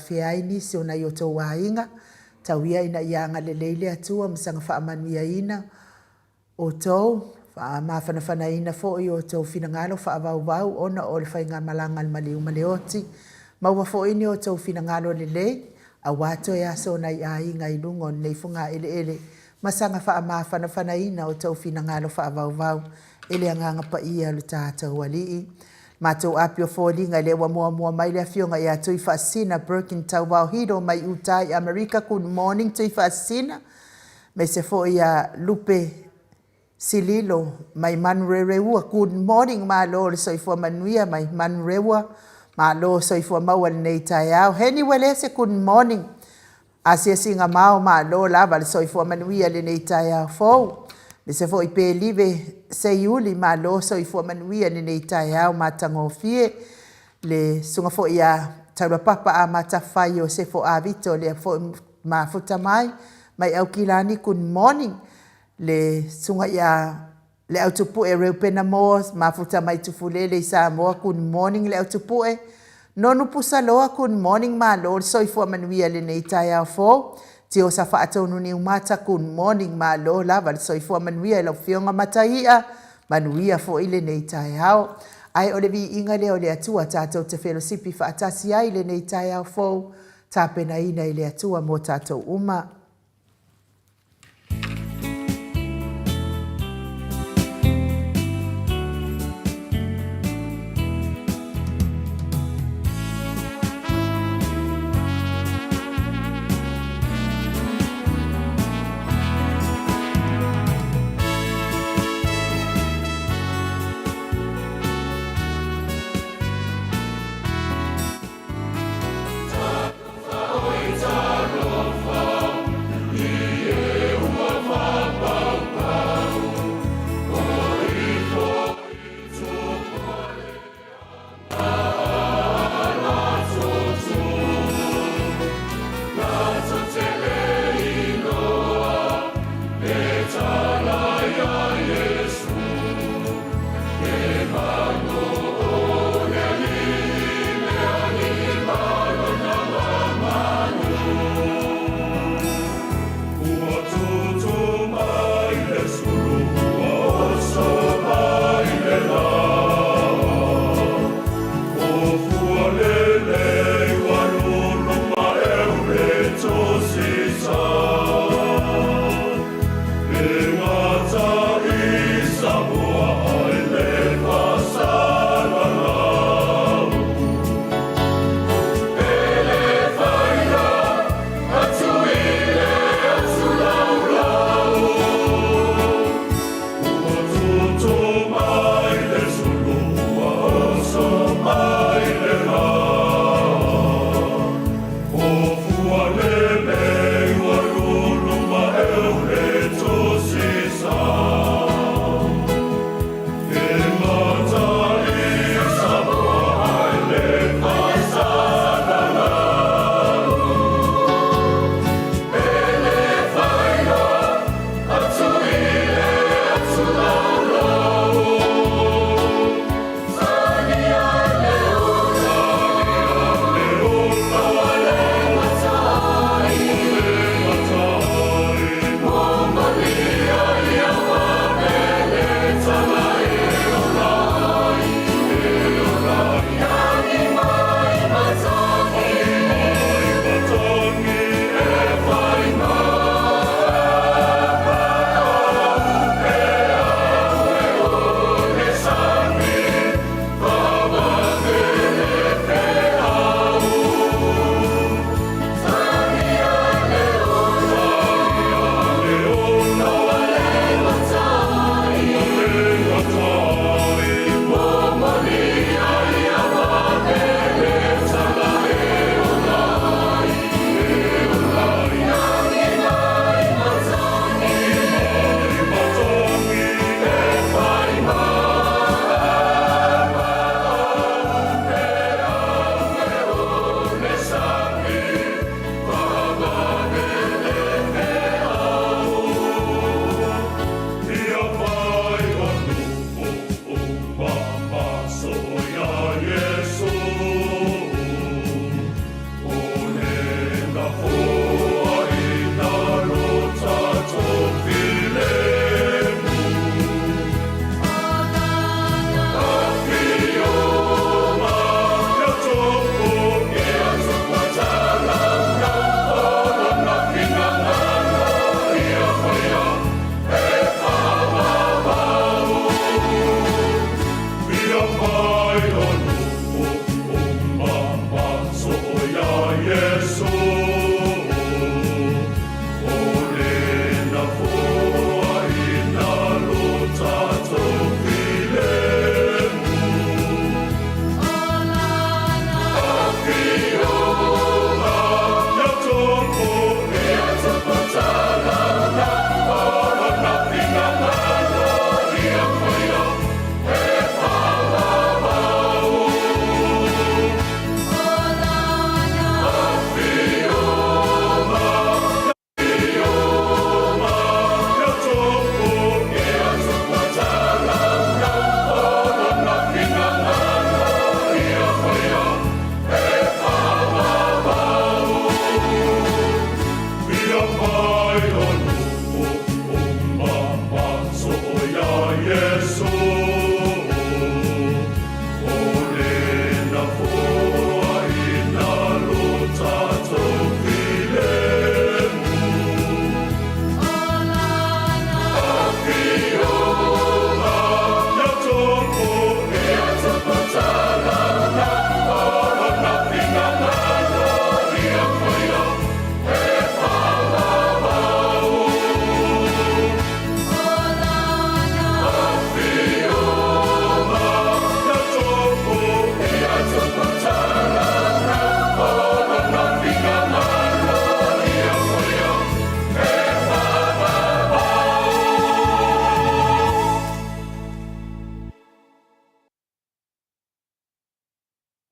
afea ai nisi o nai o outou aiga. Tau ia ina ia agalelei le Atua ma saga faamanuiaina outou, faamafanafanaina foi o outou finagalo faavauvau ona o le faigamalaga a le maliu ma le oti. Maua foi ni outou finagalo lelei aua toe aso o nai aiga i luga o lenei fogaeleele ma saga faamafanafanaina o outou finagalo faavauvau e le Agaga Paia o le tatou Alii. Matou api o foliga lea ua muamua mai le afioga ia Tuifaasisina Berkin Tauvao Hiro mai uta i Amerika. Good morning Tuifaasisina, aemaise foi ia Lupe Sililo mai Manurereua. Good morning, malo le soifua manuia mai Manurereua, malo soifua maua i lenei taeao. Heni Uelese, good morning. Asiasiga mao, malo lava le soifua manuia i lenei taeao fou. Aemaise foi Pelive Seiuli, malo soifua manuia i lenei taeao matagofie. Le susuga foi ia Taulapapa Amata Fai Iosefo Avito, lea foi mafuta mai mai Aukilani, good morning. Le susuga ia Leautupue Reupena Moore, mafuta mai Tufulele i Samoa, good morning Leautupue. Nonu Pusaloa, good morning, malo le soifua manuia i lenei taeao fou. Tiosa Faatonu Niumata, good morning, malo lava le soifua manuia i lau Afioga Mataia, manuia foi lenei taeao. Ae o le viiga lea o le Atua tatou te felosipi faatasi ai i lenei taeao fou, tapenaina e le Atua mo tatou uma.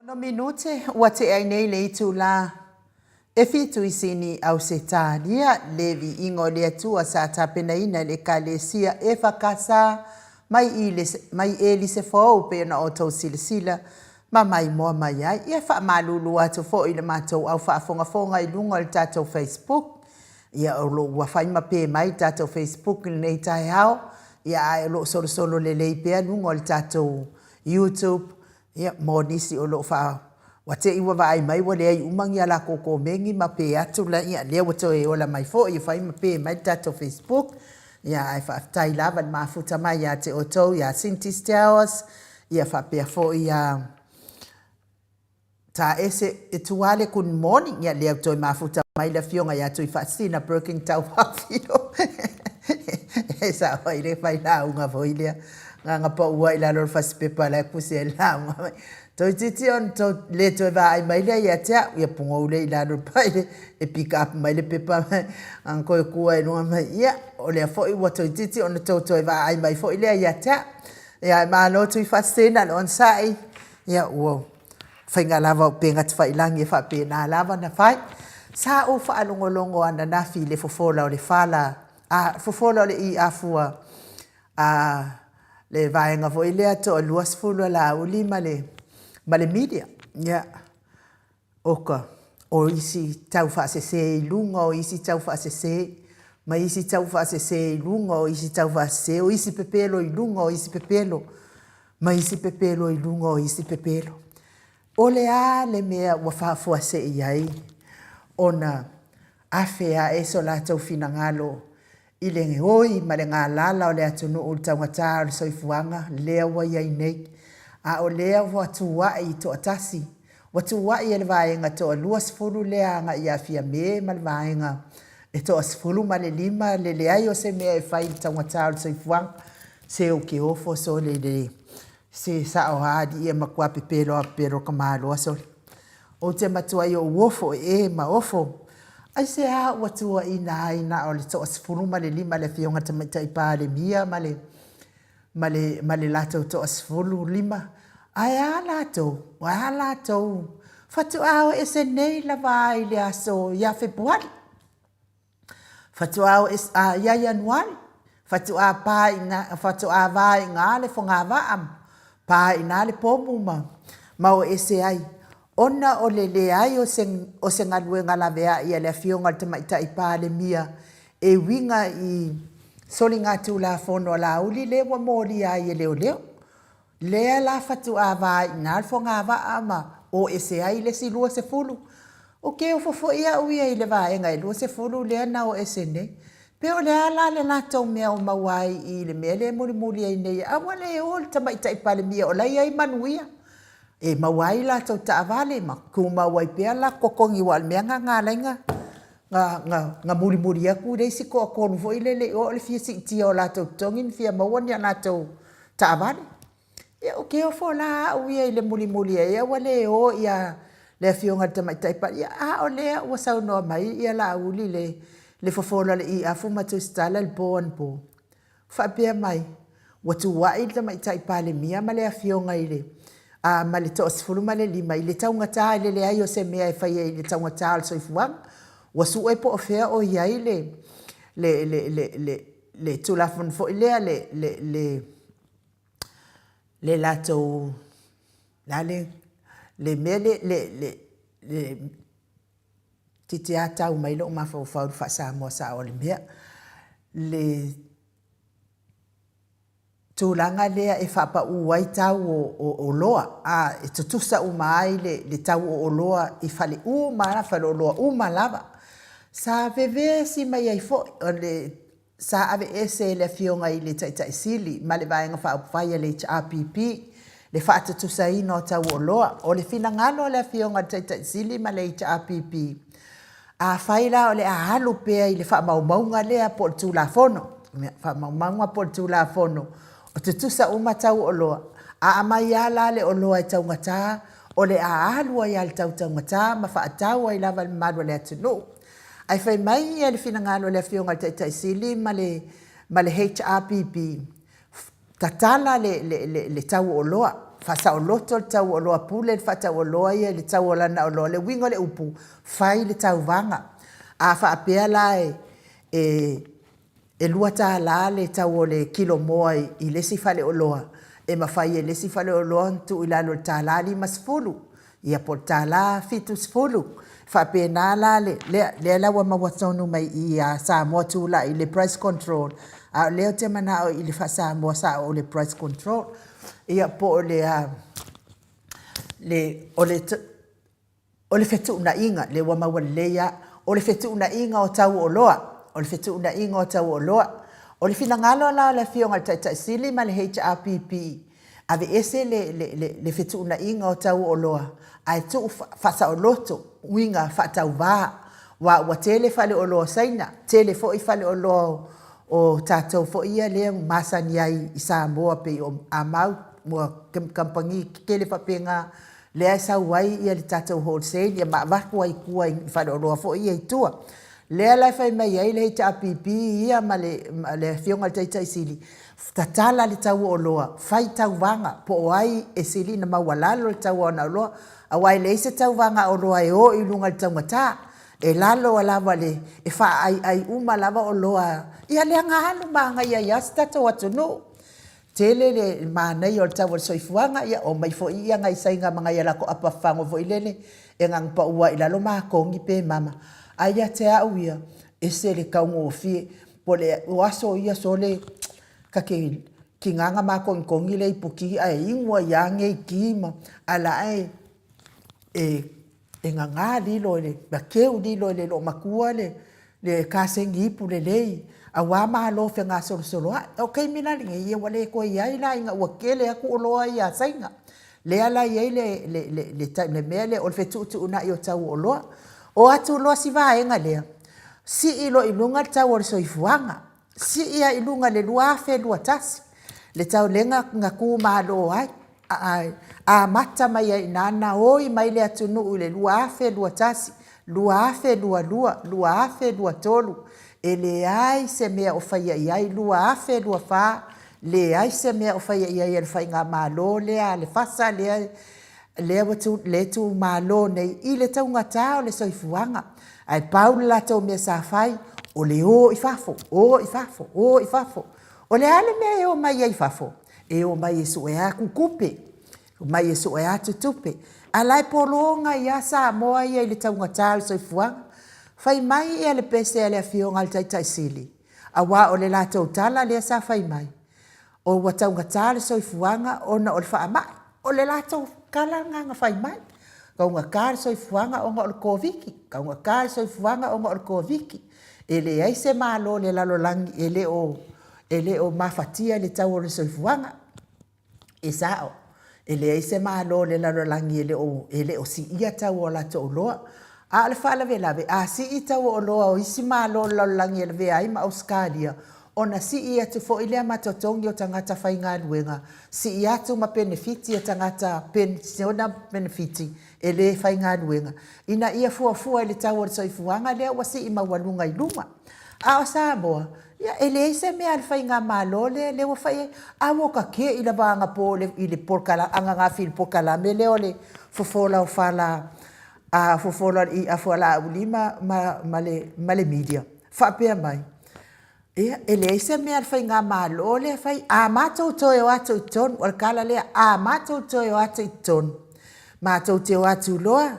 Ono minute ua tea ai nei le itulā e fituisini Ausetalia, le viiga o le Atua sa tapenaina e le Ekalesia EFKS mai i mai Elise Fou pei ona outou silasila ma maimoa mai ai. Ia faamalulu atu foi i le matou au faafogafoga i luga o le tatou Facebook. Ia o lo o ua fai ma pe mai le tatou Facebook i lenei taeao, ia ae o lo o solosolo lelei pea luga o le tatou YouTube, ia, mo nisi o lo o faa, ua te i ua vaai mai ua leai uma ni a latou komeni ma pe atu la, ia, lea ua toe ola mai foi e fai ma pe mai le tatou Facebook. Ia, ae faafetai lava le mafuta mai ia te outou ia Cindy Stowers, ia faapea foi ia Taese e Tuale good morning ia lea toe mafuta mai le afioga ia Tuifaasisina Birkin Taufaafilo e sao ai le fai lauga foi lea ganga pau ai lalo le fasipepa la e kusi ai le lauga mai toeitiiti ona tou le toe vaai mai lea ia te au ia pugou lea i lalo le pai e pick up mai le pepa ganga toe kua i luga mai ia o lea foi ua toeitiiti ona tou toe vaai mai foi lea ia te au ia e malo Tuifaasisina le onosai ia ua Faiga lava o upega tafailagi e faapena lava ona fai. Sa ou faalogologo ananafi i le fofola o le fala, a, fofola o le i afua a le vaega foi lea toa 20 a Laauli ma le, ma le media. Ia, oka, o isi tau faasese i luga o isi tau faasese, ma isi tau faasese i luga o isi tau faasese, o isi pepelo i luga o isi pepelo. ma isi pepelo i luga o isi pepelo. O le a le mea ua faafuasei ai ona afe ae so latou finagalo i le oi ma le galala o le atunuu i le taugata o le soifuaga lea ua i ai nei, a o lea ua tuuai toatasi, ua tuuai e le vaega toa 20 lea agai ia Fiame ma le vaega e toa 15 le leai o se mea e fai i le taugata o le soifuaga. Se ou ke ofo sole i le se sao alii e matua pepelo a pepelo ka maloa sole. Ou te matuai ou ofo ee ma ofo. Aisea ua tuuaina ai na o le toa 15 le Afioga Tamaitai Palemia ma le ma le ma le latou toa 15? Ae a latou? Ae a latou? Faatoa o ese nei lava ai le aso ia Fepuari. Faatoa o ese, a, ia Ianuari, faatoa pa i ina, faatoa va i ina le fogavaa, pa i ina le pomu ma, ma o ese ai, ona o le leai o se, o se galuega laveai a le Afioga i le Tamaitai Palemia e uiga i soligatulafono a Laauli lea ua molia ai e leoleo. Lea la faatoa va i ina le fogavaa ma o ese ai le isi 20. Ou te ofo foi au ia i le vaega e 20 lea na o ese nei. Pe o le a la le latou mea o maua ai i le mea lea e mulimuli ai nei, aua le o le Tamaitai Palemia o la e i ai manuia. e maua ai latou taavale ma tumau ai pea le latou totogi aua o le mea lena na ala ai ona mulimuli atu le isi toatolu foi lele i o, o le fia siitia o latou totogi ma fia maua ni a latou taavale. Ia ou te ofo la au ia i le mulimuli ai ae ua le o le Afioga i le Tamaitai Palemia, a o lea ua saunoa mai Laauli i le fofola o le iafu ma tusitala i le po anapo, faapea mai, ua tuuai le Tamaitai Palemia ma le Afioga i le, ma le toa-15 i le taugata i le leai o se mea e faia i le taugata o le soifuaga. Ua sue po o fea o i ai le Tulafono foi lea, le latou, le mea lea, toeitiiti lava tau mai lou mafaufau i le faa-Samoa sao o le mea, le tulaga lea e faapau ai tau o oloa, e tutusa uma ai le tau o oloa i fale uma lava, faleoloa uma lava. Sa vevesi mai ai foi, o le sa aveese e le Afioga i le Taitai Sili ma le Vaega Faaupufai a le HRPP le faatutusaina o tau o oloa. O le finagalo o le Afioga i le Taitai Sili ma le HRPP, afai la o le a alu pea i le faamaumauga lea po o le Tulafono, faamaumauga po o le Tulafono o tutusa uma tau o oloa, a aumai lava la le oloa e taugata, o le a alu ai lava i le tau taugata ma faatau ai lava i le mamalu o le atunuu. Ae fai mai le finagalo o le Afioga i le Taitai Sili ma le HRPP, tatala le tau o oloa, faasaoloto le tau o oloa, pule le faatauoloa ia i le tau o lana oloa. O le uiga o le upu, fai le tauvaga. A faapea la e $2 le tau o le kilomoa i le isi faleoloa, e mafai e le isi faleoloa ona tuu i lalo i le $1.50, ia po o le $1.70. E faapena la le, lea la ua maua tonu mai i i ia Samoa Tulai i le price control, a o lea ou te manao i le faa-Samoa sao o le price control. Ia po o le a, o le O le fetuunaiga, lea ua maua lelei lava, o le fetuunaiga o tau o oloa, o le fetuunaiga o tau o oloa. O le finagalo la o le Afioga i le Taitai Sili ma le HRPP, aveese le, le, le, le fetuunaiga o tau o oloa, ae tuu faasaoloto, uiga faatauva, aua ua tele faleoloa o Saina, tele foi faleoloa o tatou foi ia lea ua masani ai i Samoa pei o Amau, kamupani tetele faapena, lea e sau ai le tatou wholesale ma avatu ai i tua i faleoloa foi ia i tua. Lea la e fai mai ai le HRPP ia ma le Afioga i le Taitai Sili, tatala le tau o oloa, fai tauvaga po o ai e sili ona maualalo le tau o ana oloa, aua e leai se tauvaga a oloa e o i luga i le taugata, e lalo lava i le, e faaaiai uma lava oloa, ia lea na alu manaia ai lava si tatou atunuu. Tele le manaia o le tau o le soifuaga, ia omai foi ia nai Saina ma nai a latou apa fafago foi lele e na ona pau lava i lalo matogi pe mama, ae ia te au ia, ese le taugofie. Po o aso ia sole, ta te tiga ona matogitogi le iputi ae inu ai lava nei ti ma, a o la e e gaga lilo i le, ma teu lilo i le loomatua le kasegi ipu lelei aua malo fegasolosoloai. O le taimi la lenei, ia ua le toe i ai la ina ua tele atu oloa ia a Saina, lea la e i ai le mea lea o le fetuutuunai o tau o oloa. O atu loa si vaega lea, sii loa i luga le tau o le soifuaga, sii lava i luga i le 2021 le tau lea na tumalo ai, amata mai ai i ina na oi mai le atunuu i le 2021, 2022, 2023, e leai se mea o faia i ai, 2024, leai se mea o faia i ai e le faigamalo lea a le FASA lea lea ua tu, lea e tumalo nei i le taugata o le soifuaga. Ae pau le latou mea sa fai, o le o i fafo, o i fafo, o i fafo. O le a le mea e omai ai i fafo? E omai e sue atu tupe, omai e sue atu tupe. A la e pologa ai lava Samoa ia i le taugata o le soifuaga. Fai mai ia le pese a le Afioga i le Taitai Sili, aua o le latou tala lea sa fai mai, o ua taugata le soifuaga ona o le faamai. O le latou tala lena na fai mai, taugata le soifuaga ona o le Koviti, taugata le soifuaga ona o le Koviti. E leai se Malo o le lalolagi e le o e le o mafatia i le tau o le soifuaga. E sao. E leai se Malo o le lalolagi e le o, e le o siia tau o latou oloa. A o le faalavelave, a sii tau o oloa o isi Malo o le lalolagi e lavea ai ma Ausetalia, ona sii atu foi lea ma totogi o tagata faigaluega, sii atu ma penefiti a tagata, penisiona penefiti e le faigaluega, ina ia fuafua i le tau o le soifuaga lea ua sii maualuga i luga. A o Samoa, ia e leai se mea a le faigamalo lea lea ua fai ai, a ua ta kē i lava anapo i le polokalame ananafi i le polokalame lea o le fofola o fala a fofola o le i'a fualaauilima ma ma le ma le media, faapea mai, ia e leai se mea a le faigamalo lea e fai, a matou toe o atu i totonu, o le tala lea, a matou toe o atu i totonu, matou te o atu loa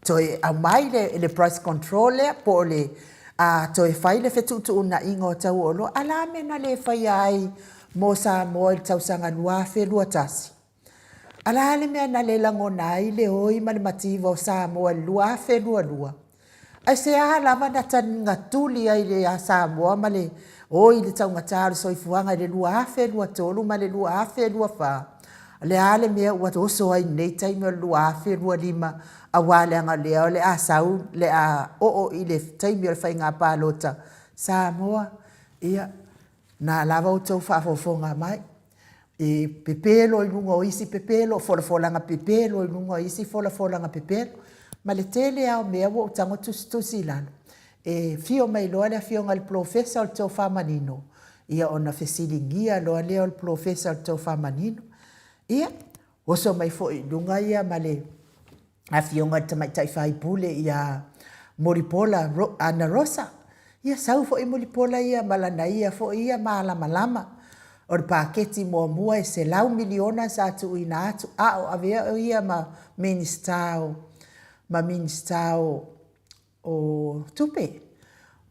toe aumai le, le price control lea po o le a, toe fai le fetuutuunaiga o tau o oloa. A la mea na le faia ai mo Samoa i le tausaga 2021? A la le mea na le lagona ai le oi ma le mativa o Samoa i le 2022? Aisea lava na na tuli ai ia Samoa ma le oi i le taugata o le soifuaga i le 2023 ma le 2024? O le a le mea ua oso ai i lenei taimi o le 2025 aua leaga o lea o le a sau, le a oo i le taimi o le faiga palota? Samoa, ia, na lava outou faafofoga mai, e pepelo i luga o isi pepelo, folafolaga pepelo i luga o isi folafolaga pepelo, ma le tele lava o mea ua ou tago tusitusi i lalo, e afio mai loa le afioga i le Polofesa o le Tofa Manino, ia ona fesiligia loa lea o le Polofesa o le Tofa Manino. Ia, oso mai foi i luga ia ma le afioga i le Tamaitai Faipule ia Mulipola Anarosa. Ia sau foi Mulipola ia ma lana ia foi ia malamalama. O le paketi muamua e $100 miliona sa tuuina atu a o avea o ia ma Minisita o, ma Minisita o, o tupe.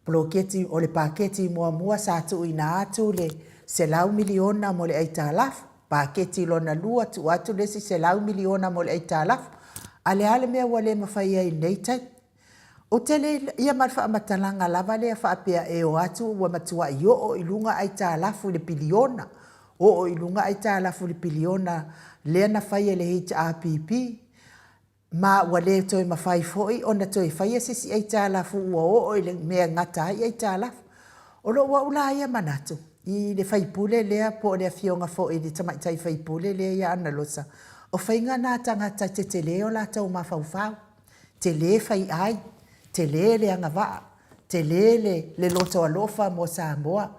Poloketi, o le paketi muamua sa tuuina atu le $100 miliona mo le aitalafu, paketi lona lua tuu atu le isi $100 miliona mo le aitalafu. A le a le mea ua le mafai ai i lenei taimi? Ou te le, ia ma le faamatalaga lava lea faapea e o atu ua matuai oo i luga aitalafu i le piliona, oo i luga aitalafu i le piliona lea na fai e le HRPP. Ma ua le toe mafai foi ona toe faia se isi aitalafu ua oo i le mea e gata ai aitalafu. O lou au la ia manatu i le sui usufono lea po o le afioga foi i le tamaitai sui usufono lea ia Analosa, o faiga na a tagata e tetele o latou mafaufau, tele faiai, tele le agavaa, tele le loto alofa mo Samoa.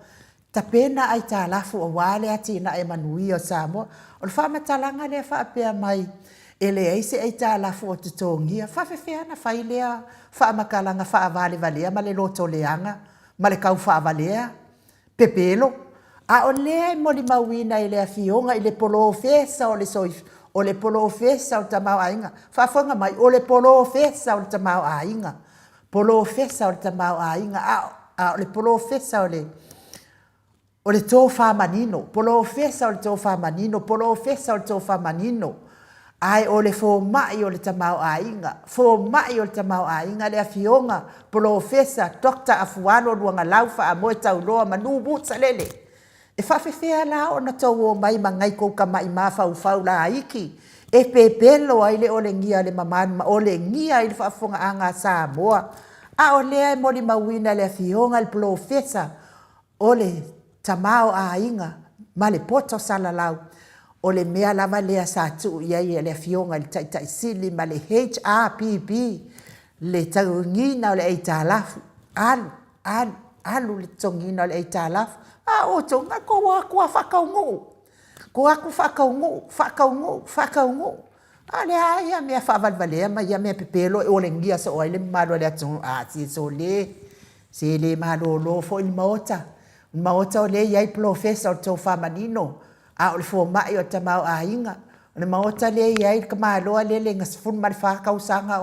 Tapena aitalafu aua le atinae manuia o Samoa. O le faamatalaga lea faapea mai e leai se aitalafu o totogia, faafefea ona fai lea faamatalaga faavalevalea ma le lotoleaga ma le tau faavalea pepelo? A o lea e molimauina e le Afioga i le Polofesa o le o le Polofesa o le Tamaoaiga, faafofoga mai, o le Polofesa o le Tamaoaiga, Polofesa o le Tamaoaiga, a o le Polofesa o le o le tofa manino, Polofesa o le tofa manino, Polofesa o le tofa manino, ae o le fomai o le tamaoaiga, fomai o le tamaoaiga, le Afioga Polofesa Doctor Afualo Luagalau Faamoe Tauloa Manu Musalele. E faafefea la ona tou omai ma nai kou tama'i mafaufau laiti e pepelo ai le olegia a le mamalu ma olegia ai le faafofogaaga a Samoa? A o lea e molimauina e le Afioga i le Polofesa o le Tamaoaiga ma le poto salalau, o le mea lava lea sa tuu i ai e le Afioga i le Taitai Sili ma le HRPP le taugiga o le aitalafu, alu, alu, alu le totogiina o le aitalafu, a outou, na tou o atu lava faataunuu, tou o atu faataunuu, faataunuu, faataunuu. A o le a ia mea faavalevalea ma ia mea pepelo e olegia soo ai le mamalu o le atunuu? A, se sole, se le malolo foi le Maota. O le Maota o lea e i ai polofesa o le tofa manino, a o le fomai o le tamaoaiga. O le Maota lea e i ai le tamaloa lele na 14 tausaga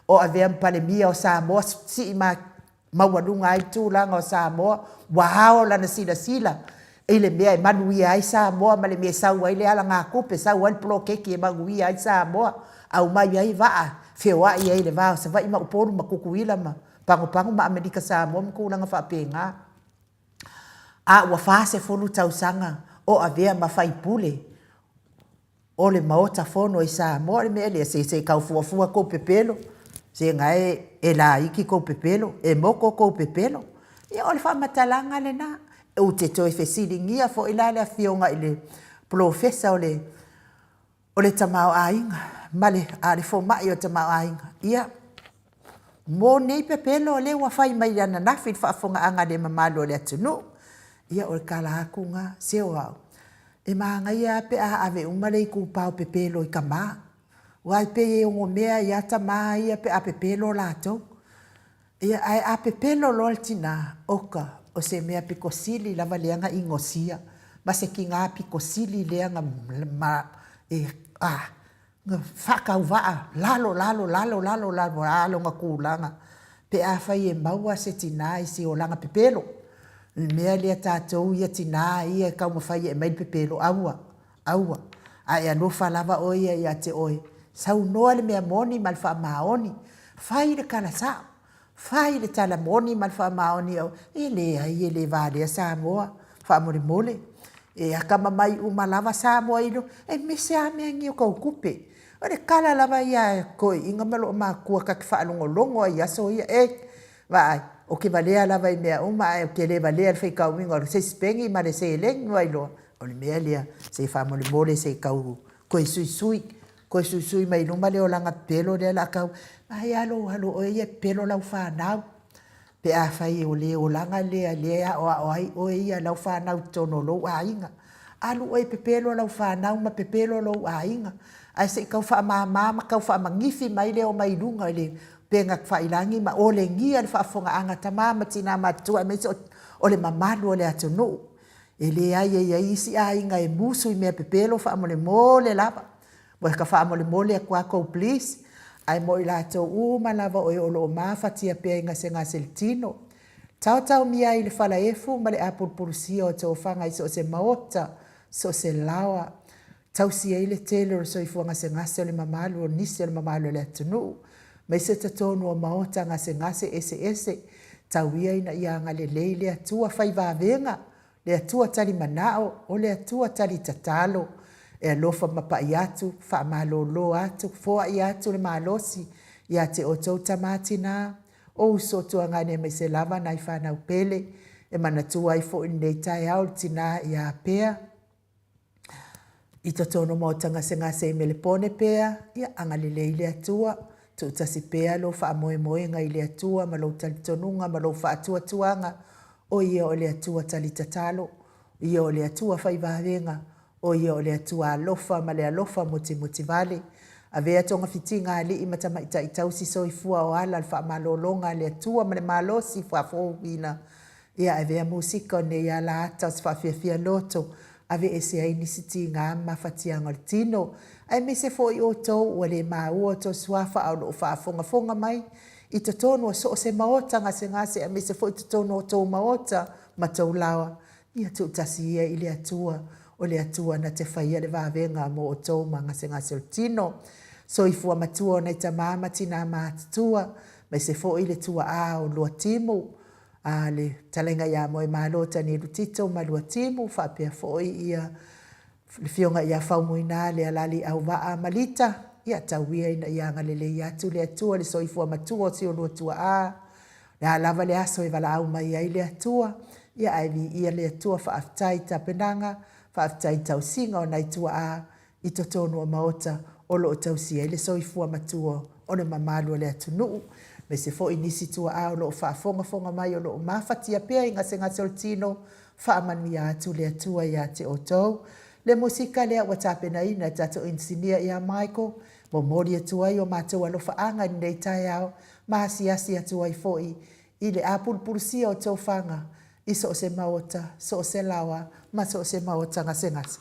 o avea ma Palemia o Samoa, sii maualuga ai le tulaga o Samoa, ua ao lana silasila i le mea e manuia ai Samoa ma le mea e sau ai le alagatupe, sau ai le poloketi e manuia ai Samoa, aumai ai vaa, feoai ai i le va o Savaii ma Upolu ma Tutuila ma Pagopago ma Amerika Samoa ma tulaga faapena. A ua 40 tausaga o avea ma faipule. o le Maota Fono i Samoa, o le mea lea, se se i tau fuafua tou pepelo, se na e e laiti tou pepelo, e moto tou pepelo. Ia o le faamatalaga lena. Ou te toe fesiligia foi la le Afioga i le Polofesa o le o le tamaoaiga ma le, a le fomai o le tamaoaiga, ia, mo nei pepelo lea ua fai mai ananafi i le faafofogaaga a le mamalu o le atunuu. Ia, o le tala atu lena, se o au, e manaia lava pe a ave uma le itupa o pepelo i tama, aua e pei e onomea ai lava tama ia pe a pepelo latou. Ia, ae a pepelo loa le tina, oka, o se mea pito sili lava lea na inosia, ma se tina pito sili lea na faatauvaa lalo lalo lalo lalo lalo a lona tulaga pe afai e maua se tina i se olaga pepelo. O le mea lea tatou ia tina ia e taumafai e aumai le pepelo, aua, aua, a e alofa lava oe ia ia te oe, saunoa le mea moni ma le faamaoni, fai le tala sao, Fai le tala moni ma le faamaoni, e leai e le valea Samoa, faamolemole. E atamamai uma lava Samoa i luga, aemaise lava mea nei tau tupe. O le tala lava ia a toeaiina ma loomatutua ta te faalogologo ai i aso ia, ei, vaai, ou te valea lava i mea uma ae ou te le valea i le faitauina o le sisipegi ma le seleni, ua iloa. O le mea lea, se faamolemole se i tau toe suisui, toe suisui mai luma le olaga pepelo lea o le a tau. Vaai lava lou alu o oe ia e pepelo lau fanau, pe afai o le olaga lea o lea e aoao ai oe ia lau fanau i totonu o lou aiga. Alu oe e pepelo lau fanau ma pepelo lou aiga, ae se i tau faamama ma tau faamanifi mai le omai i luga i le upegatafailagi ma olegia le faafofogaaga a tama ma tina matutua aemaise o le mamalu o le atunuu. E leai e i ai isi aiga e musu i mea pepelo faamolemole lava. Ua ta faamolemole atu a tou please, ae mo i latou uma lava o e o lo o mafatia pea i gasegase i le tino, taotaomia ai i le falaefu ma le apulupulusia o tofaga i so o se maota, so o se laoa, tausi ai le tele o le soifua gasegase o le mamalu o nisi o le mamalu o le atunuu, aemaise totonu o maota gasegase eseese, tau ia ina ia agalelei le Atua fai vavega, le Atua tali manao, o le Atua tali tatalo, e alofa mapai atu, faamalolo atu, foai atu le malosi ia te outou tama tina, o uso tuagane aemaise lava nai fanau pele, e manatua ai foi i lenei taeao le tina ia Pea, i totonu o maota gasegase i Melepone pea, ia agalelei le Atua, tuutasi pea lou faamoemoega i le Atua ma lou talitonuga ma lou faatuatuaga, o Ia o le Atua tali tatalo, o Ia o le Atua fai vavega, o Ia o le Atua alofa ma le alofa mutimutivale. Avea togafitiga a alii ma tamaitai tausi soifua o ala o le faamalologa a le Atua ma le malosi faafouina Ia avea musika o lenei alaata o se faafiafia loto, aveese ai nisi tiga ma mafatiaga o le tino, aemaise foi outou ua le maua outou suafa a o lo o faafogafoga mai i totonu o so o se maota gasegase aemaise foi totonu o outou maota ma tou laoa. Ia tuutasi ia i le Atua, o le Atua na te faia le vavega mo outou ma gasegase o le tino. Soifua matua o nai tama ma tina matutua, aemaise foi le tuaa o Luatimu, a le fetalaiga ia Moemalo Tanielu Tito ma Luatimu faapea foi ia le Afioga ia Faumuina Lealali Auvaa ma Lita, ia tau ia ina ia agalelei atu le Atua i le soifua matua o si olua tuaa, o le a lava le aso e valaau mai ai le Atua, ia ae viia le Atua, faafetai i tapenaga, faafetai i tausiga o nai tuaa i totonu o maota o lo o tausia ai le soifua matua o le mamalu o le atunuu, aemaise foi nisi tuaa o lo o faafogafoga mai o lo o mafatia pea i gasegase o le tino, faamanuia atu le Atua ia te outou. Le musika lea ua tapenaina e tatou inisinia ia Michael, momoli atu ai o matou alofaaga i lenei taeao, ma asiasi atu ai foi i le apulupulusia o tofaga i so o se maota, so o se laoa ma so o se maota gasegase.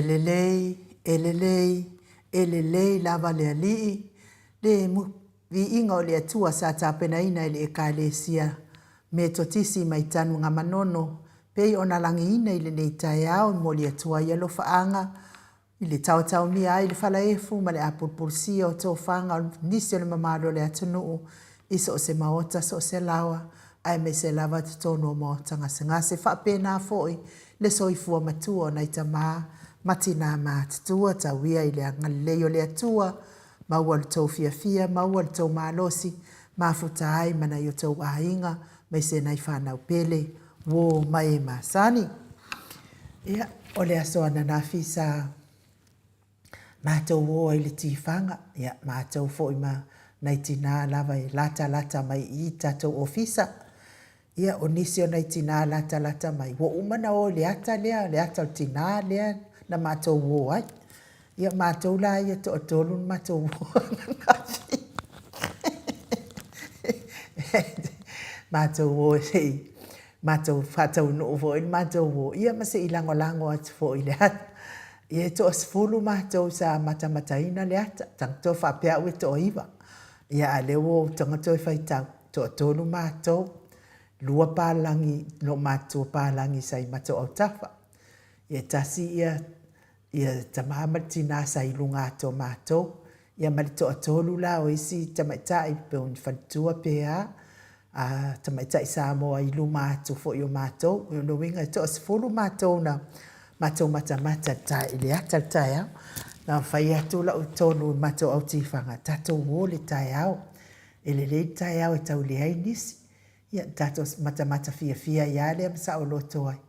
lelei, e lelei, e lelei lava le Alii, le viiga o le Atua sa tapenaina e le Ekalesia Metotisi mai Tanugamanono pei ona lagiina i lenei taeao e momoli atu ai alofaaga i le taotaomia ai le falaefu ma le apulupulusia o tofaga o nisi o le mamalu o le atunuu i so o se maota, so o se laoa, aemaise lava totonu o maota gasegase. Faapena foi le soifua matua o nai tama ma tina matutua. Tau ia i le agalelei o le Atua, maua lo outou fiafia, maua lo outou malosi, mafuta ai ma nai o outou aiga, aemaise nai fanau pele, uo ma e masani. Ia, o le aso ananafi sa matou o ai i le tifaga, ia, matou foi ma nai tina lava e latalata mai i i tatou ofisa. Ia, o nisi o nai tina latalata mai, ua uma ona o i le ata lea, le ata o le tina lea na matou o ai. Ia, matou la ia e toatolu na matou o ananafi. Matou o se i matou faataunuu foi le matou o, ia ma se i lagolago atu foi i le ata. Ia e toasefulu matou sa matamataina le ata, tago faapea au e toaiva. Ia a o lea ua ou tago toe faitau, toatolu matou, lua palagi, loomatutua palagi sa i matou autafa. Ia e tasi ia ia tama ma le tina sa i luga atu o matou, ia ma le toatolu la o isi tamaitai pe o ni faletua pe a, a tamaitai Samoa i luma atu foi o matou. O lona uiga e toasefulu matou na matou matamata i le ata i le taeao. Na fai atu lau tonu i le matou au tifaga, tatou o i le taeao, e lelei le taeao e tau leai nisi. Ia, tatou matamata fiafia ai lava lea ma saoloto ai.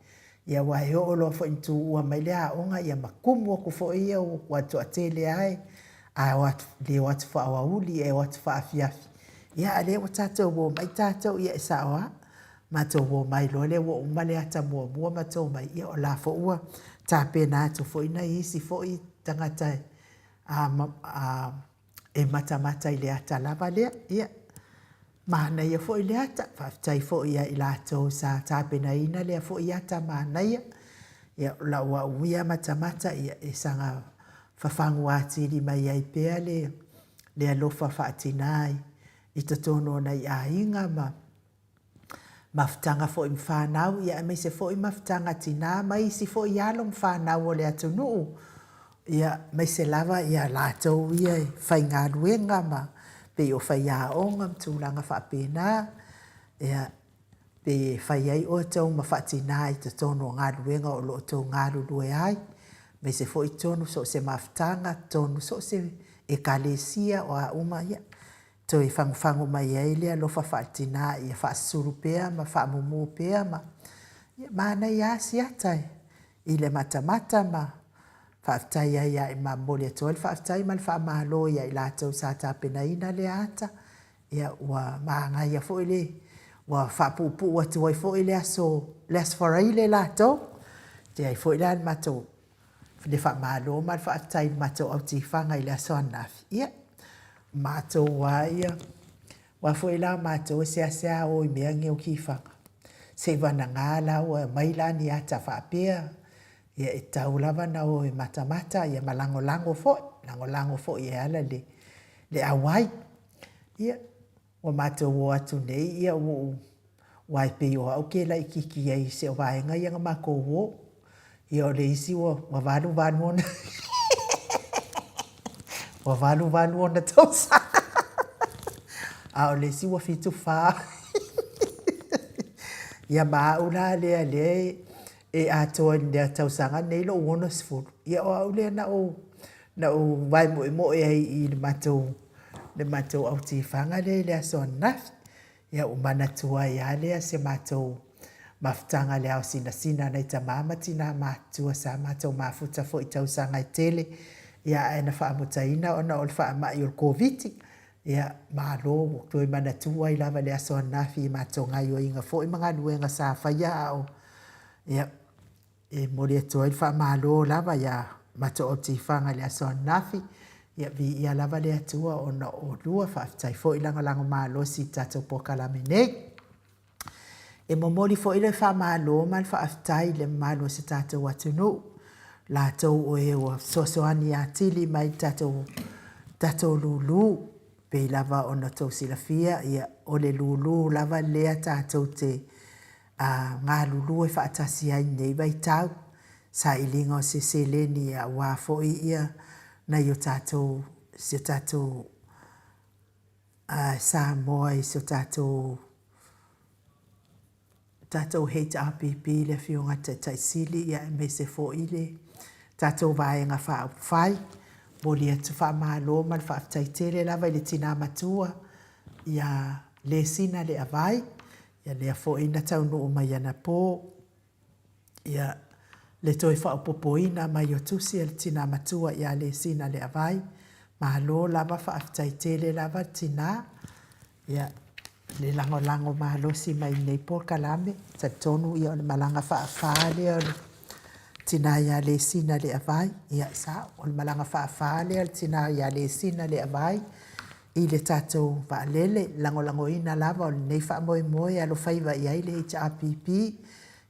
Ia aua e oo loa foi ina tuua mai le aoga, ia ma kumu atu foi ia ua toatele lava e, a o atu, le o atu faa-aoauli e o atu faa-afiafi. Ia a o lea ua tatou omai tatou, ia e sao lava. Matou omai loa lea ua uma le ata muamua matou omai, ia o la foi ua tapena atu foi nai isi foi tagata e matamata i le ata lava lea. Ia, manaia foi le ata, faafetai foi ia i latou sa tapenaina lea foi ata manaia. Ia, o lau au ia matamata, ia e saga fafagu atili mai ai pea le, le alofa faatina i totonu o nai aiga ma mafutaga foi ma fanau, ia aemaise foi mafutaga a tina ma isi foi alo ma fanau o le atunuu, ia aemaise lava ia latou ia e faigaluega ma pei o faiaoga ma tulaga faapena, ia pe fai ai outou ma faatina i totonu o galuega o lo o outou galulue ai, aemaise foi totonu so o se mafutaga, totonu so o se ekalesia, o a uma, ia Toe fagufagu mai ai le alofa faaletina ia faasusulu pea ma faamumu pea ma, ia manaia lava si ata i le matamata ma faafetai ai ia ma momoli atu ai le faafetai ma le faamalo ia i latou sa tapenaina lea ata, ia ua manaia foi le, ua faapuupuu atu ai foi le aso, le aso Faraile latou, e ai foi la le matou le faamalo ma le faafetai i le matou au tifaga i le aso ananafi, ia, matou lava ia, aua foi la o matou e seasea o i mea nei o tifaga, seivagana la ua aumai la ni ata faapea, ia e tatau lava ona o e matamata ma lagolago foi, lagolago foi e ala i le auai. Ia, Ua matou o atu nei, ia ua ou, aua e pei o au ke laitiiti ai i se o vaega ia na matou o. Ia o le isi ua, ua 88 ona, ua 88 ona tausaga, a o le isi ua 74. Ia ma au la lea lea e atoa i le tausaga lenei lou 60, ia o au lea na ou, na ou vae moemoe ai i le matou le matou au tifaga lea i le aso ananafi. Ia ua manatua ai lava lea si a matou mafutaga i le ao sinasina a nai tama ma tina matutua sa matou mafuta foi i tausaga e tele, ia ae na faamutaina ona o le faamai o le Koviti. Ia malo ua toe manatua ai lava i le aso ananafi i matou gaioiga foi ma galuega sa faia a o ia E momoli atu ai le faamalo lava ia matou au tifaga i le aso ananafi. Ia viia lava le Atua ona o oulua. Faafetai foi lagolago malosi i le tatou polokalame nei. E momoli foi le faamalo ma le faafetai i le mamalu o si tatou atunuu. latou o e ua fesoasoani atili mai i le tatou, tatou lulu. Pei lava ona outou silafia, ia, o le lulu lava lea tatou te a galulue faatasi ai i lenei vaitau, sailiga o se seleni aua foi ia nai o tatou, si o tatou Samoa i si o tatou tatou HRPP le Afioga i le Taitai Sili ia aemaise foi le tatou Vaega Faaupufai. Momoli atu faamalo ma le faafetai tele lava i le Tina Matua ia Lesina Leavai, ia lea foi na taunuu mai anapo ia le toe faaopoopoina mai o tusi a le Tina Matua ia Lesina Leavai. Malo lava faafetai tele lava le tina. Ia, le lagolago malosi mai i lenei polokalame. Talitonu ia o le malaga faafa lea o le tina ia Lesina Leavai. Ia, e sao, o le malaga faafa lea o le tina ia Lesina Leavai i le tatou vaalele, lagolagoina lava o lenei faamoemoe e alofaiva i ai le HRPP,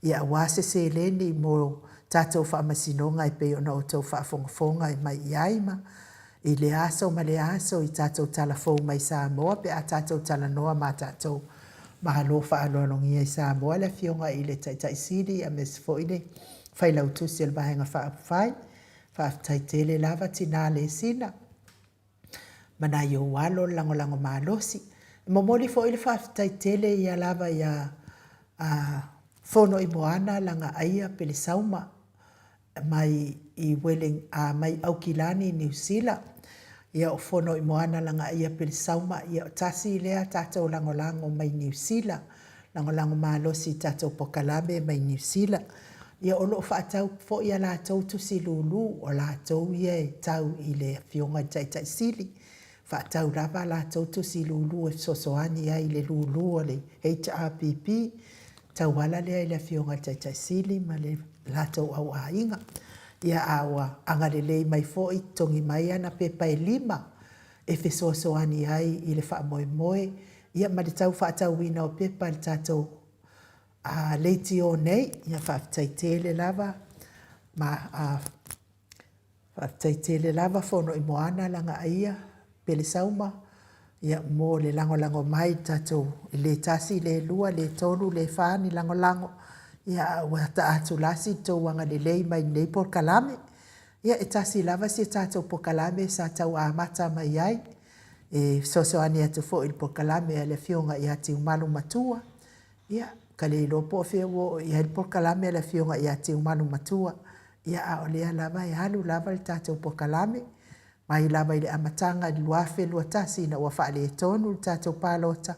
ia aua se seleni mo tatou faamasinoga e pei ona outou faafogafoga mai i ai ma i lea aso ma lea aso i tatou tala fou mai Samoa pe a tatou talanoa ma tatou Malo faaaloalogia i Samoa le Afioga i le Taitai Sili aemaise foi le Failautusi o le Vaega Faaupufai. Faafetai tele lava tina Lesina ma nai ou alo le lagolago malosi. E momoli foi le faafetai tele ia lava ia Fonoimoana Lagaaia Pelesauma mai i Welling a mai Aukilani Niu Sila. Ia o Fonoimoana Lagaaia Pelesauma ia o tasi lea tatou lagolago mai Niu Sila, lagolago malosi i tatou polokalame mai Niu Sila. Ia o lo o faatau foi a latou tusi lulu, o latou ia e tau i le Afioga i le Taitai Sili. Faatau lava a latou tusi lulu e fesoasoani ai i le lulu a le HRPP, tauala lea i le Afioga i le Taitai Sili ma le latou auaiga. Ia a ua agalelei mai foi, totogi mai ana pepa e 5 e fesoasoani ai i le faamoemoe ia ma le tau faatauina o pepa i le tatou leitio nei. Ia faafetai tele lava ma Faafetai tele lava Fonoimoana Lagaaia Pelesauma ia mo le lagolago mai i le tatou e le tasi le lua le tolu le fa ni lagolago ia a ua taatulasi le tou agalelei mai i lenei polokalame. Ia e tasi lava si a tatou polokalame sa tau amata mai ai e fesoasoani atu foi i le polokalame a le Afioga ia Tiumalu Matua. Ia, ka le iloa po o fea ua oo i ai le polokalame a le Afioga ia Tiumalu Matua, ia a o lea lava e alu lava le tatou polokalame, mai lava i le amataga i le 2021 ina ua faaletonu le tatou palota,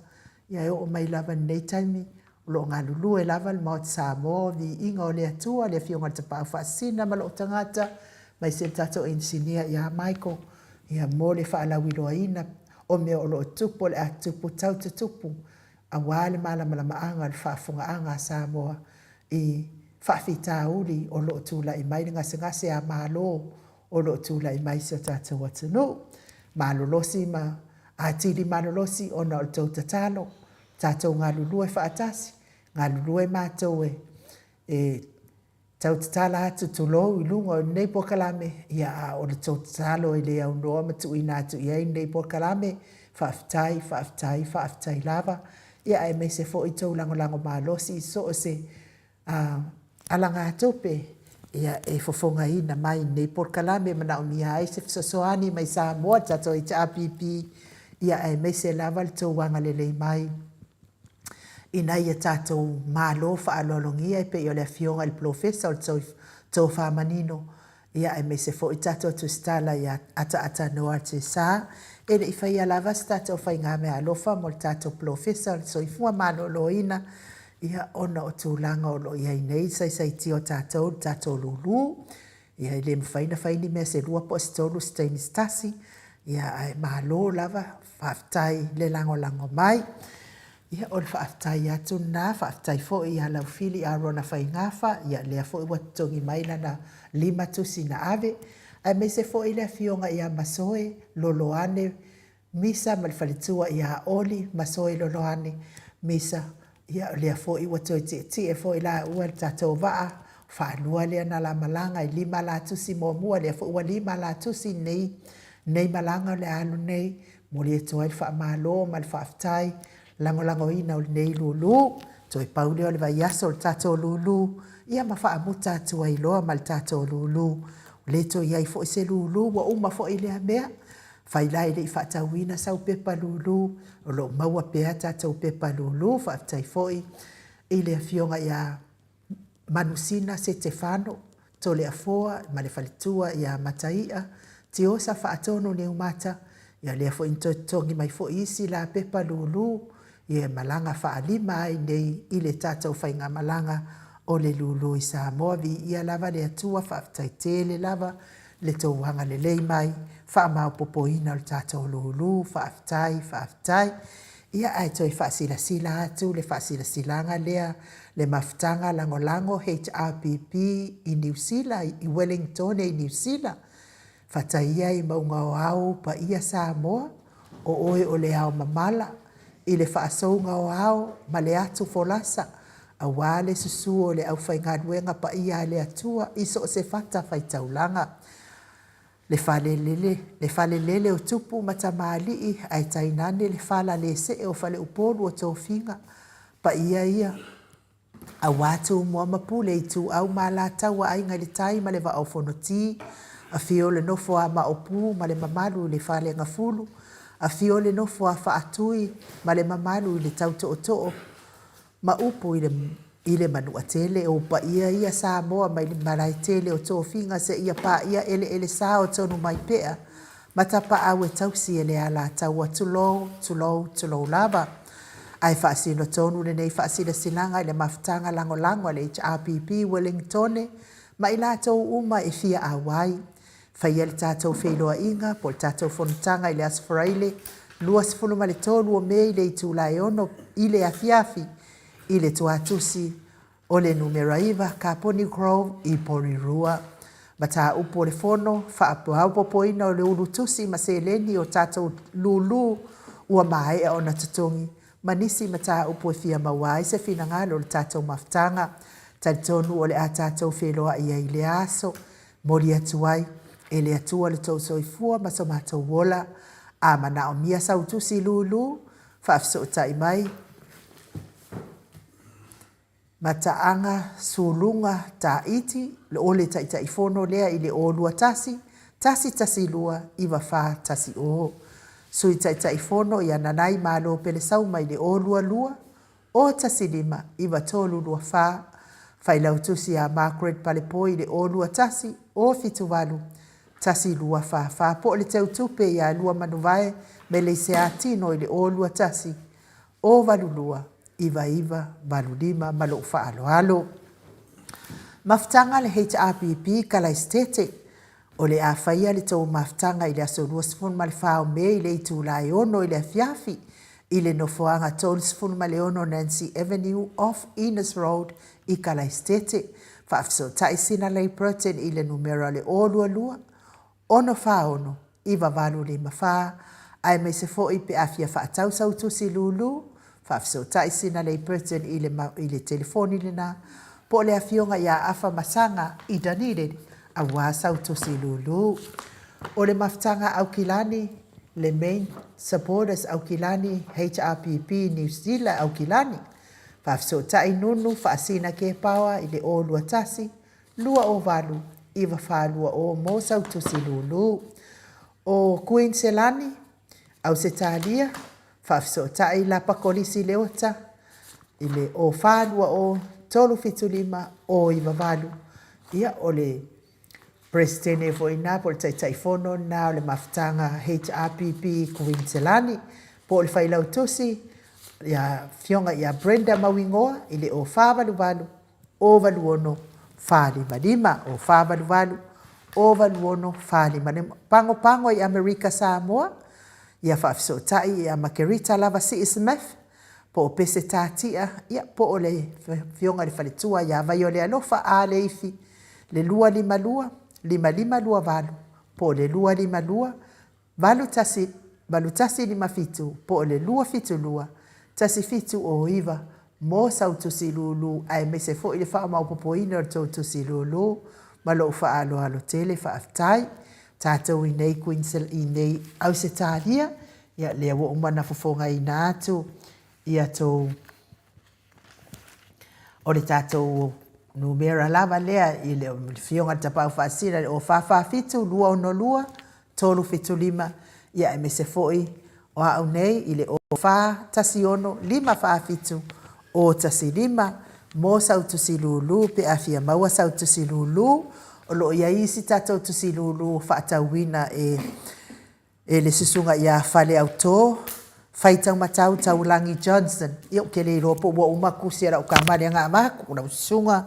ia e oo mai lava i lenei taimi, o lo o galulue lava le Maota Samoa, viiga o le Atua, le Afioga i le Tapaau Faasisina ma lou tagata, aemaise le tatou Inisinia ia Michael, ia mo le faalauiloaina o mea o lo o tutupu, o le a tutupu, tau tutupu aua le malamalamaaga o le faafofogaaga a Samoa i faafitauli o lo o tulai mai, le gasegase a Malo o lo o tulai mai i si o tatou atunuu. Malolosi ma atili malolosi ona o le tou tatalo, tatou galulue faatasi, galulue matou e Tau tatala atu tulou i luga o lenei polokalame, ia a o le tou tatalo e le aunoa ma tuuina atu i ai lenei polokalame, faafetai, faafetai, faafetai lava, ia aemaise foi tou lagolago malosi i so o se alagatupe ia e fofogaina mai lenei polokalame e manaomia ai se fesoasoani mai Samoa le tatou HRPP, ia aemaise lava le tou agalelei mai ina ia tatou Malo faaaloalogia e pei o le Afioga i le Polofesa o le Tofa Manino, ia aemaise foi tatou tusitala ia Ataatatanoa Tesa. E le i faia lava se tatou faigameaalofa mo le tatou Polofesa o le Soifua Maloloina, ia ona o tulaga o lo o i ai nei saisaitia o tatou i le tatou lulu. Ia e le mafai ona fai ni mea se lua po o se tolu se taimi se tasi, ia ae malo lava, faafetai le lagolago mai. Ia o le faafetai atu lena, faafetai foi ia Laufili Arona Faigafa, ia lea foi ua totogi mai lana limatusi na ave, aemaise foi le afioga ia Masoe Loloane Misa ma le faletua ia Oli Masoe Loloane Misa, ia o lea foi ua toe tietie foi laua i le tatou vaa. Faalua lea na la malaga e lima la tusi muamua, lea foi ua lima la tusi nei, nei malaga o le a alu nei, momoli atu ai le faamalo ma le faafetai, lagolagoina o lenei lulu. Toe pau lea o le vaiaso o le tatou lulu, ia ma faamuta atu ai loa ma le tatou lulu. Ua le toe i ai foi se lulu, ua uma foi lea mea. Afai la e le i faatauina sau pepa lulu, o lo o maua pea tatou pepa lulu. Faafetai foi i le Afioga ia Manusina Setefano Toleafoa ma le faletua ia Mataia Tiosa Faatonu Niumata, ia lea foi na toe totogi mai foi isi la pepa lulu ia e malaga faalima ai nei i le tatou faigamalaga o le lulu i Samoa. Viia lava le Atua, faafetai tele lava le tou agalelei mai, faamaopopoina o le tatou lulu, faafetai, faafetai. Ia ae toe faasilasila atu le faasilasilaga lea le Mafutaga Lagolago HRPP i Niu Sila, i Welingtone i Niu Sila. Fataia i mauga o ao paia Samoa, o oe o le ao mamala, i le faasouga o ao ma le atu folasa, aua le susu o le aufaigaluega paia a le Atua i so o se fata faitaulaga. Le fale le fale lele o tupu ma tamalii ae tainane le fala le see o faleupolu o tofiga paia ia aua Tumua ma Pule, Ituau ma Alataua, Aiga i le Tai ma le Vaa o Fonoti, afio le nofo a Maopu ma le mamalu i le Falegafulu, afio le nofo a Faatui ma le mamalu i le Tautootoo ma upu i le i le Manuatele. O paia ia Samoa mai le malaetele o tofiga seia paia eleelesa o Tonumaipea ma tapaau e tausi e le Alataua. Tulou, tulou, tulou lava. Ae faasino tonu lenei faasilasilaga i le mafutaga lagolago a le HRPP Wellingtone ma i latou uma e fia auai. Faia le tatou feiloaiga po o le tatou fonotaga i le Aso Faraile 23 o Me i le itula e 6 i le afiafi i le tuatusi o le numera 9 Kaponi Grove i Porirua. Mataupu o le Fono, Faaopoopoina o le ulu tusi ma seleni o tatou lulu ua maea ona totogi ma nisi mataupu e fia maua ai se finagalo o le tatou mafutaga. Talitonu o le a tatou feiloai ai i lea aso. Moli atu ai e le Atua lo tou soifua ma so matou ola. A manaomia sau tusi lulu, faafesootai mai. Mataaga Suluga Taiti, o le Taitaifono lea i le 021 112 9410. Sui Taitaifono ia Nanai Malo Pelesauma i le 022 015 9324. Failautusi ia Margaret Palepoi i le 021 078 1244. Po o le Teutupe ia Luamanuvae Meleisea Tino i le 021 082 9985 ma lou faaaloalo. Mafutaga a le HRPP Kalaisitete O le a faia le tou mafutaga i le aso 24 o Me i le itula e 6 i le afiafi i le nofoaga 36 Nancy Avenue off Enos Road i Kalaisitete. Faafesootai Sina Lei Burton i le numera o le 022 646 9854, aemaise foi pe a fia faatau sau tusi lulu, faafesootai sina lei Burton i le i le telefoni lena, po o le afioga ia Afa Masaga i Dunedin aua sau tusi lulu. O le mafutaga Aukilani, le Main Supporters Aukilani HRPP New Zealand Aukilani, faafesootai Nunu Faasina Kepaoa i le 021 208 9420 mo sau tusi lulu. O Kuiniselani, Ausetalia, faafesootai Lapa Kolisi Leota i le 0420 375 098. Ia, o le Peresetene foi lena po o le Taitaifono lena o le Mafutaga HRPP Kuiniselani, po o le Failautusi ia Afioga ia Brenda Mauigoa i le 0488 086 455, 0488 086 455. Pagopago i Amerika Samoa, ia faafesootai ia Makerita lava Sii Smith, po o Pese Tatia, ia po o le Afioga i le Faletua ia Vaiolealofa A. Leifi, le 252 5528 po o le 252 81 8157 po o le 272 1709. mo sau tusi lūlū aemaise foi le faamaopopoina o le tou tusi lūlū ma lou faaaloalo tele faafetai tatou i nei Queensland i nei Ausetalia ia lea ua uma ona fofogaina atu ia tou O le tatou numera lava lea i le Afioga i le Tapaau Faasisina i le 0447 262 375, ia aemaise foi o au nei i le 0416 547 015 mo sau tusi lulu pe a fia maua sau tusi lulu. O lo o i ai isi tatou tusi lulu faatauina e E le susuga ia Faleautō, Faitaumatau Taulagi Johnson. Ia ou te le iloa po ua uma tusi a lau tama lea na avatu, lau susuga,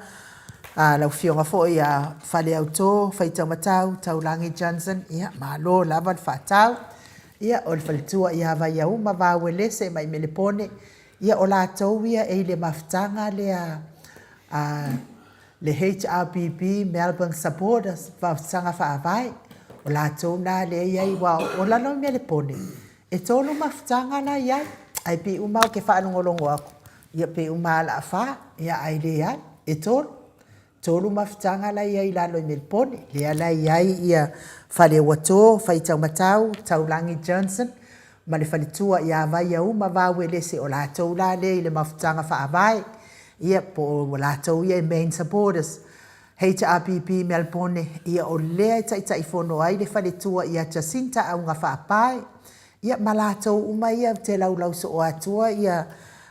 a lau afioga foi ia Faleautō, Faitaumatau Taulagi Johnson, ia malo lava le faatau. Ia o le faletua ia Vaiauma Vauelese mai Melepone, ia o latou ia e i le mafutaga lea a le HRPP Melbourne Supporters Faasaga Faavae, o latou na lea e i ai aua o lalo i Melepone, e tolu mafutaga la e i ai, ae pei uma lava ou te faalogologo atu, ia pei uma lava o le a fa, ae leai, e tolu. Tolu mafutaga la e i ai i lalo i Melepone, lea la e i ai Faleuato, Faitaumatau, Taulagi Johnson ma le faletua ia Vaiauma Vauelese, o latou la lea i le mafutaga faavae, ia, po o latou ia e main supporters. HRPP Melbourne, ia o lea e taitaifono ai le faletua ia Jacinta Augafaapae, ia ma latou uma ia ou te laulau soo atua ia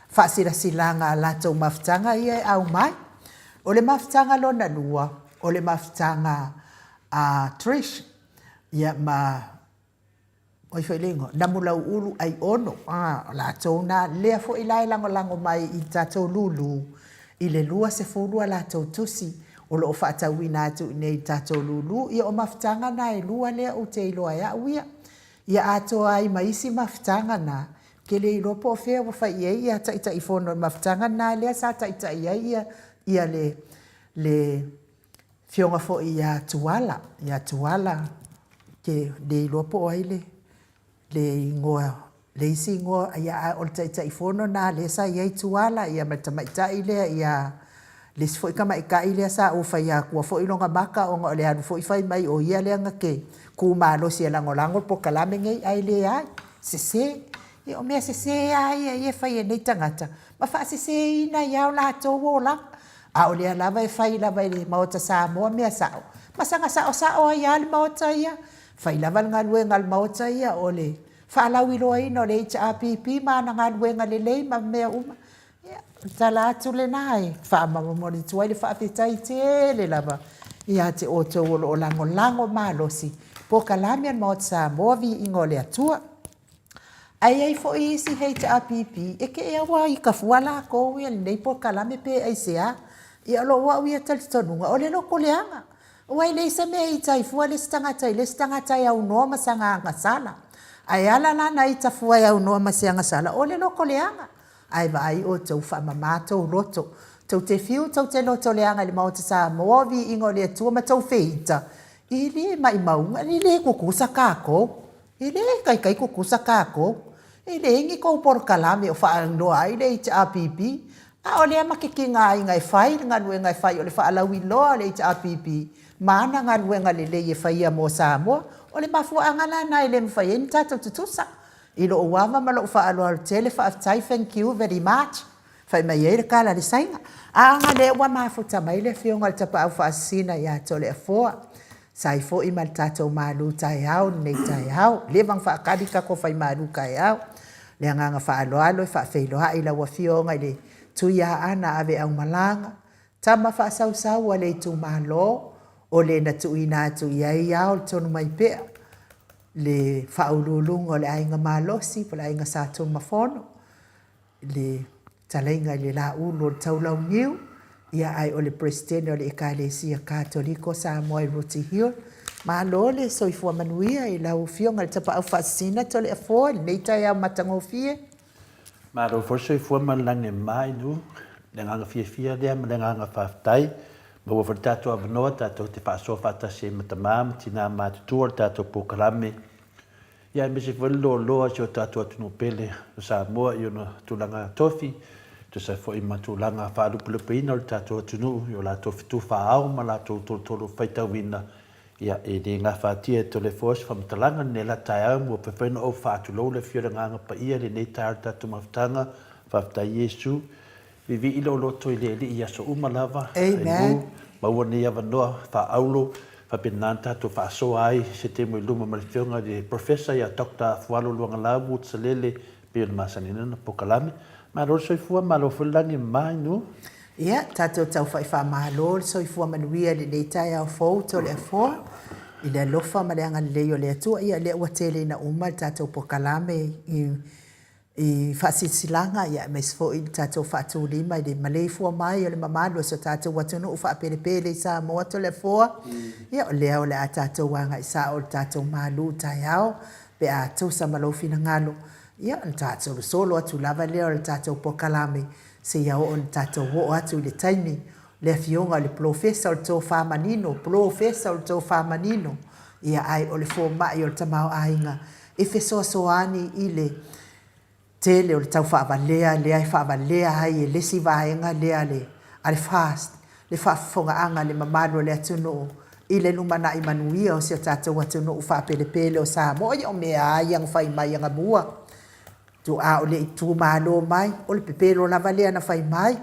faasilasilaga a latou mafutaga ia e aumai. O le mafutaga lona lua, o le mafutaga a Trish, ia ma O ai foi le igoa? Namulauulu Aiono. Ah, o latou na, lea foi la e lagolago mai i le tatou lulu i le 20 a latou tusi o lo o faatauina atu i inei i le tatou lulu. Ia o mafutaga na e lua lea ou te iloa e au ia. Ia atoa ai ma isi mafutaga na, ou te le iloa po o fea ua fai i ai ia Taitaifono o le mafutaga na lea sa taitai ai ia, ia le, le Afioga foi ia Tuala, ia Tuala, ou te le iloa po o ai le le igoa, le isi igoa, ae o le Taitaifono lena lea sa i ai Tuala ma le tamaitai lea ia, le isi foi tamaitai lea sa ou fai atua foi lona maka ona o le alu foi fai mai o ia lea na te tu malosi e lagolago le polokalame lenei, ae leai, sese. Ia o mea sese lava ia ia e fai e nei tagata ma faaseseina ai lava o latou olaga. A o lea lava e fai lava e le Maota Samoa mea sao, ma saga saosao ai lava le Maota ia. Fai lava le galuega a le Maota ia o le faalauiloaina o le HRPP ma ana galuega lelei ma mea uma. Ia, o le tala atu lena e faamomoli atu ai le faafetai tele lava ia te outou o lo o lagolago malosi polokalame a le Maota Samoa, Viiga o le Atua. Ae i ai foi isi HRPP e te i ua ita fua latou ia i lenei polokalame pe aisea. Ia o lou au ia talitonuga, o le loto leaga. Aua e leai se mea e ita ai fua le isi tagata i le isi tagata e aunoa ma sana agasala. Ae ala la ona ita fua e aunoa ma se agasala, o le loto leaga. Ae vaai outou, faamama tou loto. Tou te fiu tou te loto leaga i le Maota Samoa, o viiga o le Atua ma tou feita, e le maimauga, e le tutusa tatou. E le taitai tutusa tatou. E leai ni tou polokalame o faailoa ai le HRPP, a o lea ma te tigaina e fai le galuega e fai o le faalauiloa o le HRPP ma ana galuega lelei e faia mo Samoa. O le mafuaaga la lena e le mafai ai ona tatou tutusa. I lou ava ma lou faaaloalo tele, faafetai, thank you very much. Fai mai ai le tala a le Saina. A ona lea ua mafuta mai le afioga i le Tapaau Faasisina ia Toleafoa, sa ai foi ma le tatou malu taeao lenei taeao. Leva ona faatali le tatou fai malu taeao. Le agaga faaaloalo e faafeiloai i lau afioga i le Tuiaana Aveaumalaga, tama faasausau a le itumalo o le na tuuina atu i ai ao le Tonumaipea, le faauluuluga o le Aiga Malosi po o le Aiga Sa Tunumafono. le talaiga i le Laulu o le Taulauniu, ia ae o le Peresetene o le Ekalesia Katoliko Samoa i Rooty Hill. Malo le soifua manuia i lau Afioga i le Tapaau Faasisina Toleafoa i lenei taeao matagofie. Malo foi le soifua ma le lagi e mama i nu, le agaga fiafia lea ma le agaga faafetai. Maua foi le tatou avanoa tatou te faasoa faatasi ai ma tama ma tina matutua o le tatou polokalame Ia aemaise foi le loaloa o si o tatou atunuu pele o Samoa i ona tulaga tofi. Tusa ai foi ma tulaga faalupelupeina o le tatou atunuu i o latou fetu faa-ao ma latou tolotolo faitauina, ia, e le gafatia e Toleafoa se faamatalaga lenei la taeao ua mafai foi ona ou faatulou le afio o le Agaga Paia i lenei taeao i le tatou mafutaga. Faafetai Iesu. Vivii lou loto i le Alii i aso uma lava. Amen. Maua lenei avanoa faaaulo faapena ona tatou faasoa ai se taimi i luma ma le Afioga i le Professor ia Doctor Afualo Luagalau Woods Salele pei ona masani ai lana polokalame. Malo le soifua, malo foi le lagi e mama Inu. Ia, tatou taufa'i faamalo le soifua manuia i lenei taeao fou Toleafoa i le alofa ma le agalelei o le Atua. Ia, lea ua tele ina uma le tatou polokalame i i faasilasilaga, ia, aemaise foi i le tatou faatulima i le maleifua mai o le mamalu o si o tatou atunuu faapelepele i Samoa Toleafoa. Ia, o lea o le a tatou agai sao i le tatou malu taeao pe a tusa ma lou finagalo, ia ona ta solosolo atu lava lea o le tatou polokalame seia oo ina tatou oo atu i le taimi le Afioga i le Polofesa o le Tofa Manino, Polofesa o le Tofa Manino, ia ae o le fomai o le tamaoaiga e fesoasoani i le tele o le tau faavalea lea e faavalea ai e le isi vaega lea a le a le FAST le faafofogaaga a le mamalu o le atunuu i le lumanai manuia o si o tatou atunuu faapelepele o Samoa. Ia o mea lava ia na fai mai anamua, a o le i tumalo mai, o le pepelo lava lea na fai mai,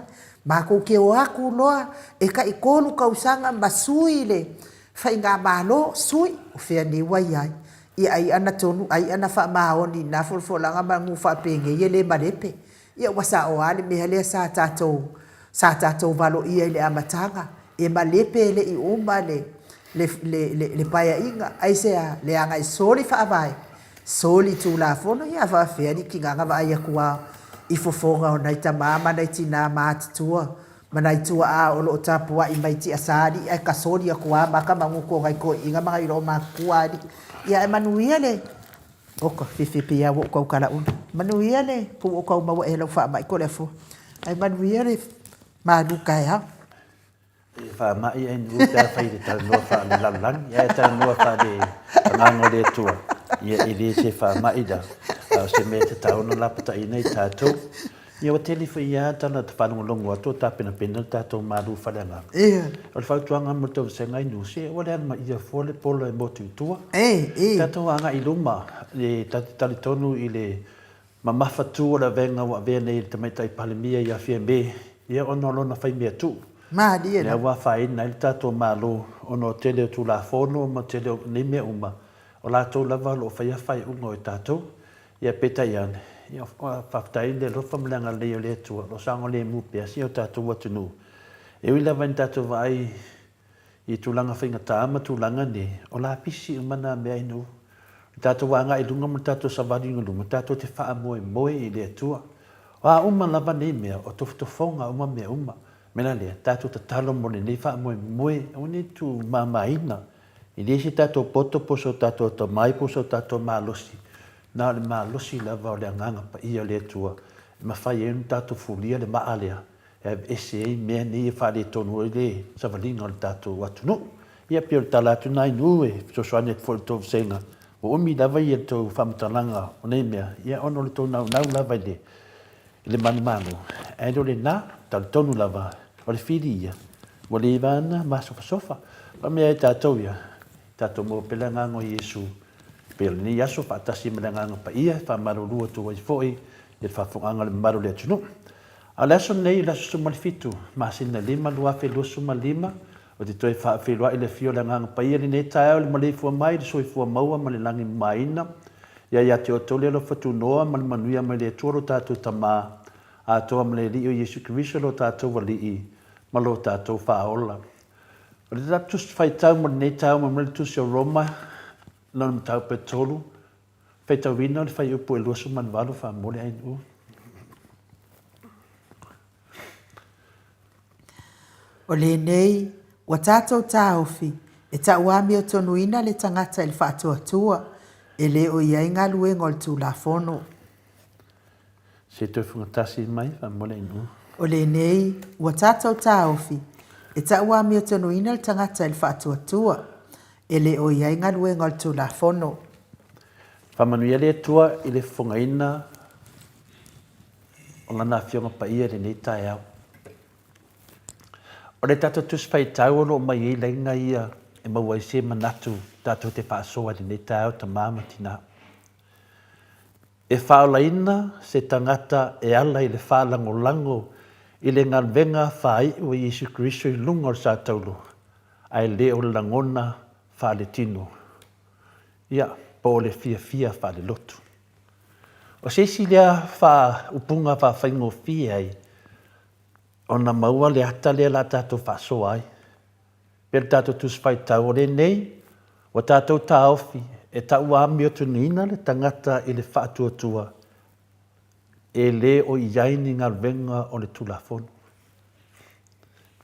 matou te o atu loa e taitolu tausaga ma sui le faigamalo, sui, o fea nei ua i ai? Ia ai ana tonu, ai ana faamaoni i na folafolaga ma nu faapenei e le malepe. Ia ua sao lava le mea lea sa tatou, sa tatou valoia i le amataga, e malepe e le i uma le, le, le, le Paeaiga. Aisea? Leaga e soli faavae, soli Tulafono, ia a faapefea alii tina na vaai atu lava i fofoga o nai tama ma nai tina matutua ma nai tuaa o lo o tapuai mai tiasa alii ae tasoli atu lava maka manutu o nai toeaiina ma nai loomatutua alii. Ia ae manuia le Oka, fiafia pei lava ua ou tautala una. Manuia le, po ua ou tau maua ea lau faamai Toleafoa. Ae manuia le malu taeao. E faamai ai nuu pe afai i le talanoa faale-lalolagi, ae talanoa faale-agaga o le Atua, ia e le se faamai la, a o se mea e tatau ona lapataiina i tatou. Ia ua tele foi lava tala ta faalogologo atu o tapenapena le tatou malu faaleagaga. O le fautuaga mo le tauvaseaga i nuu, se ua leaga ia fua le pola e motu i tua. Tatou agai i luma, e ta te talitonu i le mamafa tu o le avega ua avea nei e le Tamaitai Palemia ia Fiame, ia ona o lona faimea tuu. Lea ua afaina ai le tatou Malo ona o tele o Tulafono ma tele o nei mea uma, o latou lava o lo o faia faaiuga o i tatou. Ia peitai ane, ia, faafetai i le alofa ma le agalelei o le Atua, o lo o saogalemu pea si o tatou atunuu. E ui lava ina tatou vaai i tulaga faigata ma tulaga nei, o lapisi uma na mea i nuu. O le tatou agai i luga ma le tatou savali i luma, tatou te faamoemoe i le Atua. O a uma lava nei mea, o tofotofoga uma mea uma. O le mea la lea, tatou tatalo mo lenei faamoemoe, aua ne i tuumamaina. E le se tatou poto po o so tatou atamai po o so tatou malosi, na o le malosi lava o le Agaga Paia o le Atua e mafai ai ona tatou fulia le maa lea e aveese ai mea nei e faaletonu ai le savaliga o le tatou atunuu. Ia pei o le tala atu lena i nuu e fesoasoani atu foi i le tou vasega. Ua umi lava ia le tou faamatalaga o nei mea, ia ona o le tou naunau lava i le i le manumanu, ae le o lena, talitonu lava, o le fili ia, ua leva ona masofasofa. Faamea ai tatou ia, tatou maua pea le Agaga o Iesu, pei o lenei aso faatasi ma le Agaga Paia e faamalulu atu ai foi i le faafofogaaga a le mamalu o le atunuu. A o le aso lenei, o le aso 17, masina 5, 2025, ou te toe faafeiloai i le afio o le Agaga Paia i lenei taeao i le maleifua mai i le soifua maua ma le lagi mamaina, Ia ia te outou le alofa tunoa ma le manuia mai le Atua lo tatou Tama, atoa ma le Alii o Iesu Keriso lo tatou Alii ma lo tatou Faaola. O le tatou Tusi Faitau mo lenei taeao mai mai le Tusi o Roma, lona mataupu e tolu, faitauina o le fuaiupu e 28 faamolemole ANU. O lenei, ua tatou taofi e tauamiotonuina le tagata i le faatuatua e le o i ai galuega o le Tulafono. Se toe fugatasi mai faamolemole inu. O lenei, ua tatou taofi e tauamiotonuina le tagata i le faatuatua e le o i ai galuega o le Tulafono. Faamanuia le Atua i le fofogaina. o Lana Afioga Paia i lenei taeao. O le tatou Tusi Faitau o lo o mai ai laina ia e maua ai se manatu tatou te faasoa i lenei taeao tama ma tina. E faaolaina se tagata e ala i le faalagolago i le galuega faaiu a Iesu Keriso i luga o le sa taulu, ae le o le lagona faaletino, ia, po o le fiafia faalelotu. O se isi lea faaupuga faafaigofie ai ona maua le ata lea o le a tatou faasoa ai. Pei o le tatou Tusi Faitau o lenei, ua tatou taofi e tauamiotonuina le tagata i le faatuatua e le o i ai ni galuega o le Tulafono.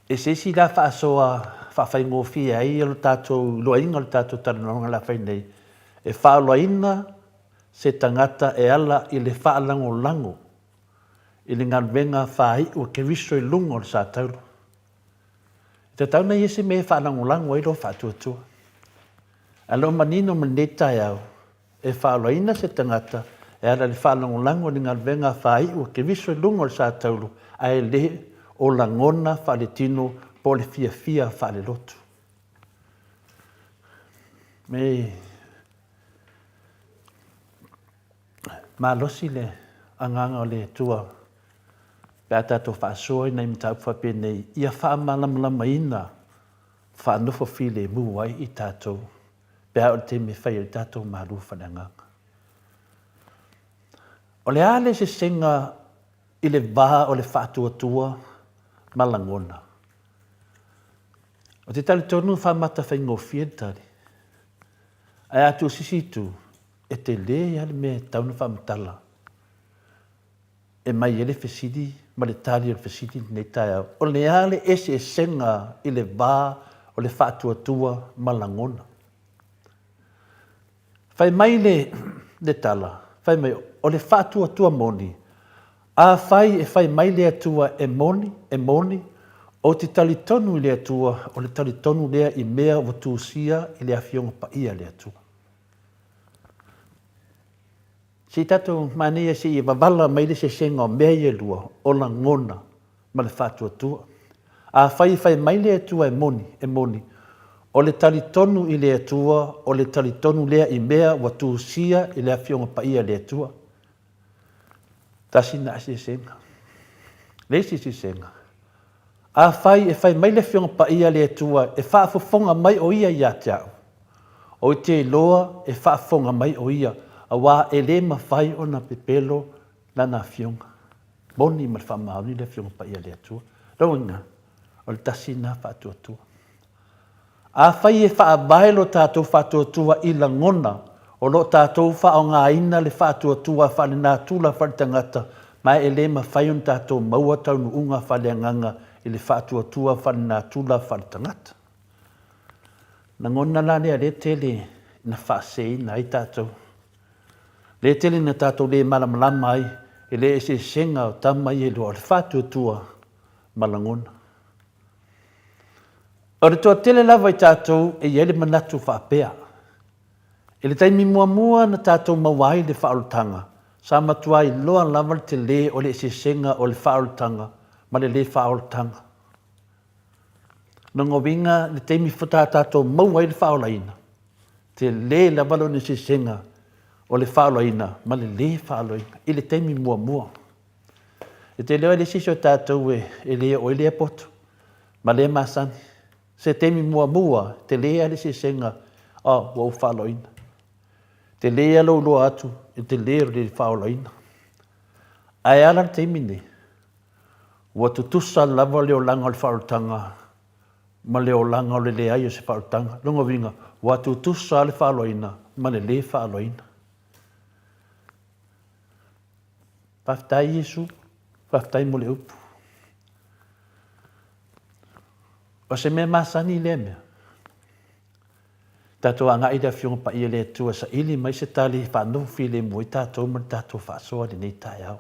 E se isi la faasoa faafaigofie ai lo tatou iloaina o le tatou talanoaga o le a fai nei, e faaolaina se tagata e ala i le faalagolago i le galuega faaiu a Keriso i luga o le sa taulu. E tatau ona i ai se mea e faalagolago ai lou faatuatua. Ae o lo o manino ma lenei taeao, e faaolaina se tagata e ala i le faalagolago i le galuega faaiu a Keriso i luga o le sa taulu, ae le o lagona faaletino po o le fiafia faalelotu. Me malosi le agaga o le Atua pe a tatou faasoa i nai mataupu faapenei, ia faamalamalamaina faanofo filemu ai i tatou pe a oo i le taimi e fai ai le tatou malu faaleagaga. O le a le sesega i le va o le faatuatua ma lagona? Ou te talitonu e faamata faigofie le tali, ae a tuusisi itu, e tele lava le mea e tatau ona faamatala e mai ai le fesili ma le tali o le fesili i lenei taeao, o le a le eseesega i le va o le faatuatua ma lagona? Fai mai le, le tala, fai mai, o le faatuatua moni, afai e fai mai le Atua e moni, e moni, ou te talitonu i le Atua, o le talitonu lea i mea ua tusia i le Afioga Paia a le Atua. Se i tatou manaia se i vavala mai le sesega o mea ia e lua, o lagona ma le faatuatua. Afai e fai mai le Atua e moni, e moni, o le talitonu i le Atua, o le talitonu lea i mea ua tusia i le Afioga Paia a le Atua. Tasi lena eseesega. Le isi eseesega, afai e fai mai le Afioga Paia a le Atua e faafofoga mai o Ia ia te au, Ou te iloa e faafofoga mai o Ia, aua e le mafai ona pepelo Lana Afioga. Moni ma le faamaoni le Afioga Paia a le Atua. Lona uiga, o le tasi lena faatuatua. Afai e faavae lo tatou faatuatua i lagona, o lo o tatou faaaogaina le faatuatua faalenatura faaletagata, ma e le mafai ona tatou maua taunuuga faaleagaga i le faatuatua faalenatura faaletagata. Lagona la lea lea tele na faaseseina ai tatou. Lea tele na tatou le malamalama ai i le eseesega o tama ia e lua, o le faatuatua ma lagona. O le toatele lava i tatou e i ai le manatu faapea, i le taimi muamua na tatou maua ai le faaolataga, sa matua iloa lava le tele o le eseesega o le faaolataga ma le le faaolataga. Lona uiga le taimi faatoa tatou maua ai le faaolaina, tele lava lona eseesega o le faaolaina ma le lē faaolaina i le taimi muamua. E te iloa e leai se isi o tatou e le oo ai lea poto ma lea masani. Se taimi muamua, tele lava le eseesega, oh, ua ou faaolaina. Tele lava lou iloa atu i le tele o le faaolaina. Ae a la le taimi lenei? Ua tutusa lava le olaga o le faaolataga ma le olaga o le leai o se faaolataga. Lona uiga, ua tutusa le faaoloaina ma le lē faaoloaina. Faafetai Iesu, faafetai mo le upu. O se mea masani lea mea. Tatou agai i le Afioga Paia le Atua e saili mai se tali e faanofo filemu ai tatou ma le tatou faasoa i lenei taeao.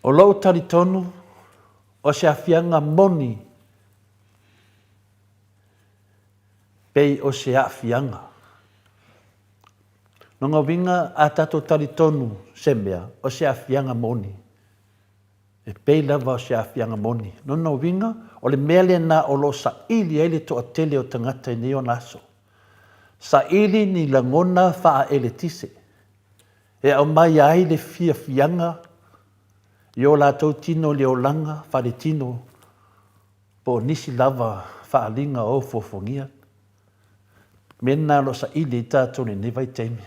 O lou talitonu, o se aafiaga moni pei o se aafiaga. Lona uiga, a tatou talitonu se mea, o se aafiaga moni, e pei lava o se aafiaga moni. Lona uiga, o le mea lena o lo o saili ai le toatele o tagata i nei ona aso. Saili ni lagona faaeletise e aumai ai le fiafiaga i o latou tino i le olaga faaletino po o nisi lava faaaliga o fuafuagia. Mea lena o lo o saili ai tatou i lenei vaitaimi.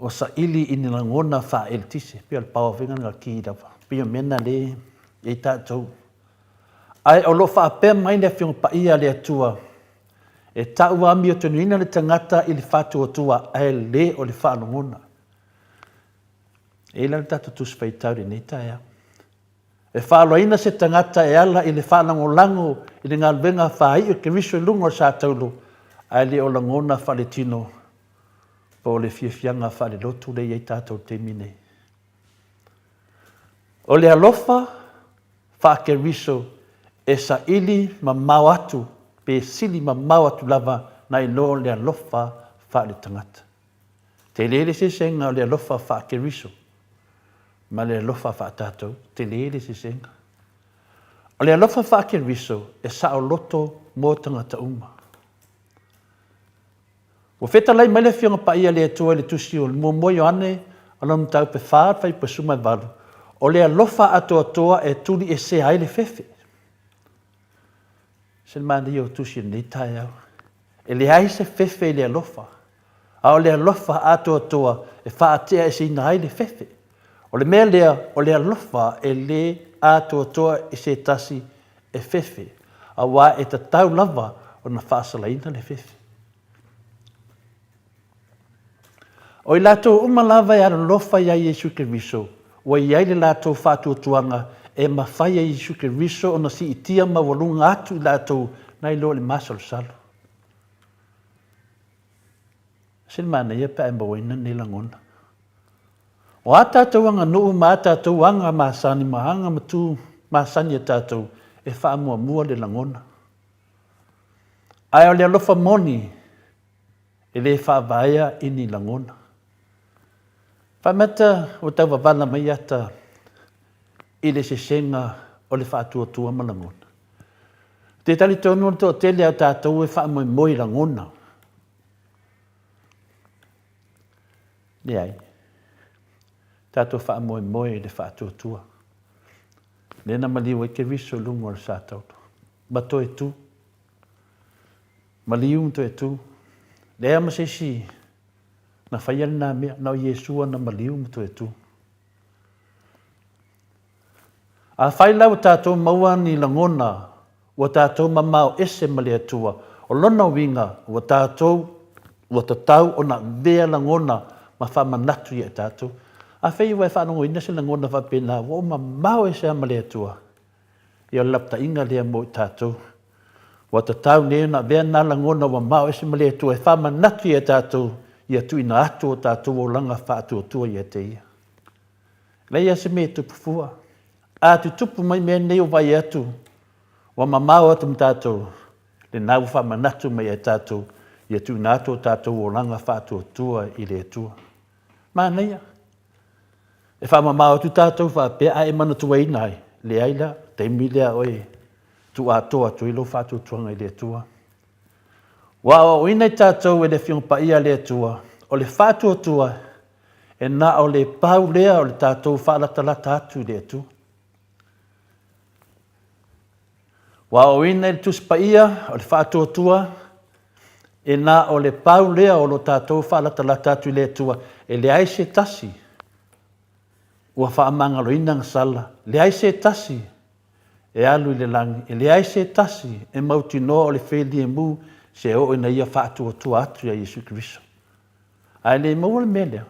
O saili i ni lagona faaeletise, pei o le power foi lena ki lava. Pei o mea na lea e i ai tatou. Ae o lo o faapea mai le Afioga Paia a le Atua, e tau amiotonuina le tagata i le faatuatua ae le o le faalogona. E i ai la le tatou Tusi Faitau i lenei taeao. E faaaloaina se tagata e ala i le faalagolago i le galuega faaiu e Keriso i luga o le sa taulo, ae le o lagona faaletino po o le fiafiaga faalelotu lea e i ai tatou i le taimi nei. O le alofa faa-Keriso e saili mamao atu pe sili mamao atu lava nai lo le alofa faaletagata. Tele le eseesega o le alofa faa-Keriso ma le alofa faa-tatou, tele le eseesega. O le alofa faa-Keriso e saoloto mo tagata uma. Ua fetalai mai le Afioga Paia a le Atua i le Tusi o le Muamua Ioane o lona mataupu e 4 le fuaiupu 18, o le alofa atoatoa e tuliesea ai le fefe. Se le manaia o tusi i lenei taeao. E leai se fefe i le alofa, a o le alofa atoatoa e faateaeseina ai le fefe. O le mea lea, o le alofa e lē atoatoa i se tasi e fefe, auā e tatau lava ona faasalaina le fefe. O i latou uma lava e alolofa iā Iesu Keriso, ua i ai le latou faatuatuaga e mafai e Iesu Keriso ona siitia maualuga atu i latou nai lo le masalosalo. Se le manaia pe a e mauaina lenei lagona. O a tatou aganuu ma a tatou aga masani ma aga ma tu masani a tatou, e faamuamua le lagona. Ae o le alofa moni e le faavaea i ni lagona. Faamata ua tau vavana mai ata i le sesega o le faatuatua ma lagona. Te talitonu o le toatele a tatou e faamoemoe i lagona. Leai. Tatou faamoemoe i le faatuatua. Lea na maliu ai Keriso i luga o le sa taulu. Ma toe tu. Maliu ma toe tu. Leai ma se isi na faia lena mea, na o Iesu na maliu ma toe tu. Afai la ua tatou maua ni lagona ua tatou mamao ese ma le Atua, o lona uiga ua tatou ua tatau ona avea lagona ma faamanatu ia i tatou. Afai ua e faalogoina se lagona faapena ua ou mamao ese lava ma le Atua, ia o le lapataiga lea mo i tatou. Ua tatau nei ona avea na lagona ua mamao ese ma le Atua e faamanatu ia i tatou ia tuuina atu o tatou olaga faatuatua ia te Ia. Leai lava se mea e tupu fua. A tutupu mai mea nei o vaai atu, ua mamao atu ma tatou, lena ua faamanatu mai ia tatou, ia tuuina atu o tatou olaga faatuatua i le Atua. Manaia. E faamamao atu tatou faapea, ae e manatuaina ai, leai la, taimi lea oe tuu atoa atu ai lou faatuatuaga i le Atua. Ua aoaoina i tatou e le Afioga Paia a le Atua, o le faatuatua e na o le pau lea o le tatou faalatalata atu i le Atua. Ua aoaoina i le Tusi Paia, o le faatuatua e na o le pau lea o lo tatou faalatalata atu i le Atua, e leai se tasi ua faamagaloina gasala, leai se tasi e alu i le lagi, e leai se tasi e mautinoa o le filemu se oo ina ia faatuatua atu iā Iesu Keriso. Ae le maua le mea lea,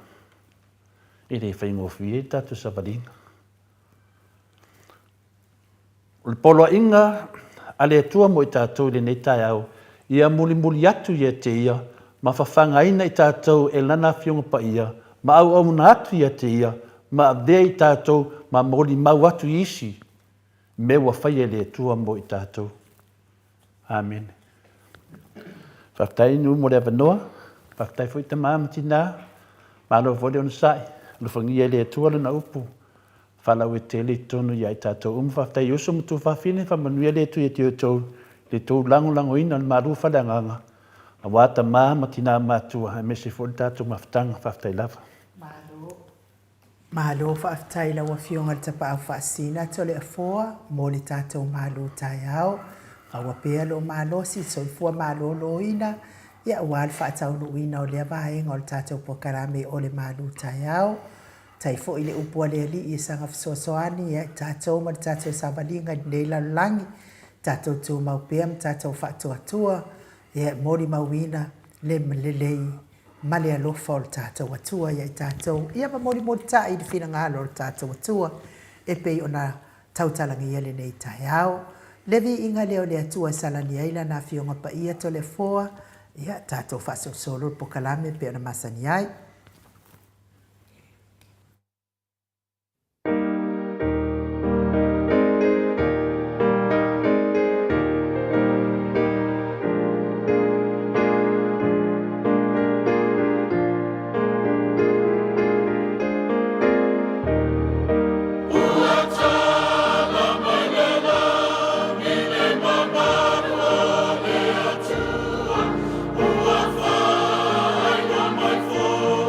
e le faigofie le tatou savaliga. O le poloaiga a le Atua mo i tatou i lenei taeao, ia mulimuli atu ia te Ia ma fafagaina i tatou e Lana Afioga Paia, ma auauna atu ia te Ia, ma avea i tatou ma molimau atu i isi mea ua faia e le Atua mo i tatou. Amene. Faafetai Nuu mo le avanoa. Faafetai foi tama ma tinā, malo foi le onosai, alofagia e le Atua lana upu, faalauaitele i totonu ia i tatou uma. Faafetai i uso ma tuafafine, faamanuia le Atua ia te outou i le tou lagolagoina o le malu faaleagaga, aua tama ma tinā matutua aemaise foi le tatou mafutaga. Faafetai lava. Malo. Malo faafetai i lau Afioga i le Tapaau Faasisina Toleafoa mo le tatou malu taeao. Maua pea lou malosi, soifua maloloina, ia aua le faataunuuina o lea vaega o le tatou polokalame o le malu taeao. Faafetai foi i le upu a le Alii e saga fesoasoani ia i tatou ma le tatou savaliga i lenei lalolagi. Tatou tumau pea ma tatou faatuatua, ia e molimauina le lelei ma le alofa o le tatou Atua ia i tatou, ia ma molimolitai i le finagalo o le tatou Atua e pei ona tautalagia lenei taeao. Le viiga lea o le Atua e salani ai Lana Afioga Paia Toleafoa, ia tatou faasolosolo le pokalame e pei ona masani ai. Ua tala mai le lagi le mamalu o le Atua, ua faailoa mai foi.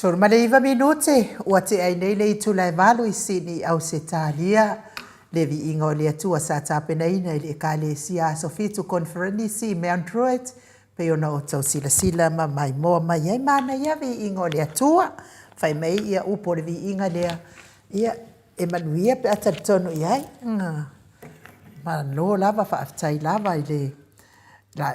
19 minute ua tea ai nei le itula e valu i Sydney, Ausetalia. Le viiga o le Atua sa tapenaina i le Ekalesia Aso Fitu Koneferenisi i Mount Druitt, pei ona outou silasila ma maimoa mai ai. Manaia viiga o le Atua, fai mai ia upu o le viiga lea, ia e manuia pe a talitonu i ai. Malo lava, faafetai lava i le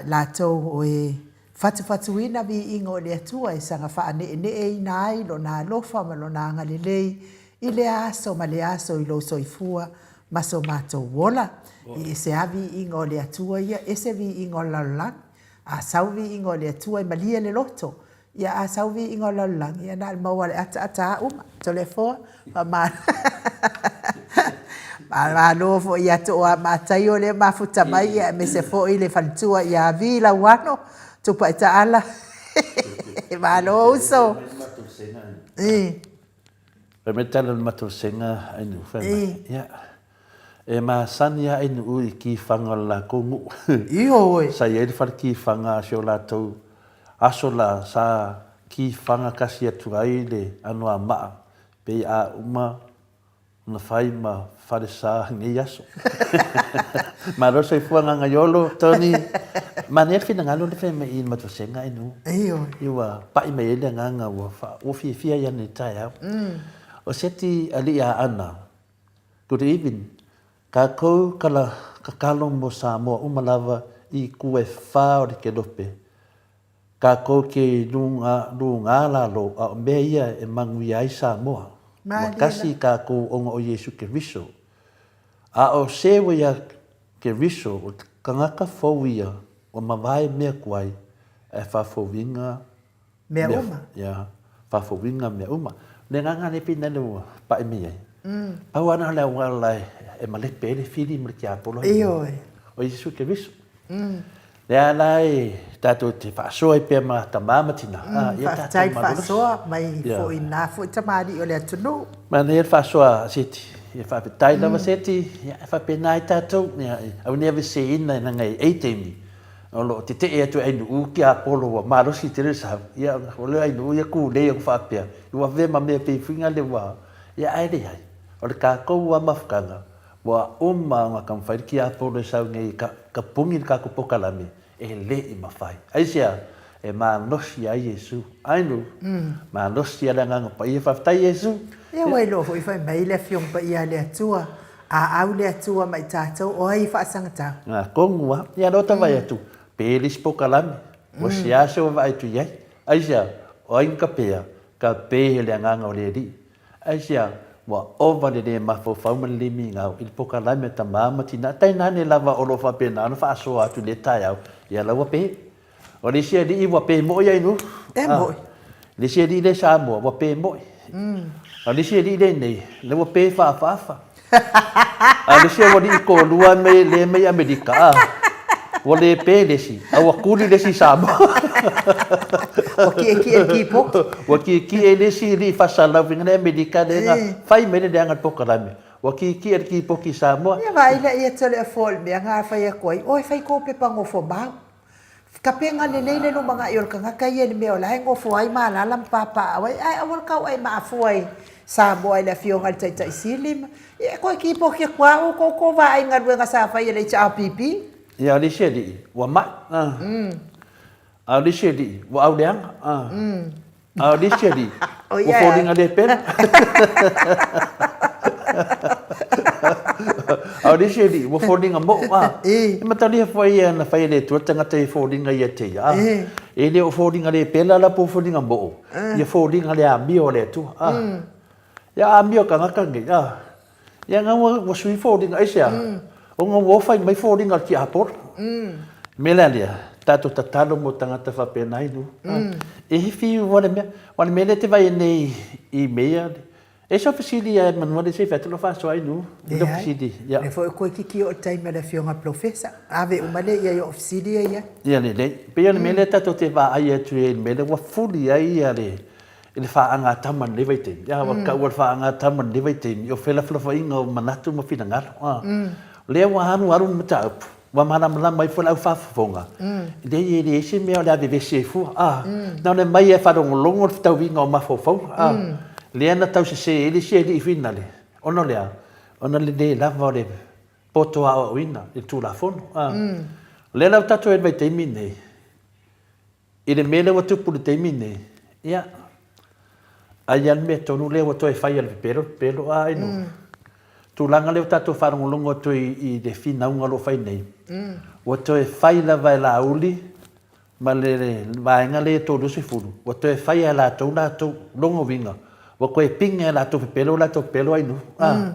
latou o e fatufatuina viiga o le Atua e saga faaneeneeina ai Lona alofa ma Lona agalelei i lea aso ma lea aso i lou soifua ma so matou ola. E ese lava viiga o le Atua ia, ese viiga o le lalolagi. A sau viiga o le Atua e malie le loto, ia a sau viiga o le lalolagi, ia na o le maua lava o le ataata uma. Toleafoa, faamalo. Faamalo foi ia Tooa Mataio lea e mafuta mai, ia aemaise foi le faletua ia Vi Lauano, Tupaitaala. Malo uso. Fai mai le tala o le matou sega ainuu, fai mai, ia, e masani lava ainuu i kifaga o le lakou nuu. Ioe. Sa i ai le fale kifaga a si o latou aso la sa kifaga kasi atu ai le Anoamaa pei a uma ona fai ma falesa i nei aso. Malo le soifua Gagaiolo, Tony. Manaia le finagalo lea fai mai i le matou sega ainuu. Ioe. Ua pai mai ai le agaga ua ua fiafia ai ana i le taeao. O Seti alii Aana, good evening. Kakou kala kakalo mo Samoa uma lava i ku e fa o le kelope. Kakou ke luga luga lalo a o mea ia e manuia ai Samoa. Ua kasi kakou ona o Iesu Keriso. A o se ua ia Keriso o te kangaka fou ia ua mavae mea kuai ae fafouiga Mea uma. Ia, faafouina mea uma. O le agaga lea pei na ua pai mai ai. Pau lava na o le auala e malepe ai le fili ma le tiapolo. Ioe. O Iesu Keriso. Lea la e tatou te faasoa ai pea ma tama ma tina. Ia tatou malolosi. Faafetai faasoa mai foi na foi tamalii o le atunuu. Manaia le faasoa a Seti. Ia faafetai lava Seti. Ia e faapena ai tatou. Ia aua ne i aveseina leaga e i ai taimi O lo o tetee atu e Ainuu ki Apolo ua malosi tele le sau, ia o le Ainuu ia kulei aku faapea, ua avea ma mea pei fuiga le ua, ia ae leai. O le kakou a mafutaga, ua uma ona taumafai le ki Apolo e sau nei ka, ka puni le kakou pokalame, e le i mafai. Aisea? E malosi ai Iesu. Ainuu, malosi a le Agaga Paia, faafetai Iesu. Ia ua iloa foi fai mai le Afioga Paia a le Atua, A au le Atua ma i tatou, o ai i faasagatau? Nga tonu a. Ia lea ua ta vaai atu, pe le isi pokalame, ua seasea ua vaai atu i ai. Aisea? O ai na kapea? Kape e le Agaga o le Alii. Aisea? Ua ova le le mafaufau ma le le migao i le pokalame a tama ma tina, tainane lava o lo o faapena ona faasoa atu i lea taeao, ia la ua pe. O le isi alii ua pe moi ai nu. E moi. Le isi alii le Samoa ua pe moi. A le isi alii le nei, le ua pe faafaafa. A le isi alii toalua me le mai Amerika, a ua le pe le isi, a ua kuli le isi Samoa. Ua kiekie le kipoti. Ua kiekie le isi alii faasalalau faiga le Amerika le na fai mai le leaga le pokalame. Ua kiekie le kipoti i Samoa. Ia vaai la ia Toleafoa i le mea na fai atu ai, oe fai kou pepa nofo mau. Tapena lelei le lumanai o le tagata ia i le mea o la e nofo ai ma alaala ma papaaao ai, ae aua le tau ai maafua i Samoa i le Afioga i le Taitai Sili ma, ia e toe kipoti atu lava outou tou vaai i galuega sa fai e le HRPP. Ia, o le isi alii ua mai, a o le isi alii ua auleaga. A o le isi alii, ua foliga le pela. A o le isi alii, ua foliga mo'o, a. E matalia foi ia na fai e le Atua le tagata e foliga ia te ia, a. E le o foliga le pela la po o foliga mo'o, ia foliga le amio a le Atua, a. Ia amio a tagata nei, a. Ia na ua sui foliga, aisea? Ona ua o fai mai foliga o le tiapolo. Mea la lea, tatou tatalo mo tagata faapena i luga. E fiu lava le mea, aua o le mea lea e te vaai nei i mea ia, e ese au fesili ia manu le se i fai atu lau faasoa i luga. Leai, o lea foi ua toe kiki oo i le taimi a le Afioga i le Polofesa, ave uma lea i ai o au fesili ia i ai. Ia lelei. E pei o le mea lea tatou te vaai atu ai i le mea lea ua fuli ai le i le faagatama i lenei vaitaimi. Ia, ua taua le faagatama i lenei vaitaimi, o felafolafoaiga o manatu ma finagalo. A. O lea ua alu alu le mataupu, ua malamalama ai foi le au faafofoga, leai e leai se mea o le a vevesi ai fua. A. Na ona aumai lava e faalogologo le fetauiga o mafaufauga. A. Lea na tau sese ai le isi alii finale, ona o le a? Ona o le le lava o le poto aoaoina i le Tulafono. A. O lea la ua tatou i ai i le vaitaimi lenei, I le mea lea ua tupu i le taimi lenei, ia, ai lava le mea tonu lea ua toe fai e le pepelo, pepelo a inu. Mm. Tulaga lea ua tatou faalogologo atu i, i le finauga o lo o fai nei, ua toe fai lava e Laauli ma le, le vaega lea e 30, ua toe fai e latou latou lona uiga, ua toe pine e latou pepelo latou pepelo ai nuu. Ah. Mm.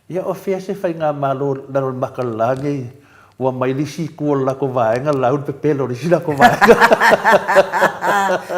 Ia o fea se faigamalo i lalo o le maka o le la nei ua mai le isi itu o le latou vaega lau le pepelo o le isi latou vaega.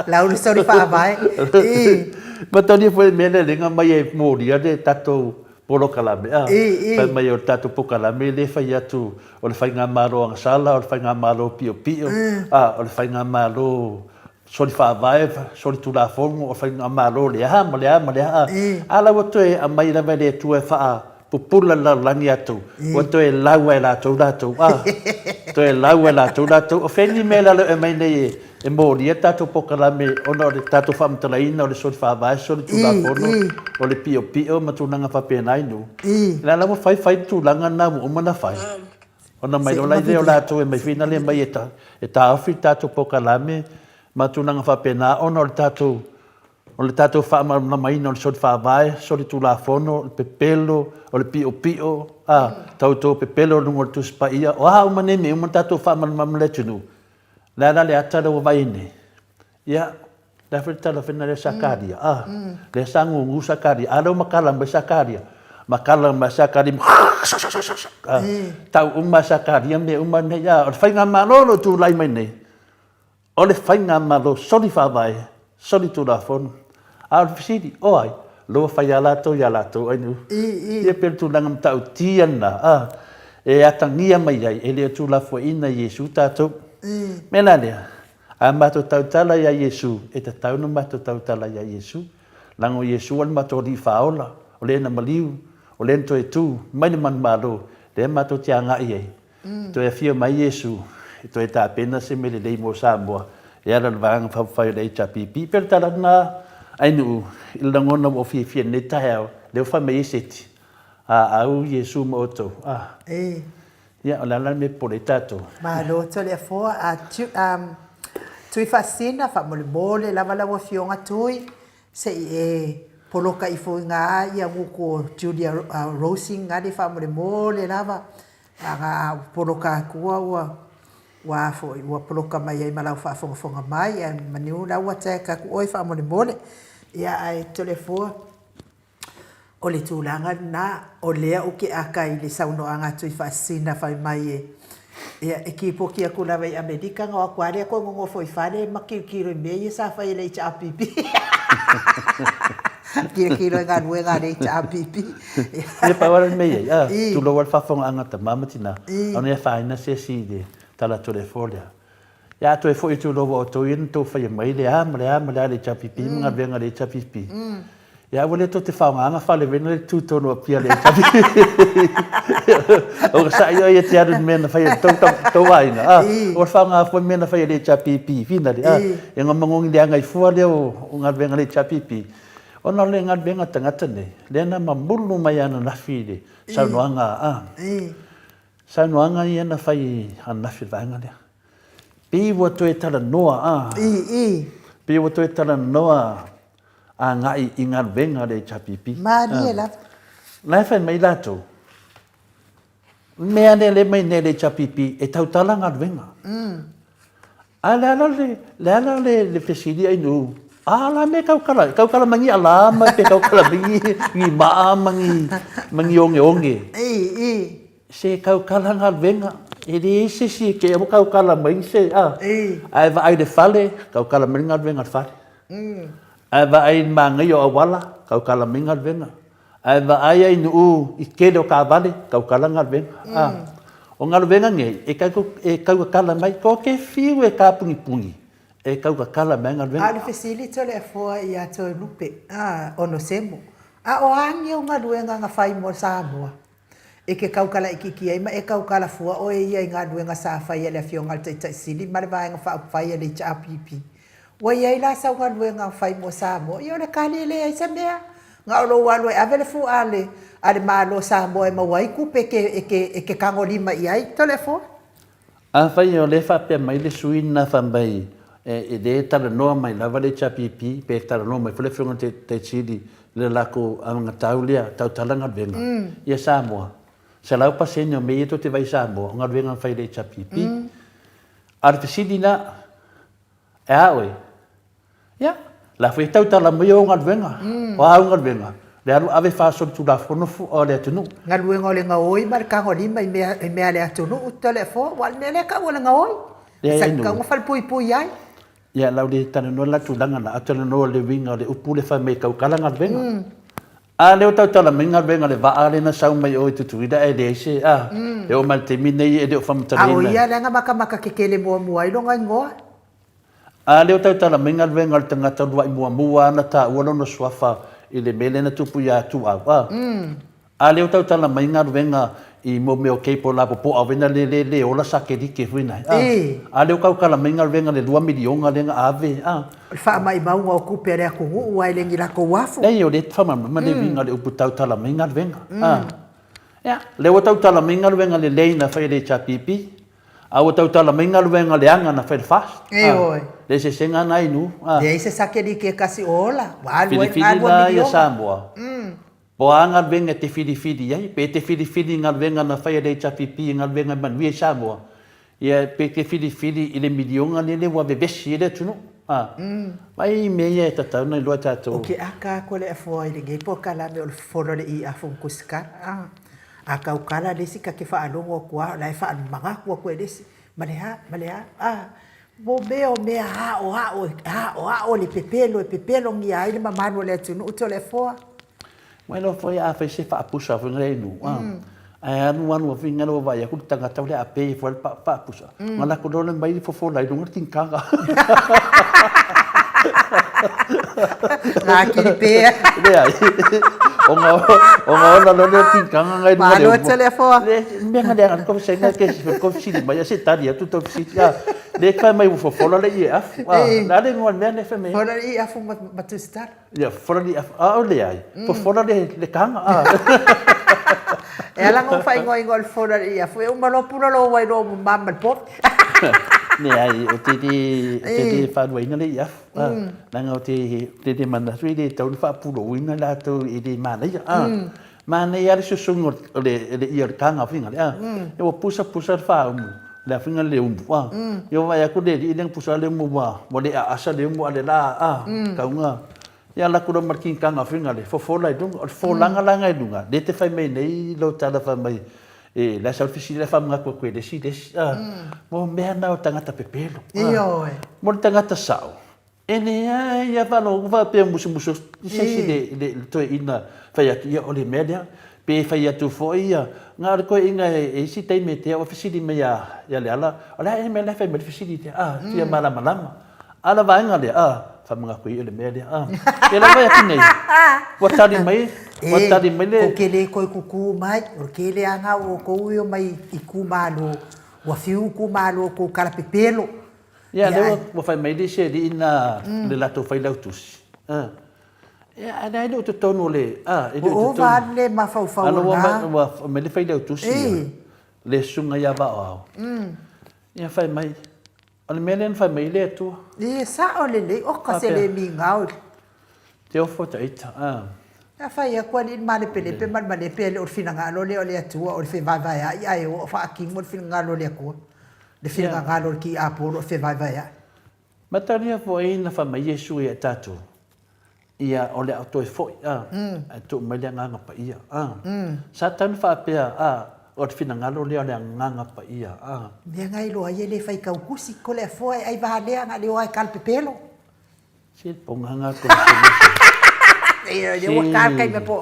Lau le soli faavae. I. Matalia foi le mea lea lea na aumai e molia le tatou polokalame a. I, i. Fai mai o le tatou polokalame lea e fai atu o le faigamalo agasala, o le faigamalo piopio, a, o le faigamalo soli faavae, soli tulafono, o faigamalo le a ma le a ma le a, a la ua toe aumai lava e le Atua e faapupula le lalolagi ia outou, ua toe lau lava e latou latou, a, toe lau lava e latou latou. O fea ni mea la e aumai nei e molia le tatou polokalame ona o le tatou faamatalaina o le soli faavae, soli tulafono, o le piopio ma tulaga faapena i nuu. O la ua fai fai le tulaga lena ua uma ona fai. Ona mai loa lea o latou e mai finale mai e taofi le tatou polokalame ma tulaga faapena ona o le tatou o le tatou faamalamalamaina o le soli faavae, soli tulafono, o le pepelo, o le piopio, a, tauto pepelo i luga o le Tusi Paia, o a uma nei mea uma na tatou faamalamalama i le atunuu, o le a la le ata lea ua vaai ai nei? Ia, le a foi le tala foi lea Sakaria, a, lea sa gugu Sakaria, a lea ua matala mai Sakaria, matala mai Sakaria, a, tau uma Sakaria mea uma nei, a, o le faigamalo o lo o tulai mai nei, o le faigamalo soli faavae, soli tulafono. A o le fesili, o ai? Lea ua fai lava latou ia latou ai nuu. Ia pei o le tulaga matautia lena, a, e atagia mai ai, e le o tuulafoaiina e Iesu tatou. Mea la lea, A matou tautala iā Iesu, e tatau ona matou tautala iā Iesu. Leaga o Iesu o le matou Alii Faaola, o le na maliu, o le na toe tu mai le manumalo, lea matou te agai ai. E toe afio mai Iesu e toe tapena se mea lelei mo Samoa e ala i le Vaega Faaupufai o le HRPP. E pei o le tala lena Ainuu i le lagona ua ou fiafia i lenei taeao, lea ua fai mai ai Seti, a au Iesu ma outou. A. Ia, o le a la le mea e popole ai tatou? Malo Toleafoa, a Tui Faasisina, faamolemole lava lau Afioga Tui, se i e poloka ifo i ga ia gutu o Julia Rosing ngale faamolemole lava, aga a ou poloka atua ua ua a foi, ua poloka mai ai ma lau faafogafoga mai, ae manu la ua tag atu oe faamolemole. Ia ae Toleafoa, O le tulaga lena, o lea ou te aka i le saunoaga a Tuifaasisina fai mai e, ia, e kīpoki atu lava i Amerika ona o atu lava lea toe nonofo i fale ma tilotilo i mea ia sa fai e le HRPP. Tilotilo i galuega a le HRPP. Ia pau lava le mea i ai, a, tulou lava le faafofogaaga a tama ma tina, ona e afaina se isi i le tala Toleafoa lea. Ia a toe foi atu loa ua outou ia na tou faia mai le a ma le a ma le a le HRPP ma galuega a le HRPP. Ia aua le tou te faogaina fale mea na tu tonu o Apia le HRPP. O ka sa'i oe ia te alu i le mea na faia e tou tou aiga a. O le faoga foi mea na faia e le HRPP finale a. E nga magogi leaga i fua lea o galuega a le HRPP. Ona o le galuega a tagata nei, lea na mamulu mai ananafi i le saunoaga a. Saunoaga ia na fai ananafi i le vaega lea. Pei ua toe talanoa a. I, i. Pei ua toe talanoa agai i galuega a le HRPP. Malie lava. La e fai mai latou, mea lea le mai nei le HRPP e tautala galuega. A le ala le, le ala le, le fesili ai nu, a la me kaukala, kaukala mai ni ala ma pe kaukala mai ni, ni maa ma ni, ma ni onge onge. I, i. Se kaukala galuega, e leai se isi e kea ua kaukala mai se, a. I. Ae vaai le fale, kaukala mai le galuega a le fale. Ae vaai i le manaia o auala, kaukala mai galuega. Ae vaai ai nuu i tele o taavale, tautala galuega. A, o galuega nei, e e tautatala mai, ko te fiu e tapunipuni, e tautatala mai galuega. A o le fesili Toleafoa ia Toelupe, a, Onosemo, a o a ni au galuega na fai mo Samoa? E ke kaukala ikiiki ai ma e kaukala fua oe ia i galuega sa fai a le Afioga a le Taitai Sili ma le Vaega Faaupufai a le HRPP. Ua i ai la sau galuega fai mo Samoa? Ia o le kali e leai se mea. Na o lou alu e ave le fua a le a le Malo o Samoa e maua ai tupe e ke e ke e ke tagolima i ai. Toleafoa. Afai o lea e faapea mai le sui lena fai mai e le talanoa mai lava le HRPP pe talanoa mai foi le Afioga i le Taitai Sili i le latou anagatau lea tautala galuega ia Samoa, 100% o mea ia tou te vaai i Samoa o galuega na fai e le HRPP. A o le fesili la, E a oe? Ia, la foi e tautala mai ou galuega. O a au galuega? Le alu ave faasolitulafono o le atunuu. Galuega o le gaoi ma le tagolima i mea, i mea a le atunuu, Toleafoa, aua o le mea lea e tau o le gaoi. Leai, Sa nuu. tatau ona falepuipui ai. Ia, lau le talanoa la tulaga na, a talanoa le uiga o le upu le fai mai e tautala galuega. A lea ua tautala mai galuega le vaa lea na sau mai o i Tutuila ae leai se, a, e oo mai i le taimi lenei e le o A o faamatalaina. ia lea na matamata kekele muamua ai lona igoa. A lea ua tautala mai galuega o le tagata uluai muamua lava na taua lona suafa i le mea lea na tupu ia Tuau, a. A lea ua tautala mai galuega i mo mea o cable lapopoa foi na le le le ola satelite foi na, a. A lea ua tautala mai galuega i le $2 miliona lea na ave, a. O le faamaimauga o tupe a le atunuu aua e le ni latou afu. Leai, o lea e faamalamalama le uiga o le upu tautala mai galuega. A. Ia, lea ua tautala mai galuega lelei na fai e le HRPP, a ua tautala mai galuega leaga na fai e le FAST. Ioe. Le eseesega na inu. A. Leai se satelite e tasi o ola, ua alu ai le lena $2 miliona. Filifili la ia Samoa. Po o a galuega e te filifili ai, pe e te filifili i galuega na fai e le HRPP i galuega e manuia i Samoa, ia pe e te filifili i le miliona lele ua vevesi ai le atunuu. A. Vaai i mea ia e tatau ona iloa e tatou. Ou te aka atu le afoa i lenei polokalame o le fofola o le iafu ma Tusitala. A, a tautala le isi ta te faalogo atu lava o la e faamanatu atu e le isi, ma le a, ma le a. A, mo mea o mea aoao, aoao le pepelo e pepelogia ai le mamalu o le atunuu Toleafoa. Ua iloa foi a fai se faapusa foi lea i nuu, ae alu alu foi lea ua vaai atu le tagata lea a pe foi le faapusa, ona lako loa lea mai fofola i luga le tinitaga. Ngā kiri pea. Leai. Ona ona ola loa lea o le tinitaga ngai luga le Malo Toleafoa. Le mea nga leaga ko se nga ke se ko fesili mai a se tali atu tau fesili. A le fai mai ua fofola le ie afu. A la le ngoa mea le fai mai. Fofola le ie afu ma Tusitala. Ia, fofola le afu. A o leai, fofola le, le kaga. A. E ala ona ou faaigoaigoa o le fofola o le afu, e uma loa pula lou ai loa ma ma le povi. Leai, ou te le, ou te le faaluaina le afu. A, leaga ou te, ou te le manatu e le tatau ona faapulouina latou e le manaia. A, manaia lava le susuga o le, o le ia o le kaga foi lea. A, ua pusa pusa le faaumu, le afiga le umu. A, ia ua vaai atu le alii lea na pusa le umu ua, ua le aasa le umu a le la, a, tauga. Ia alu atu loa ma le kinikaga foi lea, fofola i luga. O le folaga la i luga, lea e te fai mai nei lou tala fai mai, e, la e sau le fesili la e faamanatu atu e le isi le isi, a, mo mea na o tagata pepelo. Ioe. Mo le tagata sao, E leai a faalogo faapea musumusu i se isi le, le, le toeaina fai atu, ia o le mea lea. Pe fai atu foi ia, na o le toeaina e, e isi taimi e tea ua fesili mai ia, ia Leala, o le a ea le mea la e fai mai le fesili lea, a, fia malamalama. A o le vaega lea, a, faamanatu ia le mea lea, a. Ia la vaai atu nei, ua tali mai, ua tali mai le. E, kou te le toe tutu mai, o le tele lava na o outou e omai i itumalo, ua fiu itumalo i tou tala pepelo. Ia, lea ua fai mai le isi alii na le latou failautusi. Ia, a lea e le o totonu o le, a, e le o totonu. Ua ova alu le mafaufau o lena. Ua fai mai le failautusi ia, le susuga ia Vaoao. Ia, fai mai, O le mea lea na fai mai ai le Atua. E sao lelei, oka se le migao i le. Te ofo ta ita, a. A fai atu alii le malepelepe ma le malepe e le o le finagalo lea o le Atua o le fevaevaeai ae o faatino le finagalo o le Atua, le finagalo o le tiapolo o le fevaevaeai. Matalia foi na fai mai Iesu ia tatou, ia o le a ou toe foi, a, ae tuu mai le Agaga Paia, a. Sa tatau ona faapea, a, o le finagalo lea o le Agaga Paia, a. Mea na iloa ai e le faitau tusi, ko le afoa e ai valea na leo ai kalpepelo. Se ponga ko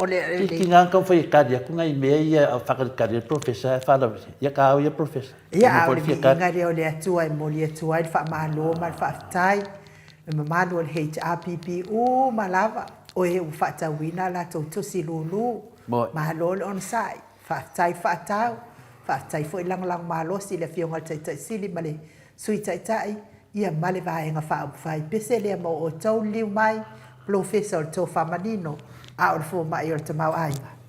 le Se ti nga ka fai kari aku ngai mea ia whakalikari e professor e whalau ia ka au ia professor. Ia a o le viiga lea o le Atua e momoli atu ai le faamalo ma le faafetai le mamalu o le HRPP uma lava o e ua faatauina a latou tusi lulu. Malo le onosai, faafetai le faatau, faafetai foi le lagolago malosi i le Afioga i le Taitai Sili ma le Sui Taitai, ia ma le Vaega Faaupufai pese lea mo outou liliu mai, Polofesa o le Tofa Manino, a o le Fomai o le Tamaoaiga.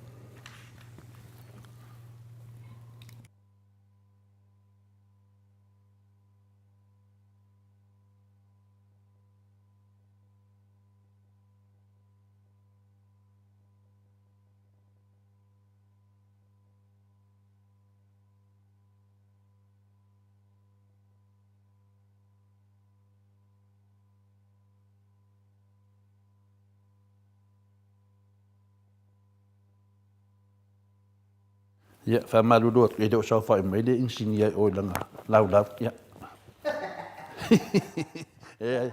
Ia, faamalulu atu, e le o saofai mai le inisinia i o i lana laulau. Ia. E.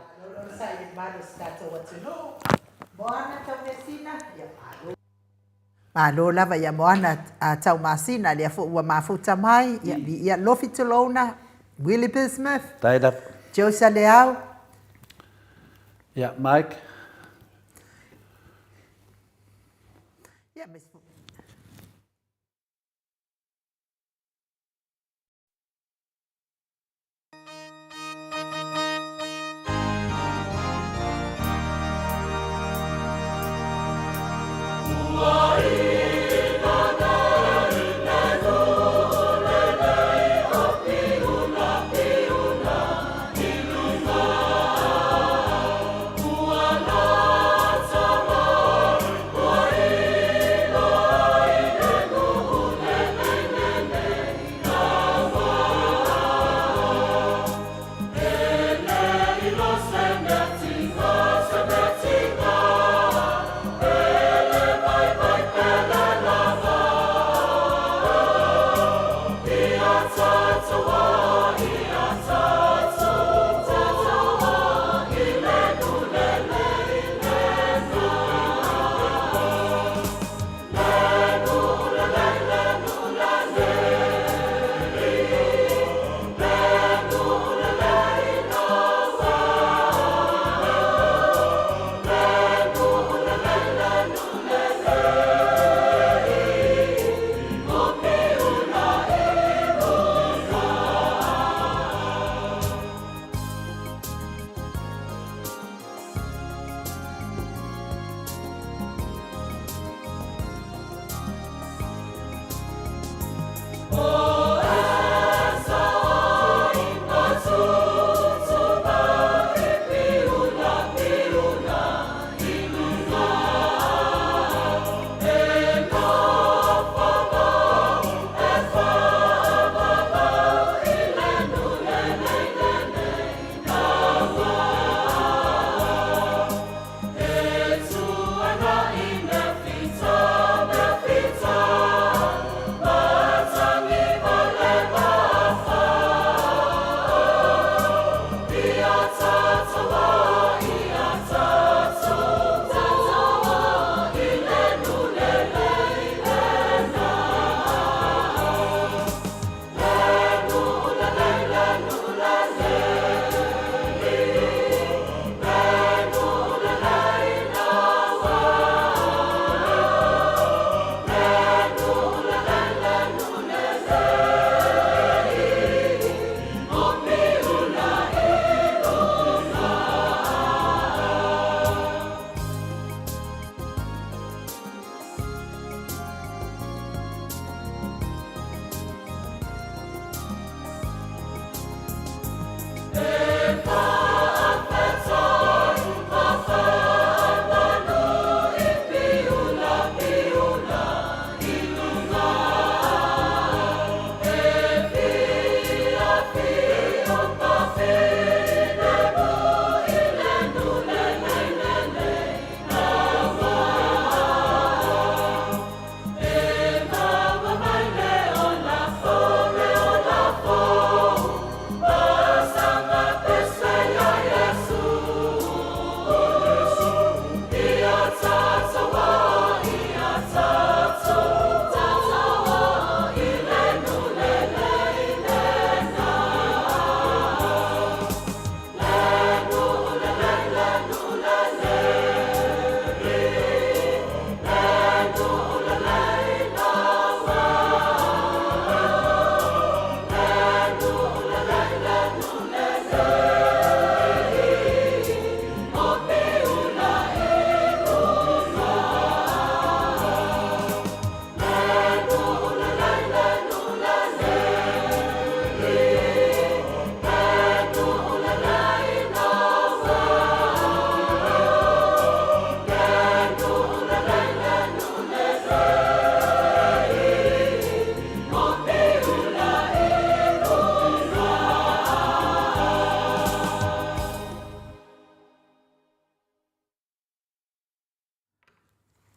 Malo lava ia Moana Taumasina, lea foi ua mafuta mai, ia viia Lofi Tulouna, Willie Bismuth, Faafetai lava. Joe Saleau. Ia, Mike. Ia,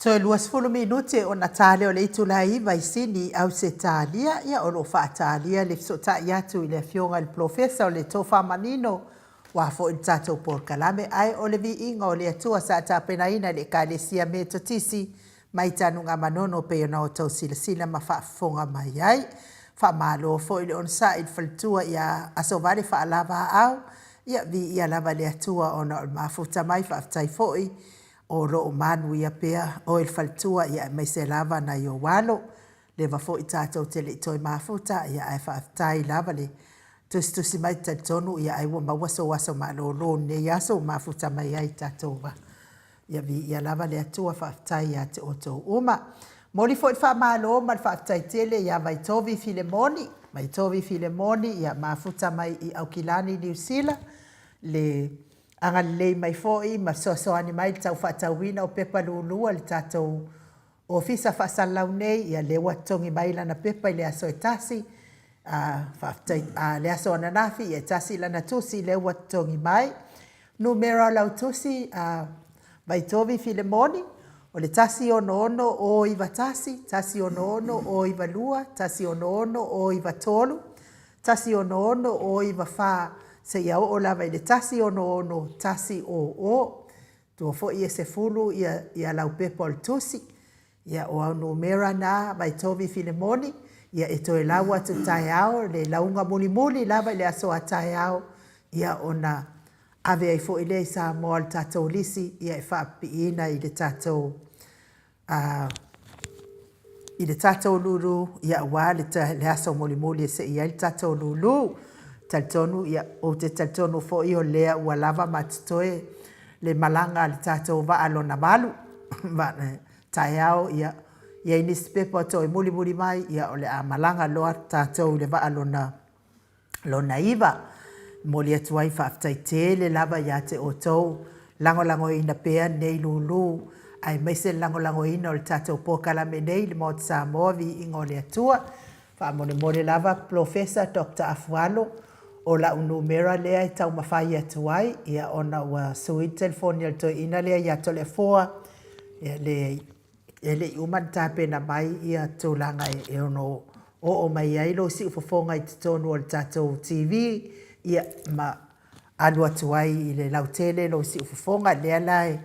Toe 20 minute ona ta lea o le itula e 9 i Sini i Ausetalia, ia o lo o faatalia le fesootai atu i le Afioga i le Polofesa o le Tofa Manino aua foi le tatou polokalame, ae o le viiga o le Atua sa tapenaina e le Ekalesia Metotisi mai Tanugamanono pei ona outou silasila ma faafofoga mai ai. Faamalo foi le onosai i le faletua ia Asovale Faalavaau, ia viia lava le Atua ona o le mafuta mai, faafetai foi o lo o manuia pea oe le faletua ia aemaise lava nai ou alo. Leva foi tatou te le i toe mafuta ia ae faafetai lava le tusitusi mai, talitonu ia ai ua maua sou aso malolo i lenei aso ua mafuta mai ai tatou va. Ia viia lava le Atua, faafetai ia te outou uma. Momoli foi le faamalo ma le faafetai tele ia Vaitovi Filemoni, Vaitovi Filemoni ia mafuta mai i Aukilani, Niu Sila, le agalelei mai foi ma fesoasoani mai i le tau faatauina o pepa lulu a le tatou Ofisa Faasalalau nei, ia lea ua totogi mai lana pepa i le aso e tasi, a, faafetai, a, le aso ananafi, ia e tasi lana tusi lea ua totogi mai. Numera o lau tusi, a, Vaitovi Filemoni, o le 160091, 160092, 160093, 160094, seia oo lava i le 166100. Tua foi e 10 ia, ia lau pepa o le tusi. Ia, o au numera na, Vaitovi Filemoni, ia e toe lau atu taeao le lauga mulimuli lava i le aso a taeao, ia ona ave ai foi lea i Samoa o le tatou lisi, ia e faapipiina i le tatou a, i le tatou lulu, ia aua le, le aso mulimuli e sei ai le tatou lulu. Talitonu, ia, ou te talitonu foi o lea ua lava ma totoe le malaga a le tatou vaa lona valu, taeao, ia, i ai nisi pepa o toe mulimuli mai, ia o le a malaga loa tatou i le vaa lona Lona iva, e momoli atu ai faafetai tele lava ia te outou lagolagoina pea lenei lulu aemaise le lagolagoina o le tatou polokalame nei i le Maota Samoa Viiga o le Atua. Faamolemole lava Polofesa Doctor Afualo, o lau numera lea e taumafai atu ai, ia ona ua sui le telefoni a le toeaina lea ia Toleafoa, ia leai, E le i uma ona tapena mai ia tulaga e ono oo mai ai lou siufofoga i totonu o le tatou TV, ia, ma alu atu ai i le lautele lou siufofoga. Lea la e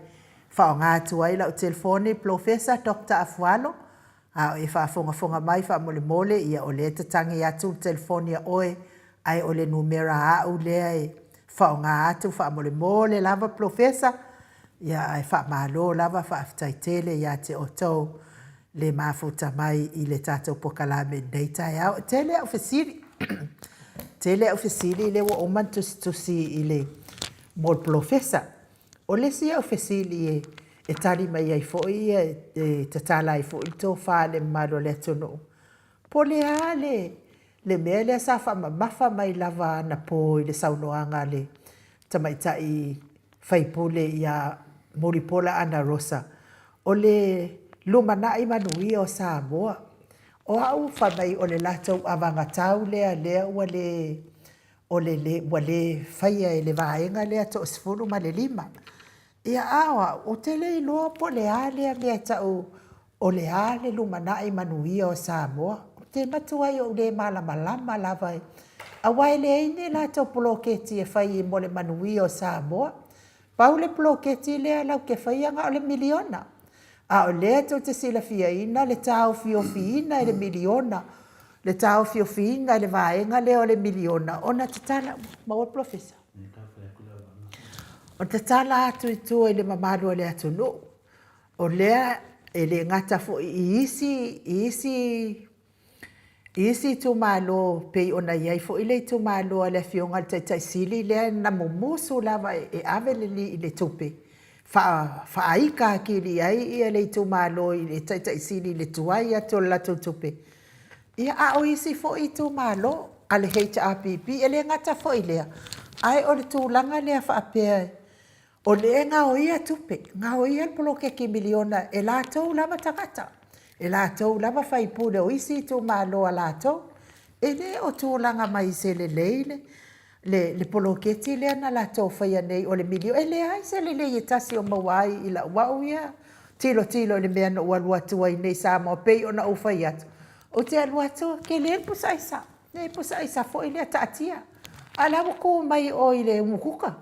faaaoga atu ai lau telefoni Polofesa Doctor Afualo, a o e faafogafoga mai faamolemole, ia o lea e tatagi atu le telefoni a oe, ae o le numera a au lea e faaaoga atu faamolemole lava Polofesa. Ia ae faamalo lava faafetai tele ia te outou le mafuta mai i le tatou pokalame i lenei taeao. E tele au fesili, tele au fesili lea ua uma ona tusitusi i le mo le polofesa. O le isi au fesili e, e tali mai ai foi ia, e tatala ai foi le tofa i le mamalu o le atunuu, po o le a le, le mea lea sa faamamafa mai lava anapo i le saunoaga a le tamaitai faipule ia Mulipola Anarosa, o le lumanai manuia o Samoa. O au fai mai o le latou avagatau lea lea ua le o le le ua le faia e le vaega lea 15. Ia a o au, ou te le iloa po o le a lea mea e tau o le a le lumanai manuia o Samoa. Ou te matuai ou le malamalama lava aua e leai ni latou poloketi e fai mo le manuia o Samoa. Pau le poloketi lea latou te faia na o le miliona. A o lea tou te silafiaina le taofiofiina e le miliona, le taofiofiina e le vaega lea o le miliona ona tatala, maua le polofesa? O tatala atu i tua i le mamalu o le atunuu. O lea e le gata foi i isi, i isi, i isi itumalo pei ona i ai foi le itumalo a le Afioga i le Taitai Sili lea na mumusu lava e ave le, le tupe faa, faaika atili ai ia le itumalo i le Taitai Sili i le tuai atu o le latou tupe. Ia, a o isi foi itumalo a le HRPP, e le gata foi i lea, ae o le tulaga lea faapea O lea e gaoia tupe, gaoia le poloketi miliona e latou lava tagata, e latou lava faipule o isi itumalo a latou. E le o tulaga mai se lelei le, le, le poloketi lea na latou faia nei o le miliona. E leai se lelei e tasi o maua ai i lau au ia. Tilotilo i le mea na ou alu atu ai nei i Samoa pei ona ou fai atu, ou te alu atu, tele le pusa aisa, le pusa aisa foi lea taatia, a o la ua tu mai o i le umukuka.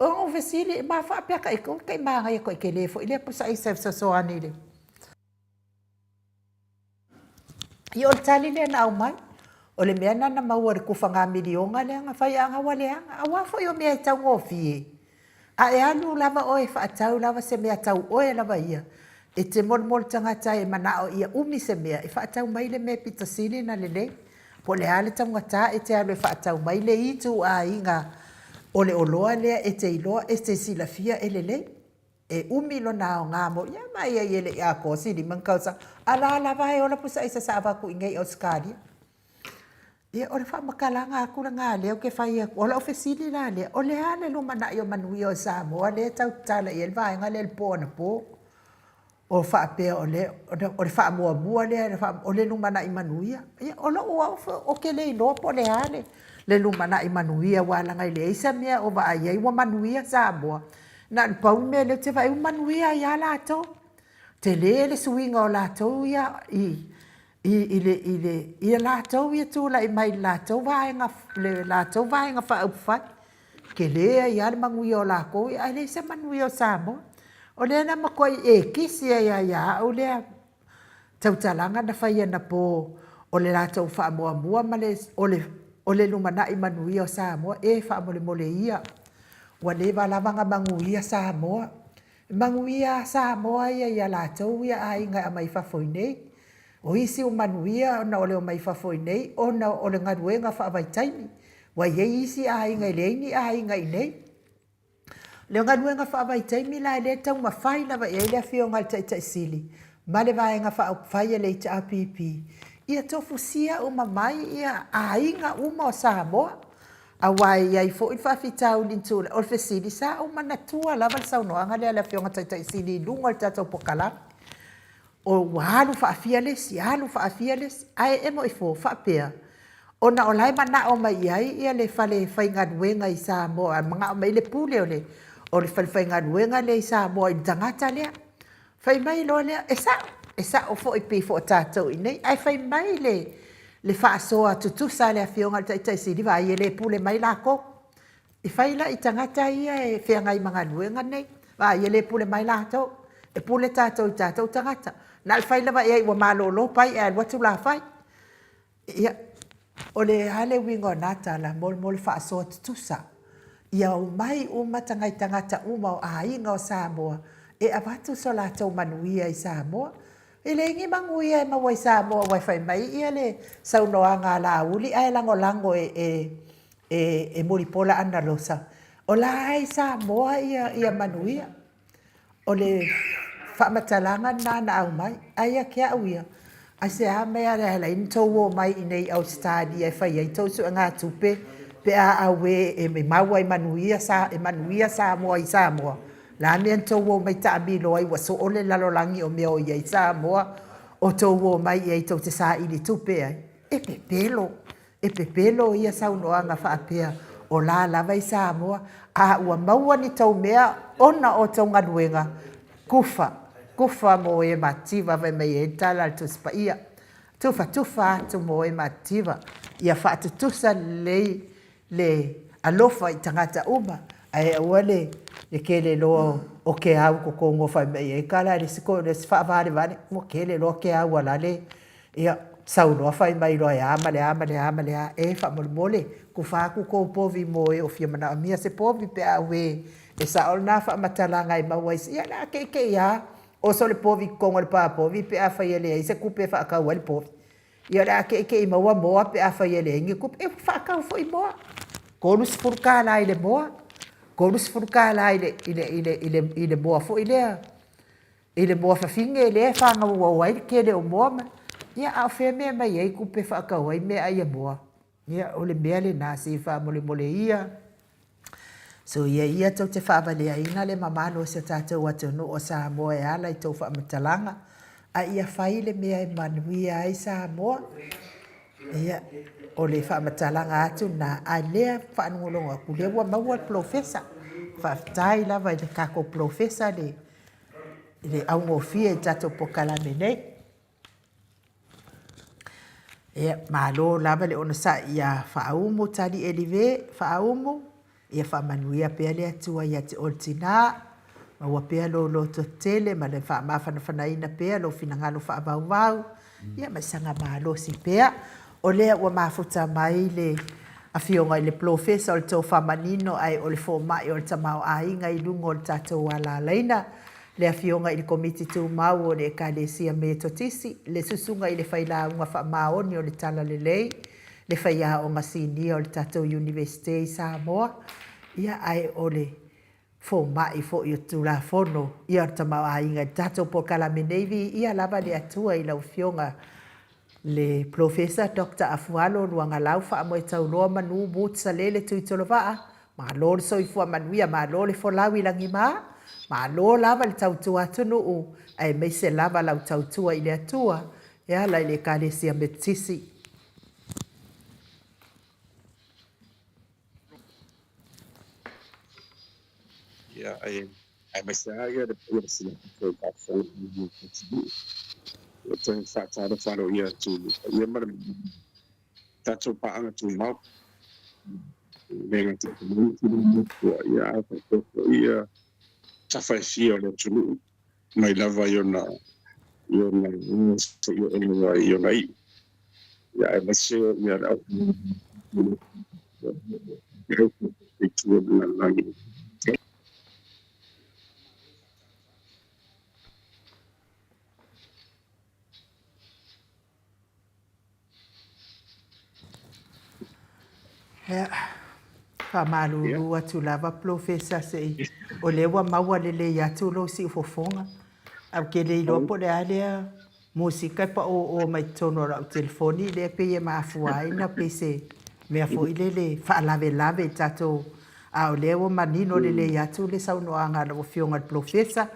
Ona ou fesili, ma faapea ka i, oi kai manaia koe tele foi lea pusa aisa e fesoasoani i le. Ia o le tali lea na aumai, o le mea lena na maua i le tufaga miliona lea na fai a na ua leaga. Aua foi o mea e taugofie, a e alu lava oe e faatau lava se mea tau oe lava ia, e te molimoli tagata ai e manao ia umi se mea, e faatau mai le mea e pito sili ona lelei. Po o le a le taugata e te alu e faatau mai le ituaiga o le oloa lea e te iloa e te silafia e lelei. E umi lona aoga mo, ia vaai ai e le i atoa se 5 ni tausaga, a la lava e ola pusa aisa sa avatu i inei i Ausetalia. Ia, o le faamatalaga atu lena a lea ou te fai atu. O lau fesili la lea, o le a le lumanai o manuia o Samoa lea e tau tatala i ai le vaega lea i le po anapo? O faapea o le, o le faamuamua lea, o le lumanai manuia. Ia, o lou au foi, ou te le iloa po o le a le lumanai manuia, aua leaga e leai se mea o vaai ai ua manuia Samoa. Na o le pau le mea lea ou te vaai ai ua manuia ai lava latou. Tele le suiga o latou ia i latou ia tulai mai i le latou vaega, le latou vaega faaupufai. Tele ai lava le manuia o latou ia, ae leai se manuia o Samoa. O lea na matuai ekisi ai lava ia au lea tautalaga na fai anapo o le latou faamuamua ma le, o le lumanai manuia o Samoa. E faamolemole ia, ua leva lava ona manuia Samoa. E manuia lava Samoa ia i a latou ia aiga e aumai fafo i inei. O isi ua manuia ona o le omai fafo i inei ona o le galuega faavaitaimi, ua i ai isi aiga e leai ni aiga i inei. O le galuega faavaitaimi la lea e taumafai lava i ai le Afioga i le Taitai Sili ma le Vaega Faaupufai a le HRPP, ia tofusia uma mai aiga uma o Samoa, aua e i ai foi le faafitauli na tulai, o le fesili, sa ou manatua lava le saunoaga lea a le Afioga i le Taitai Sili i luga o le tatou polokalame, ua alu faafia le isi, alu faafia le isi, ae e moi fua faapea, ona o la e manao mai i ai le falefaigaluega i Samoa, manao mai i ai le pule o le falefaigaluega lea i Samoa i le tagata lea. Fai mai loa lea, e sao, e sao foi pei foi o tatou i inei, ae fai mai le faasoa tutusa a le Afioga i le Taitai Sili, vaai e le pule mai latou. E fai la i tagata ia e feagai ma galuega nei, vaai e le pule mai latou, e pule tatou i tatou tagata. Na o le fai lava i ai ua malolo pai ae alu atu la fai. Ia, o le a le uiga o na tala mo le faasoa tutusa, ia omai uma tagata uma o aiga o Samoa e avatu so latou manuia i Samoa. E leai ni manuia e maua i Samoa aua e fai mai le saunoaga a Laauli ae lagolago e e Mulipola Anarosa, o la e i Samoa ia manuia. O le faamatalaga lena na aumai. Ae ia te au ia, aisea mea e ala ai ona outou omai i inei i Ausetalia e fai ai tou suegatupe pe a auē e mau ai manuia e manuia Samoa i Samoa? O le a le mea na tou omai taamilo ai ua soo le lalolagi o mea o i ai Samoa, o tou omai i ai tou te saili tupe ai? E pepelo, E pepelo ia saunoaga faapea, o la lava i Samoa, a ua maua ni tou mea ona o tou galuega, tufa, tufa mo e mativa fai mai ai le tala a le Tusi Paia. Tufatufa atu mo e mativa, ia faatutusa lelei le alofa i tagata uma, ae aua le tele loa o keau i totonu o fai mai ai tala a le isi faavalevale, ua tele loa keau a lale Ia, sau loa fai mai loa e a ma le a ma le a ma le a, e faamolemole, tufa atu tou povi mo e o fia manaomia se povi pe a auē e sao lena faamatalaga e maua ai se, ia o le a teitei lava oso le povi i totonu o le pa povi pe afai e leai se tupe e faatau ai le povi. Ia o le a teitei maua moa pe afai e leai ni tupe. E faatau foi moa, $30 i le moa, $30 i le moa foi lea i le moa fafine lea e fagauau ai le tele o moa ma, ia a o fea mea e aumai ai tupe e faatau ai meaai a moa? Ia, o le mea lena, se i faamolemole ia, soia ia tou te faavaleaina le mamalu o si o tatou atunuu o Samoa e ala i tou faamatalaga, a ia fai le mea e manuia ai Samoa. Ia, o le faamatalaga atu lena, a o lea e faalogologo atu, o lea ua maua le polofesa. Faafetai lava i le tatou polofesa le. le augofie i le tatou polokalame nei. Ia, malo lava le onosai ia Faaumu Tali Elive, Faaumu, ia faamanuia pea le Atua ia te oe le tina, maua pea lou loto tele ma le faamafanafanaina pea lou finagalo faavauvau, ia ma saga malosi pea. O lea ua mafuta mai le Afioga i le Polofesa o le Tofa Manino ae o le Fomai o le Tamaoaiga i luga o le tatou alalaina, le Afioga i le Komiti Tumau o le Ekalesia Metotisi, le Susuga i le Failauga Faamaoni o le Talalelei, le Faiaoga Sinia o le tatou Iunivesite i Samoa, ia ae o le Fomai foi o Tulafono ia o le Tamaoaiga i le tatou polokalame nei, viia lava le Atua i lau Afioga le Polofesa Doctor Afualo Luagalau Faamoetauloa Manu Woods Salele Tuitolovaa, malo le soifua manuia, malo le folau i lagima, malo lava le tautua atunuu aemaise lava lau tautua i le Atua e ala i le Ekalesia Metotisi. Ia, aemaise lava ia le paia o Silafafa i faafofoga mai i le atunuu. Ia toe faatalofa aloaia atu i le paia ma le mamalu o tatou paaga tumau. E le gata i community ma le Atua, ia ae faapea foi ia tafa e fia o le atunuu mai lava i ona i ona seia oo ai i ona iu. Ia aemaise ia le au i tua o le lalolagi. Ia, faamalulu atu lava Polofesa se i, o lea ua maua lelei atu lou siufofoga. Ae ou te le iloa po o le a lea musika e paoō mai totonu o lau telefoni lea pei e mafua ai na pei se mea foi lele faalavelave i tatou a o lea ua manino lelei atu le saunoaga a lau Afioga i le Polofesa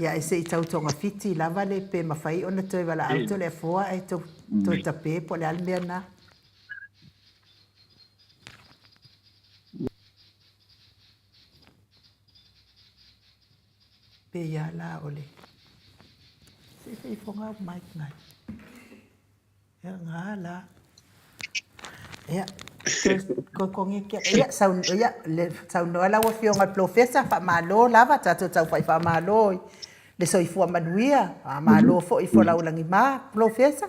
ia ae se i tau togafiti lava le pe mafai ona toe valaau Toleafoa ae toe tape po o le a le mea lena. Pei a la o le se i faifoga au mic ngai. Ia nga la. Ia ko kongi kia ia sau ia le saunoa lau Afioga i le Polofesa faamalo lava tatou taufai faamalo i le soifua manuia faamalo foi i folau lagima Polofesa.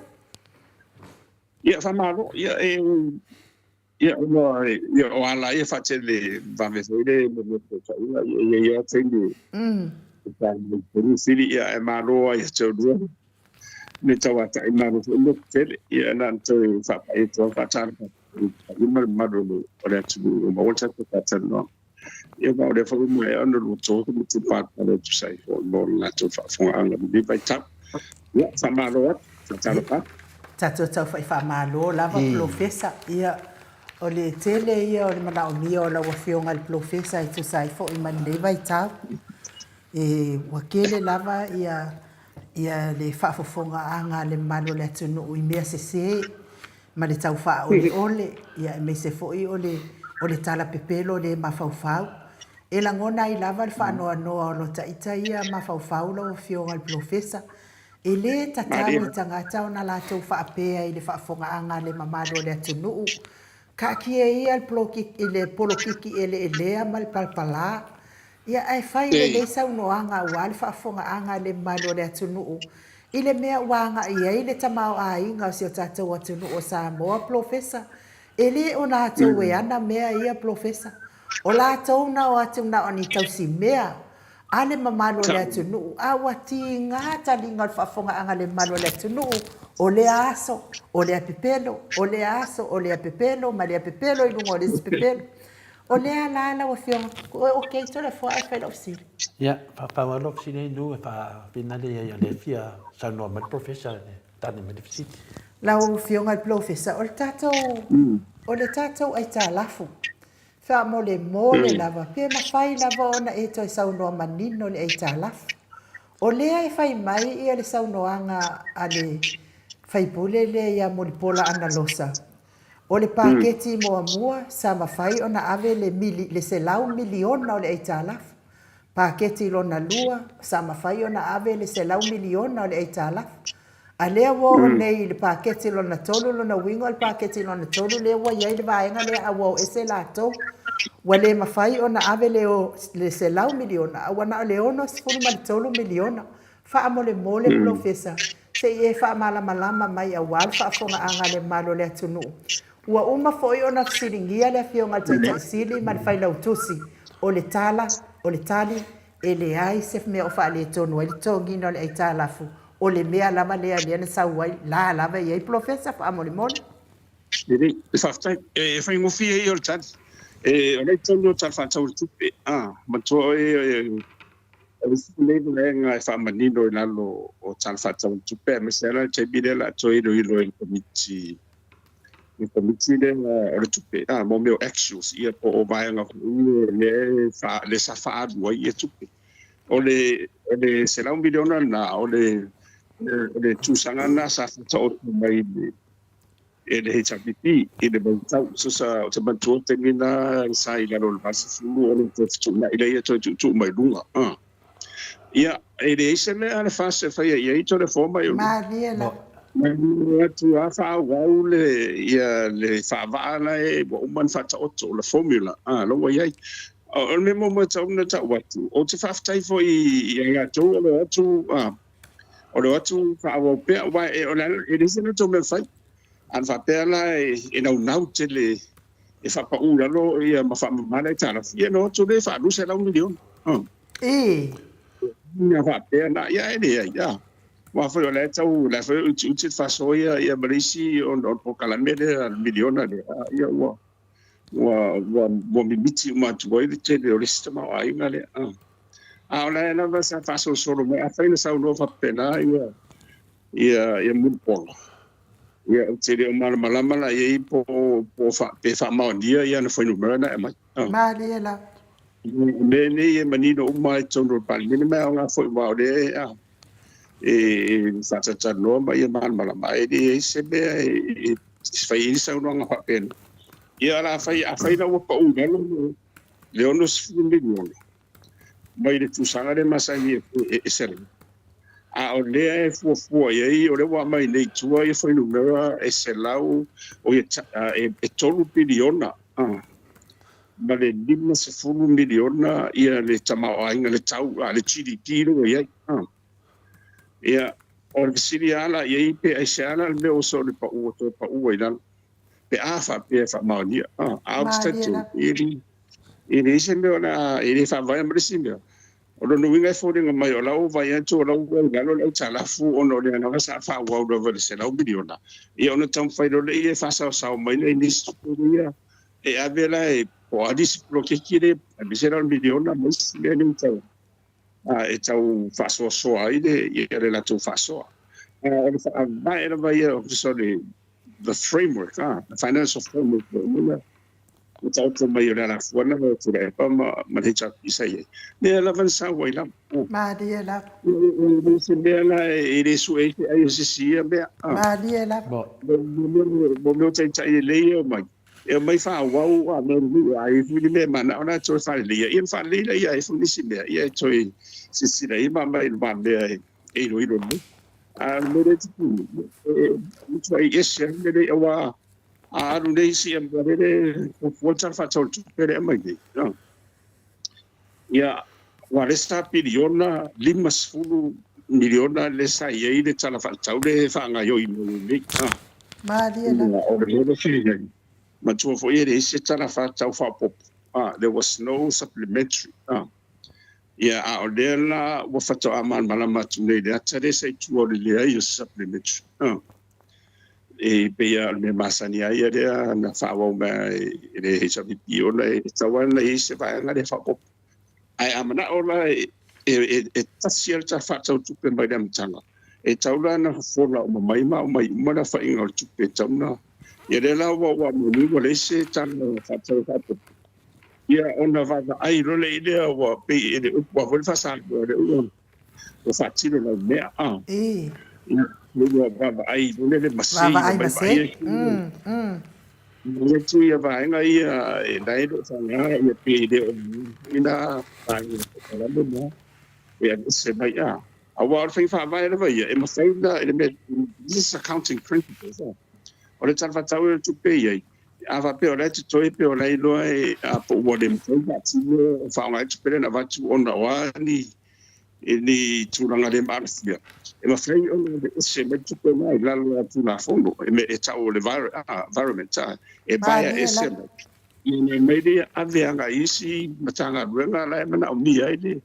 Ia faamalo ia e Ia, ona, ia, o ala ia faatele vave foi le fesootaiga, ia, ia, ia taimi e tae mai tonu fili, ia, ae malo lava ia te oulua le tauata'i malo foi le tele. Ia, na ona toe faapai atu lava, faatalofa atu i le paia ma le mamalu o le atunuu ua maua le tatou faatalanoaga. Ia, ma o lea foi ua maea ona loto le Palapala e tusa ai foi mo le latou faafofogaaga i lenei vaitau. Ia, faamalo atu, faatalofa atu. Tatou taufai faamalo lava Polofesa. Ia, o le tele ia o le manaomia o lau Afioga i le Polofesa e tusa ai foi ma lenei vaitau. E, ua tele lava ia, ia le faafofogaaga a le mamalu o le atunuu i mea sese ma le tau faaoleole, ia aemaise foi o le, o le tala pepelo le mafaufau. E lagona ai lava le faanoanoa o lota ita ia mafaufau lau Afioga i le Polofesa. E le tatau i tagata ona latou faapea i le faafofogaaga a le mamalu o le atunuu, taatia ia le polokiki eleelea ma le palapala, ia ae fai lelei saunoaga aua le faafofogaaga a le mamalu o le atunuu i le mea ua agai ai le tamaoaiga o si o tatou atunuu o Samoa, Polofesa. E le o latou e ana mea ia, Polofesa. O latou na o atu na o ni tausimea a le mamalu o le atunuu, a ua tiga taliga o le faafofogaaga a le mamalu o le atunuu, o lea aso, o lea pepelo, o lea aso, o lea pepelo, ma lea pepelo i luga o le isi pepelo. O lea la lau Afioga, okay Toleafoa ae fai lau fesili. Ia, pau lava lau fesili Inu e faafinale i ai o lea e fia saunoa mai le Professor e tali mai le fesili. Lau Afioga i le Polofesa, o le tatou, o le tatou aitalafu, faamolemole lava, pe mafai lava ona e toe saunoa manino le aitalafu. O lea e fai mai ia le saunoaga a le sui usufono lea ia Mulipola Anarosa, o le paketi muamua sa mafai ona ave le $100 miliona o le aitalafu. Paketi lona lua, sa mafai ona ave le $100 miliona o le aitalafu. A lea ua oo nei i le paketi lona tolu, lona uiga o le paketi lona tolu lea ua i ai le vaega lea a ua o ese latou. Ua le mafai ona ave le le $100 miliona a ua na o le $63 miliona. Faamolemole Polofesa, se i e faamalamalama mai aua le faafofogaaga a le mamalu o le atunuu. Ua uma foi ona fesiligia le Afioga i le Taitai Sili ma le Failautusi, o le tala, o le tali, e leai se mea o faaletonu ai le totogiina o le aitalafu, o le mea lava lea lea na sau ai la lava e i ai Polofesa, faamolemole. Lelei, faafetai. E faigofie ia o le tali. O lea i totonu o le Tala Faatatau o le Tupe, manatua oe O le isi lenei vaega e faamanino i lalo o Tala Faatatau o le Tupe aemaise lava la le taimi lea o le a toe iloilo e le Komiti le Komiti lea o le Tupe a mo mea o actuals ia po o vaega foi lea lea sa faaalu ai ia tupe. O le o le $100 miliona lena o le o le tusaga lena sa faataoto mai i le e le HRPP i le vaitau tusa ou te manatua le taimi lena sa i lalo o le 80 ona toe fetuunai lea toe tuutuu mai luga. Ia, e leai se mea a le FAST e faia i ai toe mai o Malie lava. Malie atu lava faaauau le, ia, le faavaa la e ua uma ona faataoto, o le formula, la ua i ai. O le mea muamua e tatau ona tau atu, ou te faafetai foi ia i latou o lo o atu, o lo o atu faaauau pea, aua e, o le a, e leai se latou mea e fai. A na faapea la e naunau tele e faapau i lalo ia ma faamama le aitalafu, ia na o atu lea e faa-$200 miliona. Ii. Na faapea la, ia e leai, a. Aua foi o la e tau, o la e foi e utiuti le faasoa ia, ia ma le isi ona o le polokalame lea, le miliona lea, ia ua, ua, ua, ua mimiti uma atu ai le tele o le isi tamaoaiga lea. A o la e lava sa faasolosolo mai, afai na saunoa faapena ia, ia, ia Mulipola, Ia, ou te le o malamalama la i ai po o pe faamaonia ia ana fuainumera na e aumai. Malie la. O mea nei e manino uma i totonu o le Palemene, ma e aoga foi aua o lea e faatalatalanoa ma ia malamalama, ae leai se mea e fai ai saunoaga faapena. Ia, o le a fai, afai la ua pau i lalo le $60 miliona, mai le tusaga lea masani e selau. A o lea e fuafua i ai, o lea ua aumai nei i tua ia fuainumera e selau, o ia, e 3 piliona ma le 50 miliona ia le tamaoaiga, le tau, le GDP lea ua i ai. Ia, o le fesili lava la i ai, pe aisea la le mea ua soona pau, ua toe pau ai i lalo, pe a faapea e faamaonia. A ou te talitonu, e leai se mea o le a, e le faavaea ma le isi mea. O lona uiga e foliga mai o la ua vaai atu o la ua i lalo le aitalafu ona o lea lava sa faaauau lava i le $100 miliona, ia ona taumafai loa lea e faasaosao mai nai nisi tupe ia e ave la e po o a nisi poloketi lea aemaise la o le miliona ma isi mea nei tau e tau faasoasoa ai le ia le latou faasoa. A o le faavae lava ia o sorry the framework, the financial framework ua taoto mai o le alafua na o Tuilaepa ma le HRP sa i ai. Lea lava na sau ai lava. Malie lava. E se mea la e le sue ai se ai o se isi ia mea. Malie lava. Mo mea o taitai lelei e omai. E omai faaauau a mea lelei a i foi le mea e manao la e toe faaleleia. Ia ona faalelei lea ia e foi nisi mea. Ia e toe silasila i ai ma aumai i lumamea e iloilo lelei. A o le mea lea e tupu nei, e matuai ese lava le mea lea aua a alu nei isi mea lele fuafua le Tala Faatatau o le Tupe lea e aumai nei, ia, aua o lea sa piliona 50 miliona lea sa i ai le Tala Faatatau lea e faagaoioi mai nei. Malie lava. O le mea lea sa i ai, manatua foi e leai se Tala Faatatau Faaopoopo, there was no supplementary. Ia, a o lea la ua faatoa malamalama atu nei i le ata lea sa i tua o le leai o se supplementary. E pei lava o le mea masani lava ia lea na faaauau mai e le HRPP ona e tatau lava ona i ai se vaega lea faaopoopo. Ae a manao la e tasi lava le Tala Faatatau Tupe mai le amataga, e tatau la ona fofola uma mai ma aumai uma le aofaiga o le tupe e tatau ona... Ia lea la ua aumai ua leai se Tala Faatatau Faaopoopo. Ia ona vaavaai loa lea ua pei e le upu lava foi le faa-Samoa lea ua ua faatino lau mea a. Ii. Ua vaavaai loa le masei. Vaavaai masei. Mm, mm. Manatu ia vaega ia e la e le o faga ia pe le o ina vaega o polokalame na e aveese mai a. Aua o le faiga faavae lava ia e mafai ona i le mea this is accounting principles a. O le tala faatatau o le tupe e i ai, a faapea o la e totoe pe o la e iloa e a po ua le mafai ona faatino faaaoga ai tupe lea na avatu ona o a ni i ni tulaga le maalofia, e mafai ona aveese mai tupe na i lalo o Tulafono e mea e tau o le virement, e vaea ese mai, ona aumai lea ave agai i isi Matagaluega la e manaomia ai le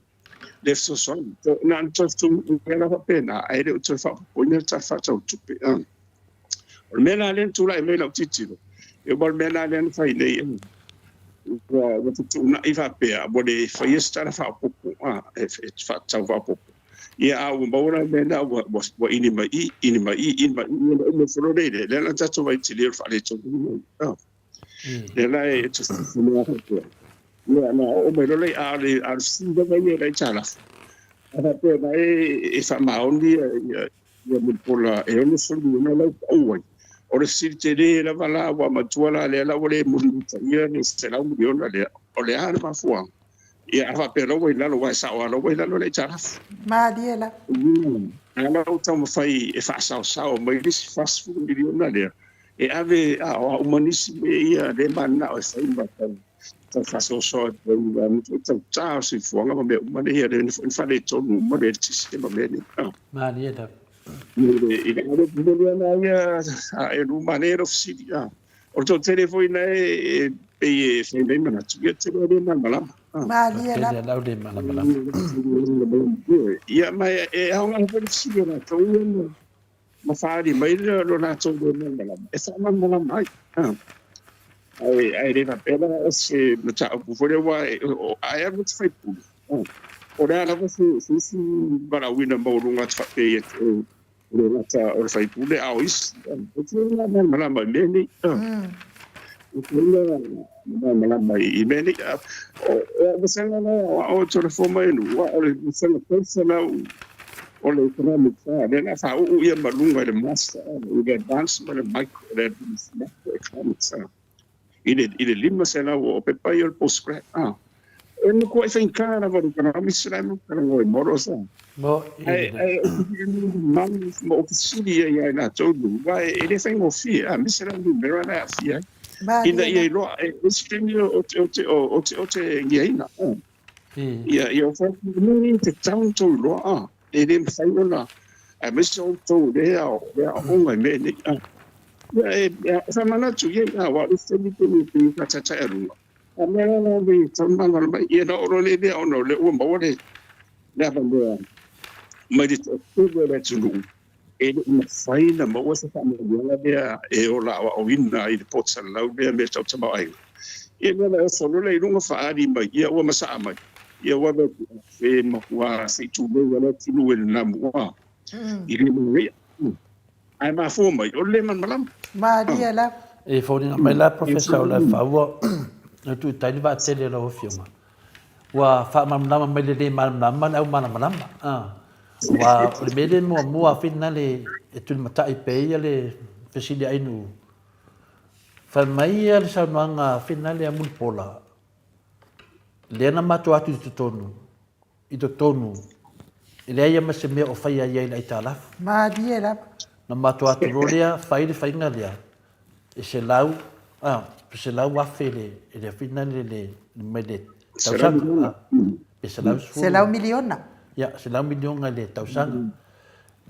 fesoasoani. Na ona toe fetuunai lava faapena, ae le o toe faaopoopoina le Tala Faatatau o le Tupe. O le mea la lea na tulai mai i lau tilotilo, aua o le mea la lea na fai nei, ua fetuunai faapea ua le faia se tala faaopoopo e faatatau faaopoopo. Ia, a ua maua la le mea lena ua ini mai i, ini mai i, ini mai i, ona uma ifo loa lea i le, lea la na tatou vaai tele o le faaletonu. Lea la e tufatufa faapea. Ia, na oo mai loa lea, a o le fesili lava ia i le aitalafu, a faapea o la e faamaoni ia Ia Mulipola e 60 miliona lau pau ai. O le fesili tele lava la ua matua la lea la ua le mulimulitaia le 100 miliona lea, o le a le mafuaaga? Ia a faapea la ua i lalo, aua e sao lava la ua i lalo le aitalafu. Malie la. A la ua taumafai e faasaosao mai le isi 40 miliona lea e ave a o a uma nisi mea ia lea e mananao e fai ma tau tau faasoasoa i taugata o le soifuaga ma mea uma nei, lea foi na faaletonu uma le eletise ma mea nei. Malie lava. I le alo momoli ana ia e luma nei lau fesili. O le toatele foi na e pei e fai mai manatu, ia tele le malamalama. Malie lava. Tele lau le malamalama. Ia ma e aoga foi le fesili a latou ia ma faaali mai lo latou le malamalama e faamalamalama ai. Ae le faapea la o se mataupu foi lea aua ai lava te faipule, o le a lava se isi valaauina maualuga atu faapea ia te oe, e le gata o le faipule a o isi, e te le malamalama i mea nei. E te le malamalama i mea nei. O au vasega la o au e tolafoa mai e nuu, o le vasega 300 o le economic fa, lea na faauu ia ma luga i le master, i le advance ma le micro, le advance macroeconomics i le i le 500 o pepa ia o le postgrad. Ah. E matuai faigata lava le economics la e talanoa i models ah. Mo Ae ae ou te manu ma ou fesili ai ia i latou nei, aua e le faigofie, ah, aemaise la numera la e aafia ai. Ina ia iloa, e isi taimi ou te ou te ou te giaina. Ah. Ia, ia o te tatau ona outou iloa, a, e le mafai ona, aemaise outou o lea o le aoaoga i mea nei, a. Ia, e, e faamanatu i ai, a, aua o le isi taimi pei e faataitai a luga. A mea la la le tatau ona malamalama ai, ia na oo loa lea ona o lea ua maua le, le avanoa mai le toatele o le atunuu, e le i mafai ona maua se faamanuiaga lea e ola aoaoina ai le poto salalau lea mea tau tamaoaiga. Ia mea la e oso loa lea i luga faaali mai, ia ua masaa mai, ia ua alu atu, e matua se i tulei lava le atunuu e le namu a, i le manaia. Ae mafua mai, o le le malamalama. Malie lava. E foliga mai la Professor o Lafaua, e tuu tai le vaatele o lau Afioga. Ua faamalamalama mai le le malamalama le au malamalama. Aua o le mea lea muamua fina le e tulimatai pea ia le fesili a Ainuu. Fai mai ia le saunoaga fina le a Mulipola, lea na matou atu i totonu, i totonu, e leai ia ma se mea o faia ai i le aitalafu. Malie lava. Na matou atu loa lea, fai le faiga lea, e 100,000 le, le fina le, le, mai le tausaga. Pe 110. Selau miliona. Ia, selau miliona i le tausaga.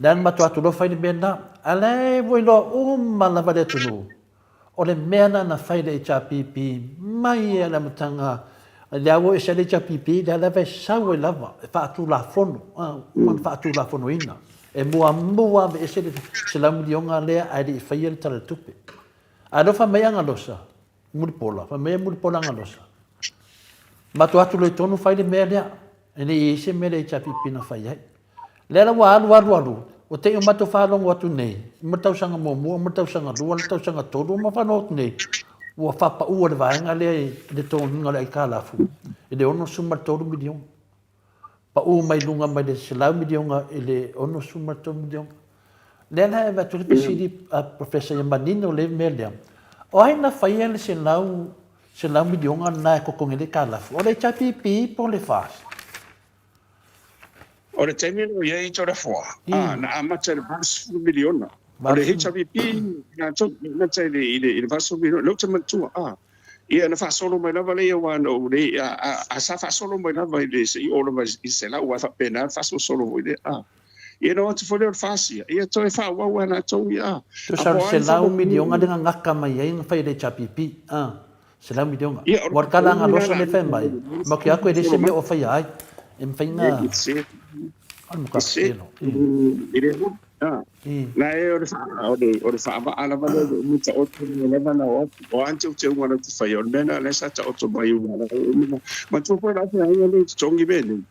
Le na matou atu loa fai le mea lena. A la e ua iloa uma lava le atunuu, o le mea lena na fai e le HRPP mai lava i le amataga, lea ua ese le HRPP, lea lava e sau ai lava, e faatulafono, ua uma ona faatulafonoina. E muamua aveese le selau miliona lea ae le i faia le Tala o le Tupe. Ae alofa mai Agalosa, Mulipola, fai mai e Mulipola Agalosa, matou atu loa i totonu fai le mea lea, e le i i ai se mea le HRPP na fai ai. Lea la ua alu alu alu, ua te i o matou faalogo atu nei, ma le tausaga muamua, ma le tausaga lua, le tausaga tolu, ma faalogo atu nei, ua faapaua le vaega lea i le totogiina o le aitalafu i le $63 miliona. Pau mai luga mai le 100 miliona i le 63 miliona. Lea la e avatu le fesili a Professor ia manino le mea lea. O ai na faia le 100 miliona lena e totogi ai le aitalafu? O le HRPP po o le FAS? O le taimi o i ai Toleafoa, na amata i le 80 miliona. O le HRPP latou na amata i le 80 miliona. Lea ou te manatua, ia na faasolo mai lava lea aua na ou le, a sa faasolo mai lava i le seia oo lava i le 100 aua e faapena le faasolosolo foi lea. Ia na o atu foi lea o le FAS ia, ia toe faaauau lava e latou ia. Tusa o le 100 miliona lea na gata mai ai na fai e le HRPP. 100 miliona. Ua le tala galoso lea fai mai, ma ke atu e le se mea o faia ai. E mafai na... O le matua pelo. Na e o le faavaa lava lea o le taoto mai lava na o atu. O a ni teuteuga na te faia, o le mea lena lea sa taoto mai uma. Manatua foi lau feagaiga lea i totogi mea nei.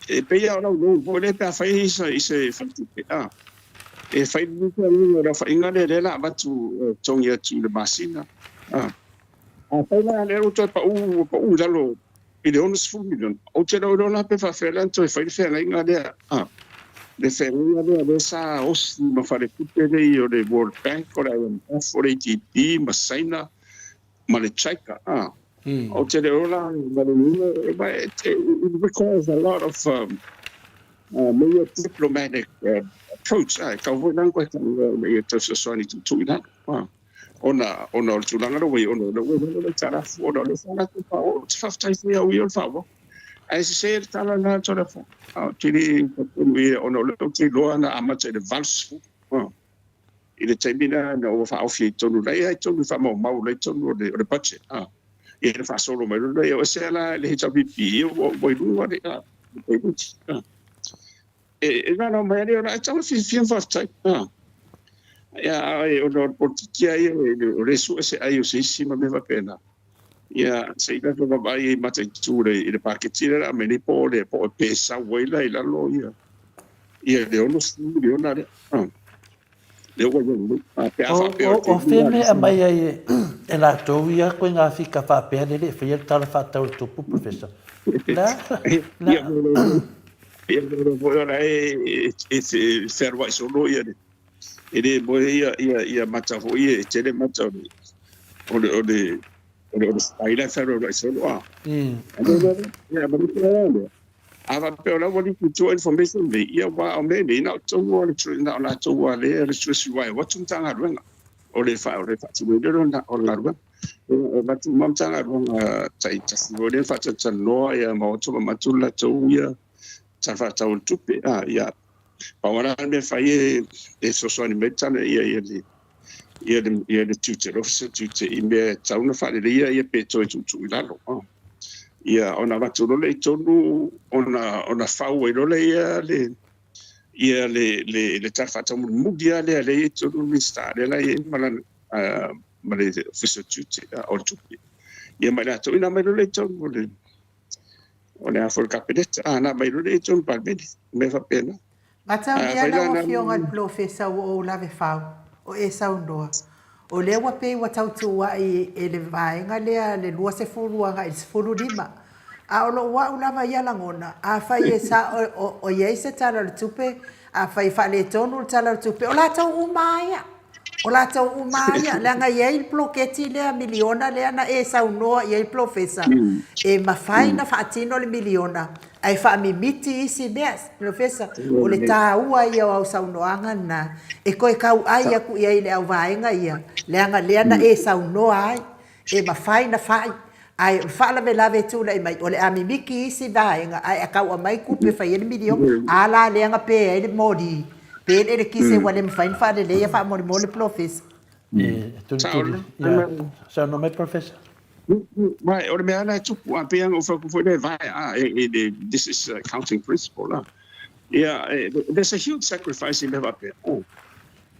E pei lava o lau loan foi lea pe a fai i se faletupe, e fai le feagaiga o le aofaiga lea lea o le a avatu e totogi atu i le masina. Afai la lea ua toe pau pau i lalo i le 60 miliona, ou te le o iloa la pe faapefea la ona toe fai le feagaiga lea, le feagaiga lea lea sa osi ma faletupe nei o le World Bank, o le IMF, o le ADB ma Saina ma le Chika. Ou te le o la ma le uiga, it requires a lot of mea ia diplomatic approach, e tatau foi la ona toe talanoa ina ia toe fesoasoani tuutuu i lalo, ona ona o le tulaga lea ua i ai, ona o lea ua i lalo le aitalafu, ona o lea sa latou faaoo. Ou te faafetai foi ia au ia o le faaauau. Ae sese le tala lena a Toleafoa. Ou te le talitonu i ai ona o lea ou te iloa na amata i le 80. I le taimi lena ina ua faaofi ai i totonu, la e i ai i totonu i faamaumau la e i totonu o le budget, a. Ia ona faasolo mai loa lea, o ese la le HRPP, ia ua i luga le payment, a. E valaau mai lava lea, e tatau ona fiafia ma faafetai, a. Ia, ae ona o le polokiki lava ia, o lea e sue se ai o se isi ma mea faapena. Ia, se i tatou vaavaai i mataitu i le paketi lea o le a aumai nei po o le po o pe sau ai la i lalo ia ia le 60 miliona lea. Lea ua i ai nei. A pe a faapea o O fea mea e aumai ai e latou ia koiga fika faapea lele e faia le Tala Faatatau o le Tupu, Professor? Le a? Le a? Ia, foi o la e fealuai solo ia le E le moe ia ia ia mata foi e tele mata o le o le o le o le o le ai la fealualuai solo a. Ia ma le lea. A faapea o la ua liki i tua information nei, ia aua o mea nei na o totonu o le na o latou a lea le Treasury o atu Matagaluega o le fa o le faatinoina lea o le galuega. E avatu uma Matagaluega taitasi foi lea faatalatalanoa ia ma o atu ma avatu le latou ia Tala Faatatau o le Tupe a ia Pau lava la le mea e fai e fesoasoani mai le tala ia ia le ia le ia le tiute, le Ofisa o Tiute i mea e tatau ona faaleleia ia pe toe tuutuu i lalo. Ia ona avatu loa lea i totonu ona ona fau ai loa lea ia le ia le le le Tala Faatatau mulimuli lava lea lea e i ai i totonu le Minisita lea la e i ai ma lana ma le Ofisa o Tiute o le Tupe. Ia ma i latou ina aumai loa lea i totonu o le O le a foi le Kapeneta, a, na aumai loa lea i totonu o le Palemene, mea faapena. Mataulia lau Afioga i le Polofesa ua ou lave fau, o e saunoa, o lea ua pei ua tau tuuai e le vaega lea le 20 agai i le 15. A o lou au lava ia lagona, afai e sao o i ai se Tala o le Tupe, afai e faaletonu le Tala o le Tupe, o latou uma lava ia. O latou uma lava ia, leaga e i ai le poloketi lea miliona lea na e saunoa i ai Polofesa, e mafai ona faatino le miliona ae faamimiti isi mea. Polofesa, o le taua ia o au saunoaga na e toe tauai atu i ai i le auvaega ia, leaga lea na e saunoa ai, e mafai ona fai, ae o le faalavelave e tulai mai, o le a mimiti isi vaega ae a tau aumai tupe e fai ai le miliona, a la lea na pe ai le moli, pe le elekise ua le mafai ona faaleleia faamolemole Polofesa. E tulituli, ia, saunoa mai Polofesa. Right, o le mea lava e tupu, a pei lava ona ou fai atu foi lea e vae, a, e, e, this is accounting principle, a. Ia, there's a huge sacrifice i mea faapea. Oh.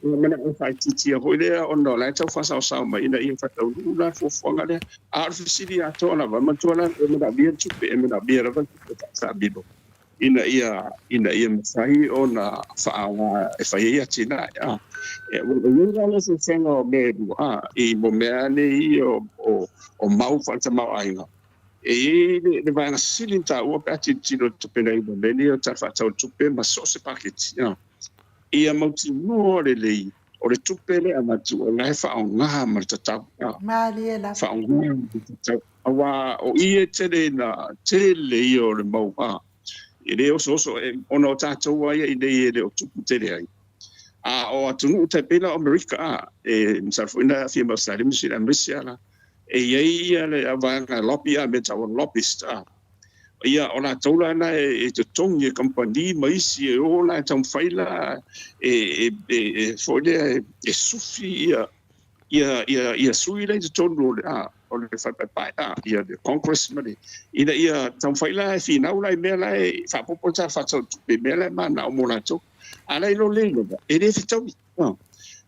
Ua manao faaitiitia foi lea ona o la e tau faasaosao mai ina ia faataunuu la le fuafuaga lea. A o le fesili atoa lava, manatua la e manaomia le tupe, e manaomia lava le tupe faataamilo ina ia ina ia mafai ona faaaoga e fai ai atinae. A ua i ai la le eseesega o mea e lua, a i mo mea nei ia o o mau faaletamaoaiga, e i ai le vaega sili ona taua pe a tilotilo i le tapenaina o mea nei o Tala Faatatau o le Tupe ma so o se paketi. A ia mautinoa lelei O le tupe lea e avatu, o la e faaaoga ma le tatau. Malie lava. Faaaoga ma le tatau. Aua o i e tele ina tele ia o le mau a, e le osooso ona o tatou lava ia i inei e le o tupu tele ai. A o atunuu tai pei la o Amerika a, e masalo foi na aafia ma Ausetalia ma Niu Sila aemaise lava la, e i ai ia le vaega lobby a, mea tau o lobbyist a. Ia, o latou la na e totogi e kamupani ma isi e o la e taumafai la e foi lea e sufi ia ia ia ia sui la i totonu o le a o le falepaepae a ia le Congress ma le ina ia taumafai la e finau la i mea la e faaopoopo le Tala Faatatau o le Tupe i mea la e mananao mo latou. A la i lo le iloa, e le fetaui.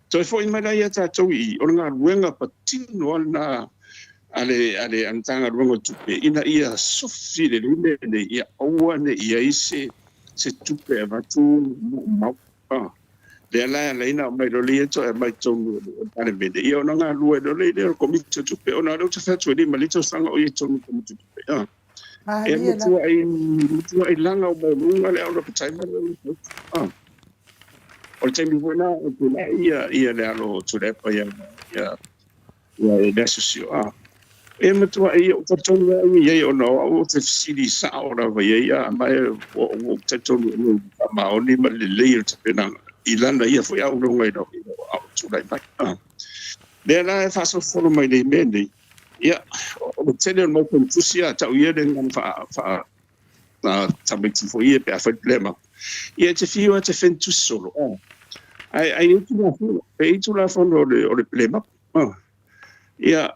Toe foi mai la ia tatou i i, o le galuega patino lava lena a le a le Matagaluega o Tupe ina ia sofi lelei mea nei, ia aua ne i i ai se se tupe e avatu maumau. Lea la e ala ai ona aumai loa lea toe aumai i totonu o le Palemene, ia ona galue loa lea o le Komiti o Tupe, ona o lea ou te fai atu e 5 i le tausaga o i ai i totonu o le Komiti o Tupe. E Malie lava. matuai laga o maualuga le aulapataima lea o le O le taimi foi lena o tulai ia le alo o Tuilaepa ia Ignatius Sio. E matuai ou talitonu lava au i ai ona o au ou te fesili sao lava i ai, ma ua ou talitonu o le faamaoni ma le lelei o le tapenaga i lana ia foi auaunaga ina ua tulai mai. Lea la e faasolosolo mai nei mea nei, ia, o le tele o le mau konetusi a tau ia le gagana tamaiti foi ia pe a fai le plema. Ia e te fiu lava e te fenetusi solo, ae ai i tulafono, e i tulafono o le plema. Ia,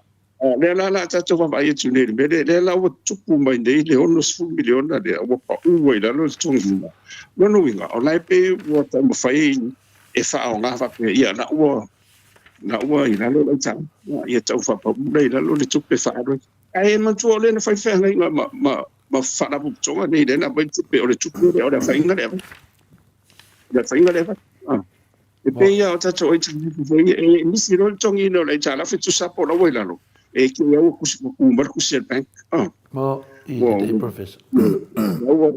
lea la o le a tatou vaavaai atu nei i le mea lea, lea la ua tupu mai nei le 60 miliona lea ua pau ai i lalo le totogiina. Lona uiga, o la e pei ua taumafai e faaaoga faapea, ia la ua la ua i lalo le aitalafu, ia tau faapau lea i lalo le tupe faaalu ai. Ae manatua o lea na fai feagaiga ma, ma, ma faalapotopotoga nei, lea na aumai le tupe, o le tupe lea, o le afaina lea, o le afaina lea. Ah. E pei lava o tatou aitalafu foi, e misi loa le totogiina o le aitalafu, e tusa po o la ua i lalo, e te i ua kusi, ua ku mai le kusi a le bank. Ah. Mo i le professor. Ua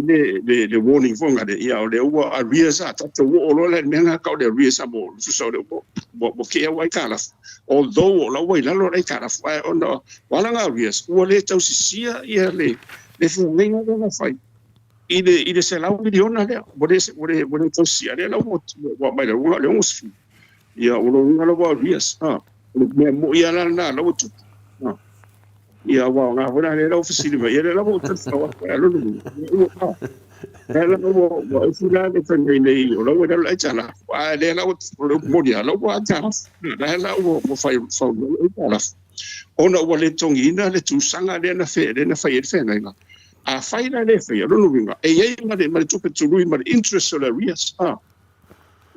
le le le warning foi ngale ia o le ua arrears a tatou oo loa la i le mea lena tau o le arrears a mo tusa o le ua ua kea ua aitalafu although o la ua i lalo le aitalafu ae ona o ala na arrears ua le tausisia ia le le feagaiga lea na fai i le i le $100 miliona lea ua le ua le ua le tausisia lea la ua ua aumai i luga o le 60 ia o lona uiga la ua arrears a o le mea moi lava la lena la ua tupu. Ia, aua o ngā foi la lea ua fesili mai, ia lea la ua ou talitonu atu ai, lona uiga, ua, lea la ua, ua esi la le fai mai nei, o la ua i lalo le aitalafu, a lea la ua, o le upu moni lava, la ua aitalafu, lea la ua, ua fai, fai le aitalafu, ona ua le totogiina le tusaga lea na fe, lea na fai ai le feagaiga. Afai la e le faia, lona uiga, e i ai ma le, ma le tupe tului ma le interest o le arrears, a,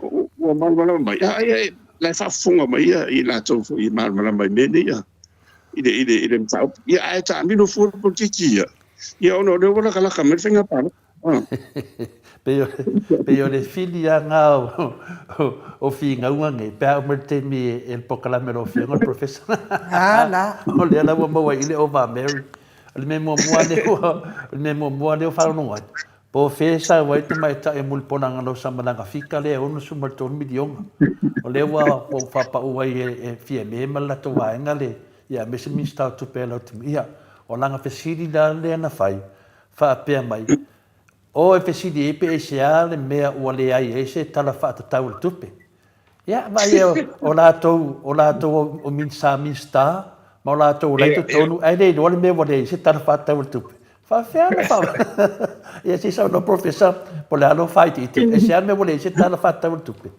ua malamalama mai, a, ia, la e faafofoga mai ia i latou foi e malamalama i mea nei, a. i le, i le, i le mataupu. Ia, ae taamilo fua le polokiki ia, ia ona o lea ua lakalaka mai le faiga palota. Ah. Pei o le fili lava na o finauga nei, pe a oo mai le taimi e le polokalame a lau Afioga le Professor. A la. O lea la ua maua ai i le ova a Mary. O le mea muamua lea ua, o le mea muamua lea ua faalogologo atu, Po o fea e sau ai le tamaitai o Mulipola Galosa ma lana fika lea e $63 miliona. O lea ua ou faapau ai e Fiame ma le latou vaega le, ia aemaise le Minisita o Tupe ia Lautimi. Ia, o lana fesili la lea na fai, faapea mai, O e fesili ai pe aisea le mea ua leai ai se Tala Faatatau o le Tupe. Ia, vaai o latou, o latou o Minisita, Minisita, ma o latou o la e i totonu, ae le iloa le mea ua leai se Tala Faatatau o le Tupe. Faafefea ona faa... Ia, se i saunoa Professor, po o le a lou faaitiitia, aisea le mea ua leai se Tala Faatatau o le Tupe?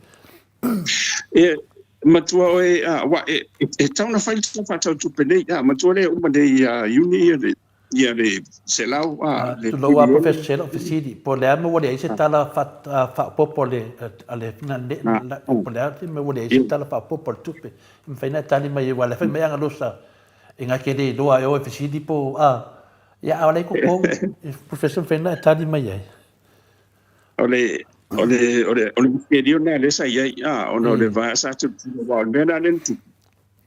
Ia, matua oe, aua e tatau ona fai le Tala Faatatau o le Tupe nei, matua lea e uma nei ia Iuni le Ia le selau a le Tulou a Professor se lau fesili, po o le a mea ua leai se tala faaopoopo a le po o le a se mea ua leai se tala faaopoopo a le tupe. E mafai ona e tali mai aua o la e fai mai Agalosa e na te le iloa e o e fesili po o a. Ia a o la e i totonu, Professor e mafai ona e tali mai ai. O le o le o le o le miselio lena lea sa i ai, ona o le vaega sa tilotilo aua o le mea lena lea na tupu.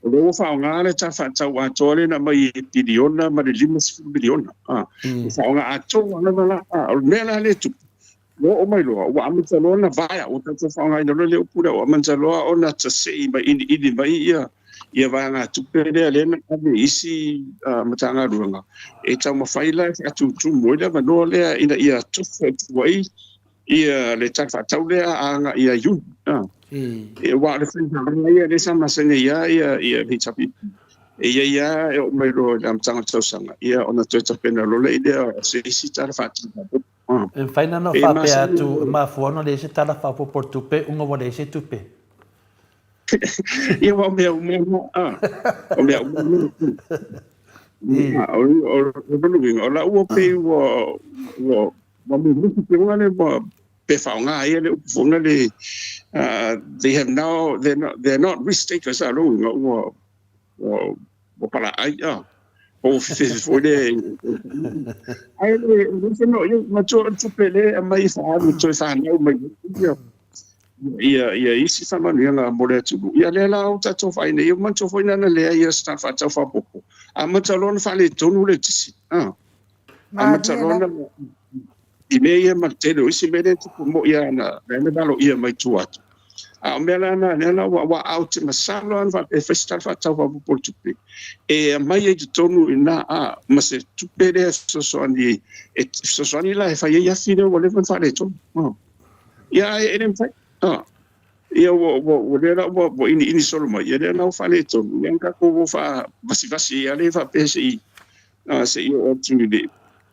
O lea ua faaaoga le Tala Faatatau Atoa lea na aumai i piliona ma le $50 miliona. Ua faaaoga atoa lava la. O le mea la lea e tupu, Ua oo mai loa, ua amata loa ona vaea, ua tatou faaaogaina loa le upu lea, ua amata loa ona tasei mai iliili mai ia ia vaegatupe lea lea na ave i isi Matagaluega e taumafai la e faatutumu ai le avanoa lea ina ia tofu atu ai ia le Tala Faatatau lea agai ia Iuni. Aua o le faiga ia lea sa masani ai lava ia le HRPP, e i ai lava e oo mai loa i le amataga o le tausaga, ia ona toe tapena loa lea o se isi Tala Faatatau faaopoopo. E mafai ona faapea atu, e mafua ona leai se Tala Faaopoopo o le Tupe ona ua leai se tupe. Ia, aua o mea uma na, o mea uma na. O lona uiga, o lau ua pei ua ua mumusu te uga le ua pe faaaoga ai le upu foi lea, they have now, they're not risk takers, a lona uiga ua ua palaai, po ua fefefe foi le ai le le ia matua o le tupe le aumai e faaalu toe fanau mai ia ia ia isi faamanuiaga mo le atunuu. Ia lea la ua tatou vaai nei, ua manatua foi na leai ia se Tala Faatatau Faaopoopo, amata loa ona faaletonu le tisi. Amata loa ona i mea ia ma le tele o isi mea lea e tupu moi lava na lea na valoia mai tua atu. A o mea la na lea la ua aua ou te masalo lava na faapea e fai se Tala Faatatau Faaopoopo o le Tupe e aumai ai i totonu i ina ma se tupe lea e fesoasoani e fesoasoani la e fai ai afi lea ua leva ona faaletonu. Ia ae e le mafai. Ia ua ua ua lea la ua ua iniini solo mai, ia lea la ua faaletonu, ia na tatou o faavasivasi ai lea faapea se i se i oo atu i le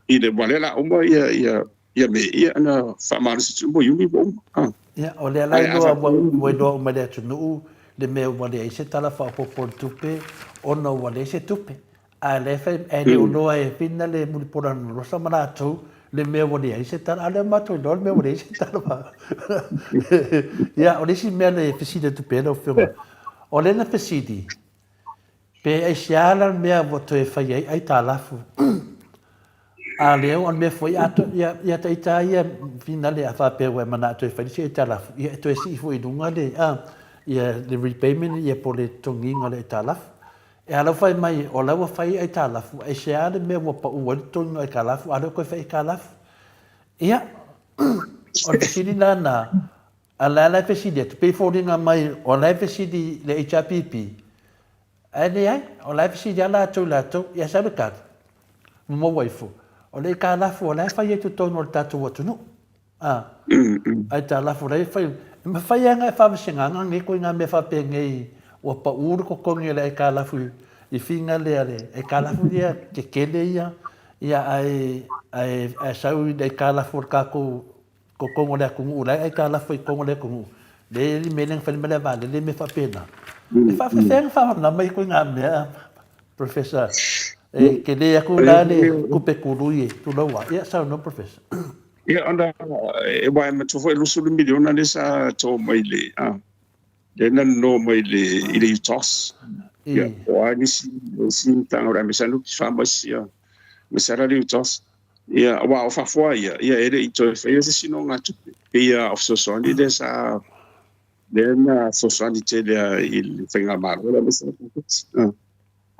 i le aua lea la uma ia ia ia me ia ana faamalosi atu mo Iuni ua uma. Ia, o lea la iloa ua ua iloa uma e le atunuu le mea ua leai se Tala Faaopoopo o le Tupe ona ua leai se tupe. A lea fai e le o loa e whina le mulipola lolosa ma latou le mea ua leai se tala. A lea matou iloa le mea ua leai se tala. Ia, o le isi mea le fesili atu pea lau Afioga, o lea na fesili, pe aisea la le mea ua toe fai ai aitalafu. A lea o le mea foi a to, ia, ia ita ia whina le a faapea ua e manao toe fai le isi aitalafu, ia e toe sii foi i luga le, a, ia le repayment ia po o le totogiina o le aitalafu. E ala fai mai, o la ua fai aitalafu, aisea le mea ua pau ai le totogiina o aitalafu, a lea ua toe fai aitalafu. Ia, o le fesili la lena, a o la e fesili atu, pei e foliga mai o la e fesili le HRPP, ae leai, o la e fesili lava latou i latou, ia sau le tali, ma maua ifo, o le aitalafu o la e fai ai totonu o le tatou atunuu. A, aitalafu o la e fai, e mafai lava ona e faavasegaga nei ituaiga mea faapenei ua pau le totogi o le aitalafu i figa lea le aitalafu ia tetele ia, ia ae, ae, ae sau i le aitalafu o le tatou totonu o le atunuu la e aitalafu ai i totonu o le atunuu, lea e i ai le mea lea na fai ma le vaalele mea faapena. E faafefea ona faamalamalama ituaiga mea, Professor? E tele atu la le tupe tului e tulou lava. Ia saunoa Professor. Ia ona e aua e matua foi 20 miliona lea sa to mai le a lea na nono mai le i le UTOS. Ia o a nisi nisi matanga o le MSN fa ma isi ma sala le UTOS. Ia aua o fafo lava ia, ia e le i toe faia se isi nogatupe. Pei lava o fesoasoani lea sa lea na fesoasoani tele lava i le faigamalo lea aemaise le paketi.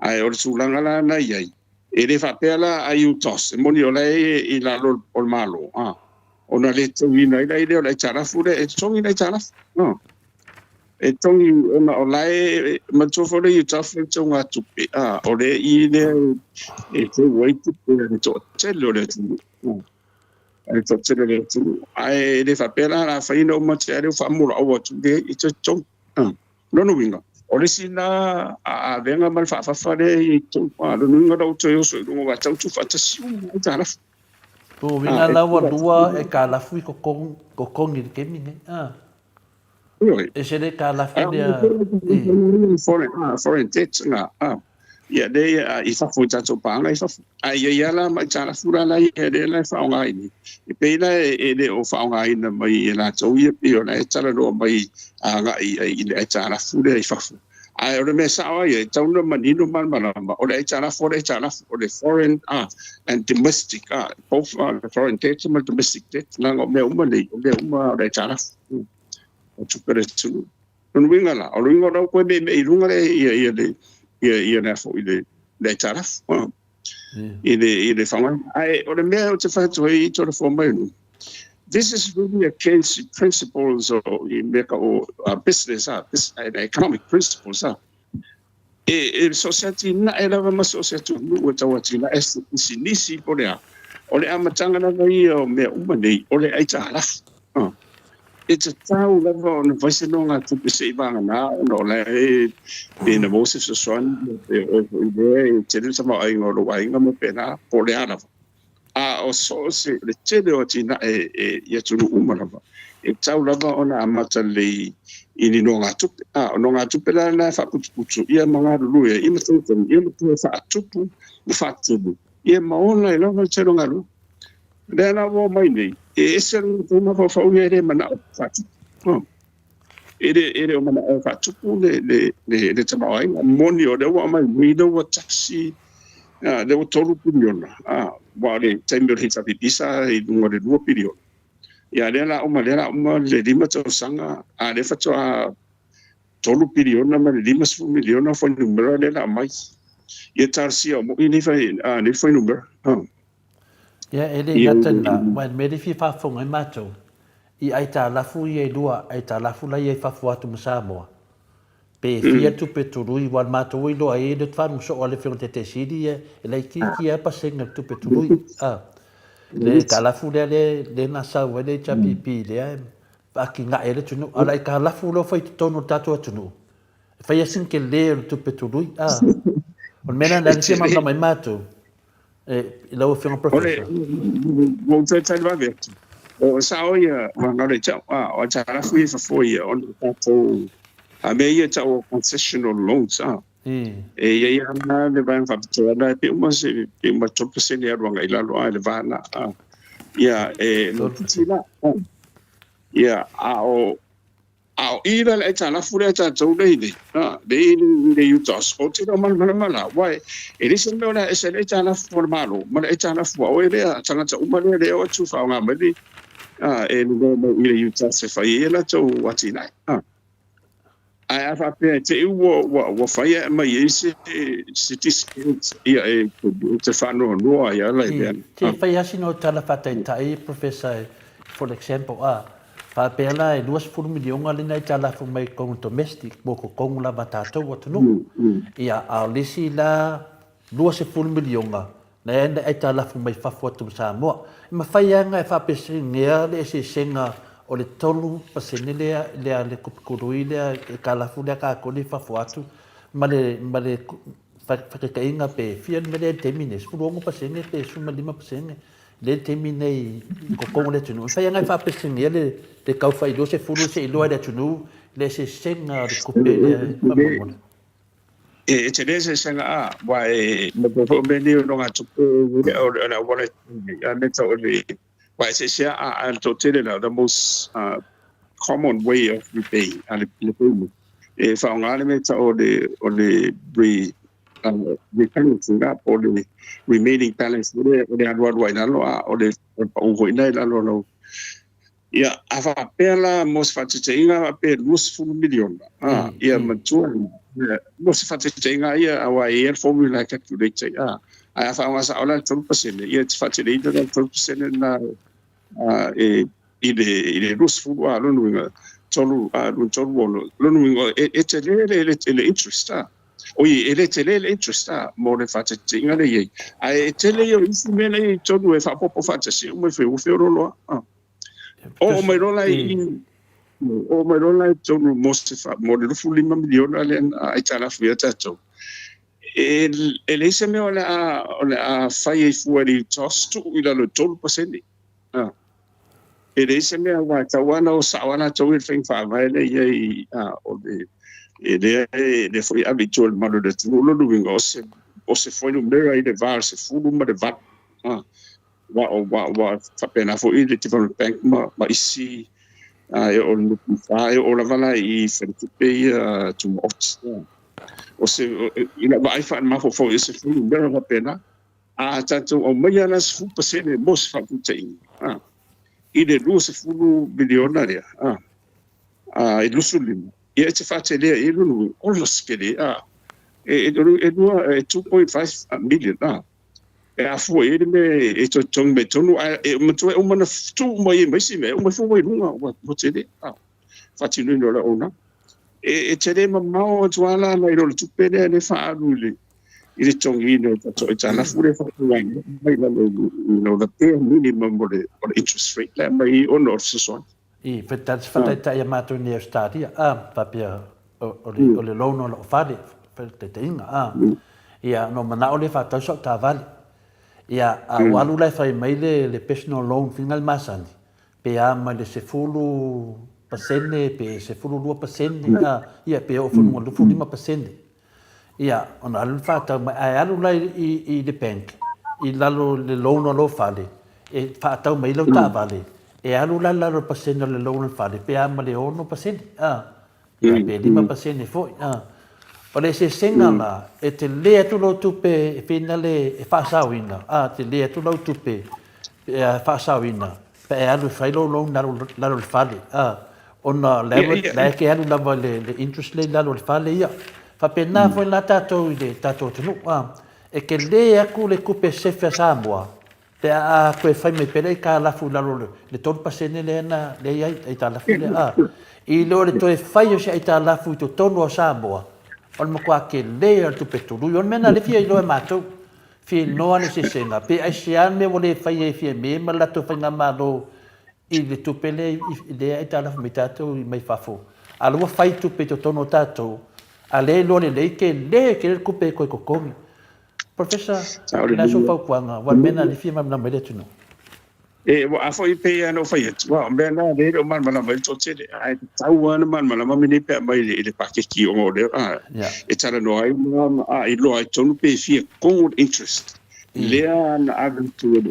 Ae o le tulaga la na i ai, e le faapea la a UTOS, e moni o la e i lalo o le Malo, ona le totogiina ai la lea o le aitalafu lea, e totogi le aitalafu. E totogi ona o la e manatua foi le UTOS le togatupe, o le i lea e feu ai tupe a le toatele o le atunuu. A le toatele o le atunuu. Ae le faapea la o le a fai ina uma atu ai lea ua faamulaau atu, leai, e toe totogi. Lona uiga, o le isi lena avega ma le faafafa lea e i totonu. Lona uiga la ua toe oso i luga aua e tatau ona tuufaatasi uma aitalafu. Lona uiga la ua lua aitalafu i totogi i le taimi lenei. Ioe. E se le aitalafu lea. Foreign debt na. Ia lea i fafo i tatou paaga i fafo. Ae i ai lava la ma aitalafu la la ia lea la e faaaoga ai nei. E pei la e le o faaaogaina mai e latou ia pei o la e talanoa mai agai i ai i le aitalafu lea i fafo. Ae o le mea sao lava ia, e tatau ona manino ma malamalama, o le aitalafu o le aitalafu, o le foreign and domestic, both le foreign debt ma le domestic debt, leaga o mea uma nei, o mea uma o le aitalafu, o tupe a le atunuu. Lona uiga la, o le uiga o la ua toe meemee i luga le ia ia le ia ia le foi le le aitalafu i le i le faaaogaina. Ae o le mea ou te fai atu ai i tolafoa mai nu, This is really against the principles o i mea ka o business and economic principles. E so o se atinae lava ma so o se atunuu e tau atinae se pisinisi po o le a, o le amataga lava ia o mea uma nei, o le aitalafu. E tatau lava ona fai se nogatupe se i vagana ona o la e pe na maua se fesoasoani pe o oe foi lea e tele le tamaoaiga o lou aiga ma pena po o le a lava. A o so o se le tele o atinae i atunuu uma lava, e tatau lava ona amata lelei i ni nogatupe. A o nogatupe la lena e faaputuputu ia ma galulue ai ia ma togitogi ia ma toe faatupu ma faatele ia ma ola ai lava le tele o galuega. O lea la ua oo mai nei, e ese le latou mafaufau ia e le manao e faatupu. E le, e le o manao e faatupu le, le, le, le tamaoaiga. Moni o lea ua aumai nei, lea ua tasi, lea ua 3 piliona, aua o le taimi o le HRPP sa i luga o le 2 piliona. Ia lea la uma, lea la uma le 5 tausaga, a lea faatoa 3 piliona ma le 50 miliona fuainumera lea la aumai. Ia talosia o moi nei, nei fuainumera. Ia, e le gata i lena, aua o le mea lea e fia faafofoga ai matou, i aitalafu ia e lua, aitalafu la ia i fafo atu ma Samoa, pe fia tupe tului, aua o le matou iloa ai, e le o te faalogo soo a le Afioga i le Taitaisili, ia, e laitiiti lava pasene o le tupe tului, a. Le aitalafu lea, lea na sau ai le HRPP lea e faatinae ai le atunuu, a o le aitalafu lea ua fai i totonu o le tatou atunuu, E fai lava sina tele o le tupe tului, a. O le mea lena lea e fia malamalama ai matou, e, lau Afioga Professor. Ua ou toe tali vave atu. O sao ia, ua galo i te au, a, o aitalafu ia i fafo ia, ona o tatou, a mea ia e tau o concessional loans, a. E i ai lava le vaega faapitoa la e pei uma se, pei uma 3% e alu agai i lalo, a, i le va la, a. Ia, e laitiiti la, a. Ia, a o, A o i la le aitalafu lea tatou lea i nei, a, lea i le UTOS, ou te le o malamalama la, aua e leai se mea o le a ese ai le aitalafu a le Malo ma le aitalafu a oe lea, tagata uma lea lea e o atu faaaoga mai le, a, e loloa mai i le UTOS e fai ai a latou atinae. A. Ae a faapea e te i ua, ua, ua fai ae aumai ai se, se discount, ia e, e te faanoanoa ai lava la i lea. Se i fai lava sina tala faataitai, Professor, for example, a, Faapea la e 20 miliona lena e talafo mai totonu domestic mo totonu lava a tatou atunuu. Ia, a o le isi la 20 miliona na e aitalafu mai fafo atu ma Samoa. E mafai lava ona e faapesenea le eseesega o le 3% lea lea le tupe tului lea e talafu lea tatou lea i fafo atu ma le ma le faataitaiga pe fia le mea lea i le taimi nei, 16% pe 15%. Lea le taimi nei i totonu o le atunuu, e mafai lava ona faapeseneia le tau fai 20 se i iloa e le atunuu le eseesega o le tupe lea faamolemole. E tele eseesega a, aua e manatua foi o mea nei o nogatupe o le auala e tau nei, a mea tau o le, aua e eseese a, a le toatele la, the most common way of repaying, a le payment, e faaaoga le mea e tau o le, o le re, rebalancing la, po o le remaining balance foi lea o le alualu ai i lalo, a o le pau foi lena i lalo o lau. Ia, a faapea la mo se faataitaiga, faapea $20 miliona, a, ia matua, mo se faataitaiga ia, aua e i ai le formula e calculate ai, a, ae a faaaoga sao la le 3%, ia e te faateleina la le 3% lena e i le i le 20 a lona uiga 3 a 2 3 6 lona uiga e tele le le interest a oi e le tele le interest a mo le faataitaiga lea i ai ae e tele ia o isi mea la e i ai i totonu e faaopoopo faatasi uma e fai ua feoloolo a oo mai loa la i oo mai loa la i totonu mo se mo le 25 miliona lea na aitalafu ia tatou e e leai se mea o le a o le a fai ai fua i le UTOS tuu i lalo i 3%. E leai se mea aua e tatau lava ona o sao lava latou i le faiga faavae lea e i ai, o le, e lea e lea foi e ave i tua i le mamalu o le atunuu. O lona uiga, o se, o se fuainumera i le va o le 10 ma le 8. Aua ua, ua faapena foi le Development Bank ma, ma isi e oo i le NPF, e oo lava la i faletupe ia tumaoti. O se, i lau vaai faale-mafaufau i se fuainumera faapena. A tatou aumaia la 10% mo se faataitaiga, a, i le 20 miliona lea, a, a, i le 25, ia e te faatelea i ai lona uiga, ola se tele, a, e, e, e, e 2.5 million, a. E afua i ai le mea e toe totogi mai totonu, ae e matua e uma ona tuu mai ai ma isi mea, e uma ifo ua i luga, ua tele faatinoina o le auaunaga. E tele mamao atu lava la nai lo le tupe lea e faaalu i le totogiina o tatou aitalafu lea e faatulaga mai lalo i le bare minimum o le interest rate la e aumai ona o le fesoasoani. I faataitai a matou nei Ausetalia, a, faapea o le loan o lou fale, faataitaiga, a, ia, ona ou manao lea e faatau sau taavale. Ia, a ua alu la e fai mai le personal loan fina le masani, pe a mai le 10% pe 12%, a, ia, pe oo foi i luga i le 25%. Ia, ona alu le faatau mai, ae alu la i le bank, i lalo i le loan o lou fale, e faatau mai ai lau taavale, e alu la i lalo o le pasene o le loan o le fale, pe a ma le 6%, a, ia, pe 5% foi, a. O le eseesega la, e tele atu lau tupe e finale e faasaoina, a, tele atu lau tupe e faasaoina, pe a e alu e fai lou loan i lalo o le fale, a, ona la e te alu lava i le interest lea i lalo o le fale ia. Faapena foi la tatou i le tatou atunuu, a, e tele atu le tupe sefe a Samoa pe a toe fai mai pea le aitalafu i lalo o le 3% lea na lea i ai aitalafu lea, a, i lo le toe fai o se aitalafu i totonu o Samoa, o le matua tele o le tupe tului. O le mea lena lea e fia iloa e matou, fia iloa le eseesega, pe aisea le mea ua le fai ai e Fiame ma le latou faigamalo i le tupe lea lea aitalafu mai tatou mai fafo, a o lea ua fai tupe i totonu o tatou, a o lea e iloa lelei tele tele le tupe e toe totogi. Professor, o le a sou fautuaga aua o le mea lena o lea e fia malamalama ai le atunuu? E, a foi e pei lava ona ou fai atu, aua o mea na lea e le o malamalama ai le toatele, ae tatau lava ona malamalama mea nei pe a aumai i le paketi ona o lea e talanoa ai ma iloa ai tonu pe fia togo le interest lea na ave atu e le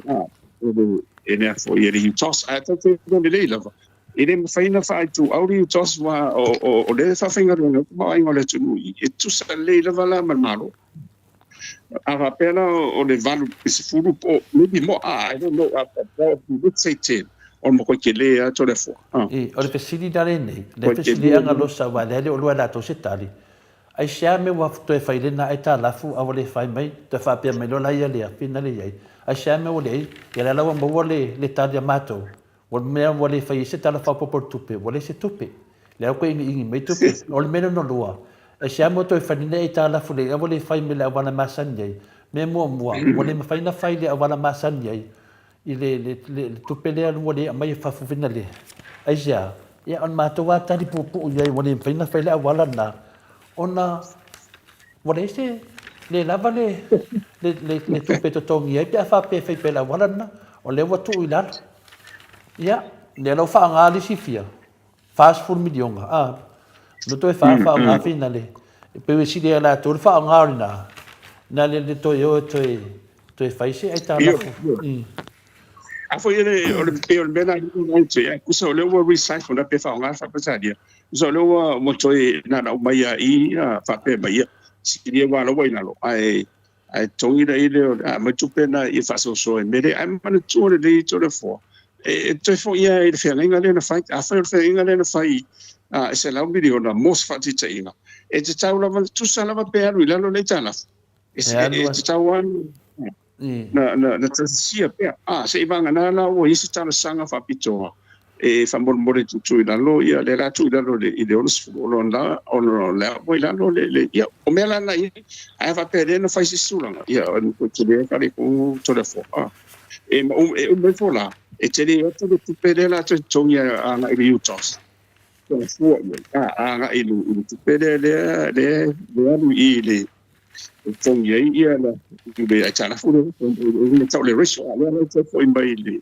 e le foi e le UTOS, ae tatou te iloa lelei lava, e le mafai ona faaituau le UTOS aua o lea e faafaigaluega ai le tamaoaiga o le atunuu i i, e tutusa lelei lava la ma le Malo. A faapea la o le 8 i le 10 po o maybe more, I don't know, let's say 10, o le matua tele lava Toleafoa. O le fesili la lenei, le fesili agalosa aua o lea e le o iloa e latou se tali, Aisea mea ua toe fai lena aitalafu a ua le fai mai, toe faapea mai loa laia lea, finale i ai, aisea mea ua leai, ia lea la ua maua le tali a matou, o le mea ua le fai ai se tala faaopoopo o le tupe, ua leai se tupe, lea ua toe igiigi mai tupe. O le mea lona lua, aisea mea ua toe fai lenei aitalafu lea ua le fai mai le auala masani ai, mea muamua, ua le mafai ona fai le auala masani ai, i le tupe lea ua le aumai e fafo finale. Aisea? Ia, o le matou lava tali puupuu i ai ua le mafai ona fai le auala lena, ona ua leai se, le lava le tupe e totogi ai pe a faapea e fai pea le auala lena, o lea ua tuu i lalo. Ia, lea la ua faaaoga le isi fia, 40 miliona, a, ua toe faaaoga finale. E pei e sili ia latou le faaaoga o lena, na le toe o e toe toe fai se aitalafu. A foi o le pei o le mea lena e tusa o lea ua recycle na pe faaaoga le faa-Peretania. Tusa o lea ua toe na aumai lava i i faapea mai ia, sili aua la ua i lalo, ae ae totogi la i le aumai tupe na ia faasoasoa i mea lea. Ae manatua lelei Toleafoa, e toe foi lava i le feagaiga lea na fai. Afai o le feagaiga lea na fai e $100 miliona mo se faataitaiga, e tatau lava, tusa lava pe alu i lalo le aitalafu, e tatau lava na tausisia pea. A, se i vagana la ua i ai se talosaga faapitoa e faamolemole tuutuu i lalo, ia lea la tuu i lalo i le 60, o lea ua i lalo le, ia, o mea la na i ai. Ae a faapea lea na fai se isi tulaga, ia, e matua tele ai faaletonu Toleafoa. E uma ifo la, e tele atu le tupe lea la toe totogi agai i le UTOS, fua i ai, a, agai i le tupe lea lea lea alu i le e totogi ai ia le aitalafu lea, e tau le ratio, a lea la e toe foi mai i le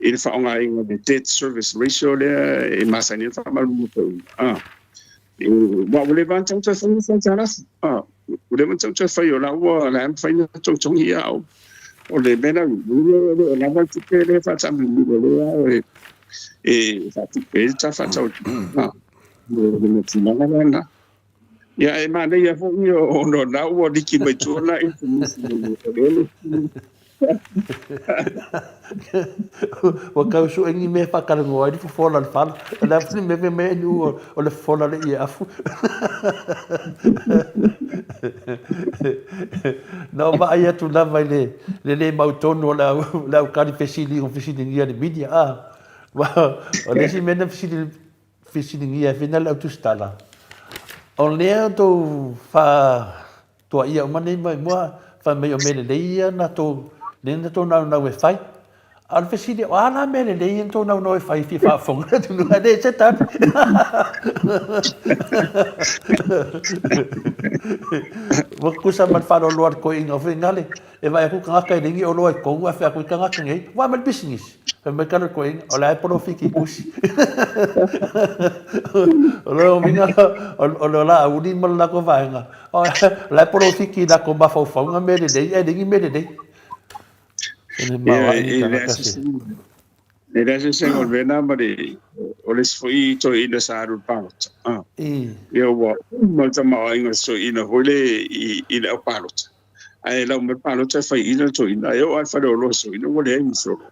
i le faaaogaina o le debt service ratio lea e masani ai ona faamalumu atu. Aua ua leva ona toe fai se aitalafu. Ua leva ona toe fai o la ua la e mafai ona togitogi ia au. O le mea la e le o lava le tupe lea e faataamilomilo lea e faatupe ai le tala faatatau o le tupe. O le tulaga lena. Ia e manaia foi ona o la ua liki mai tua la information o le. Ua tau sue ni mea e faatalanoa ai le fofola o le fala. O le a foi le mea fai mai ai nuu o le fofola o le ie afu. Na ou vaai atu lava i le le le mautonu o le au le aukali fesili o fesiligia le media a. O le isi mea na fesili fesiligia ai foi na le au tusitala, o lea tou faa Tuaia uma nei mai mua, fai mai o mea lelei ia na tou, lea na tou naunau e fai. A o le fesili, o a la mea lelei ia na tou naunau e fai e fia faafofoga le atunuu, ae leai se tali. Ua tutusa ma le faaloloa a le toeaina foi nale, e vaai atu tagata e leai ni oloa i totonu ae fai atu i tagata nei, ua aumai le pisinisi. Fai mai tala le toeaina, o la e polofiti i tusi. O lona uiga, o le Laauli ma le latou vaega, o la e polofiti i latou mafaufauga mea lelei, ae leai ni mea lelei. E le maoae ni tagata se. E leai se eseesega o le mea lena ma le, o le isi foi toeaina sa alu i le palota. Ia ua uma le tamaoaiga o le toeaina foi lea i le au palota. Ae lau mai le palota e fai ina le toeaina, ae oo lava i le faleoloa i le toeaina ua leai ma se oloa.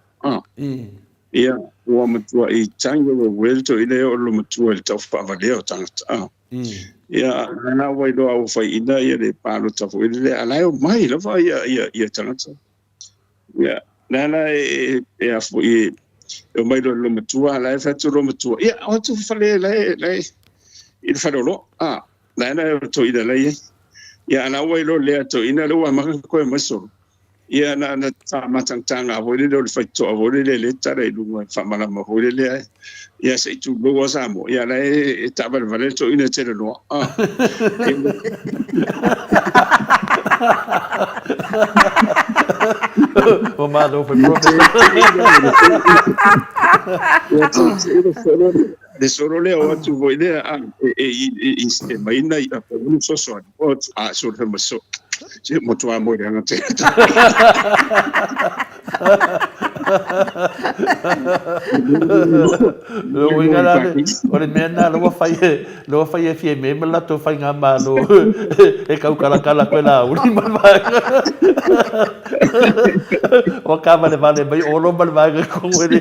Ia, ua matuai tagi ueue le toeaina e oo i le matua i le taufaavalea o tagata. Ia, a la ua iloa ua fai ina ia le palota foi lele, a la e omai lava ia, ia, ia tagata. Ia, la la e, e, a foi, e omai loa i le matua, a la e fai atu le matua, ia, o atu fale, la e, la e, i le faleoloa. La la e toeaina la e i ai. Ia, a la ua iloa lea toeaina lea ua amata toe omai solo. Ia, na ona faamatagataga foi lele o le faitotoa foi lele lea e tala i luga e faamalama foi lele ae. Ia, se i tulou lava Samoa. Ia, la e taavalevale le toeaina e talanoa. Ah. Ua malo foi Professor. Le solo lea o atu foi lea a e e e e mai na i a ulu soso o a so le maso se mo tua mo le anga te. Lo uiga la le o le mea na lo fai e lo fai e fie me ma latou faigamalo e kaukalakala koe la uli ma le vaega. Ua kavalevale mai Olo ma le vaega i kohu e le.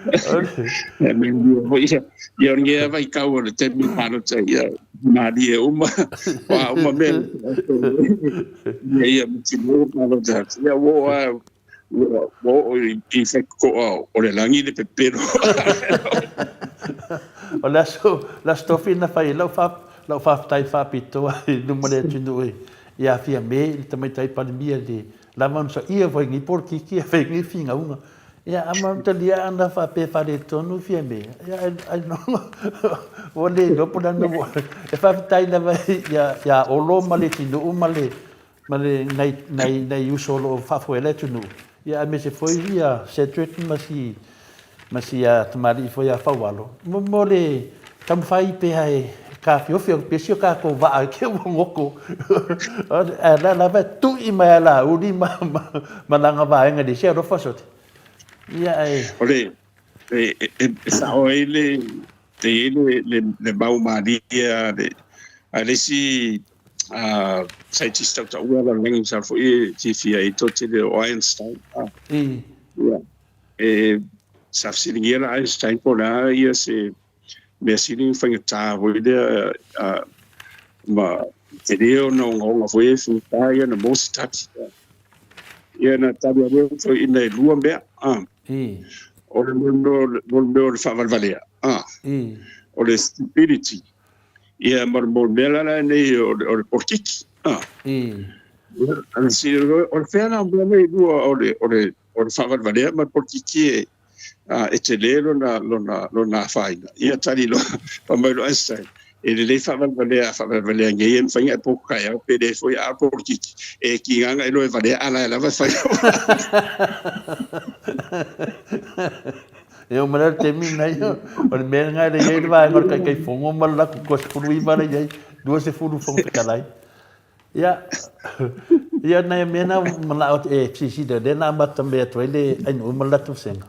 E me ia foi ia ia o le vaitau o le taimi palota ia malie uma o a uma mea ia ia mautinoa palota atu ia ua oo lava ua oo i faitotoa o le lagi le pepelo. O le aso le aso tofi na fai ai lau lau faafetai faapitoa i luma o le atunuu ia Fiame i le tamaitai Palemia i le lava ona saia foi nei polokiki e fai nei finauga. Ia a ma talia ana faapea e faaletonu Fiame, ia ai no ua le iloa po o le a le mea ua E faafetai lava ia Olo ma Leatinuu ma le ma le nai nai nai uso o lo o faafoe ai le atunuu, ia aemaise foi ia Cedric ma si ma si tamalii foi ia Faualo, mo mo le taumafai pea e taofiofi atu pea si o tatou vaa i te i ua goto, ae o la lava e tui mai a Laauli ma ma lana vaega i le isi alofa sote. Ia ae. O le e e sao ai le e i ai le le le mau malie a le a le isi scientist tautaua lalolagi masalo foi e fiafia ai toatele o Einstein. Ia e sa fesiligia la Einstein po o le a ia se mea sili ona faigata foi lea ma tele ona ogaoga foi e faigata ia ona maua se tali. Ia na tali atu le toeaina e lua mea. O le mea o le faavalevalea, o le stupidity, ia ma le mea la la nei o le polokiki. O le fea la o mea nei e lua o le faavalevalea ma le polokiki e e tele lona, lona, lona afaina. Ia tali loa, fai mai loa Einstein, e lelei faavalevalea, a faavalevalea nei e mafai ona e poto taeao pe le foi a o le polokiki, e tiga ona e iloa e valea a la e lava e fai. E oo mai la le taimi lenei, o le mea lena e le i ai le vaega o le Taitaifono ma le latou 29 la e i ai, 20 Fofoga Fetalai. Ia, ia nai mea na manao e silasila lea na amata mai atu ai le ainuu ma le latou vasega.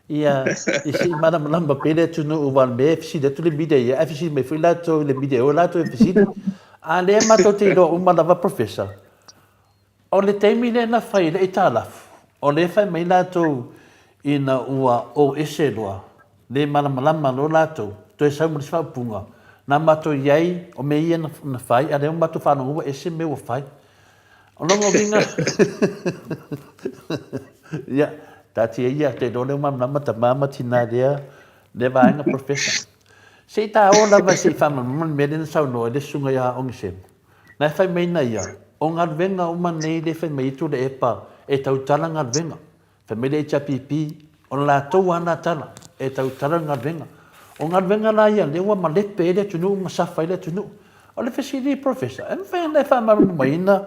Ia, i se i malamalama pea le atunuu aua o le mea e fesili atu le media ia, ae fesili mai foi latou i le media e o latou e fesili. A lea matou te iloa uma lava Professor. O le taimi lea na fai ai le aitalafu, o lea e fai mai latou ina ua o ese loa, le malamalama loa latou, toe sau ma le isi faaupuga, na matou i ai, o mea ia na fai, a o lea ua matou faalogo ua ese mea ua fai. O lona uiga, ia, taatia ia, ou te iloa o lea ua malamalama tama ma tina i lea vaega Professor. Se i ta o lava se i faamalamalama le mea lea na saunoa ai le susuga ia Ogisemo. Na e fai mai na ia, o galuega uma nei lea e fai mai ai Tuilaepa e tautala galuega. Fai mai le HRPP, o le latou lava na tala, e tautala le galuega. O galuega la ia lea ua malepe ai le atunuu ma safa ai le atunuu. O le fesili Professor, e mafai ona e faamalamalamaina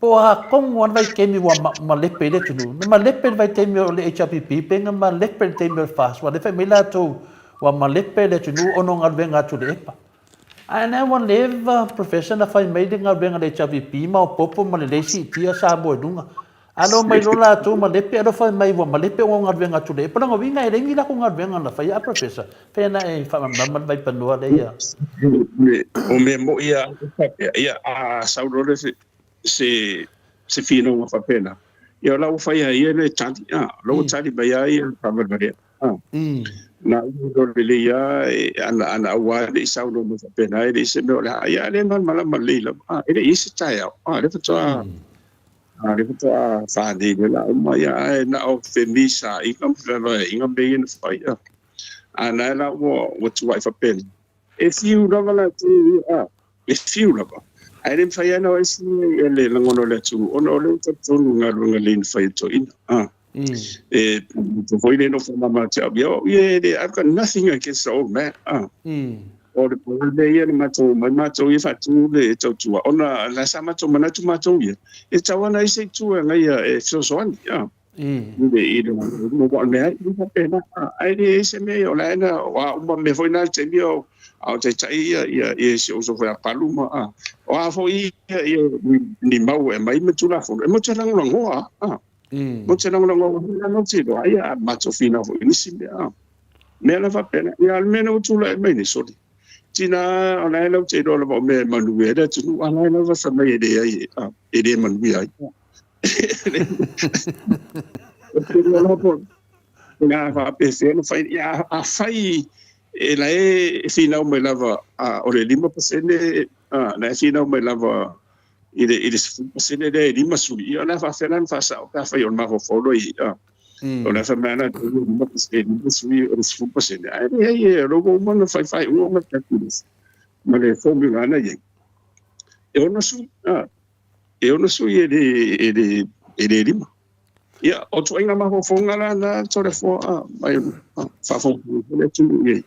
po o a tonu lava le vaitaimi ua malepe ai le atunuu? Na malepe i le vaitaimi o le HRPP pe na malepe i le taimi o le FAST? Aua o lea e fai mai latou ua malepe le atunuu ona o galuega a Tuilaepa. Ae lea ua leva Professor na fai mai le galuega a le HRPP maopoopo ma lelei siitia Samoa i luga. Alo mai loa latou malepe alo fai mai ua malepe ona o galuega a Tuilaepa. O lona uiga e leai ni latou galuega na faia a Professor? Pei ona e faamalamalama le vaipanoa lea ia. O mea moi a faapea, ia a sau loa le se se finauga faapena, ia o la ua fai a ia le tali, a, o la ua tali mai a ia faavalevalea. A, na iloa lelei lava ana ana aua ne i saunoa mai faapena, e leai se mea o le a, ia a o lea e malamalama lelei lava, a, e le i i ai se taeao, a, lea faatoa A lea faatoa fa nei le la uma, ia, ae na o femisaiga ma fevaeaiga mea ia na fai. A, a na la ua, ua tuai faapena. E fiu lava latou ia, a, e fiu lava. Ae le mafai lava ona o ese ia le lagona o le atunuu, ona o lea ua talitonu i galuega lelei na fai e toeaiina. A, e foi le nofo mama te au, ia, ia, e le, I've got nothing against the old man. A, O le polokalame ia na matou omai matou ia faatu le tautua ona la sa matou manatu matou ia e tatau ona i ai se itu e agaia e fesoasoani a i le i le mo wa mea ai faapena ae le ai se mea ia o la e na o a uma mea foi na i le taimi o a o taitai ia ia ia si ou uso foi a Palu ma a o a foi ia ia ni mau e aumai ma Tulafono e matou te lagolagoa a matou te lagolagoa foi la te iloa ai a matou finau foi i nisi mea a. Mea la faapena. Ia, o le mea na ua tulai mai nei, sole. Tina, o la e lau te iloa lava o mea e manuia ai le atunuu, a la e lava fai mai e leai, e le manuia ai. Ina faapefea ona fai, ia, a fai e la e finau mai lava, a, o le 5%, a, la e finau mai lava i le, i le 10% lea e 5 sui, ia o le a faafefea la ona faasao pe afai o le mafaufau loa i, a. O le a fai mai ana e 5 sui o le 10%, ae leai e o lea ua uma ona fai faaiuga ma le calculation ma le formula na i ai. E 6 sui, a, e 6 sui e le, e le, e le 5. Ia, o ituaiga mafaufauga la na Toleafoa, a, mai faafogafoga foi le atunuu i ai.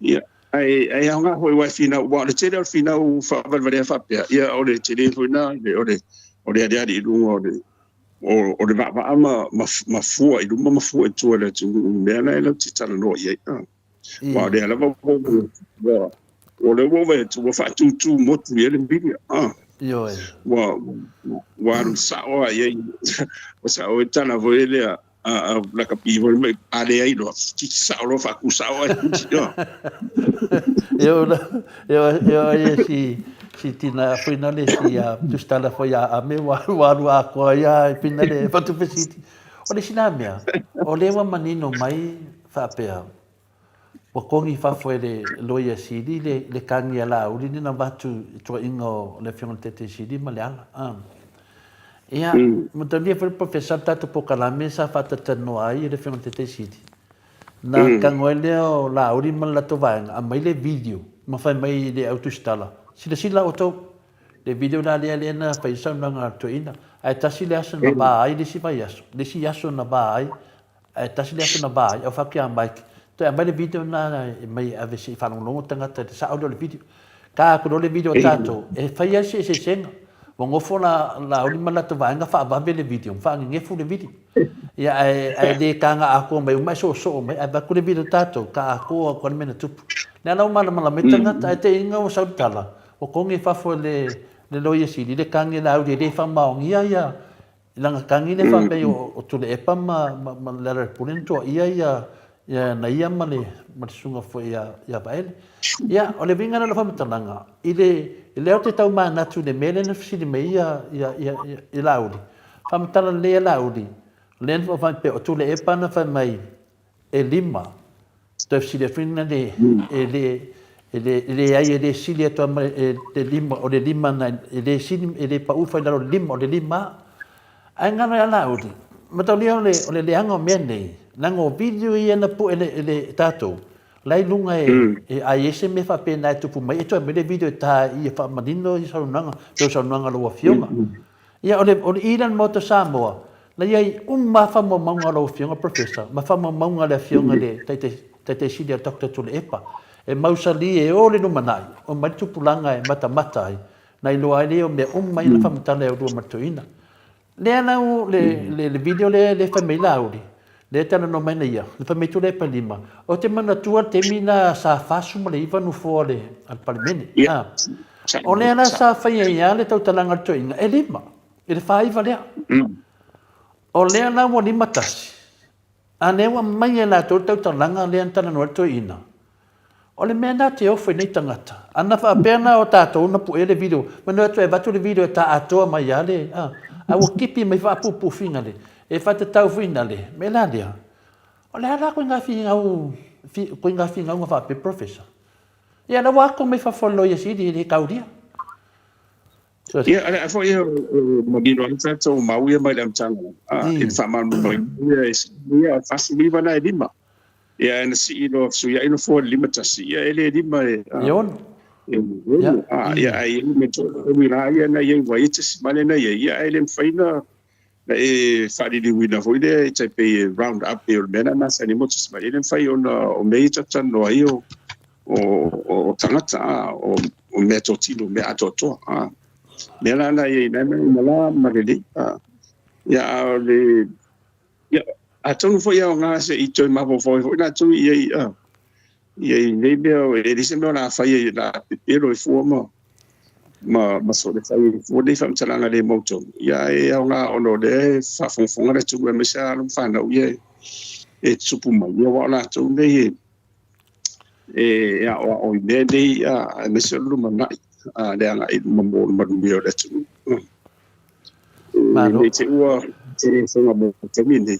Ia, ae, ae aoga foi aua e finau, aua o le tele o le finau faavalevalea faapea, ia o le tele foi na, o le, o le aliali i luga o le, o, o le vaavaa ma, ma, ma fua i luma ma fua i tua i le atunuu i mea la e latou te talanoa i ai. Aua o lea lava ua, ua, o lea ua ou vaai atu ua faatūtū motu i ai le media. Ioe. Ua, ua alu sao lava i ai. Ua sao ai le tala foi lea a lakapi foi mai, a leai loa, titi sao loa faatusao ai. Io, io, io ai si si tina foi na le si a tusitala foi a ame ua ua alu atoa ia e pina le fatu fesili. O le isi la mea, o lea ua manino mai faapea, ua kogi i fafo e le Loia Sili le le kagi a Laauli lea na avatu i tuuaiga o le Afioga i le Taitai Sili ma Leala. Ia, manatua foi le Professor le tatou polokalame sa faatalatanoa ai e le Afioga i le Taitai Sili. Na tago ai lea o Laauli ma le latou vaega, aumai le video ma fai mai i le au tusitala, silasila outou, le video la lea lea na fai ai saunoaga a le toeaina. Ae tasi le aso na va ai le isi vaiaso, le isi aso na va ai, ae tasi le aso na va ai, au fai atu ia Mike, toe aumai le video lena e mai e ave se i faalogologo tagata i le sao lea o le video. Ta atu loa le video a tatou, e fai lava si eseesega. Ua nofo la Laauli ma le latou vaega faavave le video, faanenefu le video. Ia, ae, ae le taga atoa mai uma, e soosoo mai, ae avatu le video tatou, ta atoa atu lava le mea na tupu. Lea la ua malamalama ai tagata, ae te i ina ua sau le tala, ua togi i fafo e le, le Loia Sili, le tagi a Laauli e le faamaonia ia, lana tagi lea faapea o, o Tuilaepa ma, ma, ma Lealailepule na tuuaia ia, ia na ia ma le, ma le susuga foi ia, ia Vaele. Ia, o le uiga lea o lau faamatalaga, i le, lea ou te tau manatu i le mea lea na fesili mai ai ia, ia, ia, ia, ia Laauli. Faamatala lelei a Laauli, lea na faapea o Tuilaepa na fai mai e lima, toe fesili atu ina le, e le, e le, e leai e le sili atu lava ma le lima, o le lima na, e le sili, e le pau fai lalo o le lima, o le lima lava. Ae galo ia Laauli, mataulia o le, o le leaga o mea nei, leaga o video ia na pue e le tatou, la i luga e, e a i ai se mea faapena e tupu mai, e toe aumai le video e ta i e faamanino i saunoaga, pei o saunoaga a lau Afioga. Ia, o le, o le i la le Maota o Samoa, na i ai uma lava faamaumauga a lau Afioga Professor, ma faamaumauga a le Afioga i le Taitai, Taitai Sili a Doctor Tuilaepa, e mausali e o le lumanai, omai le tupulaga e matamata ai, na iloa ai lea o mea uma ia na faamatala e oulua ma le toeaina. Lea la u, le, le, le video lea le fai mai Laauli, lea e talanoa mai na ia, le fai mai Tuilaepa lima, ou te manatua le taimi na sa 49 nofoa o le, a le Palemene. Ah. O lea la sa fai ai lava le tautalaga a le toeaina, e lima, i le 49 lea. O lea la ua 51, a lea ua aumai e latou le tautalaga lea na talanoa ai le toeaina. O le mea lena te ofo i nei tagata. Ana faapea na o tatou na puea le video, manu atu e avatu le video e ta atoa mai lava le, a, a ua kipi mai faapuupuufiga le, e faatatau foi na le, mea la lea. O le a la koe ngā fingau, koe ngā fingauga faapea, Professor? Ia, la ua ako mai fafo a le Loia Sili e le kaulia. Ia, o le a foi e manino ai tatou mau ia mai le amataga i le faamalamalamaina ia e ia 49 na e lima. Ia, na sii loa fesuiai nofoa i le 51, ia e le lima e E ono. E ono. Ia, ae i ai ma toa la ia na i ai ua i ai tesimale na i ai, ia ae le mafai na na e faaliliuina foi lea e tai pei e round up pei o le mea lena masani mo tesimale, e le mafai ona o mea ia talatalanoa ai o o tagata, a, o mea totino, mea atoatoa, a. Mea la na i ai nai mai ma la ma lelei, a. Ia, a o le, ia, atonu foi aoga se i toe mafaufau ai foi latou i ai, a, i ai nei mea, e leai se mea o le a fai ai, o le a pepelo ai fua ma, ma, ma sole fai ai fua nei faamatalaga le mautonu. Ia, e aoga ona o lea e faafogafoga le atunuu aemaise alo ma fanau ia e tutupu mai, ia aua o latou nei e, e aoao i mea nei, aemaise o le lumanai, le agai i luma mo le manuia o le atunuu. Malo. Ne i te i ua tele mo le taimi nei,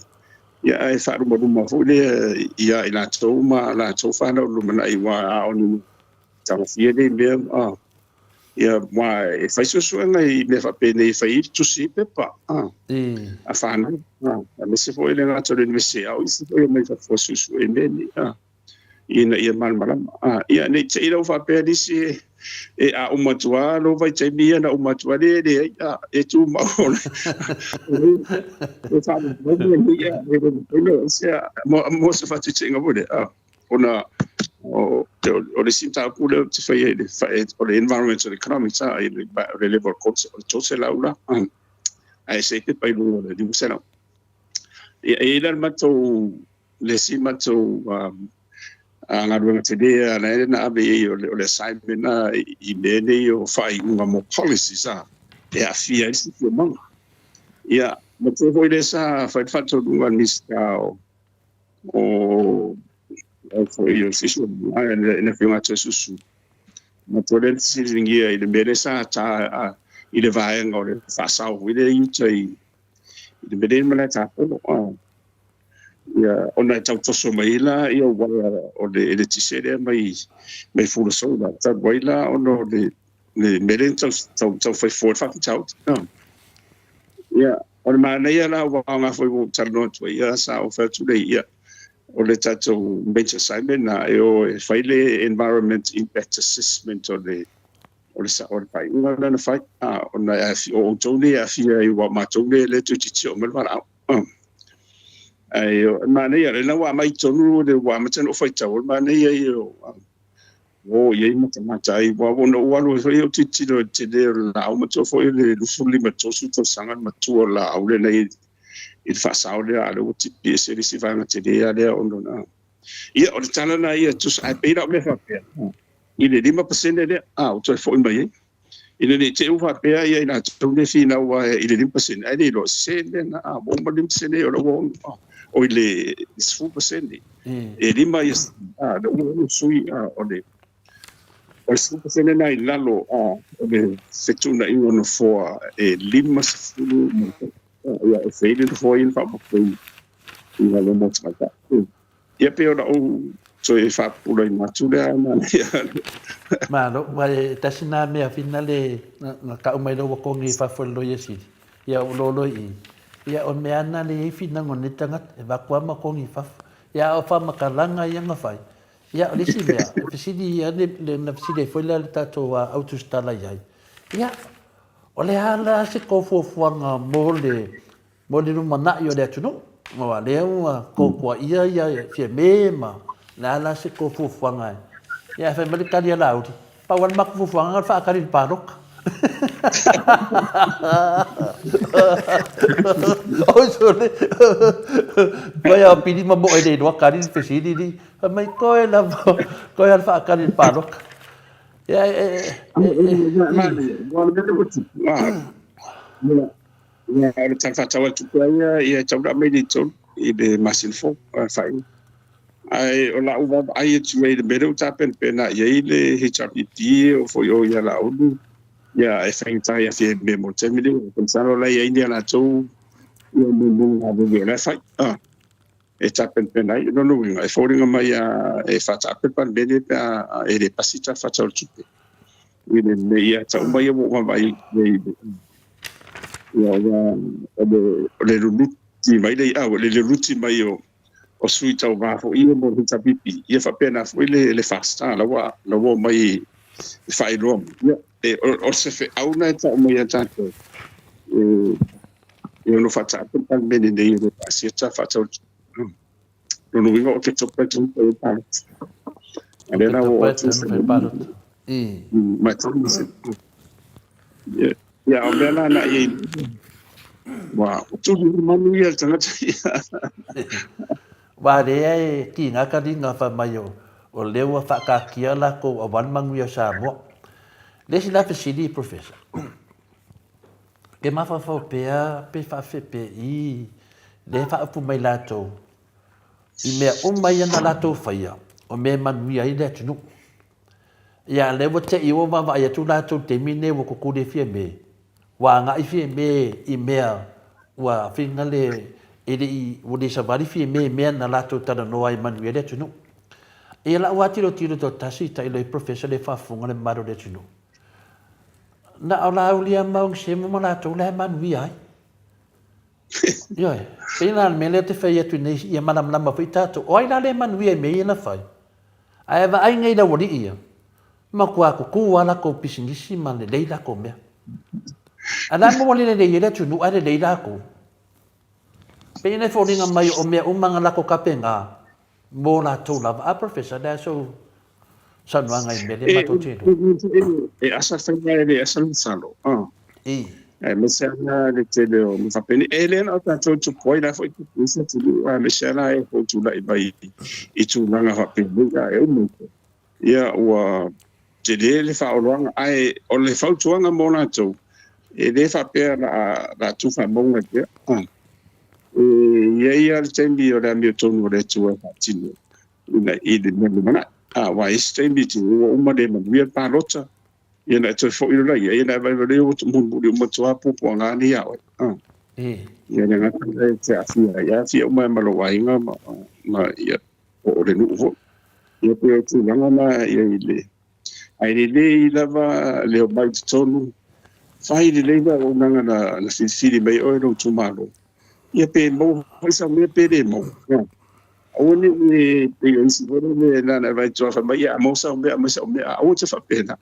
ia ae faalumaluma foi lea ia i latou ma latou fanau i le lumanai aua a o ni tagofia nei mea, ia aua e fai suesuega i mea faapenei e fai ai le tusi ai pepa a fanau, aemaise foi le gata o le Iunivesite, a o isi foi e omai fafo e suesue i mea nei ina ia malamalama. Ia ne i te i la ua faapea nisi e a uma atu lava lou vaitaimi ia na uma atu lava, e leai, e tumau o le e faalogologo nei ia, e le mafai ona ese mo se faataitaiga foi lea, ona o le isi mataupu lea ou te faia i le o le environmental economics, i le level o le 300 la, ae ese ai pepa i luga o le 500. Ia, e i ai la le matou le isi matou galuega tele lea na ave i ai o le assignment na i mea nei o faaiuga mo policies e aafia ai le siosiomaga. Ia, matua foi lea sa fai le faatonuga a le Minisita o o foi o siosiomaga le Afioga ia Toesusu. Matua lea na fesiligia i le mea lea sa ta i le vaega o le faasao foi lea i uta i le mea lea i Malaetapolo. Ia, ona e tau toso mai ai la ia uaea o le eletise lea mai mai Fula Solar, talu ai la ona o le le mea lea na tau tau tau fai fua ai le faafitauli. Ia, o le manaia la ua aoga foi ua ou talanoa atu ai, ia sa ou fai atu lea ia, o le tatou major assignment na e o e fai le environment impact assessment o le o le o le faaiuga lea na fai, ona e o outou nei e aafia ai aua o matou lea e toeitiiti oo mai le valaau. Ae o le manaia, lena ua aumai i totonu ua amata ona ou faitau, o le manaia ia o o i ai matamata ai, aua ua ou alu ai foi ou tilotilo i le tele o le laau, matua foi o le 25 30 tausaga le matua o le laau lea na i le faasao lea, a o lea ua tipi ese le isi vaega tele lava lea ona na. Ia, o le tala lena ia, tusa, ae pei la o mea faapea, i le 5% lea, a ua toe foi mai ai. Ina ne i te i ua faapea ia i latou nei e finau i le 5%, ae le iloa, sese le mea lena, a ua uma le 5% o la ua ono, oi le 10%, e 5 ia, a, la ua ono sui, a, o le. O le 10% lena i lalo o le fetuunaiga o nofoa e 51, ia, e fai le nofoa ia na faaopoopoina i galuega mo tamaitai. Ia pei o lau toe faapupulaina atu lea manaia. Malo, aua e tasi na mea finale na tau mai lau togi i fafo e le Loia Sili, ia ou lolo i i, ia o mea na le i ai finaga o lenei tagata, e avatu lava ma togi i fafo. Ia a o faamatalaga ia na fai, ia o le isi mea, e fesili ia na fesili ai foi la le tatou au tusitala i ai, ia o le a la se tou fuafuaga mo le mo le lumanai o le atunuu, aua lea ua toatuaia ia Fiame ma le a la se tou fuafuaga e. Ia ae fai mai le tali a Laauli, pau lava le matou fuafuaga na o le faatali i le palota. Oi sole, mai a pili ma moe le iloa tali le fesili li, fai mai koe lava, koe lava le faatali i le palota. Ia e, e, e, e, Ia, o le Tala Faatatau o le Tupe lava ia, ia e tatau ona aumai i totonu i le masina fou, faaiuga. Ae o lau vaavaai atu i ai i le mea lea ua tapenapena i ai le HRPP e oo foi o ia Laauli, ia e faigata ia Fiame mo le taimi lenei. Ou te masalo o la e i ai ni a latou ia muamua galuega o la e fai, e tapenapena ai. O lona uiga, e foliga mai e faataape le Palemene pe a e le pasi le Tala Faatatau o le Tupe. I le mea ia tau mai ua ou vaavaai i ia o le luluti mai le au le luluti mai o o sui tauva foi ia mo le HRPP ia faapena foi le le FASTA la ua la ua mai e faailoa mai ia e o se feau na e tau mai ia tatou e e ono faataape le Palemene nei e le pasia Tala Faatatau Lona uiga o ke topa e tonu pai palota. A lea la ua atu se palota. Ma tonu se. Ia o mea la na i wa o tulu manu ia le tagata ia. Wa lea e kiga ka liga fai mai o o lea ua faakaatia latou aua le manuia o Samoa. Le isi la fesili Professor, ke mafaufau pea pe faafepei lea e faaupu mai latou i mea uma ia na latou faia, o mea e manuia ai le atunuu. Ia, lea ua te i ua vaavaai atu latou i le taimi lenei ua kukuli ai Fiame, ua agai Fiame i mea ua finagale e le i, ua le savali Fiame i mea na latou talanoa ai e manuia ai le atunuu. Ia, la ua tilotilo toatasi tailo i Professor le faafofoga le mamalu o le atunuu. Na o Laauli lava ma Ogisemo ma latou la e manuia ai. Ioe, pei la o le mea lea ou te fai atu nei, ia malamalama foi tatou. O ai la le manuia i mea ia na fai? Ae vaai nei i le aualii ia, matua tutu lava latou pisinisi ma lelei latou mea. Ae la ua le lelei ai le atunuu ae lelei latou. Pei ona e foliga mai o mea uma na latou tapena mo latou lava. A Professor, le a sou saunoaga i mea lea matou te iloa? E asa faiga e le asa le masalo. I. Aemaise lava le tele o mea faapeni. E le na o tatou e tupu ai, la foi tupu isi atunuu, aemaise lava e foi tulai mai i tulaga faapenei, a e uma ifo. Ia, ua tele le faaoloaga, ae o le fautuaga mo latou, e le faapea la a tu faamauga pea. E i ai lava le taimi o le amiotonu o le Atua e faatino ina i le mea lumanai. Aua e isi taimi te ua uma le manuia le palota, ia na e toe foi loa ia, ia na e vaai mai ua mulimuli uma atu lava puapuaga nei ia oe. Ia le gata lea e te aafia ai, aafia uma ai ma lou aiga ma, ma ia, po o le nuu foi. Ia pei o tulaga na ia i le, ae lelei lava le omai i totonu, fai lelei le auaunaga na, na filifili mai oe lou itumalo. Ia pe maua foi sau mea pe le maua. Aua ne i pei o isi foi lele na ona e vaai atu fai mai, ia a maua sau mea, aumai sau mea. Aua te faapena.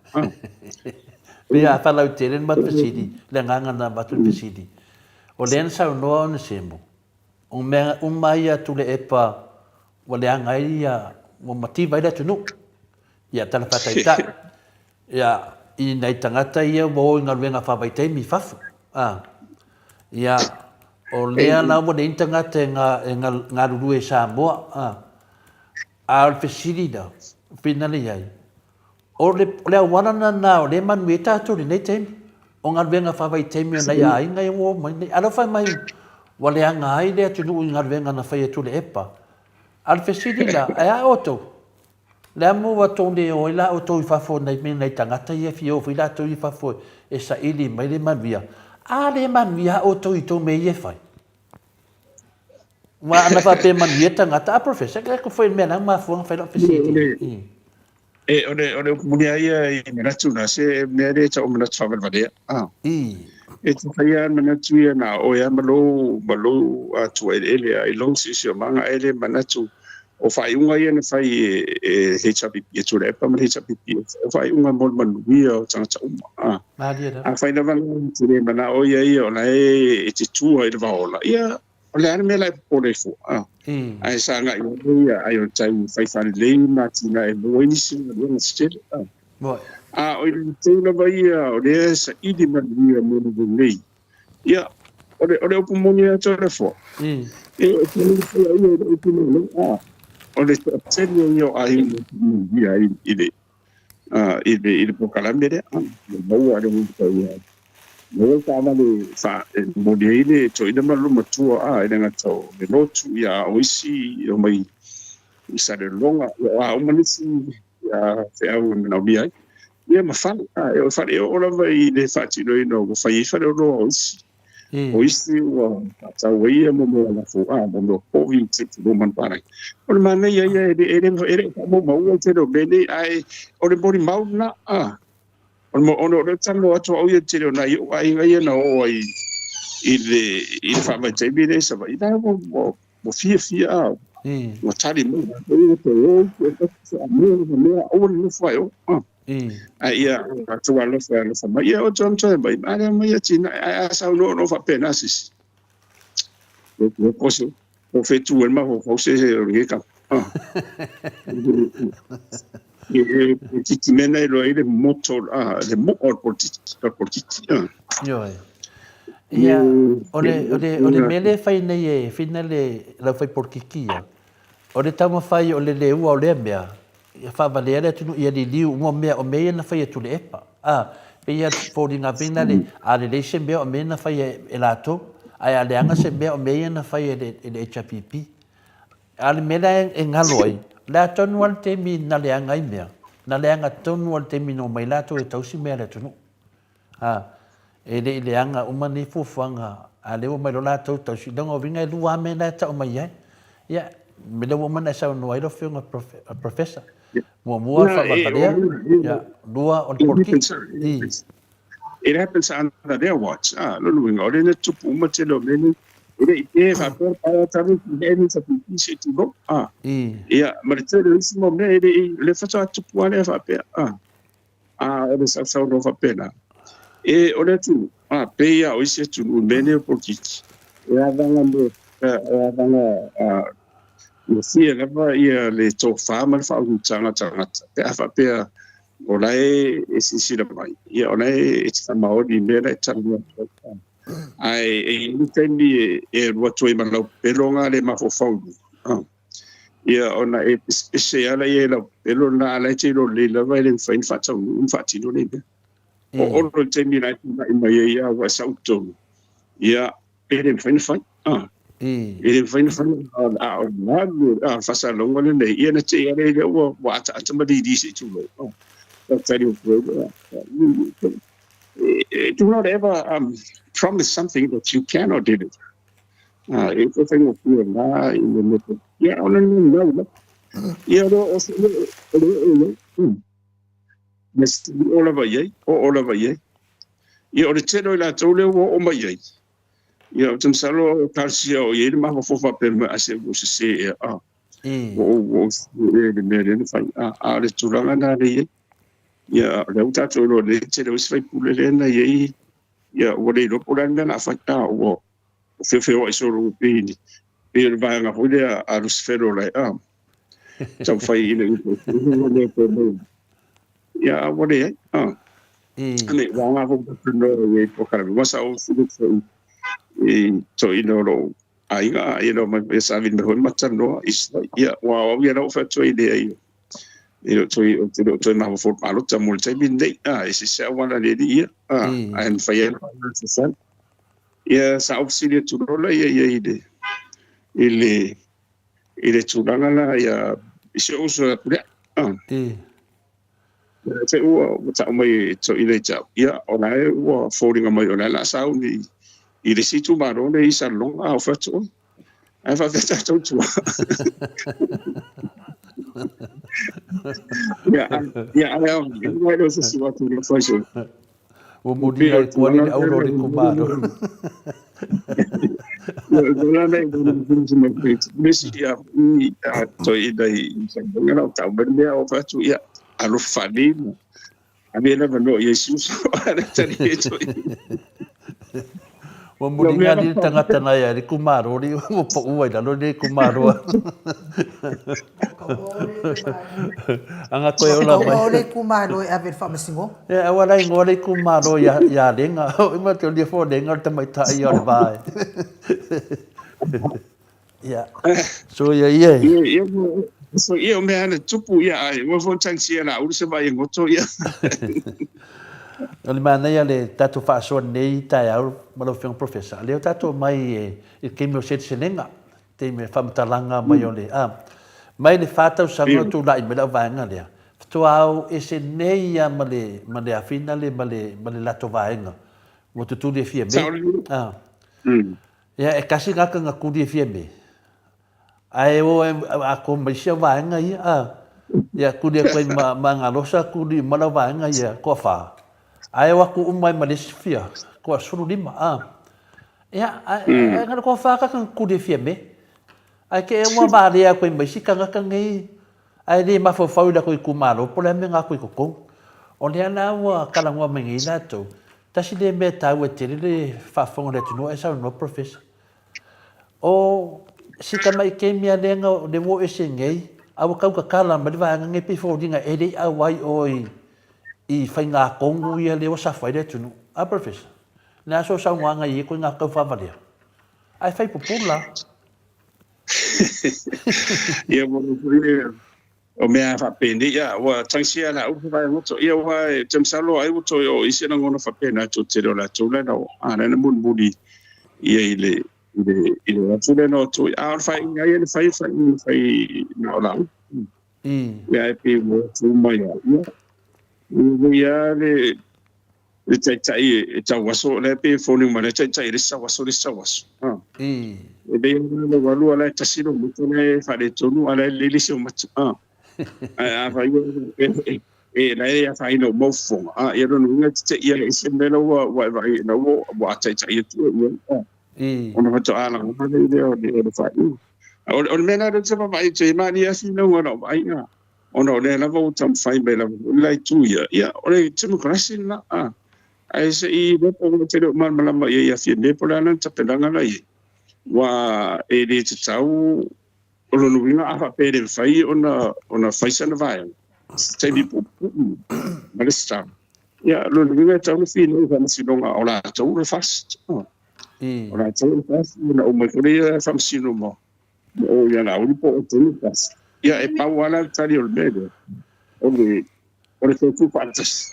Pei a faalautele le matou fesili, le agaga na avatu le fesili. O lea na saunoa Onesemo, o mea uma ia a Tuilaepa ua leaga ai ia, ua mativa ai le atunuu. Ia tala faataitai, ia, i nai tagata ia ua o i galuega faavaitaimi i fafo. A, ia, o lea la ua leai ni tagata e, ga, e galulue i Samoa. A, a o le fesili la, finale i ai, o le, o le auala lena o lea e manuia ai tatou i lenei taimi, o galuega faavaitaimi a nai aiga ia ua o mai nei. A o lea ua fai mai ua leaga ai le atunuu i galuega na fai e Tuilaepa. A o le fesili la, ae a outou? Le a mo ua tou le o ai la outou i fafo nei me nai tagata ia e fia o foi latou i fafo e saili mai le manuia, a le manuia a outou i tou mea ia e fai? Aua ana faapea e manuia tagata, a Professor, ke aku foi le mea la mafua na fai lau fesili. E, o le, o le upu moni a ia i manatu na, se mea le tau manatu faavalevalea. Ah. E te fai a manatu ia na oe a ma lou, ma lou atua eleele a i lou siosiomaga ae le manatu o faaiuga ia na fai e, e HRPP, e Tuilaepa ma le HRPP, o faaiuga mo le manuia o tagata uma. Ah. Malie lava. Afai lava la e te le manao ia ia o la e, e te tua i le vaola, ia, o le a le mea la e popole ai fua. Ah. Ae sa agai ai ia ai o le tai fai faalelei ma atinae e maua ai nisi galuega tetele. Ah. Moi. A o i latou lava ia o lea e saili manuia mo le lelei, ia, o le, o le upu moni lava Toleafoa, e, o te le faia ia i lou itumalo, a, o le toatele ia o aiga e manuia ai i le, a, i le, i le polokalame lea, a, ua maua le uta ia, maua le taavale fa, e momoli ai le toeaina ma le olomatua, a, e le gata o le lotu, ia, a o isi e omai i Salelologa, ia, o a uma nisi ia feau e manaomia ai. Ia ma fale, a, e o fale e oo lava i le faatinoina ua fai ai faleoloa o isi. O isi ua faatau ai ia mo mea lafo, a, mo mea povi, te te ma palagi. O le manaia ia e le, e le, e le faamaumauga le tele o mea nei, ae o le molimau lena, a. O le mo, ona o lea talanoa atu au ia i le tele o nai ou aiga ia na oo ai i le, i le faavaitaimi lea i Savaii, la ua, ua, Ua fiafia a, ua tali mai latou ia toe o i mea mea aua le nofo ai o. Ae ia latou alofa e alofa mai. Ia o toe toe mai, a lea mai atinae, ae a saunoa no faapena sisi. O se, o fetu e mafaufau se se o lenei kapa. E titi mena i loa i le moto, le mo'o o le polokiki, o le polokiki. Ioe. Ia, o le, o le, o le mea lea e fai nei e Whina le lau fai polokiki ia, o le taumafai o le lehua o lea mea, ia faavalea le atunuu ia liliu uma mea, o mea ia na fai e Tuilaepa. A, pei lava foliga Whina le, a lelei se mea o mea ia na fai e latou, ae a leaga se mea o mea ia na fai e le HRPP. A o le mea la e galo ai, o le a tonu lava le taimi na leaga ai mea, na leaga tonu lava le taimi na omai latou e tausi mea a le atunuu. A, e le i leaga uma nei fuafuaga, a lea ua omai loa latou tausi, leaga o uiga e lua lava mea la e tau mai ai. Ia, mea lea ua uma ona e saunoa ai lau Afioga Professor. Muamua o le faavalevalea, ia, lua o le polokiki. It happens under their watch. Ah, lona uiga, o lea na tupu uma tele o mea nei. E le i pe faapea le paea talu i le emi sa pipi se tulou. Ah. Ia, ma le tele o isi mau mea e le i, o lea faatoa tupu lava lea faapea. Ah. Ah, o le sausaunoa faapena. E, o le atunuu, ah, pei lava o isi atunuu i mea nei o polokiki, e avaga mo, e avaga, ah, gofie lava ia le tofa ma le faaulutaga tagata pe a faapea O la e e silasila mai, ia o la e te faamaoni i mea la e talanoa atu ai. Ae e i ai le taimi e alu atu ai ma lau pelo lena le mafaufau i luga. Ia ona e pesepese lava lea i lau pelo lena a o la e te iloa lelei lava e le mafai ona faataunuu ma faatino nei mea. O Olo i le taimi la e tulai mai ai a ua e sau i totonu, ia E le mafai ona fai. E le mafai ona fai a o le alu a o le faasalalauga lenei, ia na te i lea lea ua ua ataata ma lili se i tulou. Tali atu ai lea. Do not ever promise something that you cannot deliver. E te faigofie la i le mea. Ia ona ni mau la. Ia o o se o le o le. Me o lava i ai, o o lava i ai. Ia, o le tele o i latou lea ua oo mai ai, ia, ou te masalo o Ekalesia o i ai le mafaufau faapea mai, a se ua sese ea, a, ua ou, ua ou sese ea i le mea lea na fai, a, a o le tulaga lena lea i ai. Ia, o lea ua tatou iloa nei, le tele o isi faipule lea na i ai, ia, ua le iloa po o le a le mea na fai, a, ua feofeoai solo pei, pei o le vaega foi lea a Lusifelo la e, a, taumafai ina ia le toe maua. Ia, a ua leai, a. Ane, ua ngā fo no e po kara. Wa sa o sulu fo i to ina o lou aiga, ia no mai e sa vin me hoi mata noa i sa. Ia, ua au ia lau whatua i lea i i lo toi o te lo toi maha fo palota mo le taimi nei. A, e se se awana le li ia. A, a en whai e sa sa. Ia, sa au sili atu lola ia ia i le i le i le tulaga la ia i se uso a pulea. A. I. Te ua ua tau mai e toeaina ia te au, ia, o la e ua foliga mai o la e o le a sauni i le isi itumalo lenei i Salelologa, a o fai atu oe. Ae faapea tatou tua. Ia, ia, ae ao, ia, le o se sua atu le fai so. Ua muli ai kua le auro le kumalo. Ua muli nga ni tangata na ia le kumaro ri ua po ua i lalo le kumaro. Anga koe ola mai. O le itumalo e ave i le faamasinoga. Ia, aua la ingoa le itumalo ia, ia Lega. O ima te olia fo Lega o le tamaitai ia o le va e. Ia, so ia ia e. Ia, so ia o mea ana tupu ia ai, ua fo tangisia la ulu se vai ngoto ia. O le manaia le tatou faasoa nei taeao ma lau Afioga Professor, lea o tatou mai e, i le taimi o seleselega. Taimi e faamatalaga mai o le, a, mai le fa tausaga o tulai mai lau vaega lea, faatoa ao ese nei a ma le, ma le afina le, ma le, ma le latou vaega. Ua tutuli e fia me. A. Ia, e kasi ngaka nga kuli e fia me. Ae o e a ko mai sia vaega ia, a. Ia, kuli aku ai ma, ma ngalosa kuli ma lau vaega ia, koa fa. Ae o aku uma ai ma le isi fia, koa 15, a. Ia, ae ngana kua whakaka kuri e whia me. Ae ke e ua wārea koe mai si kangaka ngei, ae le mafaufau i la koe kumalo, po le a me ngā koe kokou. O lea la ua kalangoa mai ngei latou, tasi le mea taua tele le faafofoga o le atunuu ae saunoa Professor. O si tamai kemi a lenga o le ua ese ngei, a ua kau kakala mai le vaega ngei pei foliga e le i auai oe i whainga kongu ia le ua safo ai le atunuu. A Professor? Le aso saunoaga i e koe ngā kau whāwalea. Ae whai pupula. Ia mo le o mea whapene ia ua tangisia la u whai ngoto ia ua e te msalo ai ua toi o isi na ngona whapena to te reo la tau la o a na mun muli ia i le i le i le atu le no toi a o whai inga ia le whai whai whai na o la ia e pe mo tu mai ia ia ia le le taitai e tauaso, o lea pei e foliga mai le taitai i le isi tauaso le isi tauaso. Ah. E lei ona le walua la e tasi lou mata la e faaletonu a la e lelei le isi ou mata. Ah. Ae a fai e e la e afaina uma ou fofoga. Ah, ia lona uiga e te te ia e ese le mea la ua ua e vaai la ua ua taitai atu e ia. Ah. Ona faatoa lagona lea o le o le faaiuga. O le mea la lea ou te vaavaai atu ai, e malie lava finauga o lau vaaiga. Ona o lea lava ua taumafai mai lava foi le la itu ia, ia, o le democracy lena, a. Ae se i iloa po o te le o malamalama i ai ia Fiame po o le a lana tapenaga la i ai. Aua e le tatau, o lona uiga a faapea e le mafai ona, ona fai sana vaega, se taimi puupuu ma le star, ia, o lona uiga e tatau ona finau i le faamasinoga o latou le FAST. O latou le FAST ona uma ifo lea faamasino ma O ia Laauli po o Tolupas. Ia, e pau lava la le tali o le mea lea, o le, o le tofu faatasi.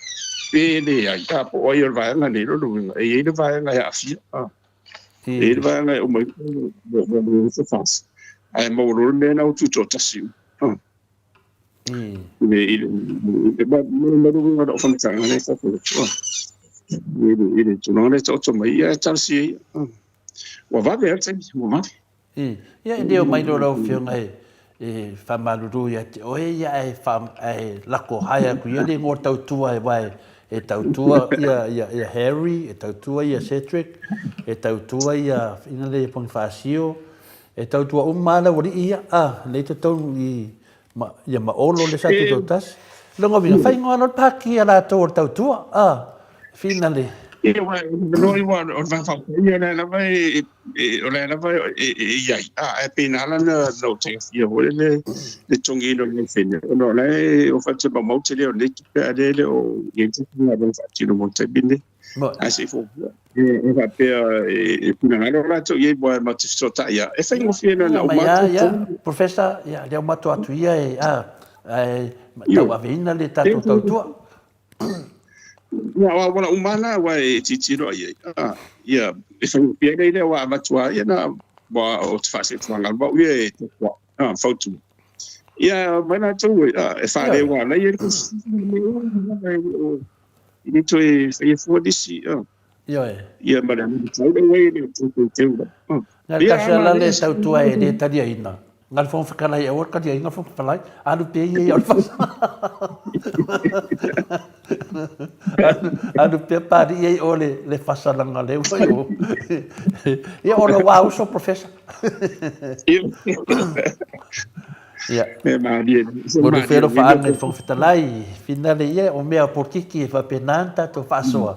Pe leai, a, po o ai o le vaega nei, lona uiga, e i ai le vaega e aafia, a. E i ai le vaega e uma ifo ua le se FAST, ae maua loa le mea lena ua tutoatasi uma. A. I le, i le, i le, ma le uiga o lau faamatalaga lea e fai atu, a. I le, i le tulaga lea e taoto mai, ia e talosia ia. A. Ua vave lava le taimi, ua vave. Ia e le omai loa lau Afioga e faamalulu ia te oe ia ae ae lako hae atu ia le igoa tautua aua e tautua ia ia ia Harry, e tautua ia Cedric, e tautua ia ina le Ponifasio, e tautua uma lava le aualii ia, a, lea i totonu i ma, ia ma Olo le sa tutoatasi. Lona uiga, fai igoa loa le pākī a latou o le tautua, a, finale. Ia, ua, loa ua, o le vaevaevae ia o lea lava e, o lea lava e i ai, a, ae pei na ala na ou taofia foi le, le togiina o le whenua, ona o la e o whate mamau te leo nei tupe, a lea le o i ai te galuega faatino mo le taimi lenei. Ae se i fuafua, e faapea e finagalo latou i ai aua e matou te fesootai lava, e faigofie na ona uma atu. Ia, Professor, ia, lea ua matou atu ia e, a, ae tauaveina le tatou tautua. Ia, o auala uma la aua e tilotilo i ai. A, ia, e faigofie ai lea aua avatu lava ia na, aua ou te faasee tuagalu au ia e toa, a, fautua. Ia, mai latou e, e faaleo ala ia i le toe faia fua nisi. Ioe. Ia, ma le tau le ua i le toe teu la. Na le tasi ala le tautua e le taliaina. Na le Fofoga Fetalai, aua le taliaina le Fofoga Fetalai, alu pea ia ia o le fasa. Alu pea palii ai o le, le fasa langa leu foi o. Ia o le wā uso, Professor. Ia. E malie. Mo le whero whaanga i Fofoga Fetalai, finale ia, o mea polokiki e faapena na tātou faasoa.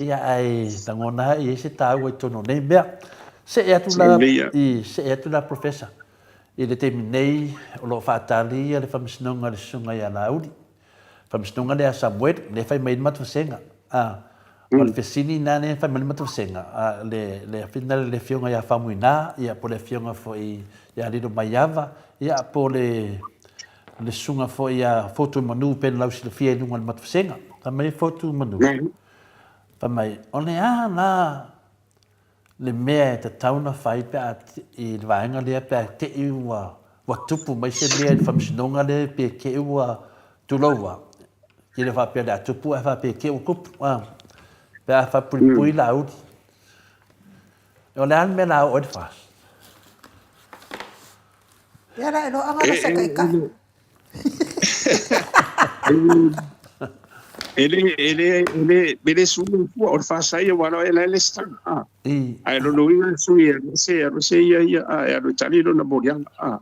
Ia ae lagona ai e i ai se tāua i totonu o nei mea. Se'e atu la, i, se'e atu la Professor, i le taimi nei o lo o faatali ia le Faamasinoga a le Susuga ia Laauli. Faamasinoga lea a Samuel, lea e fai mai ai le matou vasega. A, o le fesili lena lea e fai mai ai le matou vasega, a, le, le afioga le Afioga ia Faumuina, ia po o le Afioga foi ia Lilomaiava, ia po o le, le Susuga foi ia Fotuimanu pei ona lausilafia i luga o le matou vasega. Fai mai Fotuimanu. Fai mai, o le a la le mea e tatau ona fai pe a i le vaega lea pe a te i ua ua tupu mai se mea i le faamasinoga lea pe te i ua tulou a e le faapea o le a tupu ae faapea te i ua tupu a pe a faapuipui Laauli. O le a le mea o le a oo ai le FAST? Ia la e loaga la se taitai. E le, e le, e le, e le sui fua o le faasai aua la e la le stanga. Ah. Ae lona uiga le sui e alu ese, e alu ese ia ia, ah, e alu e tali lona moliaga, ah,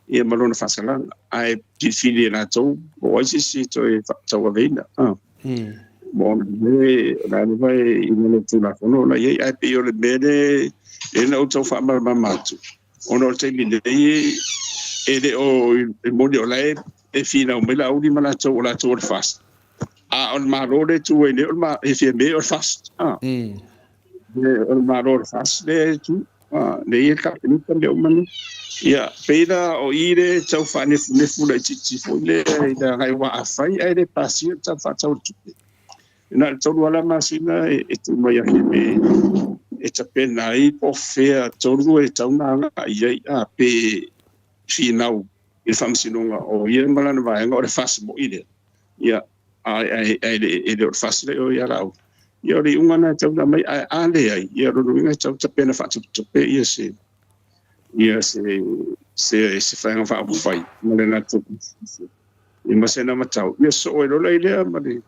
ia ma lona faasalaga. Ae filifili e latou po o ai se isi e toe tauaveina. Ah. Mo ona mea, o le a lava e i lalo o le Tulafono la i ai, ae pei o le mea lea lea na ou tau faamalamalama atu, Ona o le taimi nei, e le o e moni o la e e finau mai Laauli ma latou o latou o le FAST. A o le Malo lea e tu ai nei, o le ma, e fia mea o le FAST. A. O le Malo o le FAST lea e tu. A, lea e i ai le Kapeneta mea uma nei. Ia, pei la o i le tau faanefunefu laitiiti foi lea i le agai aua afai ae le pasia le Tala Faatatau o le Tupe, Na o le tolu lava la masina e tuu mai ia Heme e tapena ai po o fea tonu e tatau ona agai i ai, a pe finau i le faamasinoga o ia ma lana vaega o le FAST moi lea, ia, ae e le o le FAST lea o ia Laauli. Ia o le iuga lena e tatau ona aumai, ae a leai, ia o lona uiga e tatau ona tapena faatopetope ia se ia se se se Vaega Faaupufai ma le latou Ia ma se namatau, ia sosoo ai loa la i lea ma le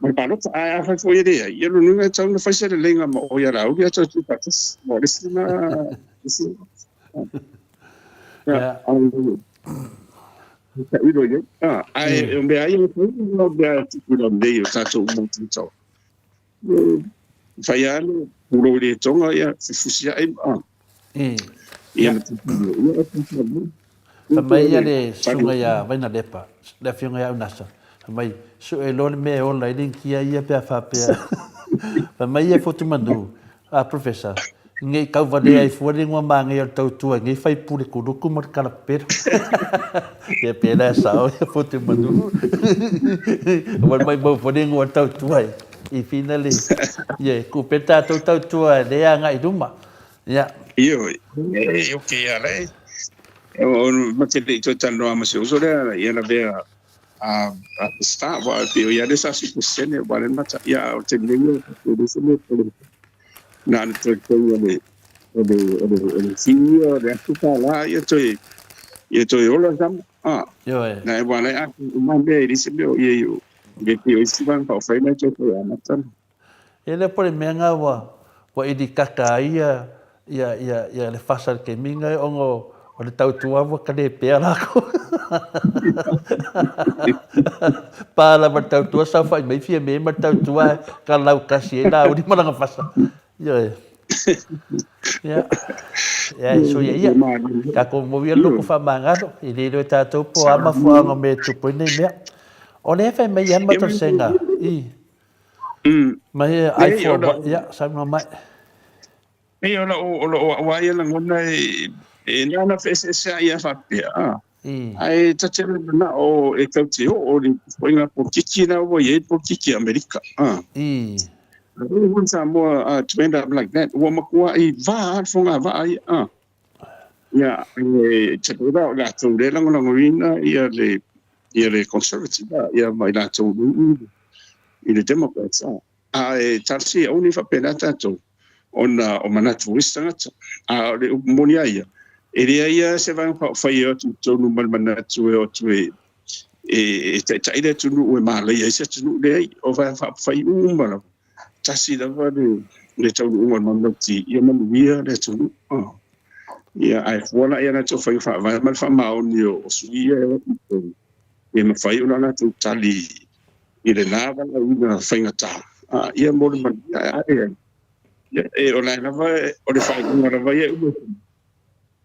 ma le palota. Ae afai foi e leai, ia lona uiga e tatau ona fai se leleiga ma oe ia Laauli ae toe tu faatasi. Mo le isi lena isi Ia. Tailo i ai. Ae o mea ia e fai, o mea e tupu i lalo nei o tatou uma o tagata. Fai lava le pulou i le etoga, ia fefusiai ma ia Fai mai ia le susuga ia Vainalepa, le afioga ia Unasa, fai mai, sue loa le mea e ola ai le initia ia pe a faapea. Fai mai ia Fotumanu, a Professor, Nei tauvalea ai fua le igoa manaia o le tautua i nei faipule kuluku ma le kalapelo. Ia pēlā e sao ia Fotumanu. Aua le maumau foi le igoa o le tautua i finale. Ia, e kupe le tatou tautua e le agai i luma. Ia. Ioe, e ok ala e. O ma te le i toe talanoa ma si uso lea, ia lavea a a Peseta, wa pe o ia le sa si Pesene, wa le mata, ia o te nei o le se me pole. Na le toe toe o le o le o le o le fee o le afu tālā ia toe ia toe ola sama. Ah. Ioe. Na e wala a uma mea i se mea o ia i o le pei o isi vaega whaowhai mai toe toe amata. E le po le mea nga ua ua ili kaka ai ia ia ia ia le fasa le taimi nga ona o le tautua ua kale pea lakou. Pa lava le tautua saofai mai Fiame ma le tautua ka lautasi ai Laauli ma lana fasa. Ioe. Ia. Ia e soia ia. Tatou mau ia loko faamagalo i le iloa e tatou po o a mafuaaga o mea e tupu ai nei mea. O lea e fai mai ia le matou senga i mai e iPhone ia saunoa mai. Nei o lou o lou aua ia lagona e e na ona feeseeseai lava faapea a. Ae ta te le manao e tau te oo i ituaiga polokiki la ua i ai le polokiki a Amerika a. I don't want Samoa to end up like that. Ua matuai va lava le fogavaa ia a. Ia, e te pera o latou lea e lagolagoina ia le ia le Conservative ia ma i latou i le Democrats. Ae talosia aua ne i faapena tatou ona o manatu o isi tagata. A o le upu moni lava ia, e leai lava se vaega faaupufai e o atu i totonu ma le manatu e o atu e e taitai le atunuu e malaia ai se atunuu. Leai, o vaega faaupufai uma lava, tasi lava le le taunuuga o le manulauti ia manuia le atunuu. Ia, ae fua la i a latou faiga faavae ma le faamaoni o sui ia e o atu i totonu, e mafai ona latou tali i lena valaauina faigata, ia mo le manuia. Ae a leai, ia, e, o la e lava, o le faaiuga lava ia e uma ifo,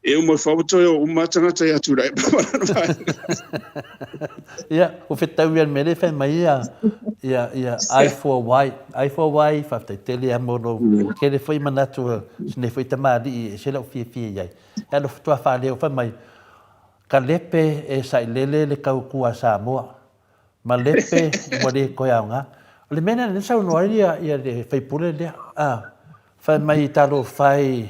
e uma ifo lava ua toe o uma lava tagata ia Tuilaepa ma lana vaega. Ia, ua fetau ia le mea lea e fai mai ia, ia, ia, I for Y, I for Y, faafetai tele lava mo lou tele foi manatu o sinei foi tamalii e ese lou fiafia i ai. Ae alofa tuafale, fai mai, Kalepe e sailele le tautua a Samoa. Malepe ua le toe aoga. O le mea lena lea na saunoa ai ia le sui usufono lea, a, fai mai talofa e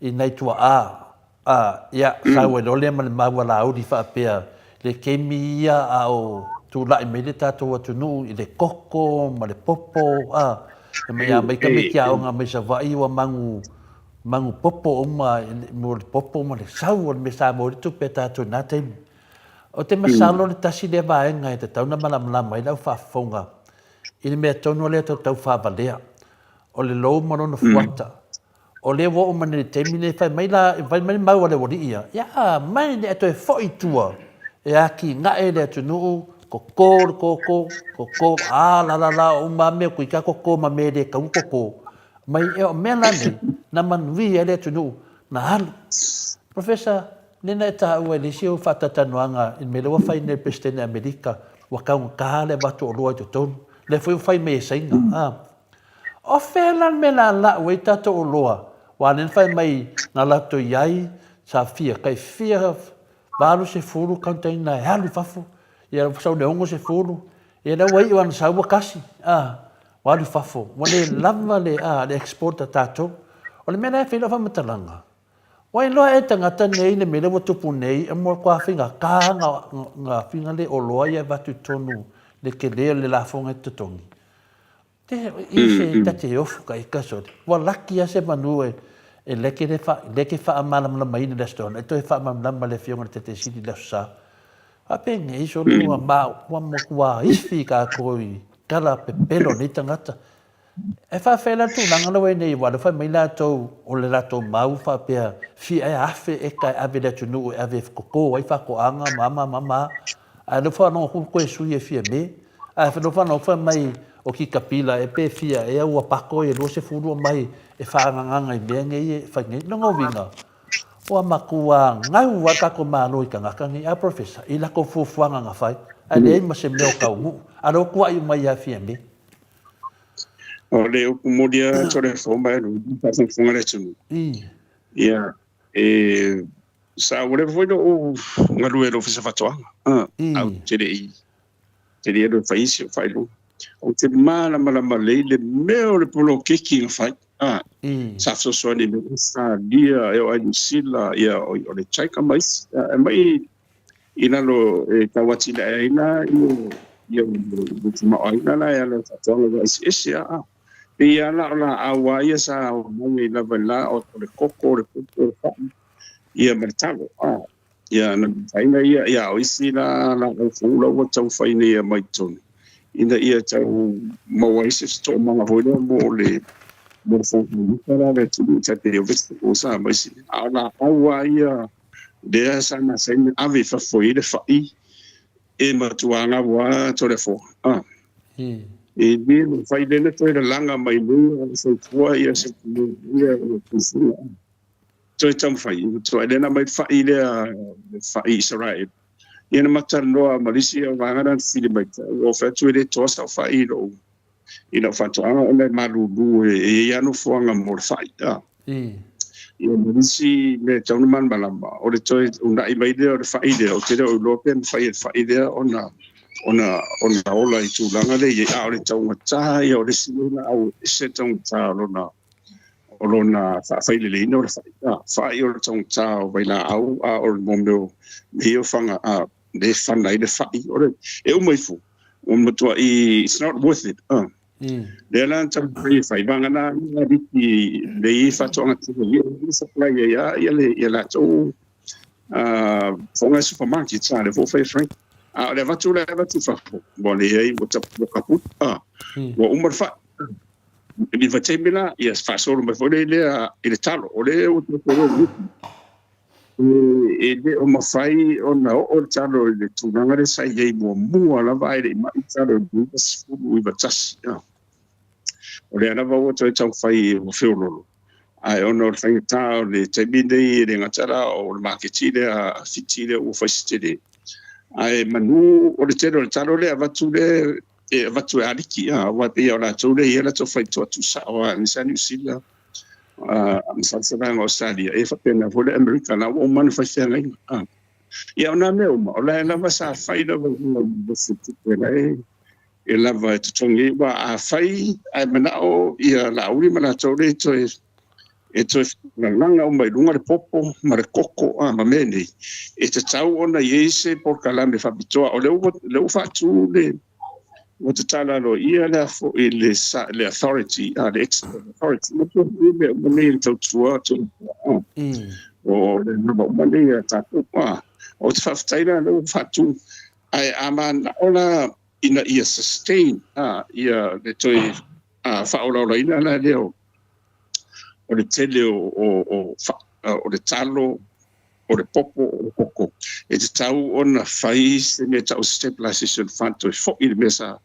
i nai tuaa, a, ia, sau ai loa lea ma le mau a Laauli faapea, le taimi ia a o tulai mai le tatou atunuu i le koko ma le popo, a, fai mai a omai tamaiti aoga mai Savaii ua magu, magu popo uma, mo le popo ma le sau o le mea sa maua ai le tupe a tatou i na taimi. Ou te masalo le tasi lea vaega e tatau ona malamalama ai le au faafofoga i le mea tonu lea tou tau faavalea, o le lou ma lona fuata. O lea ua oo mai nei i le taimi lenei, fai mai la, fai mai le mau a le aualii ia, ia mai ne i toe foi i tua e atinae le atunuu, toto le koko, toto, a la la la, o uma lava mea toeitiiti lava toto ma mea e le tatau ona toto. Mai, o mea la nei, na manuia ai le atunuu, na alu. Professor, Lea na e taua i le isi ou faatalatalanoaga i le mea lea ua fai nei e le Peresetene Amerika, ua taugata le avatu o oloa i totonu. Lea foi ua fai mai e Saina. A. O fea la le mea o le a lau ai tatou oloa? Aua lea na fai mai na latou i ai sa fia tai fia 80 container e alu i fafo, ia sau i le 60, ia lea ua iu lava ina sau ua tasi, a, ua alu i fafo. Ua le lava le, a, le export a tatou. O le mea la e fai ai lau faamatalaga, Ua iloa e tagata nei le mea lea ua tupu nei e matua faigata nga finga le oloa ia e avatu i totonu le tele o le lafoga e totogi. Te i se ta te ofu ka ika sole. Ua laki a se manu e e leke le fa leke faamalamalamaina le Aso Toonai e toe faamalamalama le Afioga i le Taitai Sili i le Aso Sa. Faapenei sole ua ma ua matua ifi kākou i tala pepelo o nei tagata. E faafeai la le tulaga lea ua i ai nei aua o lea fai mai latou o le latou mau faapea fia ea afe eka e ave i le atunuu e ave e toto ai faatoaga ma a ma a ae o lea ua faalogo atu ua toe sui e Fiame ae o lea ua faalogo atu fai mai o kitapila ea pe fia ea ua pato ia 20 aumai e faaagaaga i mea nei e fai nei. Lona uiga ua matua gau lava le tatou Malo i tagata nei a Professor i latou fuafuaga na fai ae leai ma se mea o taunuu a o lea ua tuuai uma ia Fiame. O le upu moni lava Toleafoa e faafogafoga le atunuu. Ia, e sa ua leva foi lou galue i le Ofisa o Faatoaga, ae ou te le i te le i alu e fai isi o faailoga. Ou te malamalama lelei i le mea o le poloketi na fai. Sa fesoasoani mai Ausetalia, e oo lava i Niu Sila, ia o le JICA ma isi. E aumai i lalo e tau atinae ai la ia le tamaoaiga la e ala i faatoaga ua eseese a. Pei lava la o laau lava ia sa omai ai lava i la o le koko, o le popo, o le fa'i ia ma le talo a. Ia na mafai ia ia o isi la laau fou la ua taumafai nei e aumai i totonu ina ia tau maua ai se toomaga foi lea mo le mo le fouga la le atunuu tai pei o vegetables a ma isi. A o laau lava ia lea sa masani ona ave i fafo i le fa'i e matua gau lava Toleafoa. A. E le mafai lea ona toe lalaga mai nei a o soifua ia se ia tufuga. Toe taumafai, matua lea na aumai le fa'i lea, le fa'i Israel. Ia na matalanoa ma le isi au vaega na fesili mai, ua fai atu e le toa sau fa'i i lou i lau faatoaga ona e malulu e i ai lava nofoaga mo le fa'i. A. Ia ma le isi mea e tatau ona malamalama, o le toe uunai mai lea o le fa'i lea, ou te le o iloa pe mafai e le fa'i lea ona ona ona ola i tulaga lea e i ai, a o le taugata ia o le isi mea laau e ese le taugata o lona o lona faafaileleina o le fa'i, fa'i o le taugata o vailaau, a o le mea o mea ia o faga lea e fana ai le fa'i, o le e uma ifo ua matua'i, it's not worth it. Lea la na taumafai e fai vagana ia aliki lea i ai faatoaga tele ia e supply ai lava ia le ia latou fofoga supermarket lea foi ua fai e Frank. A o le avatu la e avatu i fafo, ua leai, ua ua kaput, ua uma le fa'i. I le vaitaimi la, ia faasolo mai foi lea i le talo, o lea ua tatou e le o mafai ona oo le talo i le tulaga lea sa i ai muamua lava ae le i mai le talo i le 1991. O lea lava ua toe taumafai ua feololo, ae ona o le faigata o le taimi lenei, e le gata la o le maketi lea a Fiti lea ua fai se tele, ae manu o le tele o le talo lea avatu lea e avatu e aliki, aua e pei o latou lea e i ai latou faitoa tuusao lava, aemaise lava Niu Sila ma Salasalaga o Australia, e faapena foi le Amerika, la ua uma ona fai feagaiga. Ia o nā mea uma, o la e lava sa fai lava i luga o le tupe la e lava e totogi ai, aua a fai ae manao ia Laauli ma latou lea e toe lalaga uma i luga le popo ma le koko ma mea nei, e tatau ona i ai se polokalame faapitoa. O lea ua faatu le ua tatala aloaia le foi le authority, le export authority, ma tua foi mea uma nei le tautua o le lava uma nei a tatou. O te faafetai la lea ua faatu, ae a manao la ina ia sustain ia le toe faaolaolaina la lea o le tele o le talo, o le popo, o le koko, e tatau ona fai se mea tau stabilization fund, toe foi le mea sa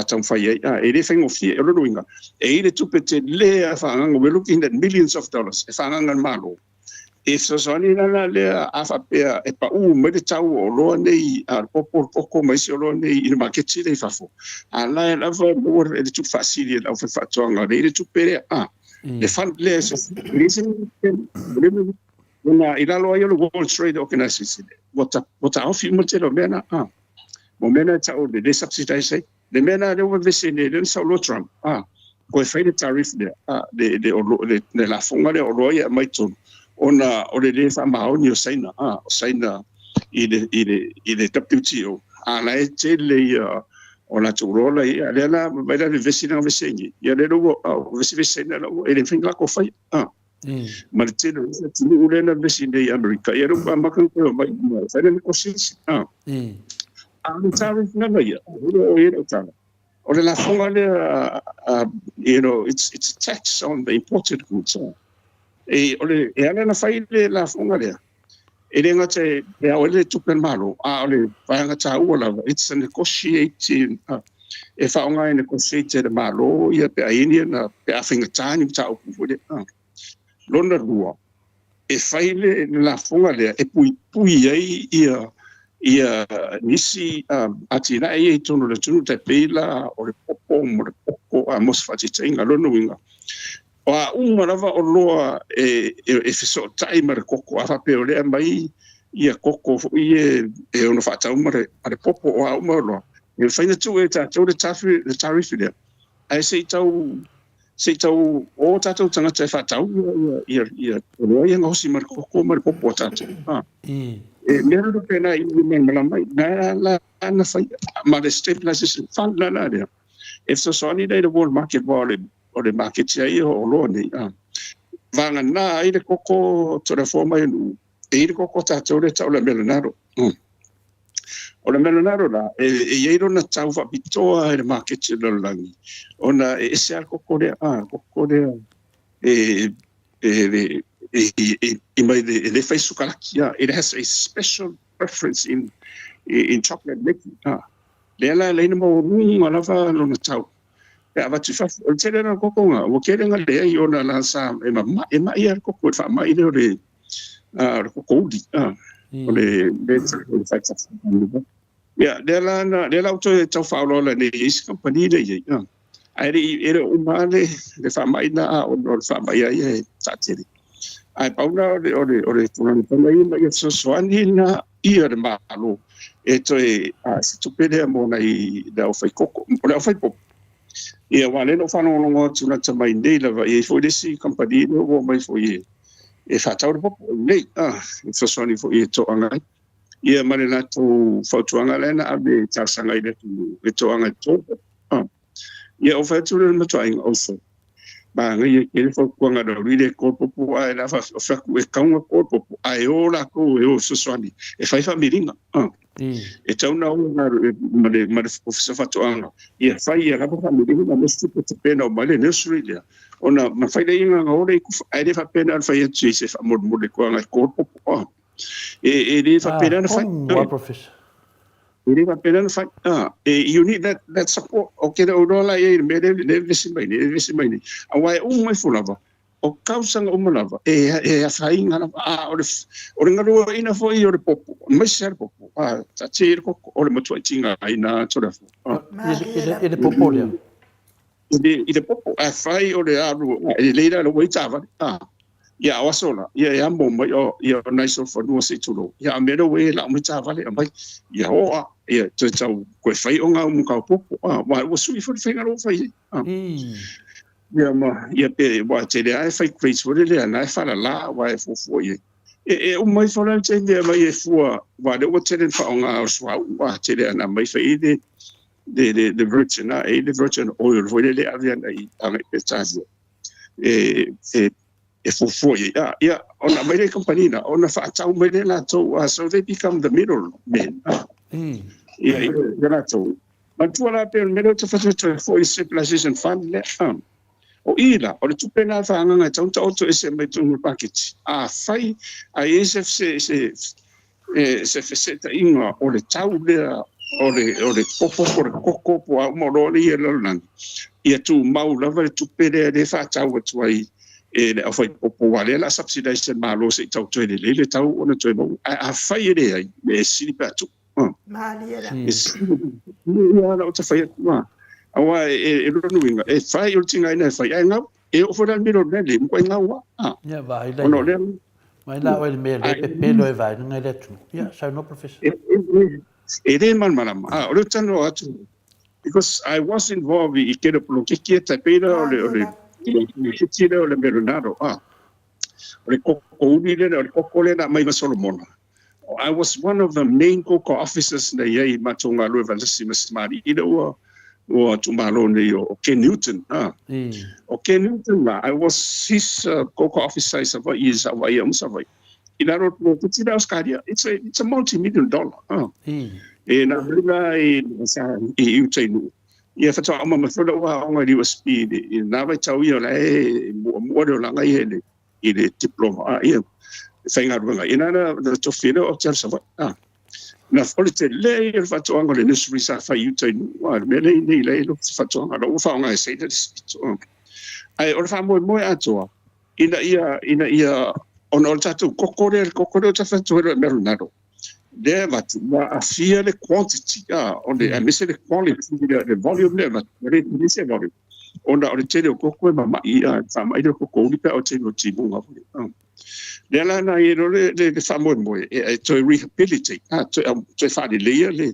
taumafai ai. E le faigofie. O le luiga e i le tupe tele a faaagaga, we're looking at millions of dollars e faaagaga le Malo e fesoasoani la lea. A faapea e pau mai le tau o oloa nei, a le popo, le koko ma isi oloa nei i le maketi lea i fafo, a la e lava maua e le tupe faasili e le aufaifaatoaga lea i le tupe lea, le fund lea e se ona i lalo ai o le World Trade Organization ua taofi uma le tele o mea na, mo mea na e tau le subsidize ai le mea na lea ua vevesi nei lea na saunoa Trump koe fai le tariff lea, le lafoga lea o oloa ia aumai totonu, ona o le le faamaoni o Saina, o Saina i le WTO, a la e tele ia o latou oloa la ia lea la vai la vevesi na vevesi ai ia lea ua vevesi vevesi Saina la ua e le mafai ona latou fai ma le tele o isi atunuu lea na vevesi nei i Amerika ia lea ua amata ona toe omai fai le negotiation. A o le tariff na ia o le o ia le tala o le lafoga lea, it's a tax on the imported goods. E o le e ala na fai le lafoga lea, e le gata e ao ai le tupe a le Malo, a o le vaega taua lava, it's a negotiating, e faaaoga e negotiate e le Malo ia pe a i na pe a faigata ni mataupu foi lea. Lona lua, e fai le lafoga lea e puipui ai ia nisi atinae ia i totonu o le atunuu, tai pei la o le popo ma le koko mo se faataitaiga. Lona uiga, o a uma lava oloa e fesootai ma le koko, a faapea o lea aumai ia koko foi e ono faatau ma le popo, o a uma oloa e mafai ona tuu e tatou le tariff lea, ae se i tau o tatou tagata e faatau ia oloa ia gaosi ma le koko ma le popo a tatou. E mea lona pena i le malama mai na la na fai ma le stabilization fund la lea e fesoasoani lea i le world market, wa o le market ai o oloa nei vagana ai le koko tolafoa mai nuu e i le koko tatou le tau le Melonado. O le Melonado la, e i ai lona tau faapitoa i le maketi o le lalolagi, ona e ese lava le koko lea, koko lea e mai e le fai sukalaki. It has a special preference in chocolate making. Lea la leina maualuga lava lona tau pe avatu i fafo. O le tele la o kokoga ua tele na leai ona la sa e mama'i e ma'i lava le koko i le faama'i lea o le koko uli, o le le faitafa ia lea la na lea la ua toe tau faaolaola nei e isi kamupani lea i ai, ae le i e le o uma le faama'i na ona o le faama'i a ia e taatele, ae pau la o le tulaga tonu ia ma ia fesoasoani na ia le Malo e toe se tupe lea mo nai le aufaikoko o le aufaipopo. Ia, aua o lea na ou faalogologo atu lata mai nei lava, e i ai foi le isi kamupani lea ua omai foi e e faatau le popo lelei, a, e fesoasoani foi e toaga ai. Ia ma le latou fautuaga lea na ave e talosaga i le atunuu e toaga e toto le popo. A, ia ou fai atu lea i le matuaiga, oso, manaia tele fautuaga a le aulii lea e toto le popo, ae o le a faafia atu e tatau ona toto le popo, ae o latou e o e fesoasoani e fai faamiliga. A. E tatau ona o ma le ma le Ofisa o Faatoaga ia fai ia lava faamiliga ma mea tupe tapena uma ai le nursery lea ona ma fai lea ina o le ikufa ae le faapea na fai atu i se faamolemole koaga e ko le popo a e e le faapena na fai e le faapena na fai a e you need that that support o ke le o la i le mea le le vesi mai le vesi mai nei aua e uma ifo lava O tausaga uma lava, e, e afaina lava, a o le, o le galueaiina foi o le popo, aemaise lava le popo, a, taatia ia le koko, o le matuai tigaina atu o le afu. A. I le, i le popo lea? I le, i le popo, afai o le alu, e lelei la ua i taavale, a, ia o aso la, ia e amo mai, o, ia o nai solofanua se i tulou, ia a mea lea ua e lau mai taavale, aumai, ia oa, ia toe tau, toe fai o ngā umu kau popo, a, ua, ua sui foi le faiga lea ua fai ai, a. Ia ma, ia pe, aua e tele lava e fai crates foi lele na e faalala aua e fuafua i ai. E, e uma ifo la le taimi e aumai e fua, aua o lea ua tele le faaaoga o le suauu, a tele lava ina aumai fai ai le, le, le, le virgin, a e i ai le virgin oil foi lele e ave agai, agai i Peretania e, e, e fuafua i ai. A, ia, ona aumai lea i kamupani la, ona faatau mai lea e latou, a, so they become the middle men, a. Ia, ia, ia latou. Manatua la pei o le mea lea ou te fatu foi i le Stabilization Fund lea. O i la, o le tupe lena faaagaaga e tatau ona taoto ese mai totonu o le paketi. Afai ae i ai se se se se feseetaiga o le tau lea o le o le popo po o le koko po o a uma oloa ia i le lalolagi, ia tumau lava le tupe lea lea e faatau atu ai e le aufaipopo aua o lea o le a subsidize e le Malo se i tau toe lelei le tau ona toe maua. Ae afai e leai, e sili pe a tuu. Malie la. Ia la o te whai atu a. Aua e lona uiga, e whai o le tigaina e whai, ae ngau, e oo foi la le mea lona le, makuai ngau a. A. Ia, vaai la Ona o lea. Mai la oe le mea le pepelo e vaai ngai le atunuu. Ia, saunoa Professor. E le malamalama. A, o le talanoa atu, because I was involved i tele o poloketi e tai pei la o le, o le, poloketi lea o le Meronaro, a. O le koko uli lea, o le koko lea na aumai ma Solomona. I was one of the main cocoa officers na i ai i matou galue faatasi ma si tamalii lea ua ua tuumalo nei o Ken Newton. Ah. O Ken Newton la, I was his cocoa officer i Savaii, i Savaii uma Savaii. I lalo o le poloketi lea Australia, it's a, it's a multi-million dollar. Ah. E na mai la i, i uta i Nuu. Ia faatoa uma mai foi lau aoga i le USP i lena vaitau ia o la e muamua le olaga ia i le i le diploma a ia e faigaluega ai. Ina na na tofi lea o te alu Savaii. A. Na o le tele ia o le faatoaga o le nursery sa fai i uta i Nuu a le mea lea i nei la e le faatoaga la ua faaaoga e sailor le isi pito. Ae o le faamoemoe atoa ina ia ina ia ona o le tatou koko lea le koko lea o tatou e Meronaro lea e avatu ua aafia le quantity a o le aemaise le quality le volume lea e avatu ua le tele se volume ona o le tele o koko e mama'i a faama'i le koko uli pe a o tele o timuga foi a. Lea la na i ai loa le le faamoemoe e toe rehabilitate a toe toe faaleleia le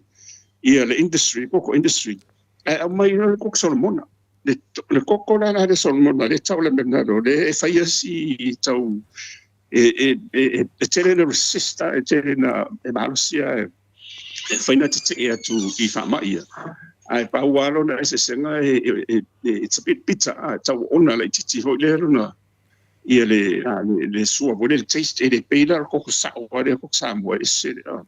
ia le industry koko industry ae aumai loa le koko Solomona le le koko la la le Solomona le tau le mea lea e faia si tau e, e, e, e tele na resista, e tele na e malosia e, e whai na tetee atu i faamai ia. Ae pau lava lona eseesega e, e, e, it's a bit bitter, a, tau ona laitiiti foi lea lona ia le, a, le, le sua foi lea, le taste, e le pei la o le koko sao a lea koko Samoa, e ese le, a,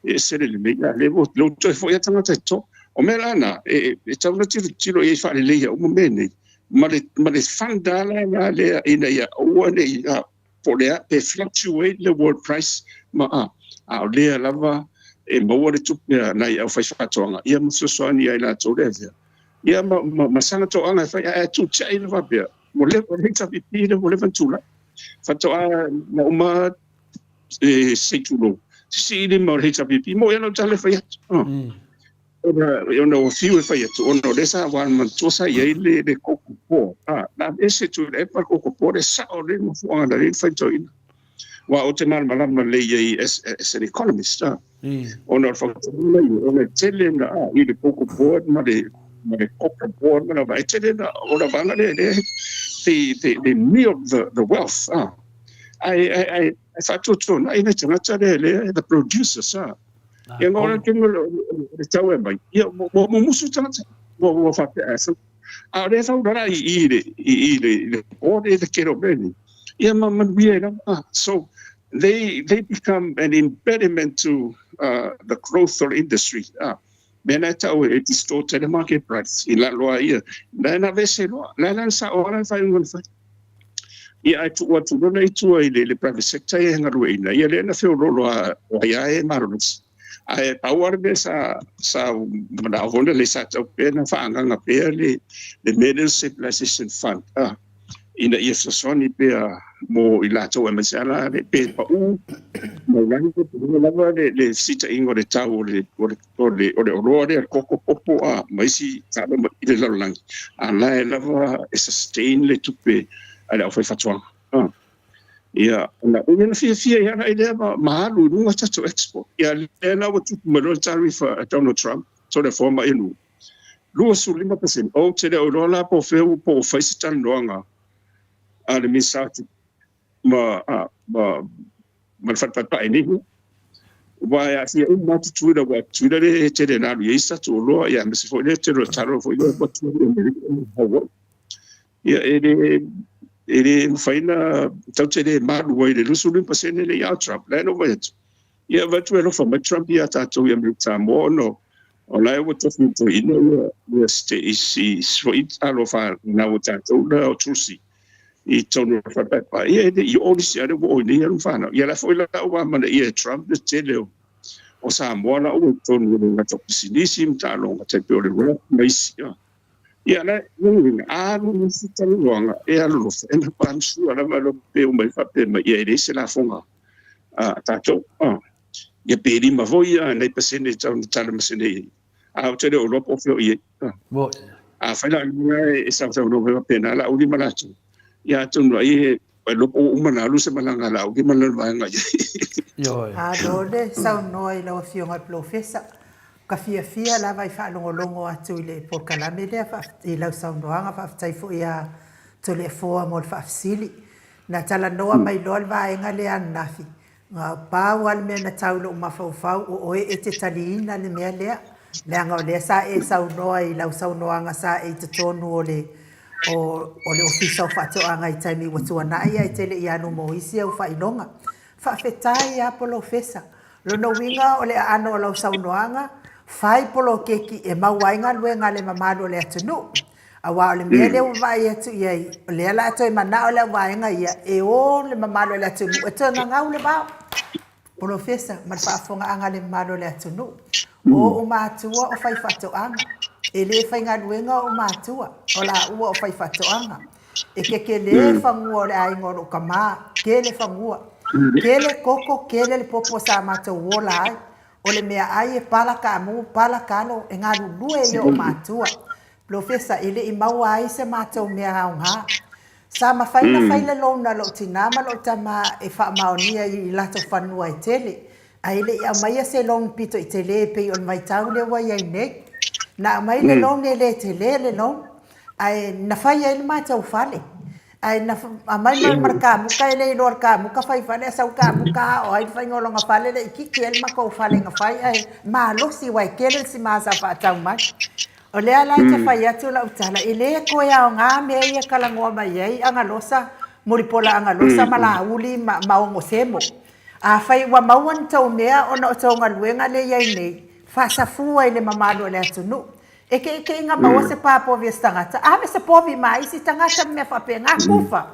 e ese le lelei, a, lea ua, lea ua toe foi a tagata e to. O mea la na, e, e tau na tilotilo i ai faaleleia uma mea nei, ma le, ma le fund la la lea ina ia aua ne i, a, po o le a, pe fluctuate le world price ma a, a o lea lava e maua le tupe a nai aufaifaatoaga ia ma fesoasoani ai latou lea mea. Ia ma, ma, ma saga toaga e fai, ae tuutiai le faapea, ua leva le HRPP lea ua leva ona tulai. Faatoa na uma e, se i tulou, sisii lima o le HRPP, mo ia lau tala e fai atu. Ona, ona ua fiu e fai atu, ona o lea sa manatua sa i ai le, le koko po. A, na ese tu le epa koko po, le sao le mafuaaga na le faitauina. Aua ou te malamalama lelei i ai as, as an economist, a. Ona o le fautuaga ia, ona e tele na, a, i le koko board ma le, ma le Copra Board ma lava, e tele na o la vaega lea lea they, they, they milk the wealth, ah. Ae, ae, ae, ae faatuatuanai nai tagata lea lea, the producers, ah. Ia nga o le taimi o le tau e mai, ia ua mumusu tagata, ua faapea e sau. A o lea e faulala i i le, i i le, le board e le tele o mea nei, ia ma manuia ai lava. Ah, so they become an impediment to the growth of the industry. Ah, mea na e tau e distort ai le market price i lalo a ia. La na vese loa, la la sa o la faaiuga na fai. Ia ae tuu atu loa i tua i le private sector ia e galueaiina, ia lea na feoloolo a o ai a e malolosi. Ae pau lava le mea sa sa manao foi lea sa tau pea na faaagaga pea le le mea lea o le stabilization fund a ina ia fesoasoani pea mo i latou aemaise lava la pe pau mai lalo pe luga lava le fesuitaiga o le tau o le o le o le o le oloa lea le koko popo a ma isi taaloga i le lalolagi, a la e lava e sustain le tupe a le aufaifaatoaga. A ia, ona o ia na fiafia ai ala i lea ma, ma alu i luga tatou export. Ia lea la ua tupu mai loa le tariff a Donald Trump, tole foa mai e 25%. Ou te le o iloa la po o fea po o fai se talanoaga a le Minisita o Tupe ma, ma, ma le fale paepae nei mea. Aua e aafia uma lava Tutuila, aua o Tutuila lea e tele ina alu i ai se tatou oloa, ia aemaise foi lea tele o le talo foi lea ua atu ai i Amerika ma Hawaii. Ia e le, e le mafai ona tatou te le malu ai i le 25% lea ia Trump. La e na ou vaai atu, ia avatu e alofa mai Trump ia tatou i Amerika Samoa ona o la e ua tofi toeaina ia, ia isi foi alo fanau a tatou la o Tulsi i totonu o le fale paepae. Ia e le i oo le isi a lea ua oo i nei alu fanau. Ia la foi la ua amanaia e Trump le tele o Samoa la ua i totonu e le gata o pisinisi ma taaloga tai pei o le rap ma isi. Ia la lona uiga a alu i isi talanoaga e alolofa e napa sure lava lo pe uma ai faapea mai ia e leai se lafoga a tatou. Ia pe lima foi ia nai pasene e tau na tala ma se nei a ou te le o iloa po o fea o i ai. Afai la o le e sausaunoa mai faapena Laauli ma latou, ia atonu ai e iloa po ua uma ona alu se malaga a Laauli ma lana vaega i ai. Ioe. Malo le saunoa i lau Afioga i le Polofesa. Ka fiafia lava i faalogologo atu i le polokalame lea i lau saunoaga. Faafetai foi ia Toleafoa mo le faafesili. Na talanoa mai loa le vaega lea ananafi, Na pau lava le mea na tau i lou mafaufau, o oe e te taliina le mea lea, leaga o lea sa e saunoa i lau saunoaga sa e i totonu o le o, o le Ofisa o Faatoaga i taimi ua tuanai ae te le i alu mo isi au faailoga. Faafetai lava Polofesa. Lona uiga o le aano o lau saunoaga, fai poloketi e maua ai galuega a le mamalu o le atunuu. Aua o le mea lea ua vaai atu i ai, o lea o le a toe manao le auvaega ia e o le mamalu o le atunuu e toe gagau le vao. Polofesa, ma le faafofogaaga a le mamalu o le atunuu, o ou matua o faifaatoaga. E le faigaluega ou matua, o laua o faifaatoaga. E kekelē fanua o le aiga o lou tama, tele fanua. Tele koko, tele le popo sa matou ola ai. O le meaai e pala kaamu, pala kalo, e galulue ia o matua. Polofesa, e le i maua ai se matou mea aoga. Sa mafai ona fai le loan a lou tinā ma lou tama e faamaonia i latou fanua e tele, ae le i aumaia se loan pito i tele e pei o le vaitau lea ua i ai nei. Na aumai le loan e le tele le loan, ae na fai ai le matou fale. Ae na aumai ma le kamuka, e le iloa le kamuka fai fale, ae sau le kamuka ao ai le faiga o lona fale laitiiti ai le matou fale na fai, ae malosi aua e tele le sima sa faatau mai. O lea la e te fai atu lau tala, e le toe aoga mea ia e talanoa mai ai Agalosa, Mulipola Agalosa ma Laauli ma Ogosemo. Afai ua maua ni tou mea ona o tou galuega lea e i ai nei, faasafua i le mamalu o le atunuu. E keʻikeʻi na maua se pā povi a se tagata, ave se povi ma isi tagata ma mea faapena, kufa,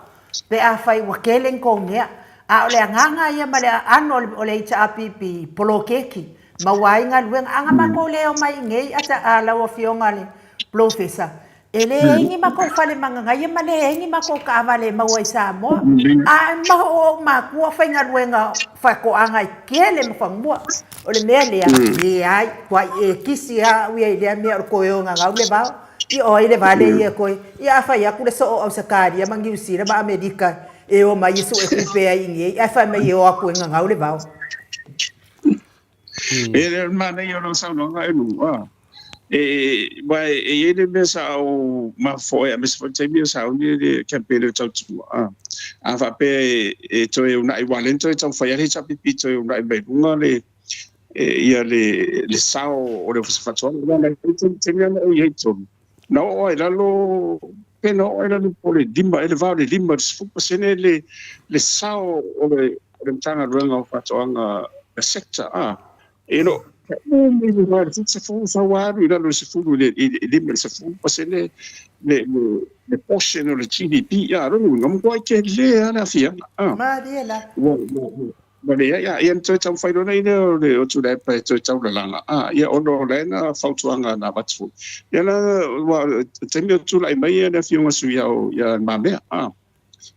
pe afai ua tele ni tou mea. A o le agaga ia ma le aano o le HRPP poloketi, maua ai galuega. A na matou le omai i inei a lau Afioga le Polofesa, e leai ni matou fale mananaia ma leai ni matou taavale e maua i Samoa. A maho o ou matua faigaluega faatoaga e tele ma fanua. O le mea lea, leai, tuai e kisi lava au ia i lea mea o le toe o gagau le vao. Ia o ai le vale ia e toe. Ia a fai atu le soo o Ausetalia ma Niu Sila ma Amerika e omai e sue tupe ai i inei, ae fai mai e o atu e gagau le vao. E le o le manaia o lau saunoaga e Lu, a. E, aua e i ai le mea sa ou mafaufau ai aemaise foi le taimi o sauni le campaign o le tautua, a, a faapea e, e toe uunai, aua o lea na toe taumafai lava le HRPP toe uunai mai luga le, e, ia le, le sao o le Ofisa Faatoaga. Aua na i ai taimi lava na ou i ai i totonu, na oo lava i lalo, pe na oo lava i lalo po o le 5 ea, le va o le 5 i le 10% le, le sao o le, o le Matagaluega o Faatoaga sector, a. E le o umi le va i le 70 sau alu i lalo i le 10 i le 5 i le 10% le le portion o le GDP. A lona uiga, matua tele lava le aafiaga. Malie la. Ua ua leai. A ia na toe taumafai loa lea o le o Tuilaepa e toe taulalaga, a ia ona o la e na fautuaga na avatu foi. Ia la aua o le taimi o tulai mai le Afioga Suiao ia Le Mamea, a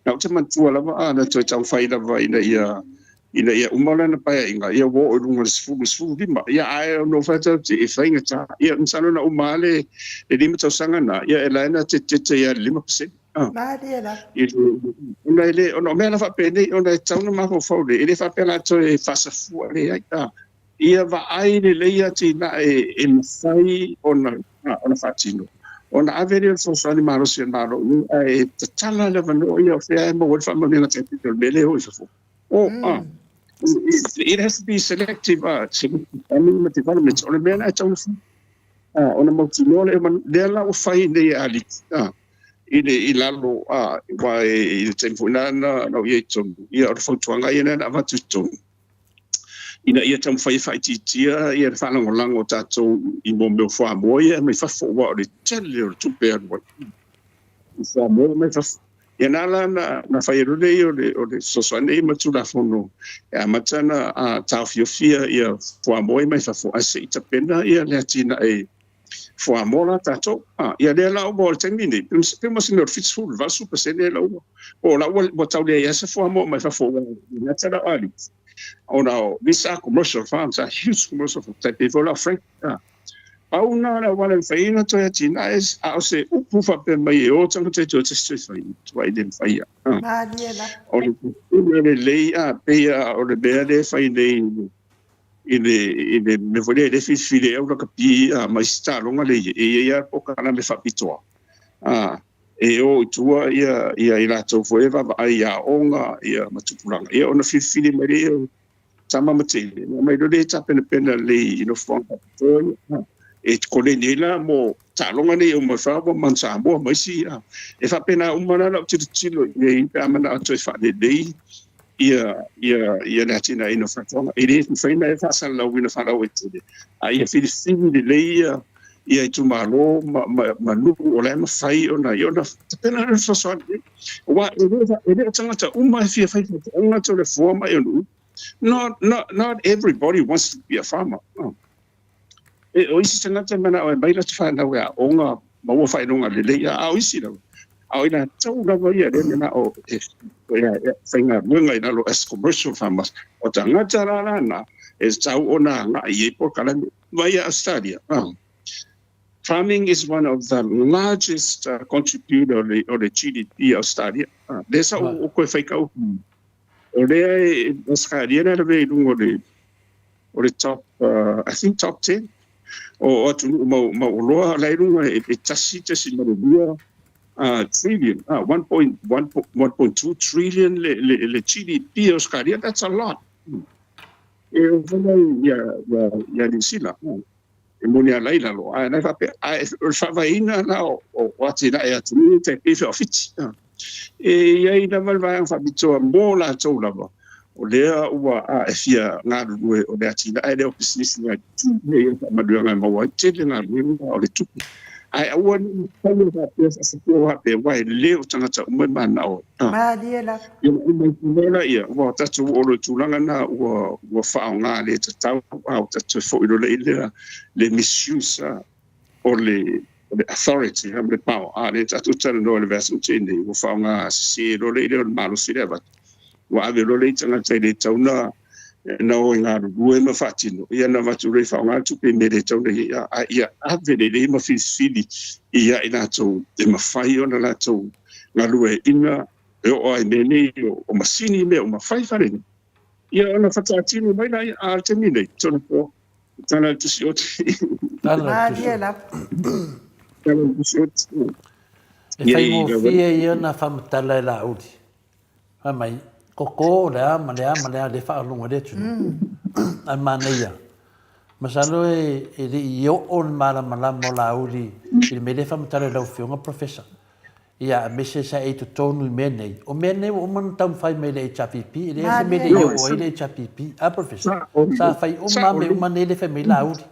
Na ou te manatua lava a na toe taumafai lava ina ia ina ia uma lana paeaiga, ia ua oo i luga o le 10, 15. Ia ae ona ou fai atu e faigata. Ia masalo na uma lava le 5 tausaga na, ia e la na tetete ai lava i le 5%. Malie lava. Ona e le, ona o mea la faapenei, ona e tatau ona mafaufau lelei, e le faapea la toe faasafua, leai. Ia vaai lelei atinae e mafai ona ona faatino, ona ave lea o le fesoasoani malosi a le Malo i ai, ae tatala le avanoa ia o fea e maua ai le faamanuiaga tai pito o le mea lea e o i fafo. Oh, ah. It has to be selective, selective funding ma development. O le mea lena e tatau ona fai. Ah, ona mautinoa lea, lea la ua fai nei e Aliki, ah, i le i lalo, ah, aua i le taimi foi na na ou i ai i totonu, ia o le fautuaga ia na avatu i totonu ina ia taumafai e faaitiitia ia le faalagolago o tatou i mea o fuamoa ia mai fafo, aua o le tele o le tupe e alu ai i fuamoa mai fafo. Ia na la na fai ai loa lea o le o le fesoasoani nei ma le Tulafono e amata ona taofiofia ia fuamoa mai fafo, ae se i tapena ia le atinae fuamoa la tatou. Ia lea la ua o le taimi nei, pe uma se mea o le 70 i le 80% la ua, po o la ua tau leai lava se fuamoa mai fafo ua gata la aliki. Ona o these are commercial farms, are huge commercial farms, tai pei foi la o Frank. Pau na o le auala e mafai ai ona toe atinae, a o se upu faapea mai e o tagata e toe tasi toe fai, matua le mafai lava. Malie la. O le tino lelei, pei o le mea lea e fai nei i le i le mea foi lea e le filifili ai au lakapi ma isi taaloga lea e i ai, e i ai lava polokalame faapitoa e o i tua ia ia i latou foi e vaavaai i aoga ia ma tupulaga, ia ona filifili mai lea o tama ma teine, ona aumai loa lea e tapenapena lelei i nofoaga faapitoa ia e koleni ai la mo taaloga nei e uma i Samoa ma Samoa ma isi e faapena uma la lau tilotilo i ai pe a manao toe faalelei ia ia ia le atinaeina o faatoaga. E le mafai ona e faasalalauina faalauaitele, a ia filifili lelei ia ia itumalo ma, ma, ma nuu o la e mafai ona ia ona tapena le fesoasoani i ai. Aua e le, e le o tagata uma e fia fai faatoaga toe le fua mai o nuu. Not, not, not everybody wants to be a farmer. Oh. E, o isi tagata e manao e aumai latou fanau e aoga maua faailoga lelei, a o isi lava, a o i latou lava ia lea e manao e faigaluega i lalo as commercial farmers. O tagata la lana e tatau ona agai i ai polokalame. Mai ia Australia, farming is one of the largest contributor o le GDP a Australia. Lea sa ou toe fai kau, o lea e Australia na lavea i luga o le o le top, I think top 10 o atunuu mauoloa la i luga e 1.2 trillion, 1.2 trillion le GDP o Australia, that's a lot. E oo foi la ia Niu Sila, e moni lava la i lalo, ae la e faapea, ae o le faavaeina la o atinae atunuu tai pei foi o Fiti. E i ai lava le vaega faapitoa mo latou lava, o lea ua e fia galulue o le atinae lea o pisinisi nai tu nei o faamanuiaga e maua ai tele galuega o le tupe. Ae aua ne i faia faapea faasafua faapea, aua e le o tagata uma e mananao ai. Malie lava. Ia ona uma ifo loa laia, ua tatou oo loa i tulaga na ua ua faaaoga le tatau, a ua tatou foi loa i lea le misuse o le o le authority ma le power, a lea tatou talanoa i le vaiaso na tea nei, ua faaaoga sese loa lea o le malosi lea e avatu, ua ave loa le tagata e le tatau ona na o e galulue ma faatino, ia na avatu loa e faaaoga le tupe i mea e le tatau ona i ai, a ia ave lelei ma filifili ia i latou e mafai ona latou galueaiina e oo lava i mea nei o masini mea uma, fai fale nei, ia ona faatoa tino mai lea, a o le taimi nei, tonu po. Tala le tusi oti. Tala le tusi. Malie lava. Tala le tusi oti. E faigofie ia ona faamatala e Laauli. Fai mai, koko le a ma le a ma le a lea e faalogo ai le atunuu. Ae manaia, masalo e le i oo le malamalama o Laauli i le mea lea e faamatala e lau Afioga Professor. Ia, aemaise sa e i totonu i mea nei. O mea nei ua uma ona taumafai mai e le HRPP, e leai se mea e le i oo ai le HRPP. A Professor? Sa fai uma lava mea uma nei lea e fai mai ai Laauli.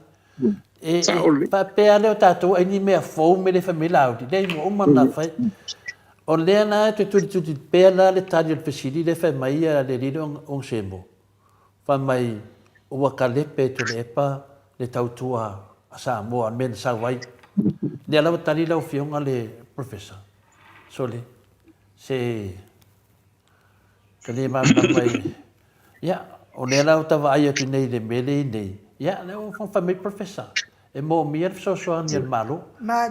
E, e faapea lea o tatou ai ni mea fou me le fai mai Laauli. Leai, ua uma ona fai. O lea la e toe tulituli pea la le tali o le fesili lea e fai mai le alii lea o Semo. Fai mai ua kalepe e Tuilaepa le tautua a Samoa, le mea na sau ai. Lea la ua tali lau Afioga le Professor. Sole, se Ka le malamalama i... Ia, o lea la ua ta vaai atu nei i le mea lea i nei, ia, lea ua fai mai Professor, e moomia le fesoasoani a le Malo.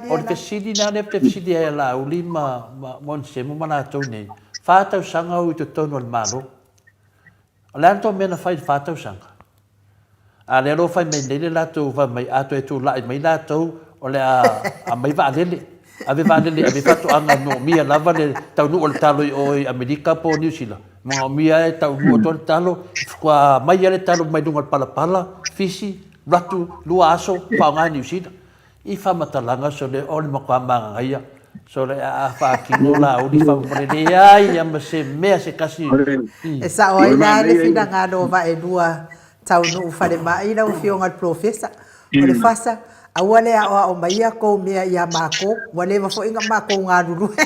O le fesili la lea ou te fesili ai a Laauli ma Onesemo ma latou nei, fa tausaga o i totonu o le Malo. O le a le tou mea na fai i le fa tausaga? A lea loa fai mai nei le latou fai mai a toe tulai mai latou o le a aumai vaalele, ave vaalele ave faatoaga e moomia lava le taunuu o le talo i o i Amerika po o Niu Sila, manaomia e taunuu atu le talo, faatoa aumai lava le talo mai luga o le palapala, fisi, alu atu lua aso faaaoga e Niu Sila. I faamatalaga sole o le matua manaia sole a faatino Laauli faamolemole leai lava ma se mea se kasi. E sao ai la le finagalo o Vaelua Taunuu Falemai lau Afioga i le Polofesa, o le fasa, aua le aoao maia kou mea ia makou, ua leva foi na makou galulue.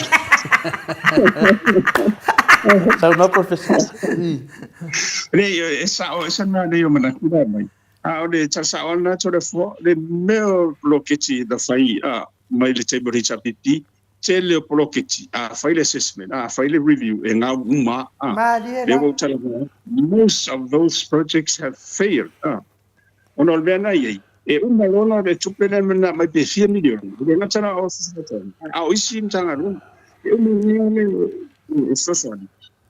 Saunoa Polofesa. Leai, e sao, e ese manaia o manatu la mai. A o le tala sao lena Toleafoa, le mea o poloketi na fai a mai le taimi o le HRPP, tele o poloketi, a fai le assessment, a fai le review, e gau uma a. Malie Lea la. ua ou talanoa atu, most of those projects have failed a. Ona o le mea na i ai, e uma loa la le tupe lea na aumai pe fia miliona, e le gata la o a o isi Matagaluega, e uma loa le fesoasoani,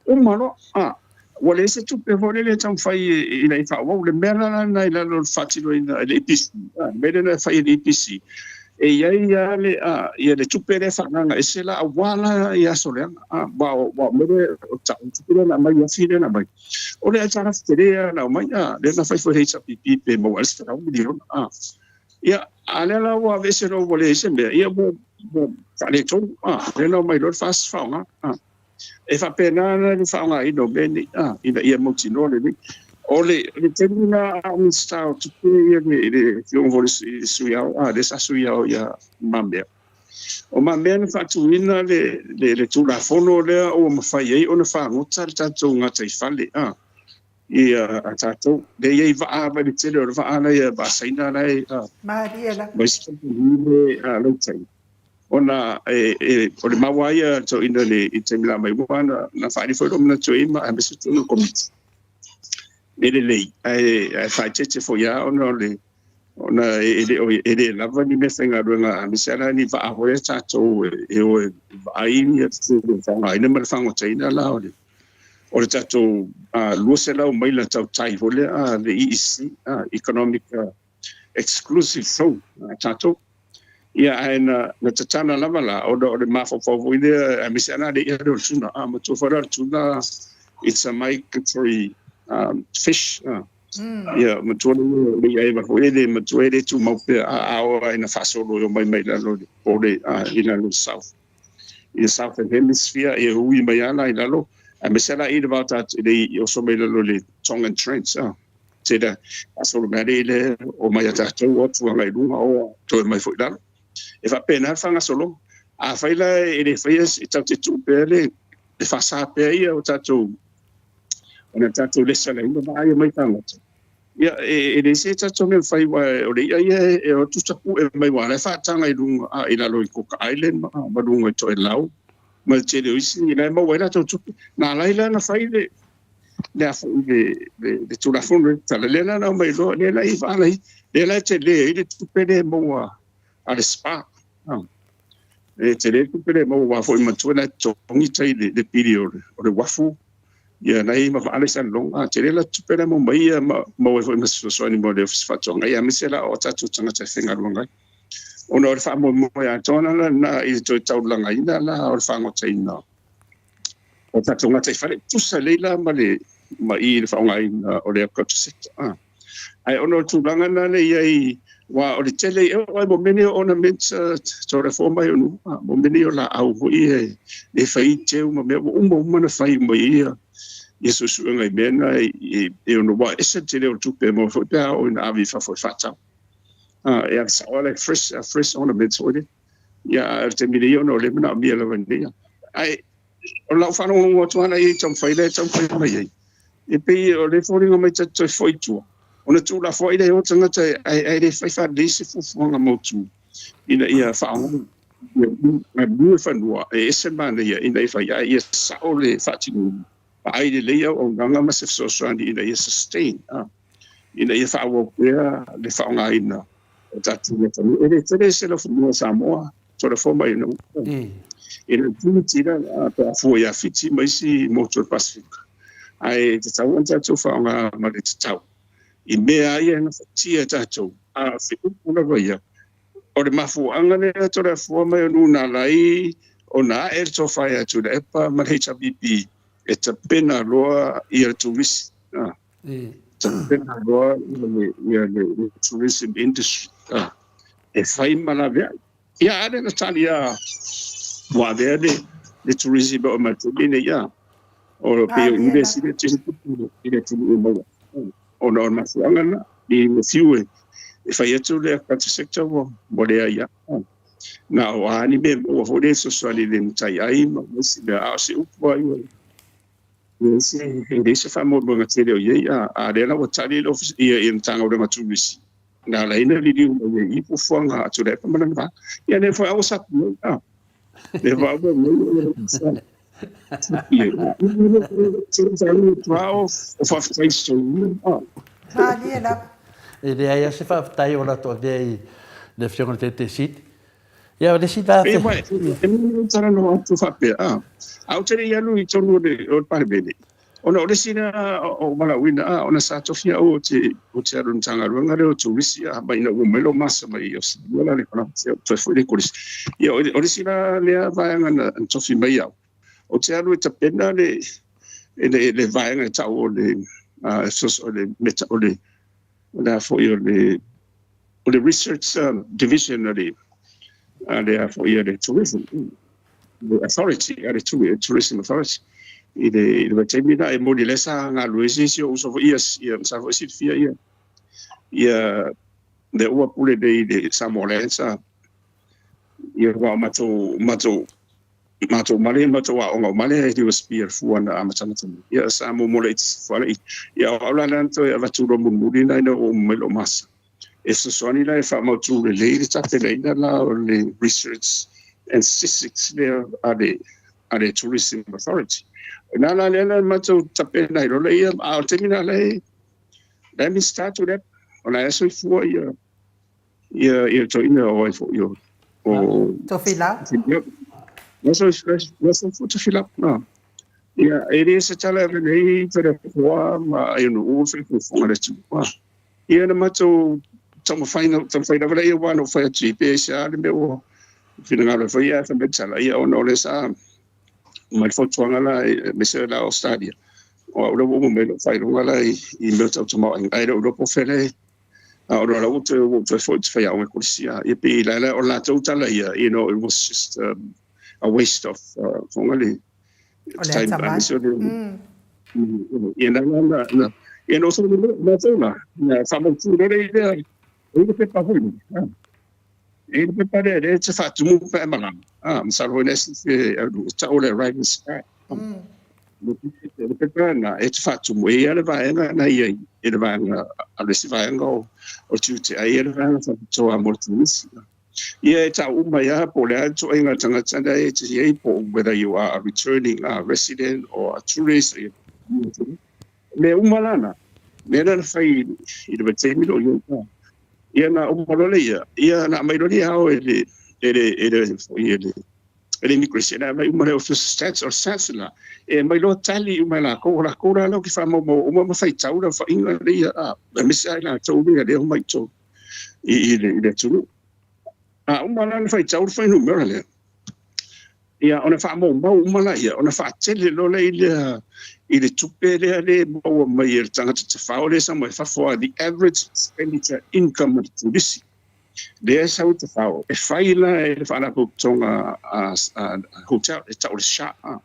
Uma loa, a, ua leai se tupe foi lele e taumafai ina ia faaauau. Le mea la lena i lalo o le faatinoina e le EPC, a, le mea lea e fai e le EPC, e i ai lava le, a, ia le tupe lea e faaagaaga ese la aua la i aso leaga, a, aua o, aua o mea lea, o ta, o tupe lea na aumai, afi lea na aumai, o le aitalafu tele lava na aumai, a, lea na fai foi e le HRPP pe maua ai le 100 miliona, a. Ia, a lea la ua aveese loa ua leai se mea, ia ua, ua faaletonu, a, lea na omai loa le FAST faaaoga, a. E faapena le faaaogaina o mea nei ina ia mautinoa lelei. O le taimi la a o Minisita o Tupe ia le Afioga foi i le Sui Ao, lea sa Sui Ao ia Le Mamea. O Mamea na faatuina le Tulafono lea ua mafai ai ona fagota le tatou gataifale i a tatou. Lea e i ai vaa i le tele o le vaa la e, vaa Saina la e Malie la. ma isi kamupani le lautai. Ona e, o le mau lava ia a le toeaina i le taimi la mai, aua na faaali foi lou manatu i ai ma aemaise totonu o le Komiti. E lelei, ae faaeteete foi lava ona o le, ona e le o, e le lava ni meafaigaluega aemaise lava la ni vaa foi a tatou e o e vaai le faaaogaina ma le fagotaina la o le o le tatou 200 maila tau tai foi lea, le EEC, Economic Exclusive Zone a tatou. Ia, ae na, na tatala lava la, ona o le mafaufau foi lea, aemaise lava la le i'a lea o le tuna, a, matua foi la o le tuna, it's a migratory fish, a. Ia, matua le ia, o le i'a eva foi lele, matua e le tumau pea, a, a oo lava ina faasolo e omai mai lalo i le pole, a, i lalo i le south. I le southern hemisphere, e ui mai lava la i lalo, aemaise lava la i le va o tatou, i le oso mai lalo i le Tongan Trench, a. Tela faasolo mai alii le omai a tatou o atu agai i luga o toe mai foi i lalo. E faapena le faagasologa. Afai la e le faia e tatou te tuu pea le faasa pea ia o tatou ona tatou lesalaina vaa ia mai tagata, ia e leai se tatou mea e mafai aua o le i'a ia e o atu tapue mai aua o la e faataga i luga i lalo i Cook Island ma luga i Toelau ma le tele o isi la e maua ai latou tupe. Na ala ai la ona fai le le a foi le Tulafono le tala lea la na aumai loa lea la i vaalai lea la e tele ai le tupe lea e maua a le SPA. E tele le tupe lea e maua aua foi matua la e totogi tai le pili o le uafu. Ia nai ma vaale salelologa, a tele la tupe la e maua mai ia ma maua ai foi ma se fesoasoani mo le Ofisa Faatoaga, ia aemaise la o tatou tagata e faigaluega ai. Ona o le faamoemoe atoa la lena i le toe taulagaina la o le faagotaina o tatou gataifale, tusa lelei la ma le ma i le faaaogaina o le agriculture sector. A. Ae ona o le tulaga lena le i ai, aua o le tele, e oo lava i mea nei o ornaments tau mai o nuu, mo mea nei o laau foi ia e fai teu ma mea ua uma uma ona fai uma i ia ia suesuega i mea na e ono ua ese le tele o le tupe e maua foi pe a oo ina ave i fafo e faatau. E ave sao lava fresh fresh ornaments foi lea. Ia a o le taimi nei ona o lea e manaomia lava i nei. Ae o lau faalogologo atu lava i taumafai lea e taumafai mai ai, e pei o lea e foliga mai tatou toe foi i tua, ona tuulafoai lea o tagata ae le fai faalelei se fuafuaga mautu ina ia faaaoga galulue fanua e ese manaia ina ia fai, ae ia sao le faatinoina, vaai lelei auaunaga ma se fesoasoani ina ia sustain, ina ia faaauau pea le faaaogaina o tatou fanua. E le tele se laufanua o Samoa, tolafoa mai ina e le itiiti la pe a fua ia Fiti ma isi motu o le Pasefika, ae tatau ona tatou faaaoga ma le tatau i mea ia e gafatia e tatou. A o se upu lava ia, o le mafuaaga lea tolafoa mai o nuu na ala ai ona ae le tofa ia Tuilaepa ma le HRPP e tapena loa ia le turisi, tapena loa ia le tourism industry e fai ma laveai. Ia a lea na tali a ua avea le tourism o ma taimi nei ia o pei o i le isi mea e tupu i le atunuu e maua ona o le mafuaaga lena i le fiu e fai atu le agriculture sector ua leai lava. Na o a ni mea e maua foi lea e fesoasoani i le matai ai ma isi mea, a o se upu lava ia e leai se faamoemoega tele o i ai, a lea la ua tali le Ofisa, ia Matagaluega Turisi, na ala ai ona liliu mai ai i fuafuaga a Tuilaepa ma lana vaega. Ia lea foi lava ua sapi ai, a, lea foi lava ua sapi ai. O faafetai sou. Malie lava. E leai lava se faafetai o latou avea i le Afioga i le Taitaifono Sili. Ia, o le isi la... E mai, e moni ou talanoa atu faapea, a, ae ou te le i alu i tonu o le, o le Palemene, ona o le isi lea o valaauina, a, ona sa tofi au ou te, ou te alu i le Matagaluega lea o Turisi, a, ma ina ua mai lou masa mai Ausetalia la le toe foi le kolisi. Ia, o le isi la lea vaega na tofi mai au, ou te alu e tapena le, le, le vaega e tau o le, o le, o le, o le a foi o le, o le research division a le a le a foi a le tourism le authority a le tourism authority i le i le vaitaimi la e moni lea sa galulue se isi o uso foi ia ia sa foi silafia ia ia le ua pule nei i le Samoa Land sa ia ua matou matou Matou male matou aoga o male he was be a fua na amatamata mai. Ia sa momo laitiiti fua laiti. Ia o au la lea na toe avatu loa mulimuli na ina ua uma mai lou masa. E fesoasoani la e faamautu lelei le tapenaina la o le research and statistics lea a le a le Tourism Authority. O ina la lea na matou tapena ai loa lea, a o le taimi lena la e Minisita atu lea, o la e soifua ia ia ia toeaina o ai foi o o Tofilau. Tofilau Tofilau. No. Ia e le se tala e nei Toleafoa ma Aionu'u le falefofoga le atunuu. Ia na matou taumafai taumafai lava lea aua na ou fai atu i pe aisea le mea ua finagalo ai foi ia ae fai mai le tala ia ona o lea sa mai le fautuaga la aemaise la Australia o au la ua uma mai lou faailoga la i mea tau tamaoaiga ae le o iloa po o fea le A o la ua toe ua toe foi te whai aoga kolisi a. Ia pei la la o latou tala ia, you know, it was just a waste of fonga le O le time atamai. aemaise o le ia na la na na ia no so le matou la na faamautu loa lea i lea e i le pepa foi lele a. E i le pepa lea lea e te faatumu pe a e malaga a masalo foi na e silafia e tau o le arriving sky. Le pepa lena e te faatumu, e i ai le vaega na i ai i le vaega a le isi vaega o tiute, ae i ai le vaega faapitoa mo le turisi. Ia e tau uma ai lava po o le a le ituaiga tagata lea e te i ai, po o whether you are a returning resident or a tourist, ia mea uma la na, mea na na fai i le vaitaimi o i ai. Ia na uma loa lea, ia na aumai loa lea ao e le, e le, e le, e le, E le immigration, e aumai uma le Office of Stats, o le Stats la, e aumai loa tali uma e lakou, o lakou la lea o ke faamaumauina uma ma faitau le aofaiga lea, a, aemaise lava i latou lea lea e omai i totonu i le atunuu. A uma la ona faitau le fuainumera lea, ia ona faamaumau uma laia, ona faatele loa lea i le tupe lea le maua mai e le tagata tafao lea e sau mai fafo, the average expenditure income of le turisi lea e sau i tafao, e fai la e le faalapotopotoga a hotel e tau o le SHA,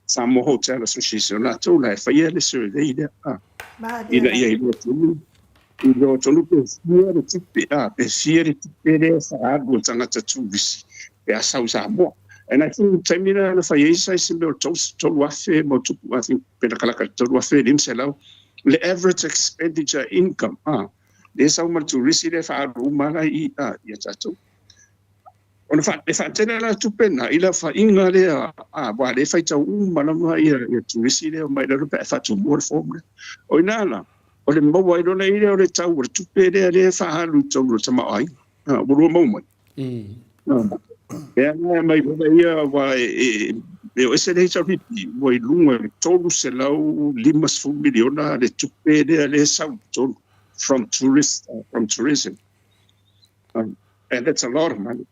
Samoa Hotel Association, latou la e faia le survey lea, ina ia iloa tonu, iloa tonu pe fia le tupe, pe fia le tupe lea e faaalu e tagata turisi pe a sau i Samoa. And I think taimi lea na fai ai se mea o le 3,000 ma tupu, I think pe lakalaka i le 3,500 le average expenditure income, lea e sau ma le turisi lea e faaalu uma la i ia tatou. Ona e faatele la tupe na i le aofaiga lea, aua o lea e faitau uma lava ia turisi lea omai lalo pe a faatumua le form lea. O i ina la, o le maua ai loa lea o le tau o le tupe lea lea e faaalu i totonu o le tamaoaiga. Ua lua maua mai. Lea la e aumai loa ia aua e o ese le HRPP ua i luga i le $350 miliona le tupe lea lea e sau i totonu from tourist, from tourism. And that's a lot of money.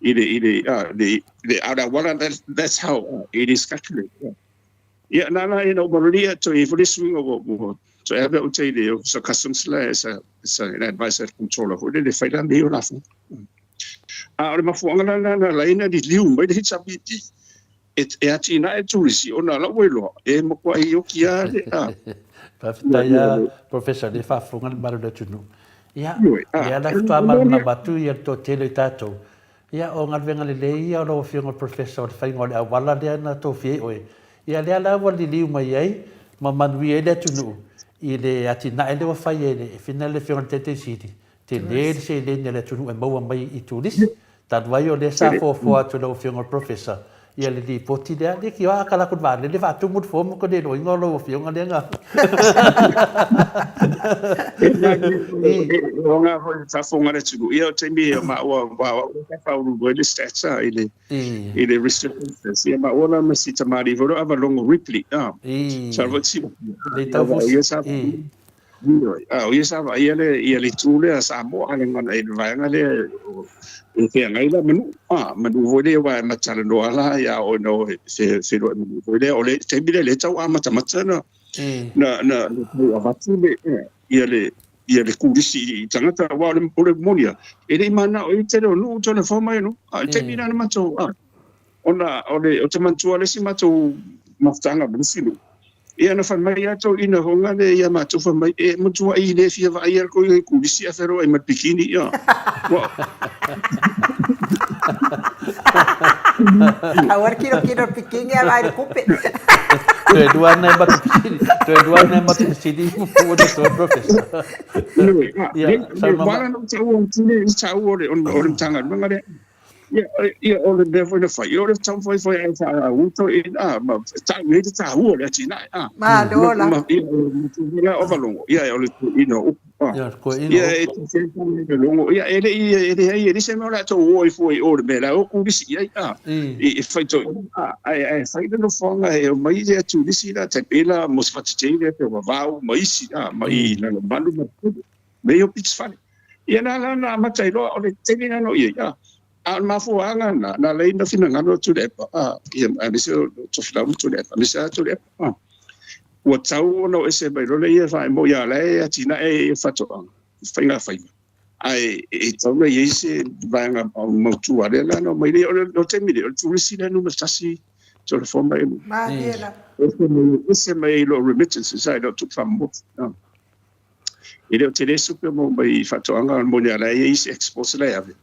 I le, i le, le, le, auala, that's how it is calculated. Ia, na la ina uma loa toe i ai foi le suiga ua toe ave au tai i le Ofisa o Customs la as a, as an advisor controller foi lele e fai la mea o lafoga. A o le mafuaaga la lena na ala ai ona liliu mai le HRPP e atinae turisi ona o la ua iloa e matuai ioki lava le a. Faafetai lava Professor, o lea e faafofoga le mamalu o le atunuu. Ia, lea la faatoa malamalama atu le toatele o i tatou. Ia, o galuega lelei ia o lau Afioga i le Professor o le faiga o le auala lea na tofia ai oe. Ia, lea la ua liliu mai ai ma manuia ai le atunuu i le atinae lea ua fai e le Fina le Afioga i le Taitai Sili, tele le seleni a le atunuu e maua mai i turisi. Talu ai o lea sa foafoa atu e lau Afioga i le Professor ia le lipoti lea, leitioa a tala atu i le vaalele faatumu le form ko le iloaina o lau Afioga lea na. O ngā foi faafofoga a le atunuu, ia o taimi o maua aua o au lea sa faauluulu ai le stats i le i le research office, ia maua la ma si tamalii foi lea o Avalogo Ripley, sa foi silafia. Le tau fusi. Ioe, a o ia sa vaaia le ia le itu lea a Samoa a le gana i le vaega lea e feagai la ma nuu, a ma nuu foi lea aua e ma talanoa la ia oe na oe fe feiloai ma nuu foi lea o le taimi lea lea tau amatamata na na na tau avatu le ia le ia le turisi i tagata aua o le o le moni lava e le i mananao ai le tele o nuu telefoni mai nuu a i le taimi lena na matou a Ona o le, ou te manatua le isi matou mafutaga ma le isi nuu, ia na fai mai lava toeaina foi lea ia matou fai mai, e matuai le fia vaaia le toeaina i turisi ae feloai ma le bikini, ia. Ua. Aua le kilokilo le bikini ae vaai le tupe. Toe lua nai matou fesili, toe lua nai matou fesili muamua na toe Professor. Ia, saunoa mai. Ua ala ona ou taua atu le taua o le Matagaluega lea. Ia, ia, o le mea foi na fai, o le taumafai foi e faauto i a, ma tau ai le taua o le atinae, a. Malo la. Ma, ia, o le ova logo, ia, o le toeaina o upu, a. Ia, toeaina o upu. Ia, e te logo, ia, e le i, e leai, e leai se mea o le a tou o ai fua i o i le mea la e o turisi i ai, a. I fai toeaina, a, ae, ae fai le nofoaga e omai le turisi la, tai pei la Mosefatu lea pe o Vavau ma isi, a, ma i Lalomanu ma mea ia o Pittsfale. Ia na ala na amata ai loa, o le taimi lena na oo i ai, a, a o le mafuaaga lena, na ala ai ona finagalo o Tuilaepa, a, ia, aemaise o Tofilau ma Tuilaepa, aemaise lava Tuilaepa, a, ua tatau ona o ese mai loa lea faamoe ia la e atinae ai faatoaga, faigafaiva, ae e tatau ona i ai se vaega mautu a lea la na omai lea, o le taimi lea, o le turisi lea numera tasi telefoni mai. Malie la. Ese mai ai lou remittances, ai lou tupe faamomotu. E le o tele se tupe o maua mai i faatoaga, moni lava la e i ai isi exports la e ave,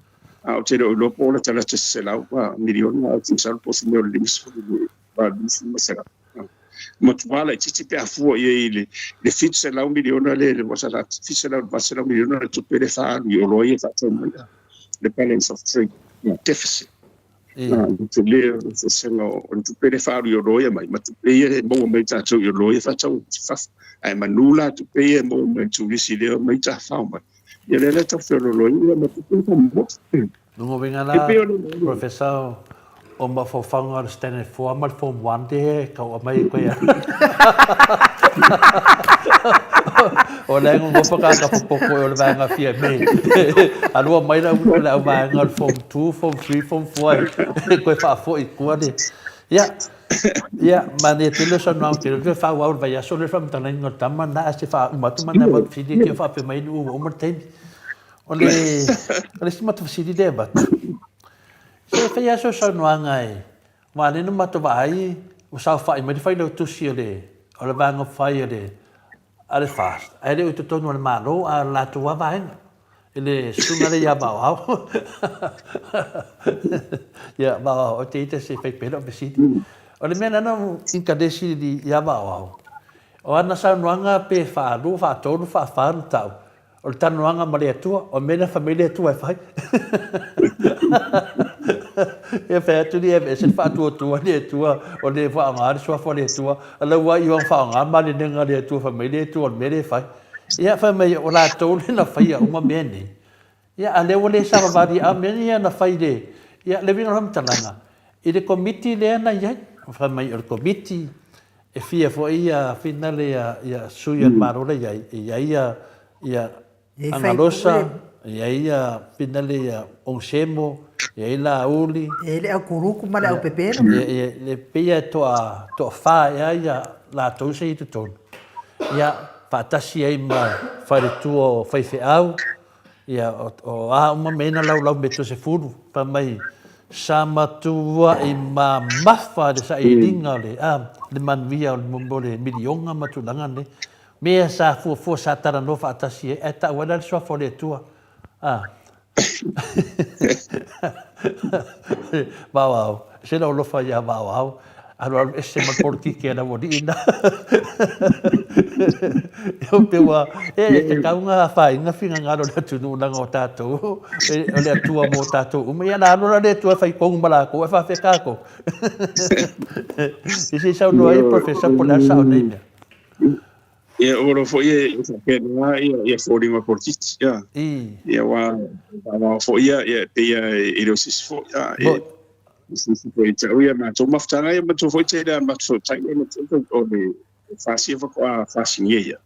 a ou te le o iloa po o lata lata se 100 miliona, ae ou te masalo po o se mea o le 50 i le 500. Matua laitiiti pe a fua i ai i le 700 miliona lea, le 700 i le 800 miliona le tupe lea e faaalu i oloa ia e faatau mai, le balance of trade deficit. Le tele o le eseesega o le tupe lea e faaalu i oloa ia mai ma tupe ia e maua mai tatou i oloa ia e faatau atu i fafo. Ae manu la tupe ia e maua mai i turisi lea e omai tafafao mai, ia lea la e tau feolooloina ma tupe ia faamomotu. Lona uiga la, Professor, o mafaufauga o le Standard 4 ma le Form 1 lea e tau aumai ai koe O la e nonofo tagata popoto o le vaega fia me. Alua mai la le au vaega o le Form 2, Form 3, Form 4 e toe faafoi i tua le. Ia, ia, manaia tele le saunoaga tele, toe faaauau le vaiaso lea le faamatalaina o le tama lena, ae se faauma atu ma nai fesili e faapea mai ua uma le taimi. O le, o le isi matou fesili lea e avatu, se fai lava sau saunoaga e, aua lea na matou vaai ua saofai mai le failautusi o le, o le vaega fai a le, a le FAST, ae le o i totonu o le Malo, a o le latou lava vaega, i le susuga lea ia Vaoao. Ia, Vaoao, ou te ita se i fai pea lau fesili. O le mea lea na inkalesi ia Vaoao, o ana saunoaga pe faalua, faatolu, faafa ona tau, O le talanoaga ma le Atua, o le mea lea fai mai le Atua e fai. Ia fai atu ni aveese le faatuatua le Atua, o le faaaoga le suafa o le Atua, a lau lava ioga faaaoga maliega a le Atua, fai mai le Atua o le mea lea e fai. Ia fai mai o latou lea na faia uma mea nei. Ia a lea ua le savavali a mea ia na fai le, ia le uiga o le faamatalaga, i le komiti lea na i ai, fai mai o le komiti E fia foi ia finale ia ia sui a le Malo la i ai, e i ai ia ia Agalosa, e i ai ia finale ia Ongsemo, e i ai Laauli. E i ai le au kuluku ma le au pepelo. Ia e pei e toa toafa ea ia latou sa i ai i totonu. Ia faatasi ai ma faletua o faifeau, Ia, o a uma mea na laulau me 30, fai mai, sa matuai mamafa le sailiga o le, a, le manuia o le, o le miliona ma tulaga nei. Mea sa fuafua, sa talanoa faatasi ai, ae tau ai la le suafa o le Atua. A. Vaoao, se lou alofa ia Vaoao, alualu ese ma le polokiki a le aualii na. E pei ua, e tatau ona afaina finagalo o le atunuu leaga o tatou, o le Atua mo tatou uma. Ia na alu la le Atua e fai tonu ma latou, ae faapefea tatou? Ia se i saunoa ai Professor po o le a le sao o nei mea. Ia, ua iloa foi e faapena ia foliga o le polokiki. Ia, ia aua e foi ia, e pei e le o se isi foi. Ia, e se isi foi e tau ia matou mafutaga ia matou foi tele a matou tai ona o le fasia faatoa fasigia ia.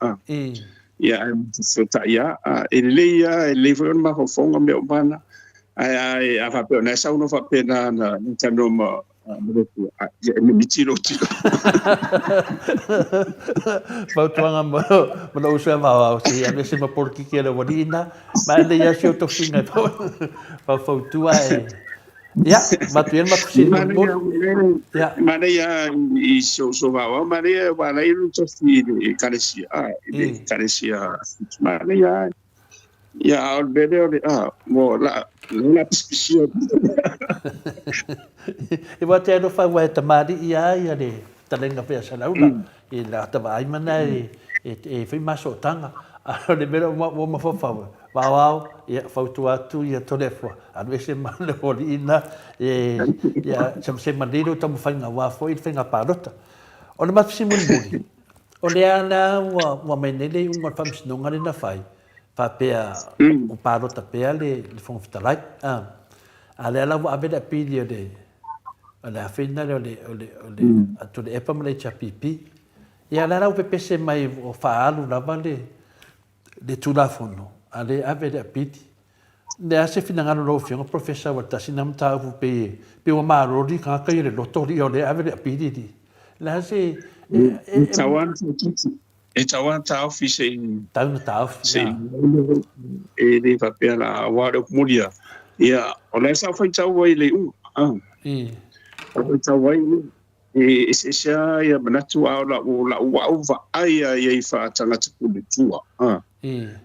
Ia, ae matou fesootai lava, e lelei lava, e lelei foi ona mafaufauga mea uma na. Ae a faapea o lena e saunoa faapena na talanoa ma Ia e mimiti lou tino. Fautuaga mo lou uso e Vaoao, se i aveese ma polokiki a le aualii na, ma e lelei lava si ou tofiga e faufautua e, ia, avatu ia le matou fesili mulimuli. Ia. Manaia i si ou uso Vaoao, manaia aua o la e i ai lona tofi i le Ekalesia, i le Ekalesia, manaia lava. Ia, a o le mea lea o le, a, mo la, la pisipisia. E wātea alofa aua e tamalii a ia le talenga pea Salaula i la ata vaai mana e e fai masootaga. A o le mea lea ua mafaufau, vaoao, ia fautua atu ia Toleafoa, alu ese ma le aualii na, e, ia semasema nei lou taumafaiga aua foi le faiga palota. O le matou fesili mulimuli, O lea la ua mai nei le iuga o le faamasinoga lea na fai, faapea ua palota pea le Fofoga Fetalai. A lea la ua ave le apili a le, o le a foi lena o le, o le, o le, a Tuilaepa ma le HRPP. Ia lea la ua pepese mai ua faaalu lava le, le Tulafono, a lea e ave le apili. O le a se finagalo o lau Afioga Professor aua tasi lena mataupu pei e pei ua malolo tagata ia le loto alii o lea e ave le apili alii. O le a se E tau lava e tau lava taofi se i tau na taofi se i e le faapea la aua o le upu moni lava ia o la e sa faitau ai i le iuga. Sa faitau ai E eseese lava ia manatu, a o lau, lau au vaai lava i ai faa-tagata puletua, a,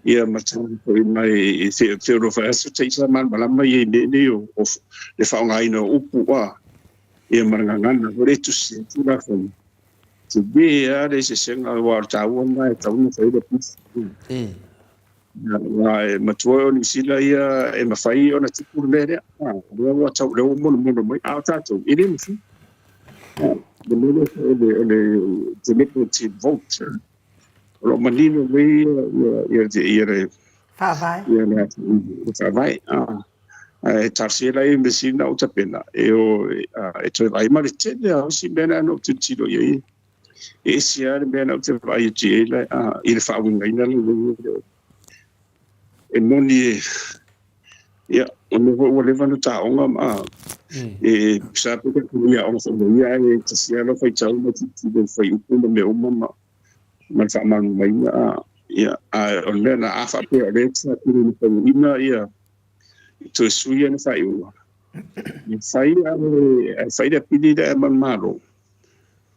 ia ma tagata foi mai e feolofa ai se taisa malamalama ia i mea nei o, o le faaaogaina o upu, a, ia ma le gagana foi lea e tusi ai Tulafono. Tele lava le eseesega, aua o le taua lena e tatau ona fai le pili. Aua e matua o Niu Sila ia e mafai ona tupu le mea lea. O lea ua tau, lea ua monomono mai, a o tatou, e le mafai. Le mea lea o le, o le deliberative vote, o lo o manino mai ia, ia, ia le Faavae. Ia le, le faavae. Ae talosia la i mea sili na ou tapena e o e toe vaai ma le tele lava o isi mea na ou tilotilo i ai. E ese lava le mea na ou te vaai atu i ai la i le faauigaina lea e moni e ia o mea foi ua leva ona taoga ma e sa pe ka ia aoga foi ia ae tasi lava lau faitau ma tilotilo i fuaiupu ma mea uma ma ma le faamalamalamaina ia ae o le mea na a faapea o lea sa tele ina faaiuina ia toe sui ana faaiuga e fai ae fai le apili lea ma le Malo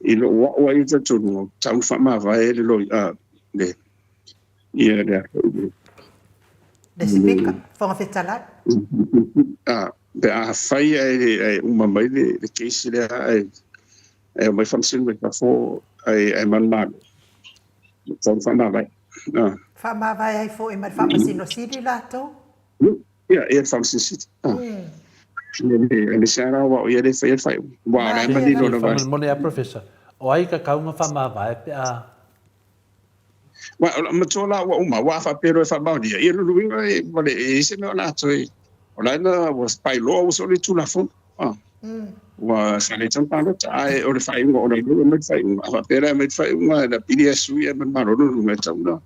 i lou a'u ai talitonuga ua tatau ona faamavae le loi a le ia le le Le Sipika, Fofoga Fetalai. A pe a fai ae uma mai le case lea ae ae omai faamasino mai fafo ae ae manumalo e tatau ona faamavae. Faamavae ai foi ma le Faamasino Sili latou. Ia, ia le Faamasino Sili. Aemaise lava la aua o ia lea e faia le faaiuga. Aua o la e manino lava. Faamolemole lava Professor, o ai ka kauga faamavae pe a. Aua o lau matua la ua uma, aua a faapea loa e faamaonia, ia lona uiga e e leai se mea o le a toe, o la e na ua paeloa ua soli le Tulafono. Ua sa le tatau ona palota, ae o le faaiuga, ona o lea ua aumai le faaiuga, a faapea la e aumai le faaiuga e apili lava e sui ae manumalo, lona uiga e tatau ona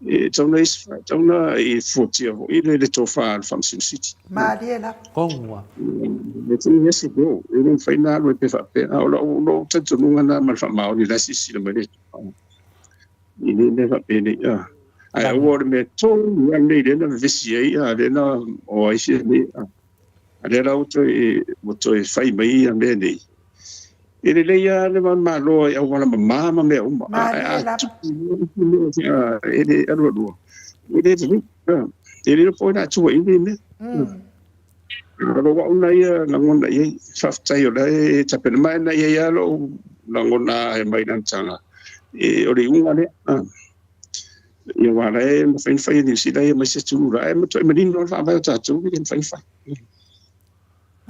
e tatau ona e tatau ona e fuatia foi le tofa a le Faamasino Sili. Malie lava. Kongua. Le tini ese go, e le mafai ona alu ai pe faapea. A o lou lou talitonuga lena ma le faamaoni la e silasila mai le Atua. I le mea faapenei, a. Ae aua o le mea tonu lava lenei lea na vevesi ai, a, lea na o ai fia nei, a. A lea la ua toe, ua toe fai mai ia mea nei. E lelei lava le Malo i auala mama ma mea uma, ae a tupu mea e le alualua, e le lelei. E le iloa po o ai o le a tuuaia nei mea. O lou au lena ia lagona i ai. Faafetai o la e tapena mai. Na i ai lava lou lagona mai le amataga, o le iuga lea. Ia aua o la e mafai ona fai e Niu Sila ia ma isi atunuu la, ae matuai manino lava le faavae o tatou e le mafai ona fai.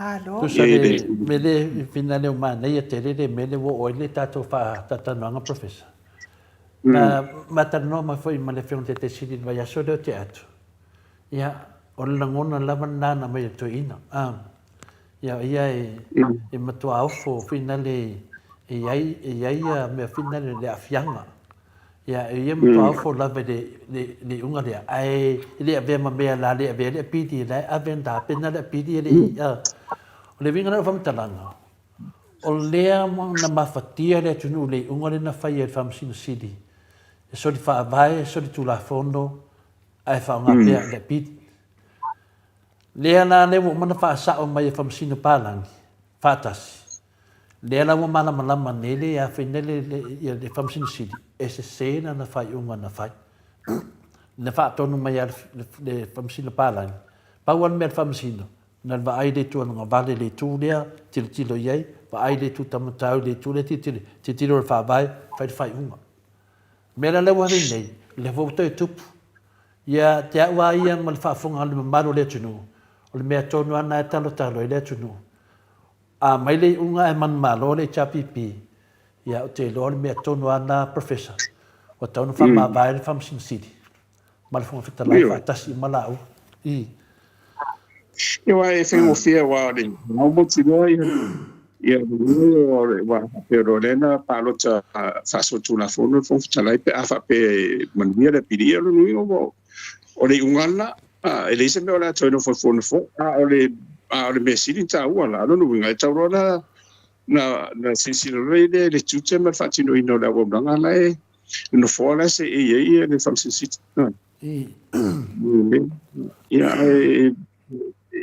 Malo. Tusa le mea lea finale o manaia tele le mea lea ua oo ai le tatou faatalatalanoaga Professor. Na ma talanoa mai foi ma le Afioga i le Taitai Sili i le vaiaso lea o tea atu. Ia, o le lagona lava lena na aumai e le toeaina. Ia, ia e, e matua ofo finale e i ai, e i ai ia mea finale le aafiaga. Ia, e ia matua ofo lava i le, le, le iuga lea, ae e le avea ma mea la le avea le apili, la e ave na tapena le apili e le i, a. O le uiga lena o le faamatalaga, o lea na mafatia le atunuu i le iuga lea na faia e le Faamasino Sili, e soli faavae, e soli tulafono, ae faaaoga pea le apili. Lea la lea ua uma ona faasao mai e Faamasino Palagi, faatasi, Lea la ua malamalama nei le afai nei le, le, ia, le Faamasino Sili, e sese lana faaiuga na fai. Na faatonu mai lava le, le, le Faamasino Palagi, pau lava le mea a le Faamasino, na le vaai i le itu anogavale i le itu lea, tilotilo i ai, vaai i le itu taumatau i le itu lea, tilotilo, tilotilo i le Faavae, fai le faaiuga. O le mea la lea ua i nei, lea foi ua toe tupu. Ia te au lava ia ma le faafofoga a le mamalu o le atunuu, o le mea tonu lava lena e talotalo ai le atunuu, A mai le iuga ae manumalo le HRPP, ia ou te iloa o le mea tonu lava lena Professor, ua tatau ona faamavae le Faamasino Sili ma le Fofoga Fetalai faatasi uma laua. I. Ia aua e faigofie aua o le au mautinoa ia ia aua faapea loa lea na palota faasolitulafono le Fofoga Fetalai pe a faapea e manuia le apili. Ia o lona uiga ua O le iuga lena, e leai se mea o le a toe nofonofo nofoa, a o le, a o le mea sili ona taua la, o lona uiga, e tatau loa na, na, na silasila loa i le, le tiute ma le faatinoina o le auaunaga la e, le nofoa la e seei ai le Faamasino Sili. Ia, ae,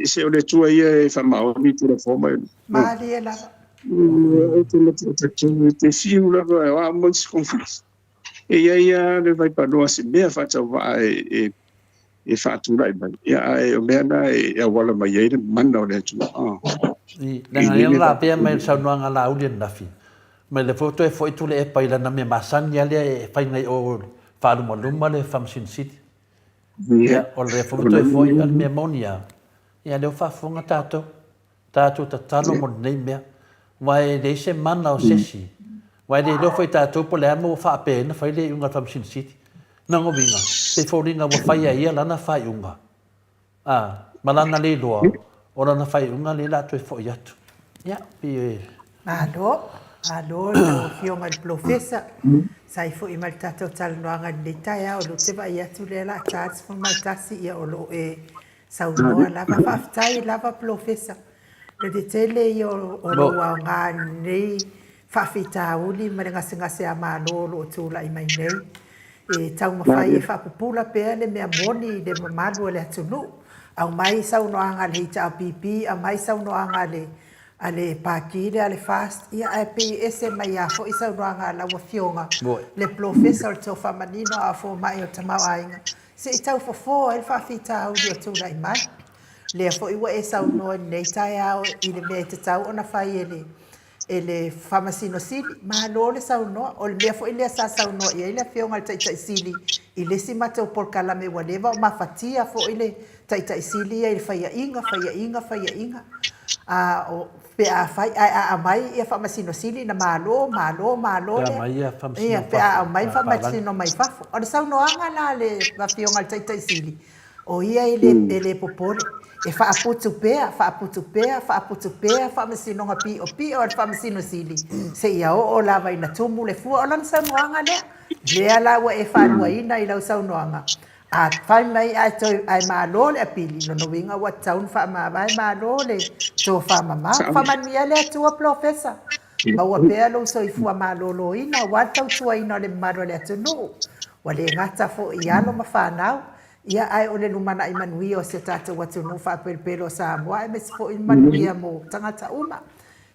se o le Atua ia e faamaoni i Tulafono mai. Malie lava. Ou te matua talitonu, e te fiu lava, o a uma isi conflict. E i ai lava le vaipanoa se mea faatauvaa e e faatulai mai, ia ae o mea na e auala mai ai le mana o le Atua. I, leaga ia na lavea mai le saunoaga a Laauli ananafi, mai lea foi ua toe foi Tuilaepa i lana mea masani lava lea e fai nei o faalumaluma le Faamasino Sili. Ia, o lea foi ua toe foi, a o le mea moni lava, ia lea ua faafofoga tatou. Tatou tatalo mo lenei mea, aua e leai se mana o sesi, aua e le iloa foi e tatou po o le a le mea ua faapea ai ona fai le iuga a le Faamasino Sili. Lona uiga, pei foliga ua fai e ia lana faaiuga, a, ma lana le iloa, O lana faaiuga lea o le a toe foi atu. Ia, pei e... Malo, malo i lau Afioga i le Polofesa. Sa i foi mai le tatou talanoaga i lenei taeao, o lea ou te vaai atu o lea o le a ta le 11, ia o lo o e saunoa lava. Faafetai lava Polofesa. O le tele ia o lou aoga i lenei faafitauli ma le gasegase a Malo o lo o tulai mai nei. E taumafai e faapupula pea le mea moni i le mamalu o le atunuu. Aumai saunoaga a le HRPP, aumai saunoaga a le a le Pati lea a le FAST, ia ae pei e ese mai lava foi saunoaga a lau Afioga le Polofesa o le Tofamanino a o Fomai o le Tamaoaiga, se i tau fofo ai le faafitauli o tulai mai. Lea foi ua e saunoa i lenei taeao i le mea e tatau ona fai e le e le Faamasino Sili. Malo le saunoa. O le mea foi lea sa saunoa i ai le Afioga i le Taitai Sili i le isi matou polokalame ua leva o mafatia foi le Taitai Sili ia i le faiaina, faiaina, faiaina. A o, pe a fai, ae a aumai ia Faamasino Sili na malo, malo, malo lea. Pe a aumai ia Faamasino mai fafo. Pe a aumai Faamasino mai fafo. O le saunoaga la a le Afioga i le Taitai Sili, O ia e le, e le popole, e faaputu pea, faaputu pea, faaputu pea Faamasinoga Piʻopiʻo a le Faamasino Sili, seia oo lava ina tumu le fua. O lana saunoaga lea. Lea la ua e faaluaina i lau saunoaga, a fai mai ae toe, ae malo le apili, lona uiga ua tatau ona faamavae, malo le tofa mamao. Faamanuia le Atua Polofesa. Maua pea lou soifua maloloina aua le tautuaina o le mamalu o le atunuu. Ua le gata foi i alo ma fanau, ia ae o le lumanai manuia o si o tatou atunuu faapelepele o Samoa aemaise foi le manuia mo tagata uma.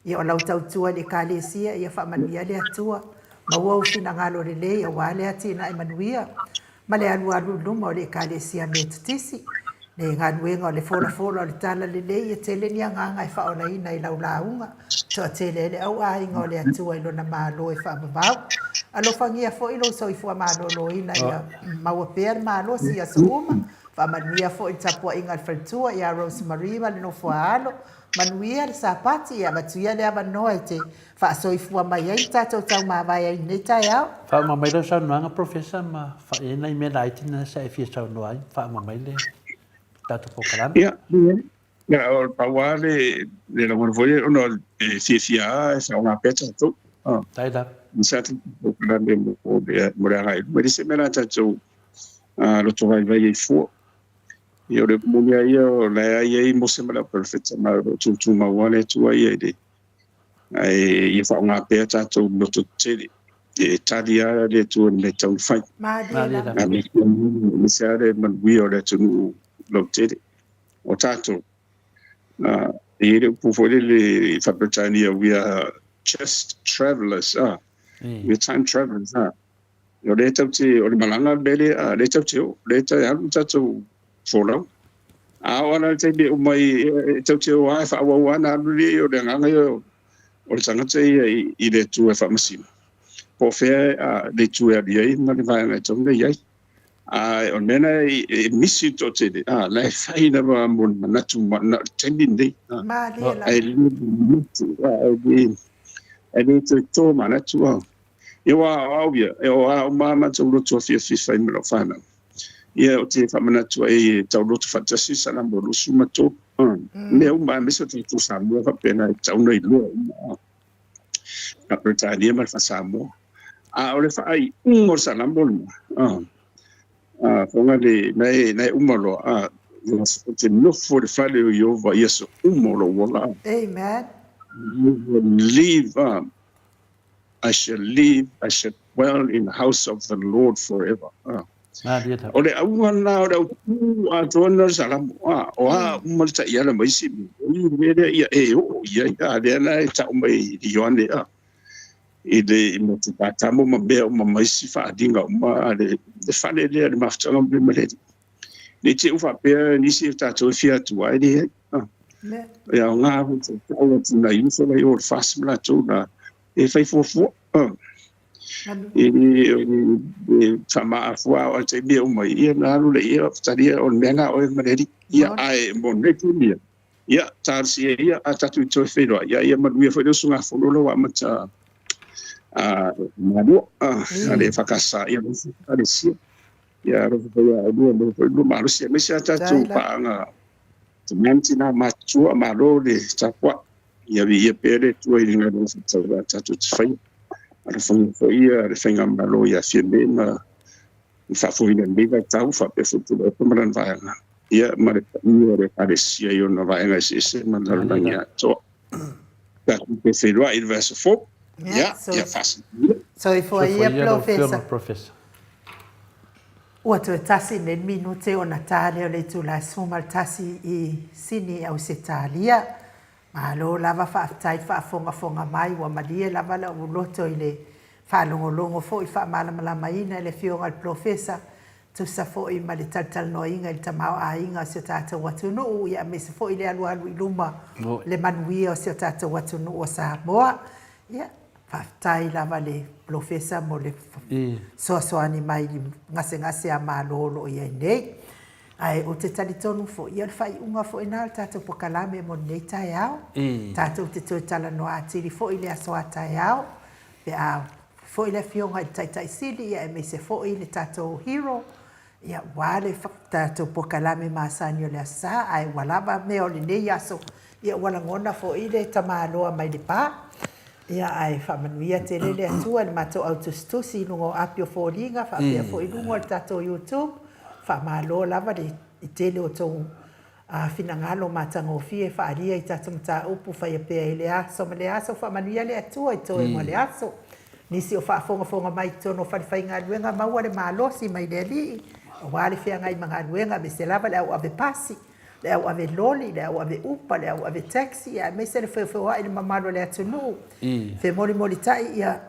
Ia o lau tautua i le Ekalesia, ia faamanuia le Atua, maua ou finagalo lelei aua le atinae manuia ma le alualu i luma o le Ekalesia Metotisi. Le galuega o le folafola o le Talalelei, e tele ni agaga e faaolaina i lau lauga, toatele ai le au aiga o le Atua i Lona Malo e faavavau. Alofagia foi lou soifua maloloina ia maua pea le malosi i aso uma. Faamanuia foi le tapuaiga a le faletua ia Rose Marie ma le nofo a alo. Manuia le Sapati, ia avatu ia le avanoa e te faasoifua mai ai le tatou taumavae ai i lenei taeao. Faauma mai lau saunoaga Professor ma e i ai nai mea laiti na sa e fia saunoa ai, faauma mai le tatou polokalame. Ia, ia o le pau lava le le lagona foi lea ona e fiafia lava e faaaoga pea tatou. Faafetai lava. Sa tatou polokalame mo le agai i luma. E le se mea la tatou loto vaivai ai fua. Ia o le upu moni lava ia, o la e i ai Mose ma le Auperofeta, ma o lo o tutumau lava le Atua ia i le Ae ia faaaoga pea tatou loto tetele e tali lava le Atua i le mea e tatau ona fai. Malie lava. Aemaise lava le manuia o le atunuu lautele. O tatou, e i ai le upu foi lele i Faa-Peretania, we are just travellers, we are time travellers. O lea tatou te, o le malaga le mea lea, a, lea tatou te o, lea e alu le tatou folau. A oo lava la i le taimi e uma ai, e tatou te o lava e faaauau lava ona alu lea, o le agaga ia o le tagata ia i le Atua e faamasino, po o fea le itu e alu i ai ma le vaega e tatau ona i ai. A o le mea lena e misi le toatele, a, la e fai lava mo le manatu na o le taimi lenei, a, Malie ae lava. le manatu, a, e le toe to manatu, a. Ia aua o au ia, e o a uma a matou loto afiafi fai ma lau fanau. Ia ou te faamanatu ai e tau loto faatasi Salamo 23. Mea uma aemaise o tatou Samoa faapena e tatau ona iloa uma Faa-Peretania ma le Faa-Samoa. A o le faaiuga o le Salamo lena, a fofoga le na e na e uma loa, a ou te nofo i le fale o Ieova i aso uma o lou ola. Amen. Live, I shall live, I shall dwell in the house of the Lord forever. Ah. O le auga lena o le autū atoa lena o le Salamo. Ah, o a uma le taiala ma isi mea. O i le mea lea ia e oo i ai. Ah, lea la e tau mai i Ioane ah, i le i motu Patamo ma mea uma ma isi faaaliga uma a le, le fale lea le mafutaga ma le malele. Ne i te i ua faapea nisi o tatou e fia atu ai, leai. E aoga foi te tau atu nai uso la i o le FAST ma latou na e fai fuafua. E faamaa fua o le taimi e uma ai, ia na alu lea, ia talia o le mea na oe ma le alii. Ia, ae mo lenei taimi ia, ia, talosia ia, a tatou toe feiloai, ia, ia manuia foi le usugafono la ua amata malua, a le EFKS, ia, Ekalesia. Ia alofa foi ia oulua, maua foi le lua malosi, aemaise a tatou paaga Tama ma tina matutua, malo le tapuai. Ia viia pea le Atua i le galuega faatauvaa tatou te faia. Alofagia foi ia le faigamalo ia Fiame ma le faafoeina i lenei vaitau faapea foi Tuilaepa ma lana vaega, ia ma le paia o le Ekalesia i ona vaega eseese ma le lalolagi atoa. Tatou toe feiloai i le vaiaso fou. Ia, ia faasinomaia. Soifua ia Polofesa. Ua toe tasi nei le minute ona ta lea o le itula e 11 i Sini, Ausetalia. Malo lava faafetai le faafogafoga mai, ua malie lava lou loto i le faalogologo foi faamalamalamaina e le Afioga i le Polofesa, tusa foi ma le talatalanoaina i le tamaoaiga o si o tatou atunuu, ia aemaise foi le alualu i luma le manuia o si o tatou atunuu o Samoa. Ia, faafetai lava le Polofesa mo le fesoasoani mai i gasegase a Malo o lo o i ai nei. Ae ou te talitonu foi, ia o le faaiuga foi lena o le tatou polokalame mo lenei taeao. Tatou te toe talanoa atili foi i le aso a taeao pe a foi le Afioga i le Taitai Sili aemaise foi le tatou hero, ia, aua le tatou polokalame masani o le Aso Sa. Ae ua lava mea o lenei aso, ia ua lagona foi le tamaloa mai le pa. Ia, ae faamanuia tele le Atua i le matou au tusitusi i luga o api o foliga faapea foi i luga o le tatou YouTube. Faamalo lava le tele o tou finagalo matagofie e faaalia i tatou mataupu faia pea i lea aso ma lea aso. Faamanuia le Atua i toega o le aso. Nisi o faafogafoga mai i totonu o falefaigaluega maua le malosi mai le Alii aua le feagai ma galuega aemaise lava le au ave pasi, le au ave loli, le au ave upa, le au ave taxi aemaise le feofeoai i le mamalu o le atunuu. Femolimolitai ia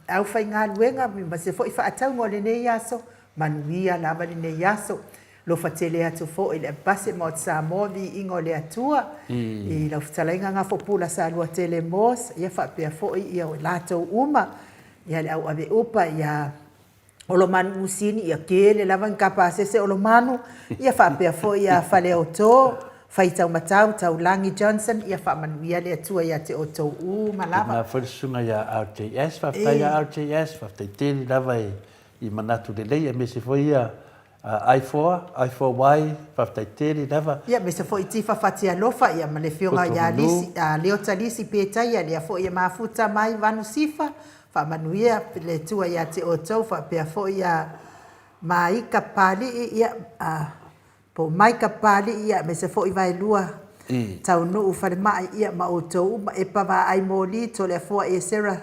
aufaigaluega aemaise foi faatauga o lenei aso. Manuia lava lenei aso. Alofa tele atu foi i le Avepase Maota Samoa, viiga o le Atua i lau fetalaiga Gafopula Saluatele Moss, ia faapea foi ia latou uma, ia le au ave upa ia Olomanu Musini, ia tele lava ni kapasese Olomanu, ia faapea foi ia Faleoto, Faitaumatau, Taulagi Johnson, ia faamanuia le Atua ia te outou uma lava. Tēnā foi le susuga ia RJS, faafetai ia RJS, faafetai tele lava i manatu lelei aemaise foi ia I4, I4Y, faafetai tele lava. Ia, aemaise foi Tifa Fatialofa, ia ma le Afioga ia Lisi, Leota Lisi Petaia, lea foi e mafuta mai Vanu Sifa, faamanuia le Atua ia te outou, faapea foi ia Maika Papalii, ia, po o Maika Papalii, ia, aemaise foi Vaelua Taunuu Falemai, ia, ma outou uma, Epa Vaai Moli, Toleafoa Esera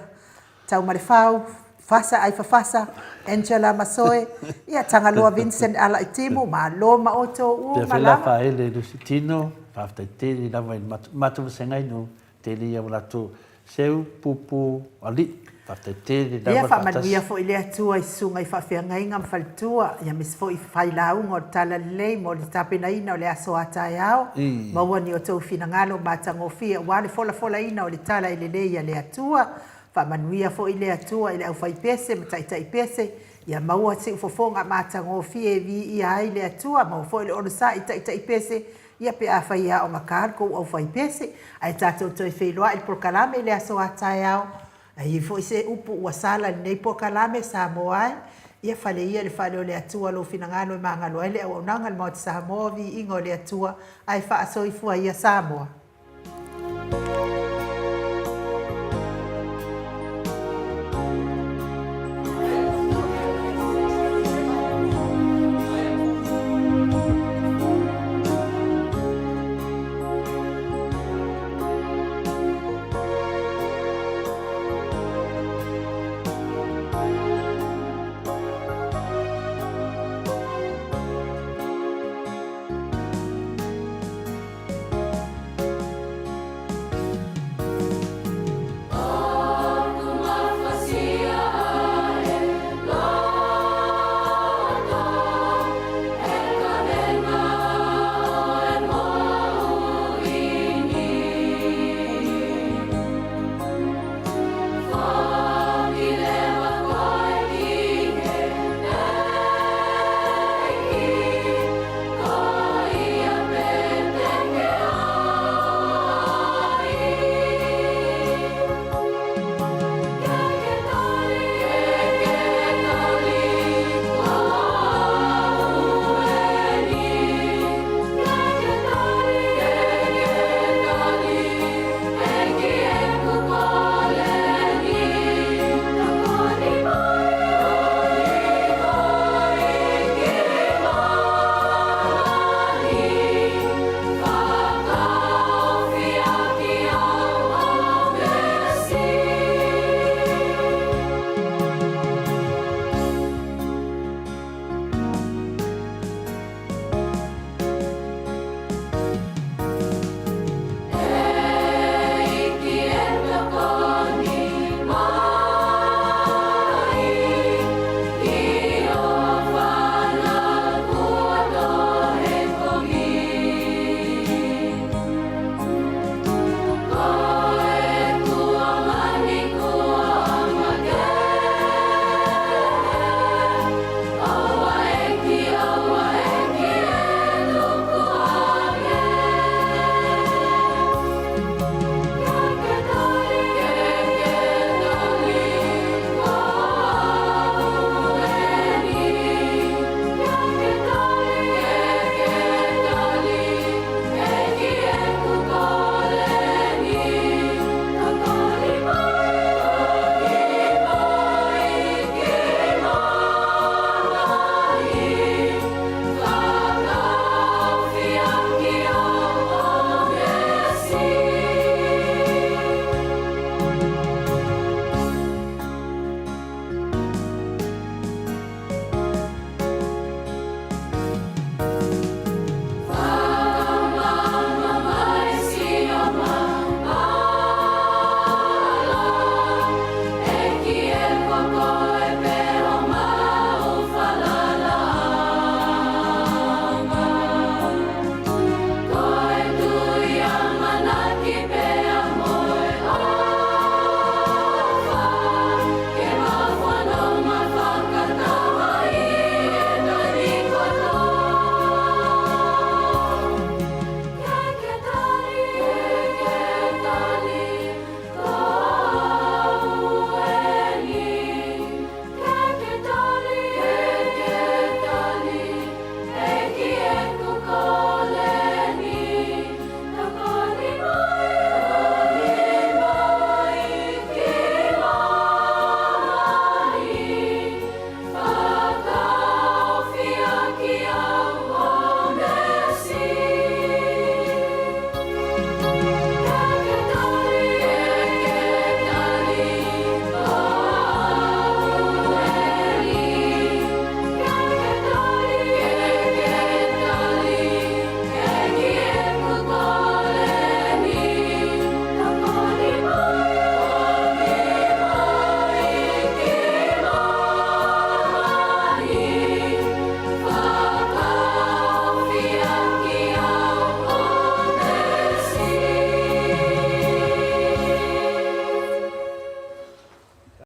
Taumalefau, Fasa Aifafasa, Angela Masoe, ia, Tagaloa Vincent Alaitimu, malo ma outou uma lava. Pea foi la faaele Lucy Tino, faafetai tele lava i le matou vasegai no tele ia o latou seu, pupu, alii, faafetai tele lava le faatasi. Ia faamanuia foi le Atua i susuga i faafeagaiga ma faletua, ia aemaise foi failauga o le Talalelei mo le tapenaina o le aso a taeao. Maua ni outou finagalo matagofie aua le folafolaina o le tala e lelei a le Atua. Faamanuia foi le Atua i le aufaipese ma taitaipese, ia maua siufofoga matagofie e viia ai le Atua, maua foi le onosai i taitaipese, ia pe afai e aoga le kou aufaipese. Ae tatou toe feiloai i le polokalame i le aso a taeao. A i ai foi se upu ua sala i lenei polokalame, Samoa e, ia fale ia i le fale o le Atua lou finagalo e magalo ai le auaunaga a le Maota Samoa, viiga o le Atua, ae faasoifua ia Samoa.